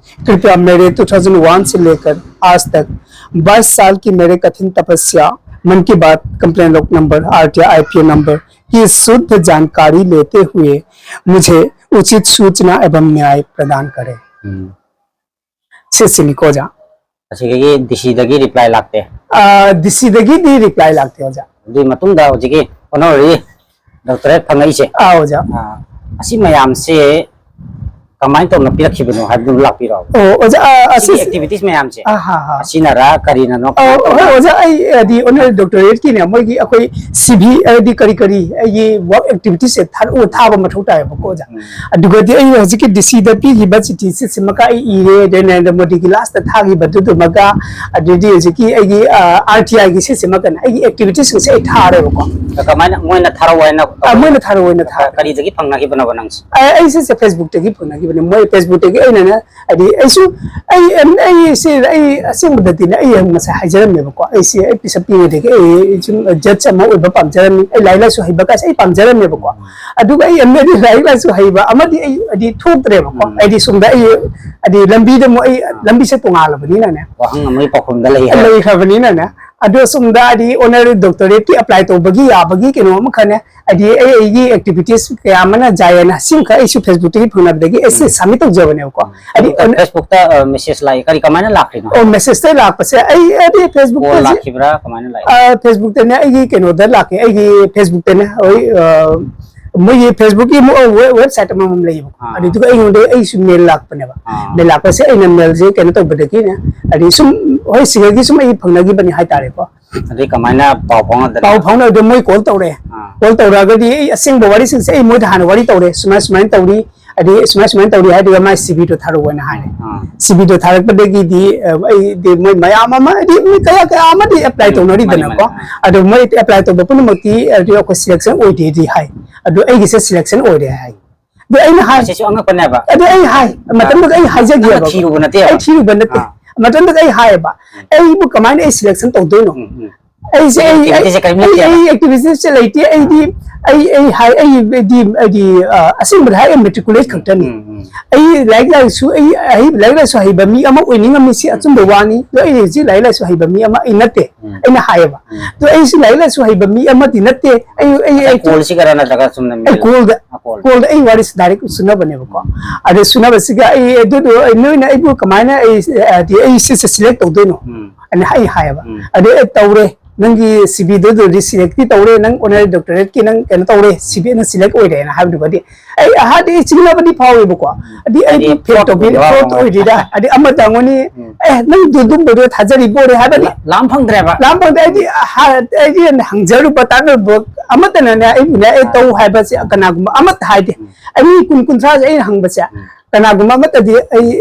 कृपया मेरे टू थाउजेंड वन से लेकर आज तक बाईस साल की मेरे कठिन तपस्या, Mann Ki Baat complain lock number, R T I I P O number की शुद्ध जानकारी लेते हुए मुझे उचित सूचना एवं न्याय प्रदान करें। ꯎꯝ꯫ ꯁꯤꯁꯤꯅꯤꯀꯣ ꯑꯣꯖꯥ꯫ ꯑꯁꯤꯗꯒꯤ ꯗꯤ ꯁꯤꯗꯒꯤ ꯔꯤꯄ꯭ꯂꯥꯏ ꯂꯥꯛꯇꯦ꯫ ꯑꯥ, ꯗꯤ ꯁꯤꯗꯒꯤꯗꯤ ꯔꯤꯄ꯭ꯂꯥꯏ ꯂꯥꯛꯇꯦ ꯑꯣꯖꯥ꯫ ꯑꯗꯨꯒꯤ ꯃꯇꯨꯡꯗ ꯍꯧꯖꯤꯛꯀꯤ ꯑꯣꯅꯔꯦꯔꯤ ꯗꯣꯛꯇꯔꯦꯠ ꯐꯪꯉꯛꯏꯁꯦ꯫ ꯑꯥ, ꯑꯣꯖꯥ꯫ ꯑꯥ, ꯑꯁꯤ ꯃꯌꯥꯝꯁꯦ ꯀꯃꯥꯏꯅ ꯇꯧꯅ ꯄꯤꯔꯛꯈꯤꯕꯅꯣ ꯍꯥꯏꯕꯗꯨ ꯂꯥꯛꯄꯤꯔꯣ꯫ ꯑꯣ, ꯑꯣꯖꯥ, ꯑꯥ, ꯁꯤꯒꯤ ꯑꯁꯤ ꯑꯦꯛꯇꯤꯚꯤꯇꯤꯁ ꯃꯌꯥꯝꯁꯦ ꯑꯥ, ꯍꯥ, ꯍꯥ꯫ ꯑꯁꯤꯅꯔ ꯀꯔꯤꯅꯅꯣ, ꯑꯧ, ꯀꯃꯥꯏꯅ ꯍꯣꯏ, ꯇꯧꯅ? ꯑꯣꯖꯥ, ꯑꯩ, ꯍꯥꯏꯗꯤ, ꯑꯣꯅꯔꯦꯔꯤ ꯗꯣꯛꯇꯔꯦꯠꯀꯤꯅꯦ, ꯃꯣꯏꯒꯤ ꯑꯩꯈꯣꯏ ꯁꯤ ꯚꯤ, ꯍꯥꯏꯗꯤ, ꯀꯔꯤ ꯀꯔꯤ ꯑꯩꯒꯤ ꯋꯥꯔꯛ ꯑꯦꯛꯇꯤꯚꯤꯇꯤꯁꯁꯦ ꯊꯥꯔꯛꯑꯣ, ꯊꯥꯕ ꯃꯊꯧ ꯇꯥꯏꯌꯦꯕꯀꯣ, ꯑꯣꯖꯥ꯫ ꯎꯝ꯫ ꯑꯗꯨꯒꯗꯤ ꯑꯩ ꯍꯧꯖꯤꯛꯀꯤ ꯗꯤ ꯁꯤꯗ ꯄꯤꯈꯤꯕ ꯆꯤꯊꯤꯁꯤꯃꯒ ꯑꯩ ꯏꯔꯦ, ꯑꯗꯩ ꯅꯔꯦꯟꯗ꯭ꯔ ꯃꯣꯗꯤꯒꯤ ꯂꯥꯁꯇ ꯊꯥꯈꯤꯕꯗꯨꯗꯨꯃꯒ, ꯑꯗꯩꯗꯤ ꯍꯧꯖꯤꯛꯀꯤ ꯑꯩꯒꯤ, ꯑꯥ, ꯑꯥꯔ ꯇꯤ ꯑꯥꯏꯒꯤ ꯁꯤꯁꯤꯃꯒꯅ ꯑꯩꯒꯤ ꯑꯦꯛꯇꯤꯚꯤꯇꯤꯁꯁꯤꯡꯁꯦ ꯑꯩ ꯊꯥꯔꯦꯕꯀꯣ꯫ ꯑꯗꯣ ꯀꯃꯥꯏꯅ ꯃꯣꯏꯅ ꯊꯥꯔꯛꯑꯣ ꯍꯥꯏꯅ ꯑꯥ, ꯃꯣꯏꯅ ꯊꯥꯔꯛꯑꯣ ꯍꯥꯏꯅ ꯊꯥꯔꯦ꯫ ꯀꯔꯤꯗꯒꯤ ꯐꯪꯅꯈꯤꯕꯅꯣꯕ ꯅꯪꯁꯦ? ꯑꯥ, ꯑꯩ ꯁꯤꯁꯦ ꯐꯦꯁꯕꯨꯛꯇꯒꯤ ꯐꯪꯅꯈꯤꯕ꯫ ꯃꯣꯏ Facebookꯇꯒꯤ ꯑꯩꯅꯅꯦ, ꯍꯥꯏꯗꯤ ꯑꯩꯁꯨ, ꯑꯩ ꯑꯩꯁꯦ, ꯑꯩ ꯑꯁꯦꯡꯕꯗꯗꯤꯅꯦ, ꯑꯩ ꯉꯁꯥꯏ ꯍꯥꯏꯖꯔꯝꯃꯦꯕꯀꯣ, ꯑꯩꯁꯦ ꯑꯩ ꯄꯤꯁꯛ ꯄꯤꯛꯏꯉꯩꯗꯒꯤ ꯑꯩ ꯁꯨꯝ ꯖꯖ ꯑꯃ ꯑꯣꯏꯕ ꯄꯥꯝꯖꯔꯝꯃꯤ, ꯑꯩ ꯂꯥꯏꯔꯤꯛ ꯂꯥꯏꯁꯨ ꯍꯩꯕ ꯀꯥꯏꯁꯦ ꯑꯩ ꯄꯥꯝꯖꯔꯝꯃꯦꯕꯀꯣ꯫ ꯑꯗꯨꯒ ꯑꯩ ꯑꯦꯝ ꯑꯦꯗꯤ ꯂꯥꯏꯔꯤꯛ ꯂꯥꯏꯁꯨ ꯍꯩꯕ ꯑꯃꯗꯤ ꯑꯩ ꯍꯥꯏꯗꯤ ꯊꯣꯛꯇ꯭ꯔꯦꯕꯀꯣ꯫ ꯎꯝ꯫ ꯍꯥꯏꯗꯤ ꯁꯣꯝꯗ ꯑꯩ ꯍꯥꯏꯗꯤ ꯂꯝꯕꯤꯗ ꯑꯃꯨꯛ ꯑꯩ ꯑꯥ꯫ ꯂꯝꯕꯤꯁꯦ ꯇꯣꯉꯥꯜꯂꯕꯅꯤꯅꯅꯦ꯫ ꯋꯥꯍꯪ ꯑꯃꯒꯤ ꯄꯥꯎꯈꯨꯝꯗ ꯂꯩ ꯍꯥꯏꯕ꯫ ꯂꯩꯈ꯭ꯔꯕꯅꯤꯅꯅꯦ꯫ ꯑꯗꯣ ꯁꯣꯝꯗ ꯍꯥꯏꯗꯤ ꯑꯣꯅꯔꯦꯔꯤ ꯗꯣꯛꯇꯔꯦꯠꯀꯤ ꯑꯦꯄ꯭ꯂꯥꯏ ꯇꯧꯕꯒꯤ ꯌꯥꯕꯒꯤ ꯀꯩꯅꯣ ꯑꯃꯈꯛꯅꯦ, ꯍꯥꯏꯗꯤ ꯑꯩ ꯑꯩꯒꯤ ꯑꯦꯛꯇꯤꯚꯤꯇꯤꯁ ꯀꯌꯥ ꯑꯃꯅ ꯖꯥꯏ ꯍꯥꯏꯅ ꯁꯤꯃꯈꯛ ꯑꯩꯁꯨ Facebookꯇꯒꯤ ꯐꯪꯅꯕꯗꯒꯤ ꯑꯩꯁꯦ ꯎꯝ꯫ ꯁꯕꯃꯤꯠ ꯇꯧꯖꯕꯅꯦꯕꯀꯣ꯫ ꯎꯝ꯫ ꯍꯥꯏꯗꯤ ꯑꯗꯨ ꯑꯣꯅ- Facebookꯇ, ꯑ, ꯃꯦꯁꯦꯖ ꯂꯥꯛꯏ, ꯀꯔꯤ, ꯀꯃꯥꯏꯅ ꯂꯥꯛꯈ꯭ꯔꯤꯅꯣ? ꯑꯣ, ꯃꯦꯁꯦꯖꯇ ꯂꯥꯛꯄꯁꯦ ꯑꯩ, ꯑꯩꯗꯤ ꯀꯣꯜ Facebookꯇ ꯂꯥꯛꯈꯤꯕ꯭ꯔꯥ? ꯀꯃꯥꯏꯅ ꯂꯥꯛꯏ? ꯑ, Facebookꯇꯅꯦ, ꯑꯩꯒꯤ ꯀꯩꯅꯣꯗ ꯂꯥꯛꯀꯦ, ꯑꯩꯒꯤ Facebookꯇꯅꯦ, ꯍꯣꯏ, ꯑ, ꯃꯣꯏꯒꯤ Facebookꯀꯤ ꯃꯣ-, ꯋꯦ-, ꯋꯦꯕꯁꯥꯏꯠ ꯑꯃꯃꯝ ꯂꯩꯌꯦꯕꯀꯣ꯫ ꯑꯥ꯫ ꯑꯗꯨꯗꯨꯒ ꯑꯩꯉꯣꯟꯗ ꯑꯩꯁꯨ ꯃꯦꯜ ꯂꯥꯛꯄꯅꯦꯕ꯫ ꯑꯥ꯫ ꯃꯦꯜ ꯂꯥꯛꯄꯁꯦ ꯑꯩꯅ ꯃꯦꯜꯁꯦ ꯀꯩꯅꯣ ꯇꯧꯕꯗꯒꯤꯅꯦ, ꯍꯥꯏꯗꯤ ꯁꯨꯝ, ꯍꯣꯏ, ꯁꯤꯗꯒꯤ ꯁꯨꯝ ꯑꯩ ꯐꯪꯅꯈꯤꯕꯅꯤ ꯍꯥꯏꯇꯥꯔꯦꯀꯣ꯫ ꯑꯗꯩ ꯀꯃꯥꯏꯅ ꯄꯥꯎ ꯐꯥꯎꯅꯗꯅ? ꯄꯥꯎ ꯐꯥꯎꯅꯕꯗ ꯃꯣꯏ ꯀꯣꯜ ꯇꯧꯔꯛꯑꯦ꯫ ꯑꯥ꯫ ꯀꯣꯜ ꯇꯧꯔꯛꯑꯒꯗꯤ ꯑꯩ ꯑꯁꯦꯡꯕ ꯋꯥꯔꯤꯁꯤꯡꯁꯦ ꯑꯩ ꯃꯣꯏꯗ ꯍꯥꯟꯅ ꯋꯥꯔꯤ ꯇꯧꯔꯦ, ꯁꯨꯃꯥꯏ ꯁꯨꯃꯥꯏꯅ ꯇꯧꯔꯤ, ꯍꯥꯏꯗꯤ ꯁꯨꯃꯥꯏ ꯁꯨꯃꯥꯏꯅ ꯇꯧꯔꯤ ꯍꯥꯏꯗꯨꯒ ꯃꯥꯏ ꯁꯤꯚꯤꯗꯣ ꯊꯥꯔꯛꯑꯣꯅ ꯍꯥꯏꯔꯦ꯫ ꯑꯥ꯫ ꯁꯤꯚꯤꯗꯣ ꯊꯥꯔꯛꯄꯗꯒꯤꯗꯤ, ꯑ, ꯑꯩꯗꯤ ꯃꯣꯏ ꯃꯌꯥꯝ ꯑꯃ, ꯍꯥꯏꯗꯤ ꯃꯤ ꯀꯌꯥ ꯀꯌꯥ ꯑꯃꯗꯤ ꯑꯦꯄ꯭ꯂꯥꯏ ꯎꯝ, ꯇꯧꯅꯔꯤꯗꯅꯀꯣ꯫ ꯃꯥꯅꯤ, ꯃꯥꯅꯤ, ꯑꯥ꯫ ꯑꯗꯣ ꯃꯣꯏ ꯑꯦꯄ꯭ꯂꯥꯏ ꯇꯧꯕ ꯄꯨꯝꯅꯃꯛꯇꯤ, ꯍꯥꯏꯗꯤ ꯑꯩꯈꯣꯏ ꯁꯤꯂꯦꯛꯁꯟ ꯑꯣꯏꯗꯦꯗꯤ ꯍꯥꯏ꯫ ꯑꯗꯣ ꯑꯩꯒꯤꯁꯦ ꯁꯤꯂꯦꯛꯁꯟ ꯑꯣꯏꯔꯦ ꯍꯥꯏ꯫ ꯑꯗꯣ ꯑꯩꯅ ꯍꯥꯏ-, ꯃꯁꯤꯁꯨ ꯑꯉꯛꯄꯅꯦꯕ꯫ ꯑꯗꯣ ꯑꯩ ꯍꯥꯏ, ꯑꯥ꯫ ꯃꯇꯝꯗꯨꯗ ꯑꯩ ꯅꯪꯅ ꯍꯥꯏꯖꯒꯦꯕ꯫ ꯊꯤꯔꯨꯕ ꯅꯠꯇꯦꯕ? ꯑꯩ ꯊꯤꯔꯨꯕ ꯅꯠꯇꯦ꯫ ꯑꯥ꯫ ꯃꯇꯝꯗꯨꯗ ꯑꯩ ꯍꯥꯏꯌꯦꯕ, ꯎꯝ꯫ ꯑꯩꯕꯨ ꯀꯃꯥꯏꯅ ꯑꯩ ꯁꯤꯂꯦꯛꯁꯟ ꯇꯧꯗꯣꯏꯅꯣ? ꯎꯝ, ꯎꯝ꯫ ꯑꯩꯁꯦ, ꯑꯩ, ꯑꯩ, ꯑꯦꯛꯇꯤꯚꯤꯇꯤꯁꯁꯦ ꯀꯔꯤꯝ ꯑꯩ, ꯅꯠꯇꯦꯕ? ꯑꯩ ꯑꯦꯛꯇꯤꯚꯤꯇꯤꯁꯁꯦ ꯂꯩꯇꯦ꯫ ꯑꯩꯗꯤ, ꯑꯥ꯫ ꯑꯩ, ꯑꯩ ꯍꯥꯏ, ꯑꯩꯗꯤ, ꯑꯩꯗꯤ, ꯑ, ꯑꯁꯦꯡꯕꯗ ꯍꯥꯏꯔꯒ ꯃꯦꯇ꯭ꯔꯤꯀꯨꯂꯦꯠ ꯎꯝ, ꯈꯛꯇꯅꯤ꯫ ꯎꯝ, ꯎꯝ꯫ ꯑꯩ ꯂꯥꯏꯔꯤꯛ ꯂꯥꯏꯁꯨ, ꯑꯩ ꯑꯍꯩ-, ꯂꯥꯏꯔꯤꯛ ꯂꯥꯏꯁꯨ ꯍꯩꯕ ꯃꯤ ꯑꯃ ꯑꯣꯏꯅꯤꯡꯉꯝꯃꯤ, ꯁꯤ ꯎꯝ꯫ ꯑꯆꯨꯝꯕ ꯋꯥꯅꯤ꯫ ꯑꯗꯣ ꯑꯩ ꯍꯧꯖꯤꯛ ꯂꯥꯏꯔꯤꯛ ꯂꯥꯏꯁꯨ ꯍꯩꯕ ꯃꯤ ꯑꯃ ꯑꯩ ꯅꯠꯇꯦ꯫ ꯎꯝ꯫ ꯑꯩꯅ ꯍꯥꯏꯌꯦꯕ꯫ ꯎꯝ꯫ ꯑꯗꯣ ꯑꯩꯁꯤ ꯂꯥꯏꯔꯤꯛ ꯂꯥꯏꯁꯨ ꯍꯩꯕ ꯃꯤ ꯑꯃꯗꯤ ꯅꯠꯇꯦ꯫ ꯑꯩ, ꯑꯩ, ꯉꯁꯥꯏ ꯑꯩ ꯀꯣꯜꯁꯤꯒꯔꯥ ꯅꯠꯇ꯭ꯔꯒ ꯆꯨꯝꯅ ꯑꯩ ꯃꯦꯜ? ꯀꯣꯜꯗ, ꯑꯥ, ꯀꯣꯜ꯫ ꯀꯣꯜꯗ ꯑꯩ ꯋꯥꯔꯤ ꯗꯥꯏꯔꯦꯛ ꯁꯨꯅꯕꯅꯦꯕꯀꯣ꯫ ꯎꯝ꯫ ꯑꯗꯣ ꯁꯨꯅꯕꯁꯤꯒ ꯑꯩ ꯑꯗꯨꯗꯣ ꯑꯩ, ꯅꯣꯏꯅ ꯑꯩꯕꯨ ꯀꯃꯥꯏꯅ ꯑꯩ, ꯍꯥꯏꯗꯤ ꯑꯩ ꯁꯤꯁꯦ ꯁꯤꯂꯦꯛ ꯇꯧꯗꯣꯏꯅꯣ? ꯎꯝ꯫ ꯑꯅ ꯑꯩ ꯍꯥꯏꯌꯦꯕ꯫ ꯎꯝ꯫ ꯑꯗꯩ ꯑꯩ ꯇꯧꯔꯦ, ꯅꯪꯒꯤ ꯁꯤꯚꯤꯗꯨꯗꯤ ꯁꯤꯂꯦꯛꯇꯤ ꯇꯧꯔꯦ, ꯅꯪ ꯑꯣꯅꯔꯦꯔꯤ ꯗꯣꯛꯇꯔꯦꯠꯀꯤ ꯅꯪ ꯀꯩꯅꯣ ꯇꯧꯔꯦ, ꯁꯤꯚꯤ ꯅꯪ ꯁꯤꯂꯦꯛ ꯑꯣꯏꯔꯦꯅ ꯍꯥꯏꯕꯗꯨꯒꯗꯤ ꯑꯩ ꯑꯍꯥꯟꯕꯗꯤ ꯑꯩ ꯆꯤꯡꯅꯕꯗꯤ ꯐꯥꯎꯋꯦꯕꯀꯣ꯫ ꯎꯝ꯫ ꯑꯗꯤ ꯑꯩ ꯍꯥꯏꯗꯤ ꯐꯦꯜ ꯐ꯭ꯔꯣꯗ ꯇꯧꯕꯤ-, ꯑꯣꯏꯕ ꯐ꯭ꯔꯣꯗ ꯌꯥꯎꯔꯝꯒꯅꯤ꯫ ꯑꯣꯏꯔꯤꯔꯥ? ꯍꯥꯏꯗꯤ ꯑꯃ ꯇꯪꯉꯅꯤ, ꯎꯝ꯫ ꯑꯦ, ꯅꯪ ꯑꯗꯨꯒꯨꯝꯕꯗꯣ ꯊꯥꯖꯔꯤꯕ ꯑꯣꯏꯔꯦ ꯍꯥꯏꯕꯗꯤ ꯂꯥ-, ꯂꯥꯝ ꯐꯪꯗ꯭ꯔꯦꯕ꯫ ꯂꯥꯝ ꯐꯪꯗ꯭ꯔꯦ꯫ ꯑꯩꯗꯤ ꯍꯥ-, ꯑꯩꯗꯤ ꯍꯪꯖꯔꯨꯕ ꯇꯥꯟꯅꯔꯨꯕ ꯑꯃꯠꯇꯅꯅꯦ, ꯑꯩꯕꯨꯅꯦ, ꯑꯩ ꯑꯥ꯫ ꯇꯧ ꯍꯥꯏꯕꯁꯦ ꯀꯅꯥꯒꯨꯝꯕ ꯑꯃꯠꯇ ꯍꯥꯏꯗꯦ꯫ ꯎꯝ꯫ ꯑꯩ ꯃꯤ ꯀꯨꯟ ꯀꯨꯟꯊ꯭ꯔꯥꯁꯦ ꯑꯩꯅ ꯍꯪꯕꯁꯦ, ꯎꯝ꯫ ꯀꯅꯥꯒꯨꯝꯕ ꯑꯃꯠꯇꯗꯤ ꯑꯩ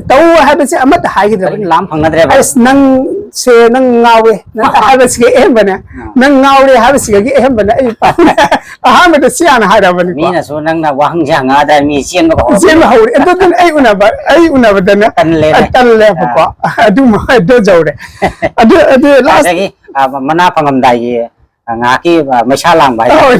ꯇꯧ ꯍꯥꯏꯕꯁꯦ ꯑꯃꯠꯇ ꯍꯥꯏꯈꯤꯗ꯭ꯔꯕꯅꯤ꯫ ꯂꯥꯝ ꯐꯪꯅꯗ꯭ꯔꯦꯕ꯫ ꯑꯁ, ꯅꯪꯁꯦ, ꯅꯪ ꯉꯥꯎꯋꯦ, ꯅꯪ ꯍꯥꯏꯕꯁꯤꯒ ꯑꯍꯦꯟꯕꯅꯦ, ꯅꯪ ꯉꯥꯎꯔꯦ ꯍꯥꯏꯕꯁꯤꯒꯗꯤ ꯑꯍꯦꯟꯕꯅ ꯑꯩ ꯄꯥꯝꯃꯦ꯫ ꯑꯍꯥꯟꯕꯗ ꯁꯤ ꯍꯥꯟꯅ ꯍꯥꯏꯔꯕꯅꯤꯀꯣ꯫ ꯃꯤꯅꯁꯨ ꯅꯪꯅ ꯋꯥꯍꯪꯁꯦ ꯍꯪꯉꯛꯑꯗ꯭ꯔꯥ ꯃꯤ ꯆꯦꯟꯕꯒ ꯍꯧꯔꯛꯄ꯫ ꯆꯦꯟꯕ ꯍꯧꯔꯦ꯫ ꯑꯗꯨꯗꯨꯅ ꯑꯩ ꯎꯅꯕ, ꯑꯩ ꯎꯅꯕꯗꯅꯦ ꯇꯜꯂꯦꯅꯦ꯫ ꯇꯜꯂꯦꯕꯀꯣ꯫ ꯑꯗꯨꯃ ꯑꯗꯨ ꯌꯧꯔꯦ꯫ ꯑꯗꯨ ꯑꯗꯨ ꯂꯥꯁ ꯑꯗꯒꯤ ꯑ, ꯃꯅꯥ ꯐꯪꯉꯝꯗꯥꯏꯒꯤ ꯑ, ꯉꯥꯏꯍꯥꯛꯀꯤ ꯑ, ꯃꯩꯁꯥ ꯂꯥꯡꯕ ꯍꯥꯏꯇꯥꯔꯦ꯫ ꯍꯣꯏ꯫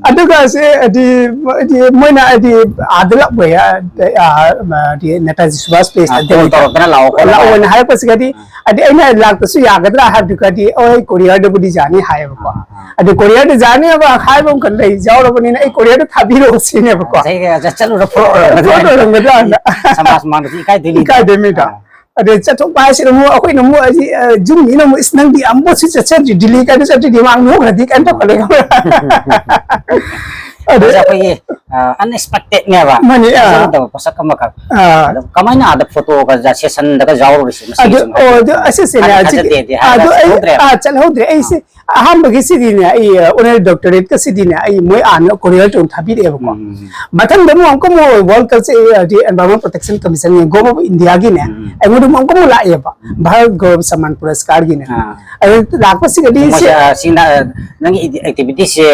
ꯑꯗꯨꯒ ꯁꯤ ꯍꯥꯏꯗꯤ, ꯍꯥꯏꯗꯤ ꯃꯣꯏꯅ ꯍꯥꯏꯗꯤ ꯑꯥꯗ ꯂꯥꯛꯄ ꯌꯥ-, ꯑ, ꯍꯥꯏꯗꯤ ꯅꯦꯇꯥꯖꯤ ꯁꯨꯚꯥꯁ ꯄ꯭ꯂꯦꯁꯇ ꯑ, call ꯇꯧꯔꯛꯇꯅ ꯂꯥꯛꯑꯣ, call ꯂꯥꯛꯑꯣꯅ ꯇꯧꯔꯛꯑꯣ꯫ ꯍꯥꯏꯔꯛꯄꯁꯤꯒꯗꯤ ꯍꯥꯏꯗꯤ ꯑꯩꯅ ꯂꯥꯛꯇꯁꯨ ꯌꯥꯒꯗ꯭ꯔꯥ ꯍꯥꯏꯕꯗꯨꯒꯗꯤ ꯑꯣ, ꯑꯩ ꯀꯣꯔꯤꯌꯔꯗꯕꯨꯗꯤ ꯌꯥꯅꯤ ꯍꯥꯏꯌꯦꯕꯀꯣ꯫ ꯑꯗꯨ ꯀꯣꯔꯤꯌꯔꯗ ꯌꯥꯅꯤ ꯍꯥꯏꯕ ꯍꯥꯏꯕ ꯑꯃꯈꯛ ꯂꯩ ꯌꯥꯎꯔꯕꯅꯤꯅ ꯑꯩ ꯀꯣꯔꯤꯌꯔꯗ ꯊꯥꯕꯤꯔꯛꯑꯣ ꯁꯤꯅꯦꯕꯀꯣ꯫ ꯉꯁꯥꯏ ꯆꯠꯂꯨꯔ ꯐꯨꯔꯛꯑꯣ꯫ ꯐꯨꯔꯛꯑꯣꯏꯔꯝꯒꯗ꯭ꯔꯥꯅ꯫ ꯁꯃꯥꯖ ꯃꯥꯡꯗꯁꯨ ꯏꯀꯥꯏꯗꯣꯏꯅꯤ꯫ ꯏꯀꯥꯏꯗꯣꯏꯃꯤꯗꯣ꯫ ꯑꯗꯩ ꯆꯠꯊꯣꯛꯄ ꯍꯥꯏꯁꯤꯅ ꯑꯃꯨꯛ ꯑꯩꯈꯣꯏꯅ ꯑꯃꯨꯛ ꯑꯁꯤ, ꯑ, ꯌꯨꯝ ꯃꯤꯅ ꯑꯃꯨꯛ, "ꯏꯁ, ꯅꯪꯗꯤ ꯑꯃꯨꯛꯁꯨ ꯆꯠꯆꯗ꯭ꯔꯤ, ꯗꯤꯜꯂꯤ ꯀꯥꯏꯗ ꯆꯠꯇ꯭ꯔꯤꯗꯤ?" ꯃꯥ ꯅꯣꯛꯈ꯭ꯔꯗꯤ ꯀꯩꯅꯣ ꯇꯧꯈꯠꯂꯦ꯫ ꯑꯗꯨ ꯑꯗꯨ ꯑꯩꯈꯣꯏꯒꯤ ꯑ, unexpectedꯅꯦꯕ꯫ ꯃꯥꯅꯤ, ꯑ꯫ ꯆꯠꯂꯨꯗꯕ ꯄꯣꯠꯁꯛ ꯑꯃꯈꯛ꯫ ꯑ꯫ ꯑꯗꯣ ꯀꯃꯥꯏꯅ ꯑꯥꯗ ꯐꯣꯇꯣꯒ ꯁꯦꯁꯟꯗꯒ ꯌꯥꯎꯔꯨꯔꯤꯁꯦ? ꯃꯁꯤꯒꯤ ꯑꯗꯨ, ꯁꯨꯝ ꯑꯣ, ꯑꯗꯨ ꯍꯥꯏꯗꯤ ꯑꯁꯤꯁꯤꯅꯦ, ꯊꯥꯗꯤ ꯑꯁꯤꯒꯤ, ꯊꯥꯖꯗꯦꯗꯤ ꯍꯥꯏꯔꯒ ꯑꯗꯨ ꯑꯩ, ꯆꯠꯍꯧꯗ꯭ꯔꯦꯕ꯫ ꯑ, ꯆꯠꯍꯧꯗ꯭ꯔꯦ꯫ ꯑꯩꯁꯦ ꯑꯍꯥꯟꯕꯒꯤ ꯁꯤꯗꯤꯅꯦ, ꯑꯩ, ꯑ, honorary doctorateꯀ ꯁꯤꯗꯤꯅꯦ, ꯑꯩ ꯃꯣꯏ ꯑꯥꯅ ꯀꯣꯔꯤꯌꯔ ꯇꯧꯔ ꯊꯥꯕꯤꯔꯛꯑꯦꯕꯀꯣ꯫ ꯎꯝ꯫ ꯃꯊꯪꯗ ꯑꯃꯨꯛ ꯑꯃꯨꯛꯀ ꯑꯃꯨꯛ World Culture, ꯑ, ꯍꯥꯏꯗꯤ Environment Protection Commissionꯒꯤ, Government of Indiaꯒꯤꯅꯦ, ꯎꯝ꯫ ꯑꯩꯉꯣꯟꯗ ꯑꯃꯨꯛ ꯑꯃꯨꯛꯀ ꯑꯃꯨꯛ ꯂꯥꯛꯑꯦꯕ꯫ ꯚꯥꯔꯠ ꯒꯧꯔꯕ ꯁꯝꯃꯥꯟ ꯄꯨꯔꯁꯀꯥꯔꯒꯤꯅꯦ꯫ ꯑꯥ꯫ ꯑꯗꯨ ꯂꯥꯛꯄꯁꯤꯒꯗꯤ ꯃꯣꯏꯁꯦ, ꯁꯤ ꯑ, ꯁꯤꯅ, ꯅꯪꯒꯤ activityꯁꯦ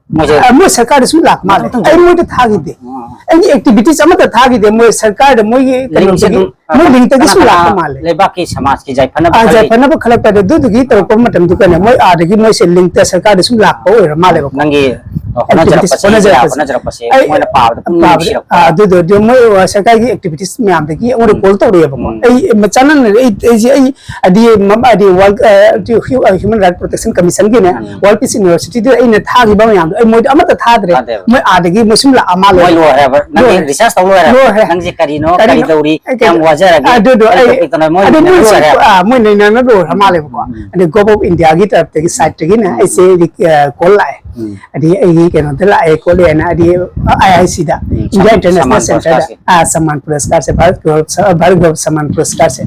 ꯃꯣꯏꯁꯦ ꯑ, ꯃꯣꯏ ꯁꯔꯀꯥꯔꯗ ꯁꯨꯝ ꯂꯥꯛꯄ ꯃꯥꯜꯂꯦ꯫ ꯃꯊꯪ ꯑꯩ ꯃꯣꯏꯗ ꯊꯥꯈꯤꯗꯦ꯫ ꯑꯥ꯫ ꯑꯩꯒꯤ activities ꯑꯃꯠꯇ ꯊꯥꯈꯤꯗꯦ꯫ ꯃꯣꯏ ꯁꯔꯀꯥꯔꯗ ꯃꯣꯏꯒꯤ ꯂꯤꯡꯁꯦ ꯀꯩꯅꯣꯗꯒꯤ, ꯑꯗꯨꯝ, ꯑ, ꯃꯣꯏ linkꯇꯒꯤ ꯀꯅꯥ ꯁꯨꯝ ꯀꯅꯥ ꯂꯥꯛꯄ ꯃꯥꯜꯂꯦ꯫ ꯂꯩꯕꯥꯛꯀꯤ ꯁꯃꯥꯖꯀꯤ ꯌꯥꯏꯐꯅꯕ ꯑ, ꯈꯜꯂꯤ? ꯌꯥꯏꯐꯅꯕ ꯈꯜꯂꯛꯄꯗ ꯑꯗꯨꯗꯨꯒꯤ ꯇꯧꯔꯛꯄ ꯃꯇꯝꯗꯨꯗꯅꯦ, ꯃꯣꯏ ꯑꯥꯗꯒꯤ ꯃꯣꯏꯁꯦ linkꯇ ꯁꯔꯀꯥꯔꯗ ꯁꯨꯝ ꯂꯥꯛꯄ ꯑꯣꯏꯔ ꯃꯥꯜꯂꯦꯕꯀꯣ꯫ ꯅꯪꯒꯤ, ꯑ, ꯍꯣꯠꯅꯖꯔꯛꯄꯁꯦ, Activities, ꯍꯣꯠꯅꯖꯔꯛꯄꯁꯦ꯫ ꯍꯣꯠꯅꯖꯔꯛꯄꯁꯦ ꯑꯩ ꯃꯣꯏꯅ ꯄꯥꯕꯗ ꯄꯨꯛꯅꯤꯡ ꯄꯥꯕꯗ, ꯅꯨꯡꯁꯤꯔꯛꯄ꯫ ꯑ, ꯑꯗꯨꯗꯣ, ꯑꯗꯨ ꯃꯣꯏ, ꯑ, ꯁꯔꯀꯥꯔꯒꯤ activities ꯃꯌꯥꯝꯗꯒꯤ ꯑꯩꯉꯣꯟꯗ ꯎꯝ꯫ call ꯇꯧꯔꯛꯑꯦꯕꯀꯣ꯫ ꯎꯝ꯫ ꯑꯩ ꯃꯆꯥꯅꯍꯟ-, ꯑꯩ, ꯑꯩꯁꯦ, ꯑꯩ, ꯍꯥꯏꯗꯤ, ꯃ-, ꯍꯥꯏꯗꯤ World, ꯑ, Human Rights Protection Commissionꯒꯤꯅꯦ, ꯎꯝ꯫ World Peace Universityꯗ ꯑꯩꯅ ꯊꯥꯈꯤꯕ ꯃꯌꯥꯝꯗꯣ ꯑꯩ ꯃꯣꯏꯗ ꯑꯃꯠꯇ ꯊꯥꯗ꯭ꯔꯦ꯫ ꯊꯥꯗꯦꯕ꯫ ꯃꯣꯏ ꯑꯥꯗꯒꯤ ꯃꯣꯏ ꯁꯨꯝ ꯂꯥꯛꯑ ꯃꯥꯜꯂꯦ꯫ ꯃꯣꯏ ꯂꯣꯏꯔꯦꯕ꯫ ꯅꯪꯒꯤ ꯂꯣꯏꯔꯦ꯫ research ꯇꯧ ꯂꯣꯏꯔꯦ꯫ ꯂꯣꯏꯔꯦ꯫ ꯅꯪꯁꯦ ꯀꯔꯤꯅꯣ, ꯀꯔꯤꯅꯣ? ꯀꯔꯤ ꯇꯧꯔꯤ, ꯑꯩ ꯀꯌꯥꯝ ꯀꯩꯅꯣ-, ꯋꯥꯖꯔꯒꯦ, ꯑꯗꯨꯗꯣ ꯀꯔꯤ ꯑꯩ, topic ꯇꯧꯅ ꯃꯣꯏ ꯑꯗꯨ ꯅꯩꯅꯕ ꯃꯣꯏ ꯂꯣꯏꯔꯦꯕ꯫ ꯑ, ꯃꯣꯏ ꯅꯩꯅꯅ ꯂꯣꯏꯔ ꯃꯥꯜꯂꯦꯕꯀꯣ꯫ ꯑꯗꯩ Government of Indiaꯒꯤ ꯇꯔꯞꯇꯒꯤ siteꯇꯒꯤꯅꯦ ꯑꯩꯁꯦ, ꯑ, call ꯂꯥꯛꯑꯦ꯫ ꯎꯝ꯫ ꯑꯗꯩ ꯑꯩꯒꯤ ꯀꯩꯅꯣꯗ ꯂꯥꯛꯑꯦ ꯈꯣꯠꯂꯦꯅ, ꯑꯗꯩ IICꯗ, ꯎꯝ, India ꯁꯃꯥꯟ International Centreꯗ, ꯄꯨꯔꯁꯀꯥꯔꯁꯦ꯫ ꯑ, ꯁꯃꯥꯟ ꯄꯨꯔꯁꯀꯥꯔꯁꯦ, ꯚꯥꯔꯠ ꯒꯧꯔꯕ ꯁ-, ꯚꯥꯔꯠ ꯒꯧꯔꯕ ꯁꯃꯥꯟ ꯄꯨꯔꯁꯀꯥꯔꯁꯦ꯫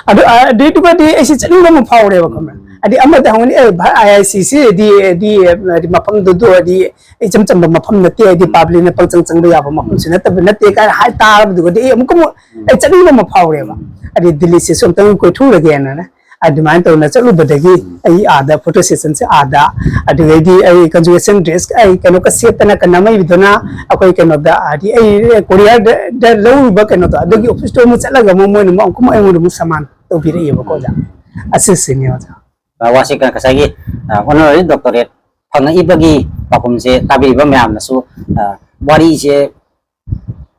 ꯑꯗꯨ, ꯑ, ꯑꯗꯨꯏꯗꯨꯒꯗꯤ ꯑꯩꯁꯦ ꯆꯠꯅꯤꯡꯕ ꯑꯃ ꯐꯥꯎꯔꯦꯕ, ꯈꯪꯕ꯭ꯔꯥ? ꯍꯥꯏꯗꯤ ꯑꯃꯗ ꯍꯪꯉꯅꯤ, "ꯑꯦ, ꯚꯥꯏ, ꯑꯥꯏ ꯑꯥꯏ ꯁꯤꯁꯤ ꯍꯥꯏꯗꯤ, ꯍꯥꯏꯗꯤ, ꯍꯥꯏꯗꯤ ꯃꯐꯝꯗꯨꯗꯣ ꯍꯥꯏꯗꯤ ꯏꯆꯝ ꯆꯝꯕ ꯃꯐꯝ ꯅꯠꯇꯦ, ꯍꯥꯏꯗꯤ ꯄꯥꯕ꯭ꯂꯤꯛꯅ ꯄꯪꯆꯪ ꯆꯪꯕ ꯌꯥꯕ ꯃꯐꯝꯁꯨ ꯅꯠꯇꯕ ꯅꯠꯇꯦ" ꯀꯥꯏꯅ ꯍꯥꯏ ꯇꯥꯔꯕꯗꯨꯒꯗꯤ ꯑꯩ ꯑꯃꯨꯛꯀ ꯑꯃꯨꯛ ꯑꯩ ꯆꯠꯅꯤꯡꯕ ꯑꯃ ꯐꯥꯎꯔꯦꯕ꯫ ꯍꯥꯏꯗꯤ ꯗꯤꯜꯂꯤꯁꯤꯁꯨ ꯑꯝꯇꯪ ꯀꯣꯏꯊꯣꯛꯎꯔꯒꯦꯅ꯫ ꯑꯗꯨꯃꯥꯏꯅ ꯇꯧꯅ ꯆꯠꯂꯨꯕꯗꯒꯤ ꯑꯩ ꯑꯥꯗ ꯐꯣꯇꯣ ꯁꯦꯁꯟꯁꯦ ꯑꯥꯗ, ꯑꯗꯨꯗꯩꯗꯤ ꯑꯩ ꯀꯟꯖꯨꯒꯦꯁꯟ ꯗ꯭ꯔꯦꯁ ꯑꯩ ꯀꯩꯅꯣꯒ ꯁꯦꯠꯇꯅ ꯀꯟꯅ ꯃꯩꯕꯗꯨꯅ ꯑꯩꯈꯣꯏ ꯀꯩꯅꯣꯗ ꯍꯥꯏꯗꯤ ꯑꯩ ꯀꯣꯔꯤꯌꯔꯗ ꯂꯧꯔꯨꯕ ꯀꯩꯅꯣꯗꯣ ꯑꯗꯨꯒꯤ ꯑꯣꯐꯤꯁꯇꯣ ꯑꯃꯨꯛ ꯆꯠꯂꯒ ꯑꯃꯨꯛ ꯃꯣꯏꯅ ꯑꯃꯨꯛ ꯑꯃꯨꯛ ꯑꯩꯉꯣꯟꯗ ꯑꯃꯨꯛ ꯁꯃꯥꯟ ꯇꯧꯕꯤꯔꯛꯑꯦꯕꯀꯣ ꯑꯣꯖꯥ꯫ ꯑꯁꯤꯁꯤꯅꯦ ꯑꯣꯖꯥ꯫ ꯋꯥꯁꯦ ꯉꯁꯥꯏꯒꯤ ꯑꯣꯅꯔꯦꯔꯤ ꯗꯣꯛꯇꯔꯦꯠ ꯐꯪꯉꯛꯏꯕꯒꯤ ꯄꯥꯎꯈꯨꯝꯁꯦ ꯇꯥꯕꯤꯔꯤꯕ ꯃꯌꯥꯝꯅꯁꯨ ꯋꯥꯔꯤꯁꯦ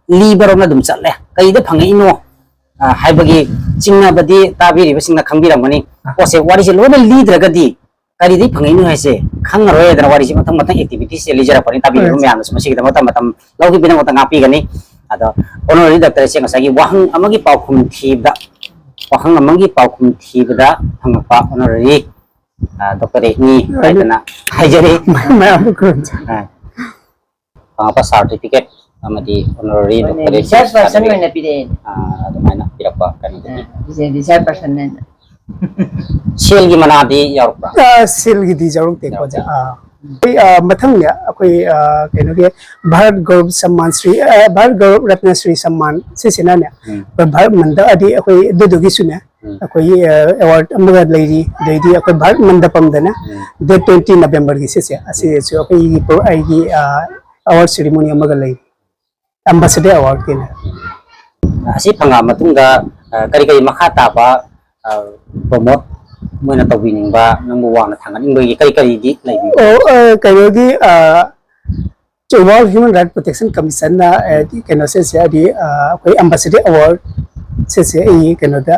ꯂꯤꯕꯔꯣꯝꯅ ꯑꯗꯨꯝ ꯆꯠꯂꯦ꯫ ꯀꯩꯗ ꯐꯪꯉꯛꯏꯅꯣ ꯍꯥꯏꯕꯒꯤ ꯆꯤꯡꯅꯕꯗꯤ ꯇꯥꯕꯤꯔꯤꯕꯁꯤꯡꯅ ꯈꯪꯕꯤꯔꯝꯒꯅꯤ꯫ ꯄꯣꯠꯁꯦ ꯋꯥꯔꯤꯁꯦ ꯂꯣꯏꯅ ꯂꯤꯗ꯭ꯔꯒꯗꯤ ꯀꯔꯤꯗꯒꯤ ꯐꯪꯉꯛꯏꯅꯣ ꯍꯥꯏꯁꯦ ꯈꯪꯉꯔꯣꯏꯗꯅ꯫ ꯋꯥꯔꯤꯁꯦ ꯃꯊꯪ ꯃꯊꯪ ꯑꯦꯛꯇꯤꯚꯤꯇꯤꯁꯁꯦ ꯂꯤꯖꯔꯛꯄꯅꯤ꯫ ꯇꯥꯕꯤꯔꯤꯕ ꯃꯌꯥꯝꯅꯁꯨ ꯃꯁꯤꯒꯤꯗꯃꯛꯇ ꯃꯇꯝ ꯂꯧꯈꯤꯕꯒꯤꯗꯃꯛꯇ ꯉꯥꯛꯄꯤꯒꯅꯤ꯫ ꯑꯗꯣ ꯑꯣꯅꯔꯦꯔꯤ ꯗꯣꯛꯇꯔꯦꯠꯁꯦ ꯉꯁꯥꯏꯒꯤ ꯋꯥꯍꯪ ꯑꯃꯒꯤ ꯄꯥꯎꯈꯨꯝ ꯊꯤꯕꯗ ꯋꯥꯍꯪ ꯑꯃꯒꯤ ꯄꯥꯎꯈꯨꯝ ꯊꯤꯕꯗ ꯐꯪꯉꯛꯄ ꯑꯣꯅꯔꯦꯔꯤ ꯗꯣꯛꯇꯔꯦꯠꯅꯤ ꯍꯥꯏꯗꯅ ꯍꯥꯏꯖꯔꯤ꯫ ꯃꯌꯥꯝ ꯈꯨꯔꯨꯝꯖꯩ꯫ ꯐꯪꯉꯛꯄ ꯁꯥꯔꯇꯤꯐꯤꯀꯦꯠ ꯑꯃꯗꯤ ꯑꯣꯅꯔꯦꯔꯤ ꯗꯣꯛꯇꯔꯦꯠ ꯔꯤꯁꯔꯁ ꯄꯔꯁꯟ ꯑꯣꯏꯅ ꯄꯤꯔꯛꯑꯦ꯫ ꯑꯗꯨꯃꯥꯏꯅ ꯄꯤꯔꯛꯄ ꯀꯩꯅꯣꯗꯒꯤ ꯔꯤꯁꯔꯁ ꯄꯔꯁꯟ ꯍꯥꯏꯅ꯫ ꯁꯦꯜꯒꯤ ꯃꯅꯥꯗꯤ ꯌꯥꯎꯔꯛꯄ꯭ꯔꯥ? ꯑ, ꯁꯦꯜꯒꯤꯗꯤ ꯌꯥꯎꯔꯛꯇꯦꯀꯣ ꯑꯣꯖꯥ꯫ ꯑꯥ꯫ ꯑꯩ, ꯑ, ꯃꯊꯪꯅꯦ ꯑꯩꯈꯣꯏ, ꯑ, ꯀꯩꯅꯣꯒꯤ ꯚꯥꯔꯠ ꯒꯧꯔꯕ ꯁꯝꯃꯥꯟ ꯁ꯭ꯔꯤ, ꯑ, ꯚꯥꯔꯠ ꯒꯧꯔꯕ ꯔꯠꯅ ꯁ꯭ꯔꯤ ꯁꯝꯃꯥꯟ ꯁꯤꯁꯤꯅꯅꯦ ꯎꯝ꯫ ꯑꯩꯈꯣꯏ ꯚꯥꯔꯠ ꯃꯟꯗ ꯍꯥꯏꯗꯤ ꯑꯩꯈꯣꯏ ꯑꯗꯨꯗꯨꯒꯤꯁꯨꯅꯦ ꯎꯝ꯫ ꯑꯩꯈꯣꯏꯒꯤ ꯑꯦꯋꯥꯔꯗ ꯑꯃꯒ ꯂꯩꯔꯤ꯫ ꯑꯗꯩꯗꯤ ꯑꯩꯈꯣꯏ ꯚꯥꯔꯠ ꯃꯟꯗꯄꯝꯗꯅꯦ ꯎꯝ꯫ ꯗꯦꯠ ꯇ꯭ꯋꯦꯟꯇꯤ ꯅꯕꯦꯝꯕꯔꯒꯤ ꯁꯤꯁꯦ ꯑꯁꯤꯗꯁꯨ ꯑꯩꯈꯣꯏꯒꯤ ꯑꯩꯒꯤ ꯑꯦꯋꯥꯔꯗ ꯁꯦꯔꯤꯃꯣꯅꯤ ꯑꯃꯒ ꯂꯩꯔꯤ꯫ ꯑꯦꯝꯕꯥꯁꯦꯗꯔ ꯑꯦꯋꯥꯔꯗꯀꯤꯅꯦ꯫ ꯑꯁꯤ ꯐꯪꯉꯛꯑ ꯃꯇꯨꯡꯗ ꯑ, ꯀꯔꯤ ꯀꯔꯤ ꯃꯈꯥ ꯇꯥꯕ ꯄ꯭ꯔꯣꯃꯣꯠ ꯃꯣꯏꯅ ꯇꯧꯕꯤꯅꯤꯡꯕ, ꯅꯪꯕꯨ ꯋꯥꯡꯅ ꯊꯥꯡꯒꯠꯅꯤꯡꯕꯒꯤ ꯀꯔꯤ ꯀꯔꯤꯗꯤ ꯂꯩꯕꯤꯕꯒꯦ? ꯑꯣ, ꯑ, ꯀꯩꯅꯣꯒꯤ, ꯑ, ꯋꯥꯔꯜ ꯍ꯭ꯌꯨꯃꯦꯟ ꯔꯥꯏꯠ ꯄ꯭ꯔꯣꯇꯦꯛꯁꯟ ꯀꯃꯤꯁꯟꯅ, ꯑ, ꯀꯩꯅꯣꯁꯦ ꯑꯩꯗꯤ, ꯑ, ꯑꯩꯈꯣꯏ ꯑꯦꯝꯕꯥꯁꯦꯗꯔ ꯑꯦꯋꯥꯔꯗ ꯁꯤꯁꯦ ꯑꯩ ꯀꯩꯅꯣꯗ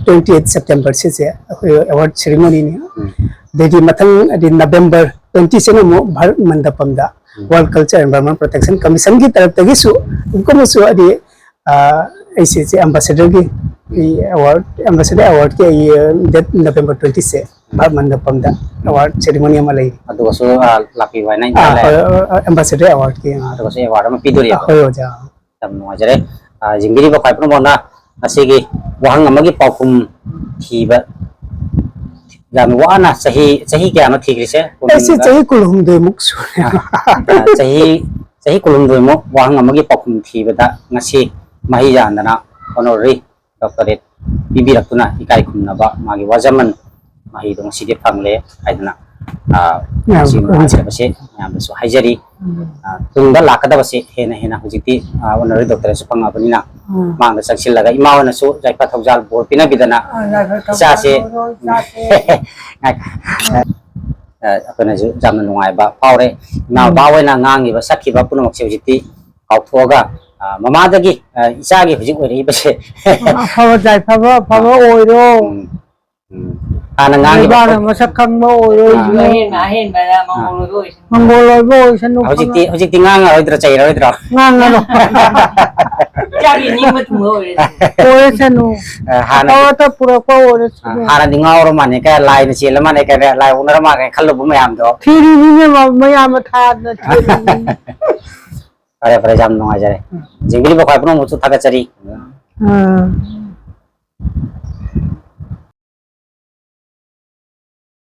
ꯇ꯭ꯋꯦꯟꯇꯤ ꯑꯩꯠ ꯁꯦꯞꯇꯦꯝꯕꯔ ꯁꯤꯁꯦ ꯑꯩꯈꯣꯏ ꯑꯦꯋꯥꯔꯗ ꯁꯦꯔꯤꯃꯣꯅꯤꯅꯤ꯫ ꯎꯝ꯫ ꯑꯗꯩꯗꯤ ꯃꯊꯪ ꯍꯥꯏꯗꯤ ꯅꯕꯦꯝꯕꯔ ꯇ꯭ꯋꯦꯟꯇꯤ ꯁꯤꯅ ꯑꯃꯨꯛ ꯚꯥꯔꯠ ꯃꯟꯗꯄꯝꯗ ꯎꯝ꯫ ꯋꯥꯔꯜ ꯀꯜꯆꯔ ꯑꯦꯟꯚꯥꯏꯔꯣꯟꯃꯦꯟ ꯄ꯭ꯔꯣꯇꯦꯛꯁꯟ ꯀꯃꯤꯁꯟꯒꯤ ꯇꯔꯞꯇꯒꯤꯁꯨ ꯑꯃꯨꯛꯀꯁꯨ ꯍꯥꯏꯗꯤ ꯑꯩꯁꯦ ꯑꯦꯝꯕꯥꯁꯦꯗꯔꯒꯤ ꯑꯦꯋꯥꯔꯗ, ꯑꯦꯝꯕꯥꯁꯦꯗꯔ ꯑꯦꯋꯥꯔꯗꯀꯤ ꯑꯩ ꯗꯦꯠ ꯅꯕꯦꯝꯕꯔ ꯇ꯭ꯋꯦꯟꯇꯤꯁꯦ ꯚꯥꯔꯠ ꯃꯟꯗꯄꯝꯗ ꯑꯦꯋꯥꯔꯗ ꯁꯦꯔꯤꯃꯣꯅꯤ ꯑꯃ ꯂꯩꯔꯤ꯫ ꯑꯗꯨꯒꯁꯨ ꯂꯥꯛꯄꯤꯌꯨ ꯍꯥꯏꯅ ꯑꯦꯝꯕꯥꯁꯦꯗꯔ ꯑꯦꯋꯥꯔꯗꯀꯤ꯫ ꯑꯗꯨꯒꯁꯨ ꯑꯦꯋꯥꯔꯗ ꯑꯃ ꯄꯤꯗꯣꯔꯤ꯫ ꯍꯣꯏ ꯑꯣꯖꯥ꯫ ꯌꯥꯝ ꯅꯨꯡꯉꯥꯏꯖꯔꯦ꯫ ꯌꯦꯡꯕꯤꯔꯤꯕ ꯈ꯭ꯋꯥꯏ ꯄꯨꯝꯅꯃꯛꯅ ꯉꯁꯤꯒꯤ ꯋꯥꯍꯪ ꯑꯃꯒꯤ ꯄꯥꯎꯈꯨꯝ ꯊꯤꯕ ꯌꯥꯝꯅ ꯋꯥꯅ ꯆꯍꯤ, ꯆꯍꯤ ꯀꯌꯥꯅꯣ ꯊꯤꯈ꯭ꯔꯤꯁꯦ? ꯑꯩꯁꯦ ꯀꯨꯟꯒ ꯆꯍꯤ ꯀꯨꯟꯍꯨꯝꯗꯣꯏꯃꯨꯛ ꯁꯨꯔꯦ꯫ ꯑ, ꯆꯍꯤ, ꯆꯍꯤ ꯀꯨꯟꯍꯨꯝꯗꯣꯏꯃꯨꯛ ꯋꯥꯍꯪ ꯑꯃꯒꯤ ꯄꯥꯎꯈꯨꯝ ꯊꯤꯕꯗ ꯉꯁꯤ ꯃꯍꯩ ꯌꯥꯟꯗꯅ honorary doctorate ꯄꯤꯕꯤꯔꯛꯇꯨꯅ ꯏꯀꯥꯏ ꯈꯨꯝꯅꯕ ꯃꯥꯒꯤ ꯋꯥꯖꯃꯟ ꯃꯍꯩꯗꯣ ꯉꯁꯤꯗꯤ ꯐꯪꯂꯦ ꯍꯥꯏꯗꯅ, ꯑ, ꯌꯥꯝ ꯉꯁꯤ ꯐꯔꯦ꯫ ꯅꯨꯡꯉꯥꯏꯖꯕꯁꯦ ꯃꯌꯥꯝꯗꯁꯨ ꯍꯥꯏꯖꯔꯤ꯫ ꯎꯝ꯫ ꯑ, ꯇꯨꯡꯗ ꯂꯥꯛꯀꯗꯕꯁꯦ ꯍꯦꯟꯅ ꯍꯦꯟꯅ ꯍꯧꯖꯤꯛꯇꯤ, ꯑ, honorary doctorate ꯁꯨ ꯐꯪꯉꯕꯅꯤꯅ ꯎꯝ꯫ ꯃꯥꯡꯗ ꯆꯪꯁꯤꯜꯂꯒ ꯏꯃꯥ ꯍꯣꯏꯅꯁꯨ ꯌꯥꯏꯐ ꯊꯧꯖꯥꯜ ꯕꯣꯔ ꯄꯤꯅꯕꯤꯗꯅ ꯑ, ꯌꯥꯏꯐ ꯊꯧꯖꯥꯜ ꯏꯆꯥꯁꯦ, ꯕꯣꯔ ꯏꯆꯥꯁꯦ꯫ ꯉꯥꯏ-, ꯑ, ꯑꯩꯈꯣꯏꯅꯁꯨ ꯌꯥꯝꯅ ꯅꯨꯡꯉꯥꯏꯕ ꯐꯥꯎꯔꯦ꯫ ꯏꯃꯥ ꯎꯝ꯫ ꯕꯕꯥ ꯍꯣꯏꯅ ꯉꯥꯡꯉꯤꯕ, ꯁꯛꯈꯤꯕ ꯄꯨꯝꯅꯃꯛꯁꯦ ꯍꯧꯖꯤꯛꯇꯤ ꯀꯥꯎꯊꯣꯛꯑꯒ, ꯑ, ꯃꯃꯥꯗꯒꯤ, ꯑ, ꯏꯆꯥꯒꯤ ꯍꯧꯖꯤꯛ ꯑꯣꯏꯔꯛꯏꯕꯁꯦ꯫ ꯑꯐꯕ ꯌꯥꯏꯐꯕ ꯑꯐꯕ ꯑ꯫ ꯑꯣꯏꯔꯣ꯫ ꯎꯝ꯫ ꯎꯝ꯫ ꯍꯥꯟꯅ ꯉꯥꯡꯉꯤꯕ ꯂꯩꯕꯥꯛꯅ ꯄꯣꯠ-, ꯃꯁꯛ ꯈꯪꯕ ꯑꯣꯏꯔꯣꯏ꯫ ꯑꯥ꯫ ꯑꯗꯨ ꯑꯍꯦꯟꯕ, ꯑꯍꯦꯟꯕꯗ ꯑꯥ꯫ ꯃꯪꯒꯣꯜ ꯑꯣꯏꯕ ꯑꯣꯏꯁꯅꯨ꯫ ꯃꯪꯒꯣꯜ ꯑꯣꯏꯕ ꯑꯣꯏꯁꯅꯨ ꯍꯧꯖꯤꯛꯇꯤ, ꯈꯪꯉꯕ? ꯍꯧꯖꯤꯛꯇꯤ ꯉꯥꯡꯉꯔꯣꯏꯗ꯭ꯔꯣ, ꯆꯩꯔꯔꯣꯏꯗ꯭ꯔꯣ? ꯉꯥꯡꯉꯔꯣꯏ꯫ ꯏꯆꯥꯒꯤ ꯅꯤꯡꯕ ꯊꯨꯡꯕ ꯑꯣꯏꯔꯁꯅꯨ꯫ ꯑꯣꯏꯔꯁꯅꯨ꯫ ꯑꯥ, ꯍꯥꯟꯅꯗꯤ-, ꯑꯐꯕꯇ ꯄꯨꯔꯛꯄ ꯑꯣꯏꯔꯁꯅꯨ꯫ ꯑꯥ, ꯍꯥꯟꯅꯗꯤ ꯉꯥꯎꯔ ꯃꯥꯅꯦ, ꯀꯌꯥ ꯂꯥꯏꯅ ꯆꯦꯜꯂ ꯃꯥꯅꯦ, ꯀꯌꯥ ꯂꯥꯏ ꯑꯣꯛꯅꯔ ꯃꯥꯅꯦ ꯈꯜꯂꯨꯕ ꯃꯌꯥꯝꯗꯣ꯫ ꯊꯤꯔꯤꯅꯤꯅꯦ ꯃ-, ꯃꯌꯥꯝ ꯑꯃ ꯊꯥꯗꯅ ꯊꯤꯔꯤꯅꯤꯅꯦ꯫ ꯐꯔꯦ, ꯐꯔꯦ, ꯌꯥꯝ ꯅꯨꯡꯉꯥꯏꯖꯔꯦ꯫ ꯎꯝ꯫ ꯌꯦꯡꯕꯤꯔꯤꯕ ꯈ꯭ꯋꯥꯏ ꯄꯨꯝꯅꯃꯛꯁꯨ ꯊꯥꯒꯠꯆꯔꯤ꯫ ꯑꯥ꯫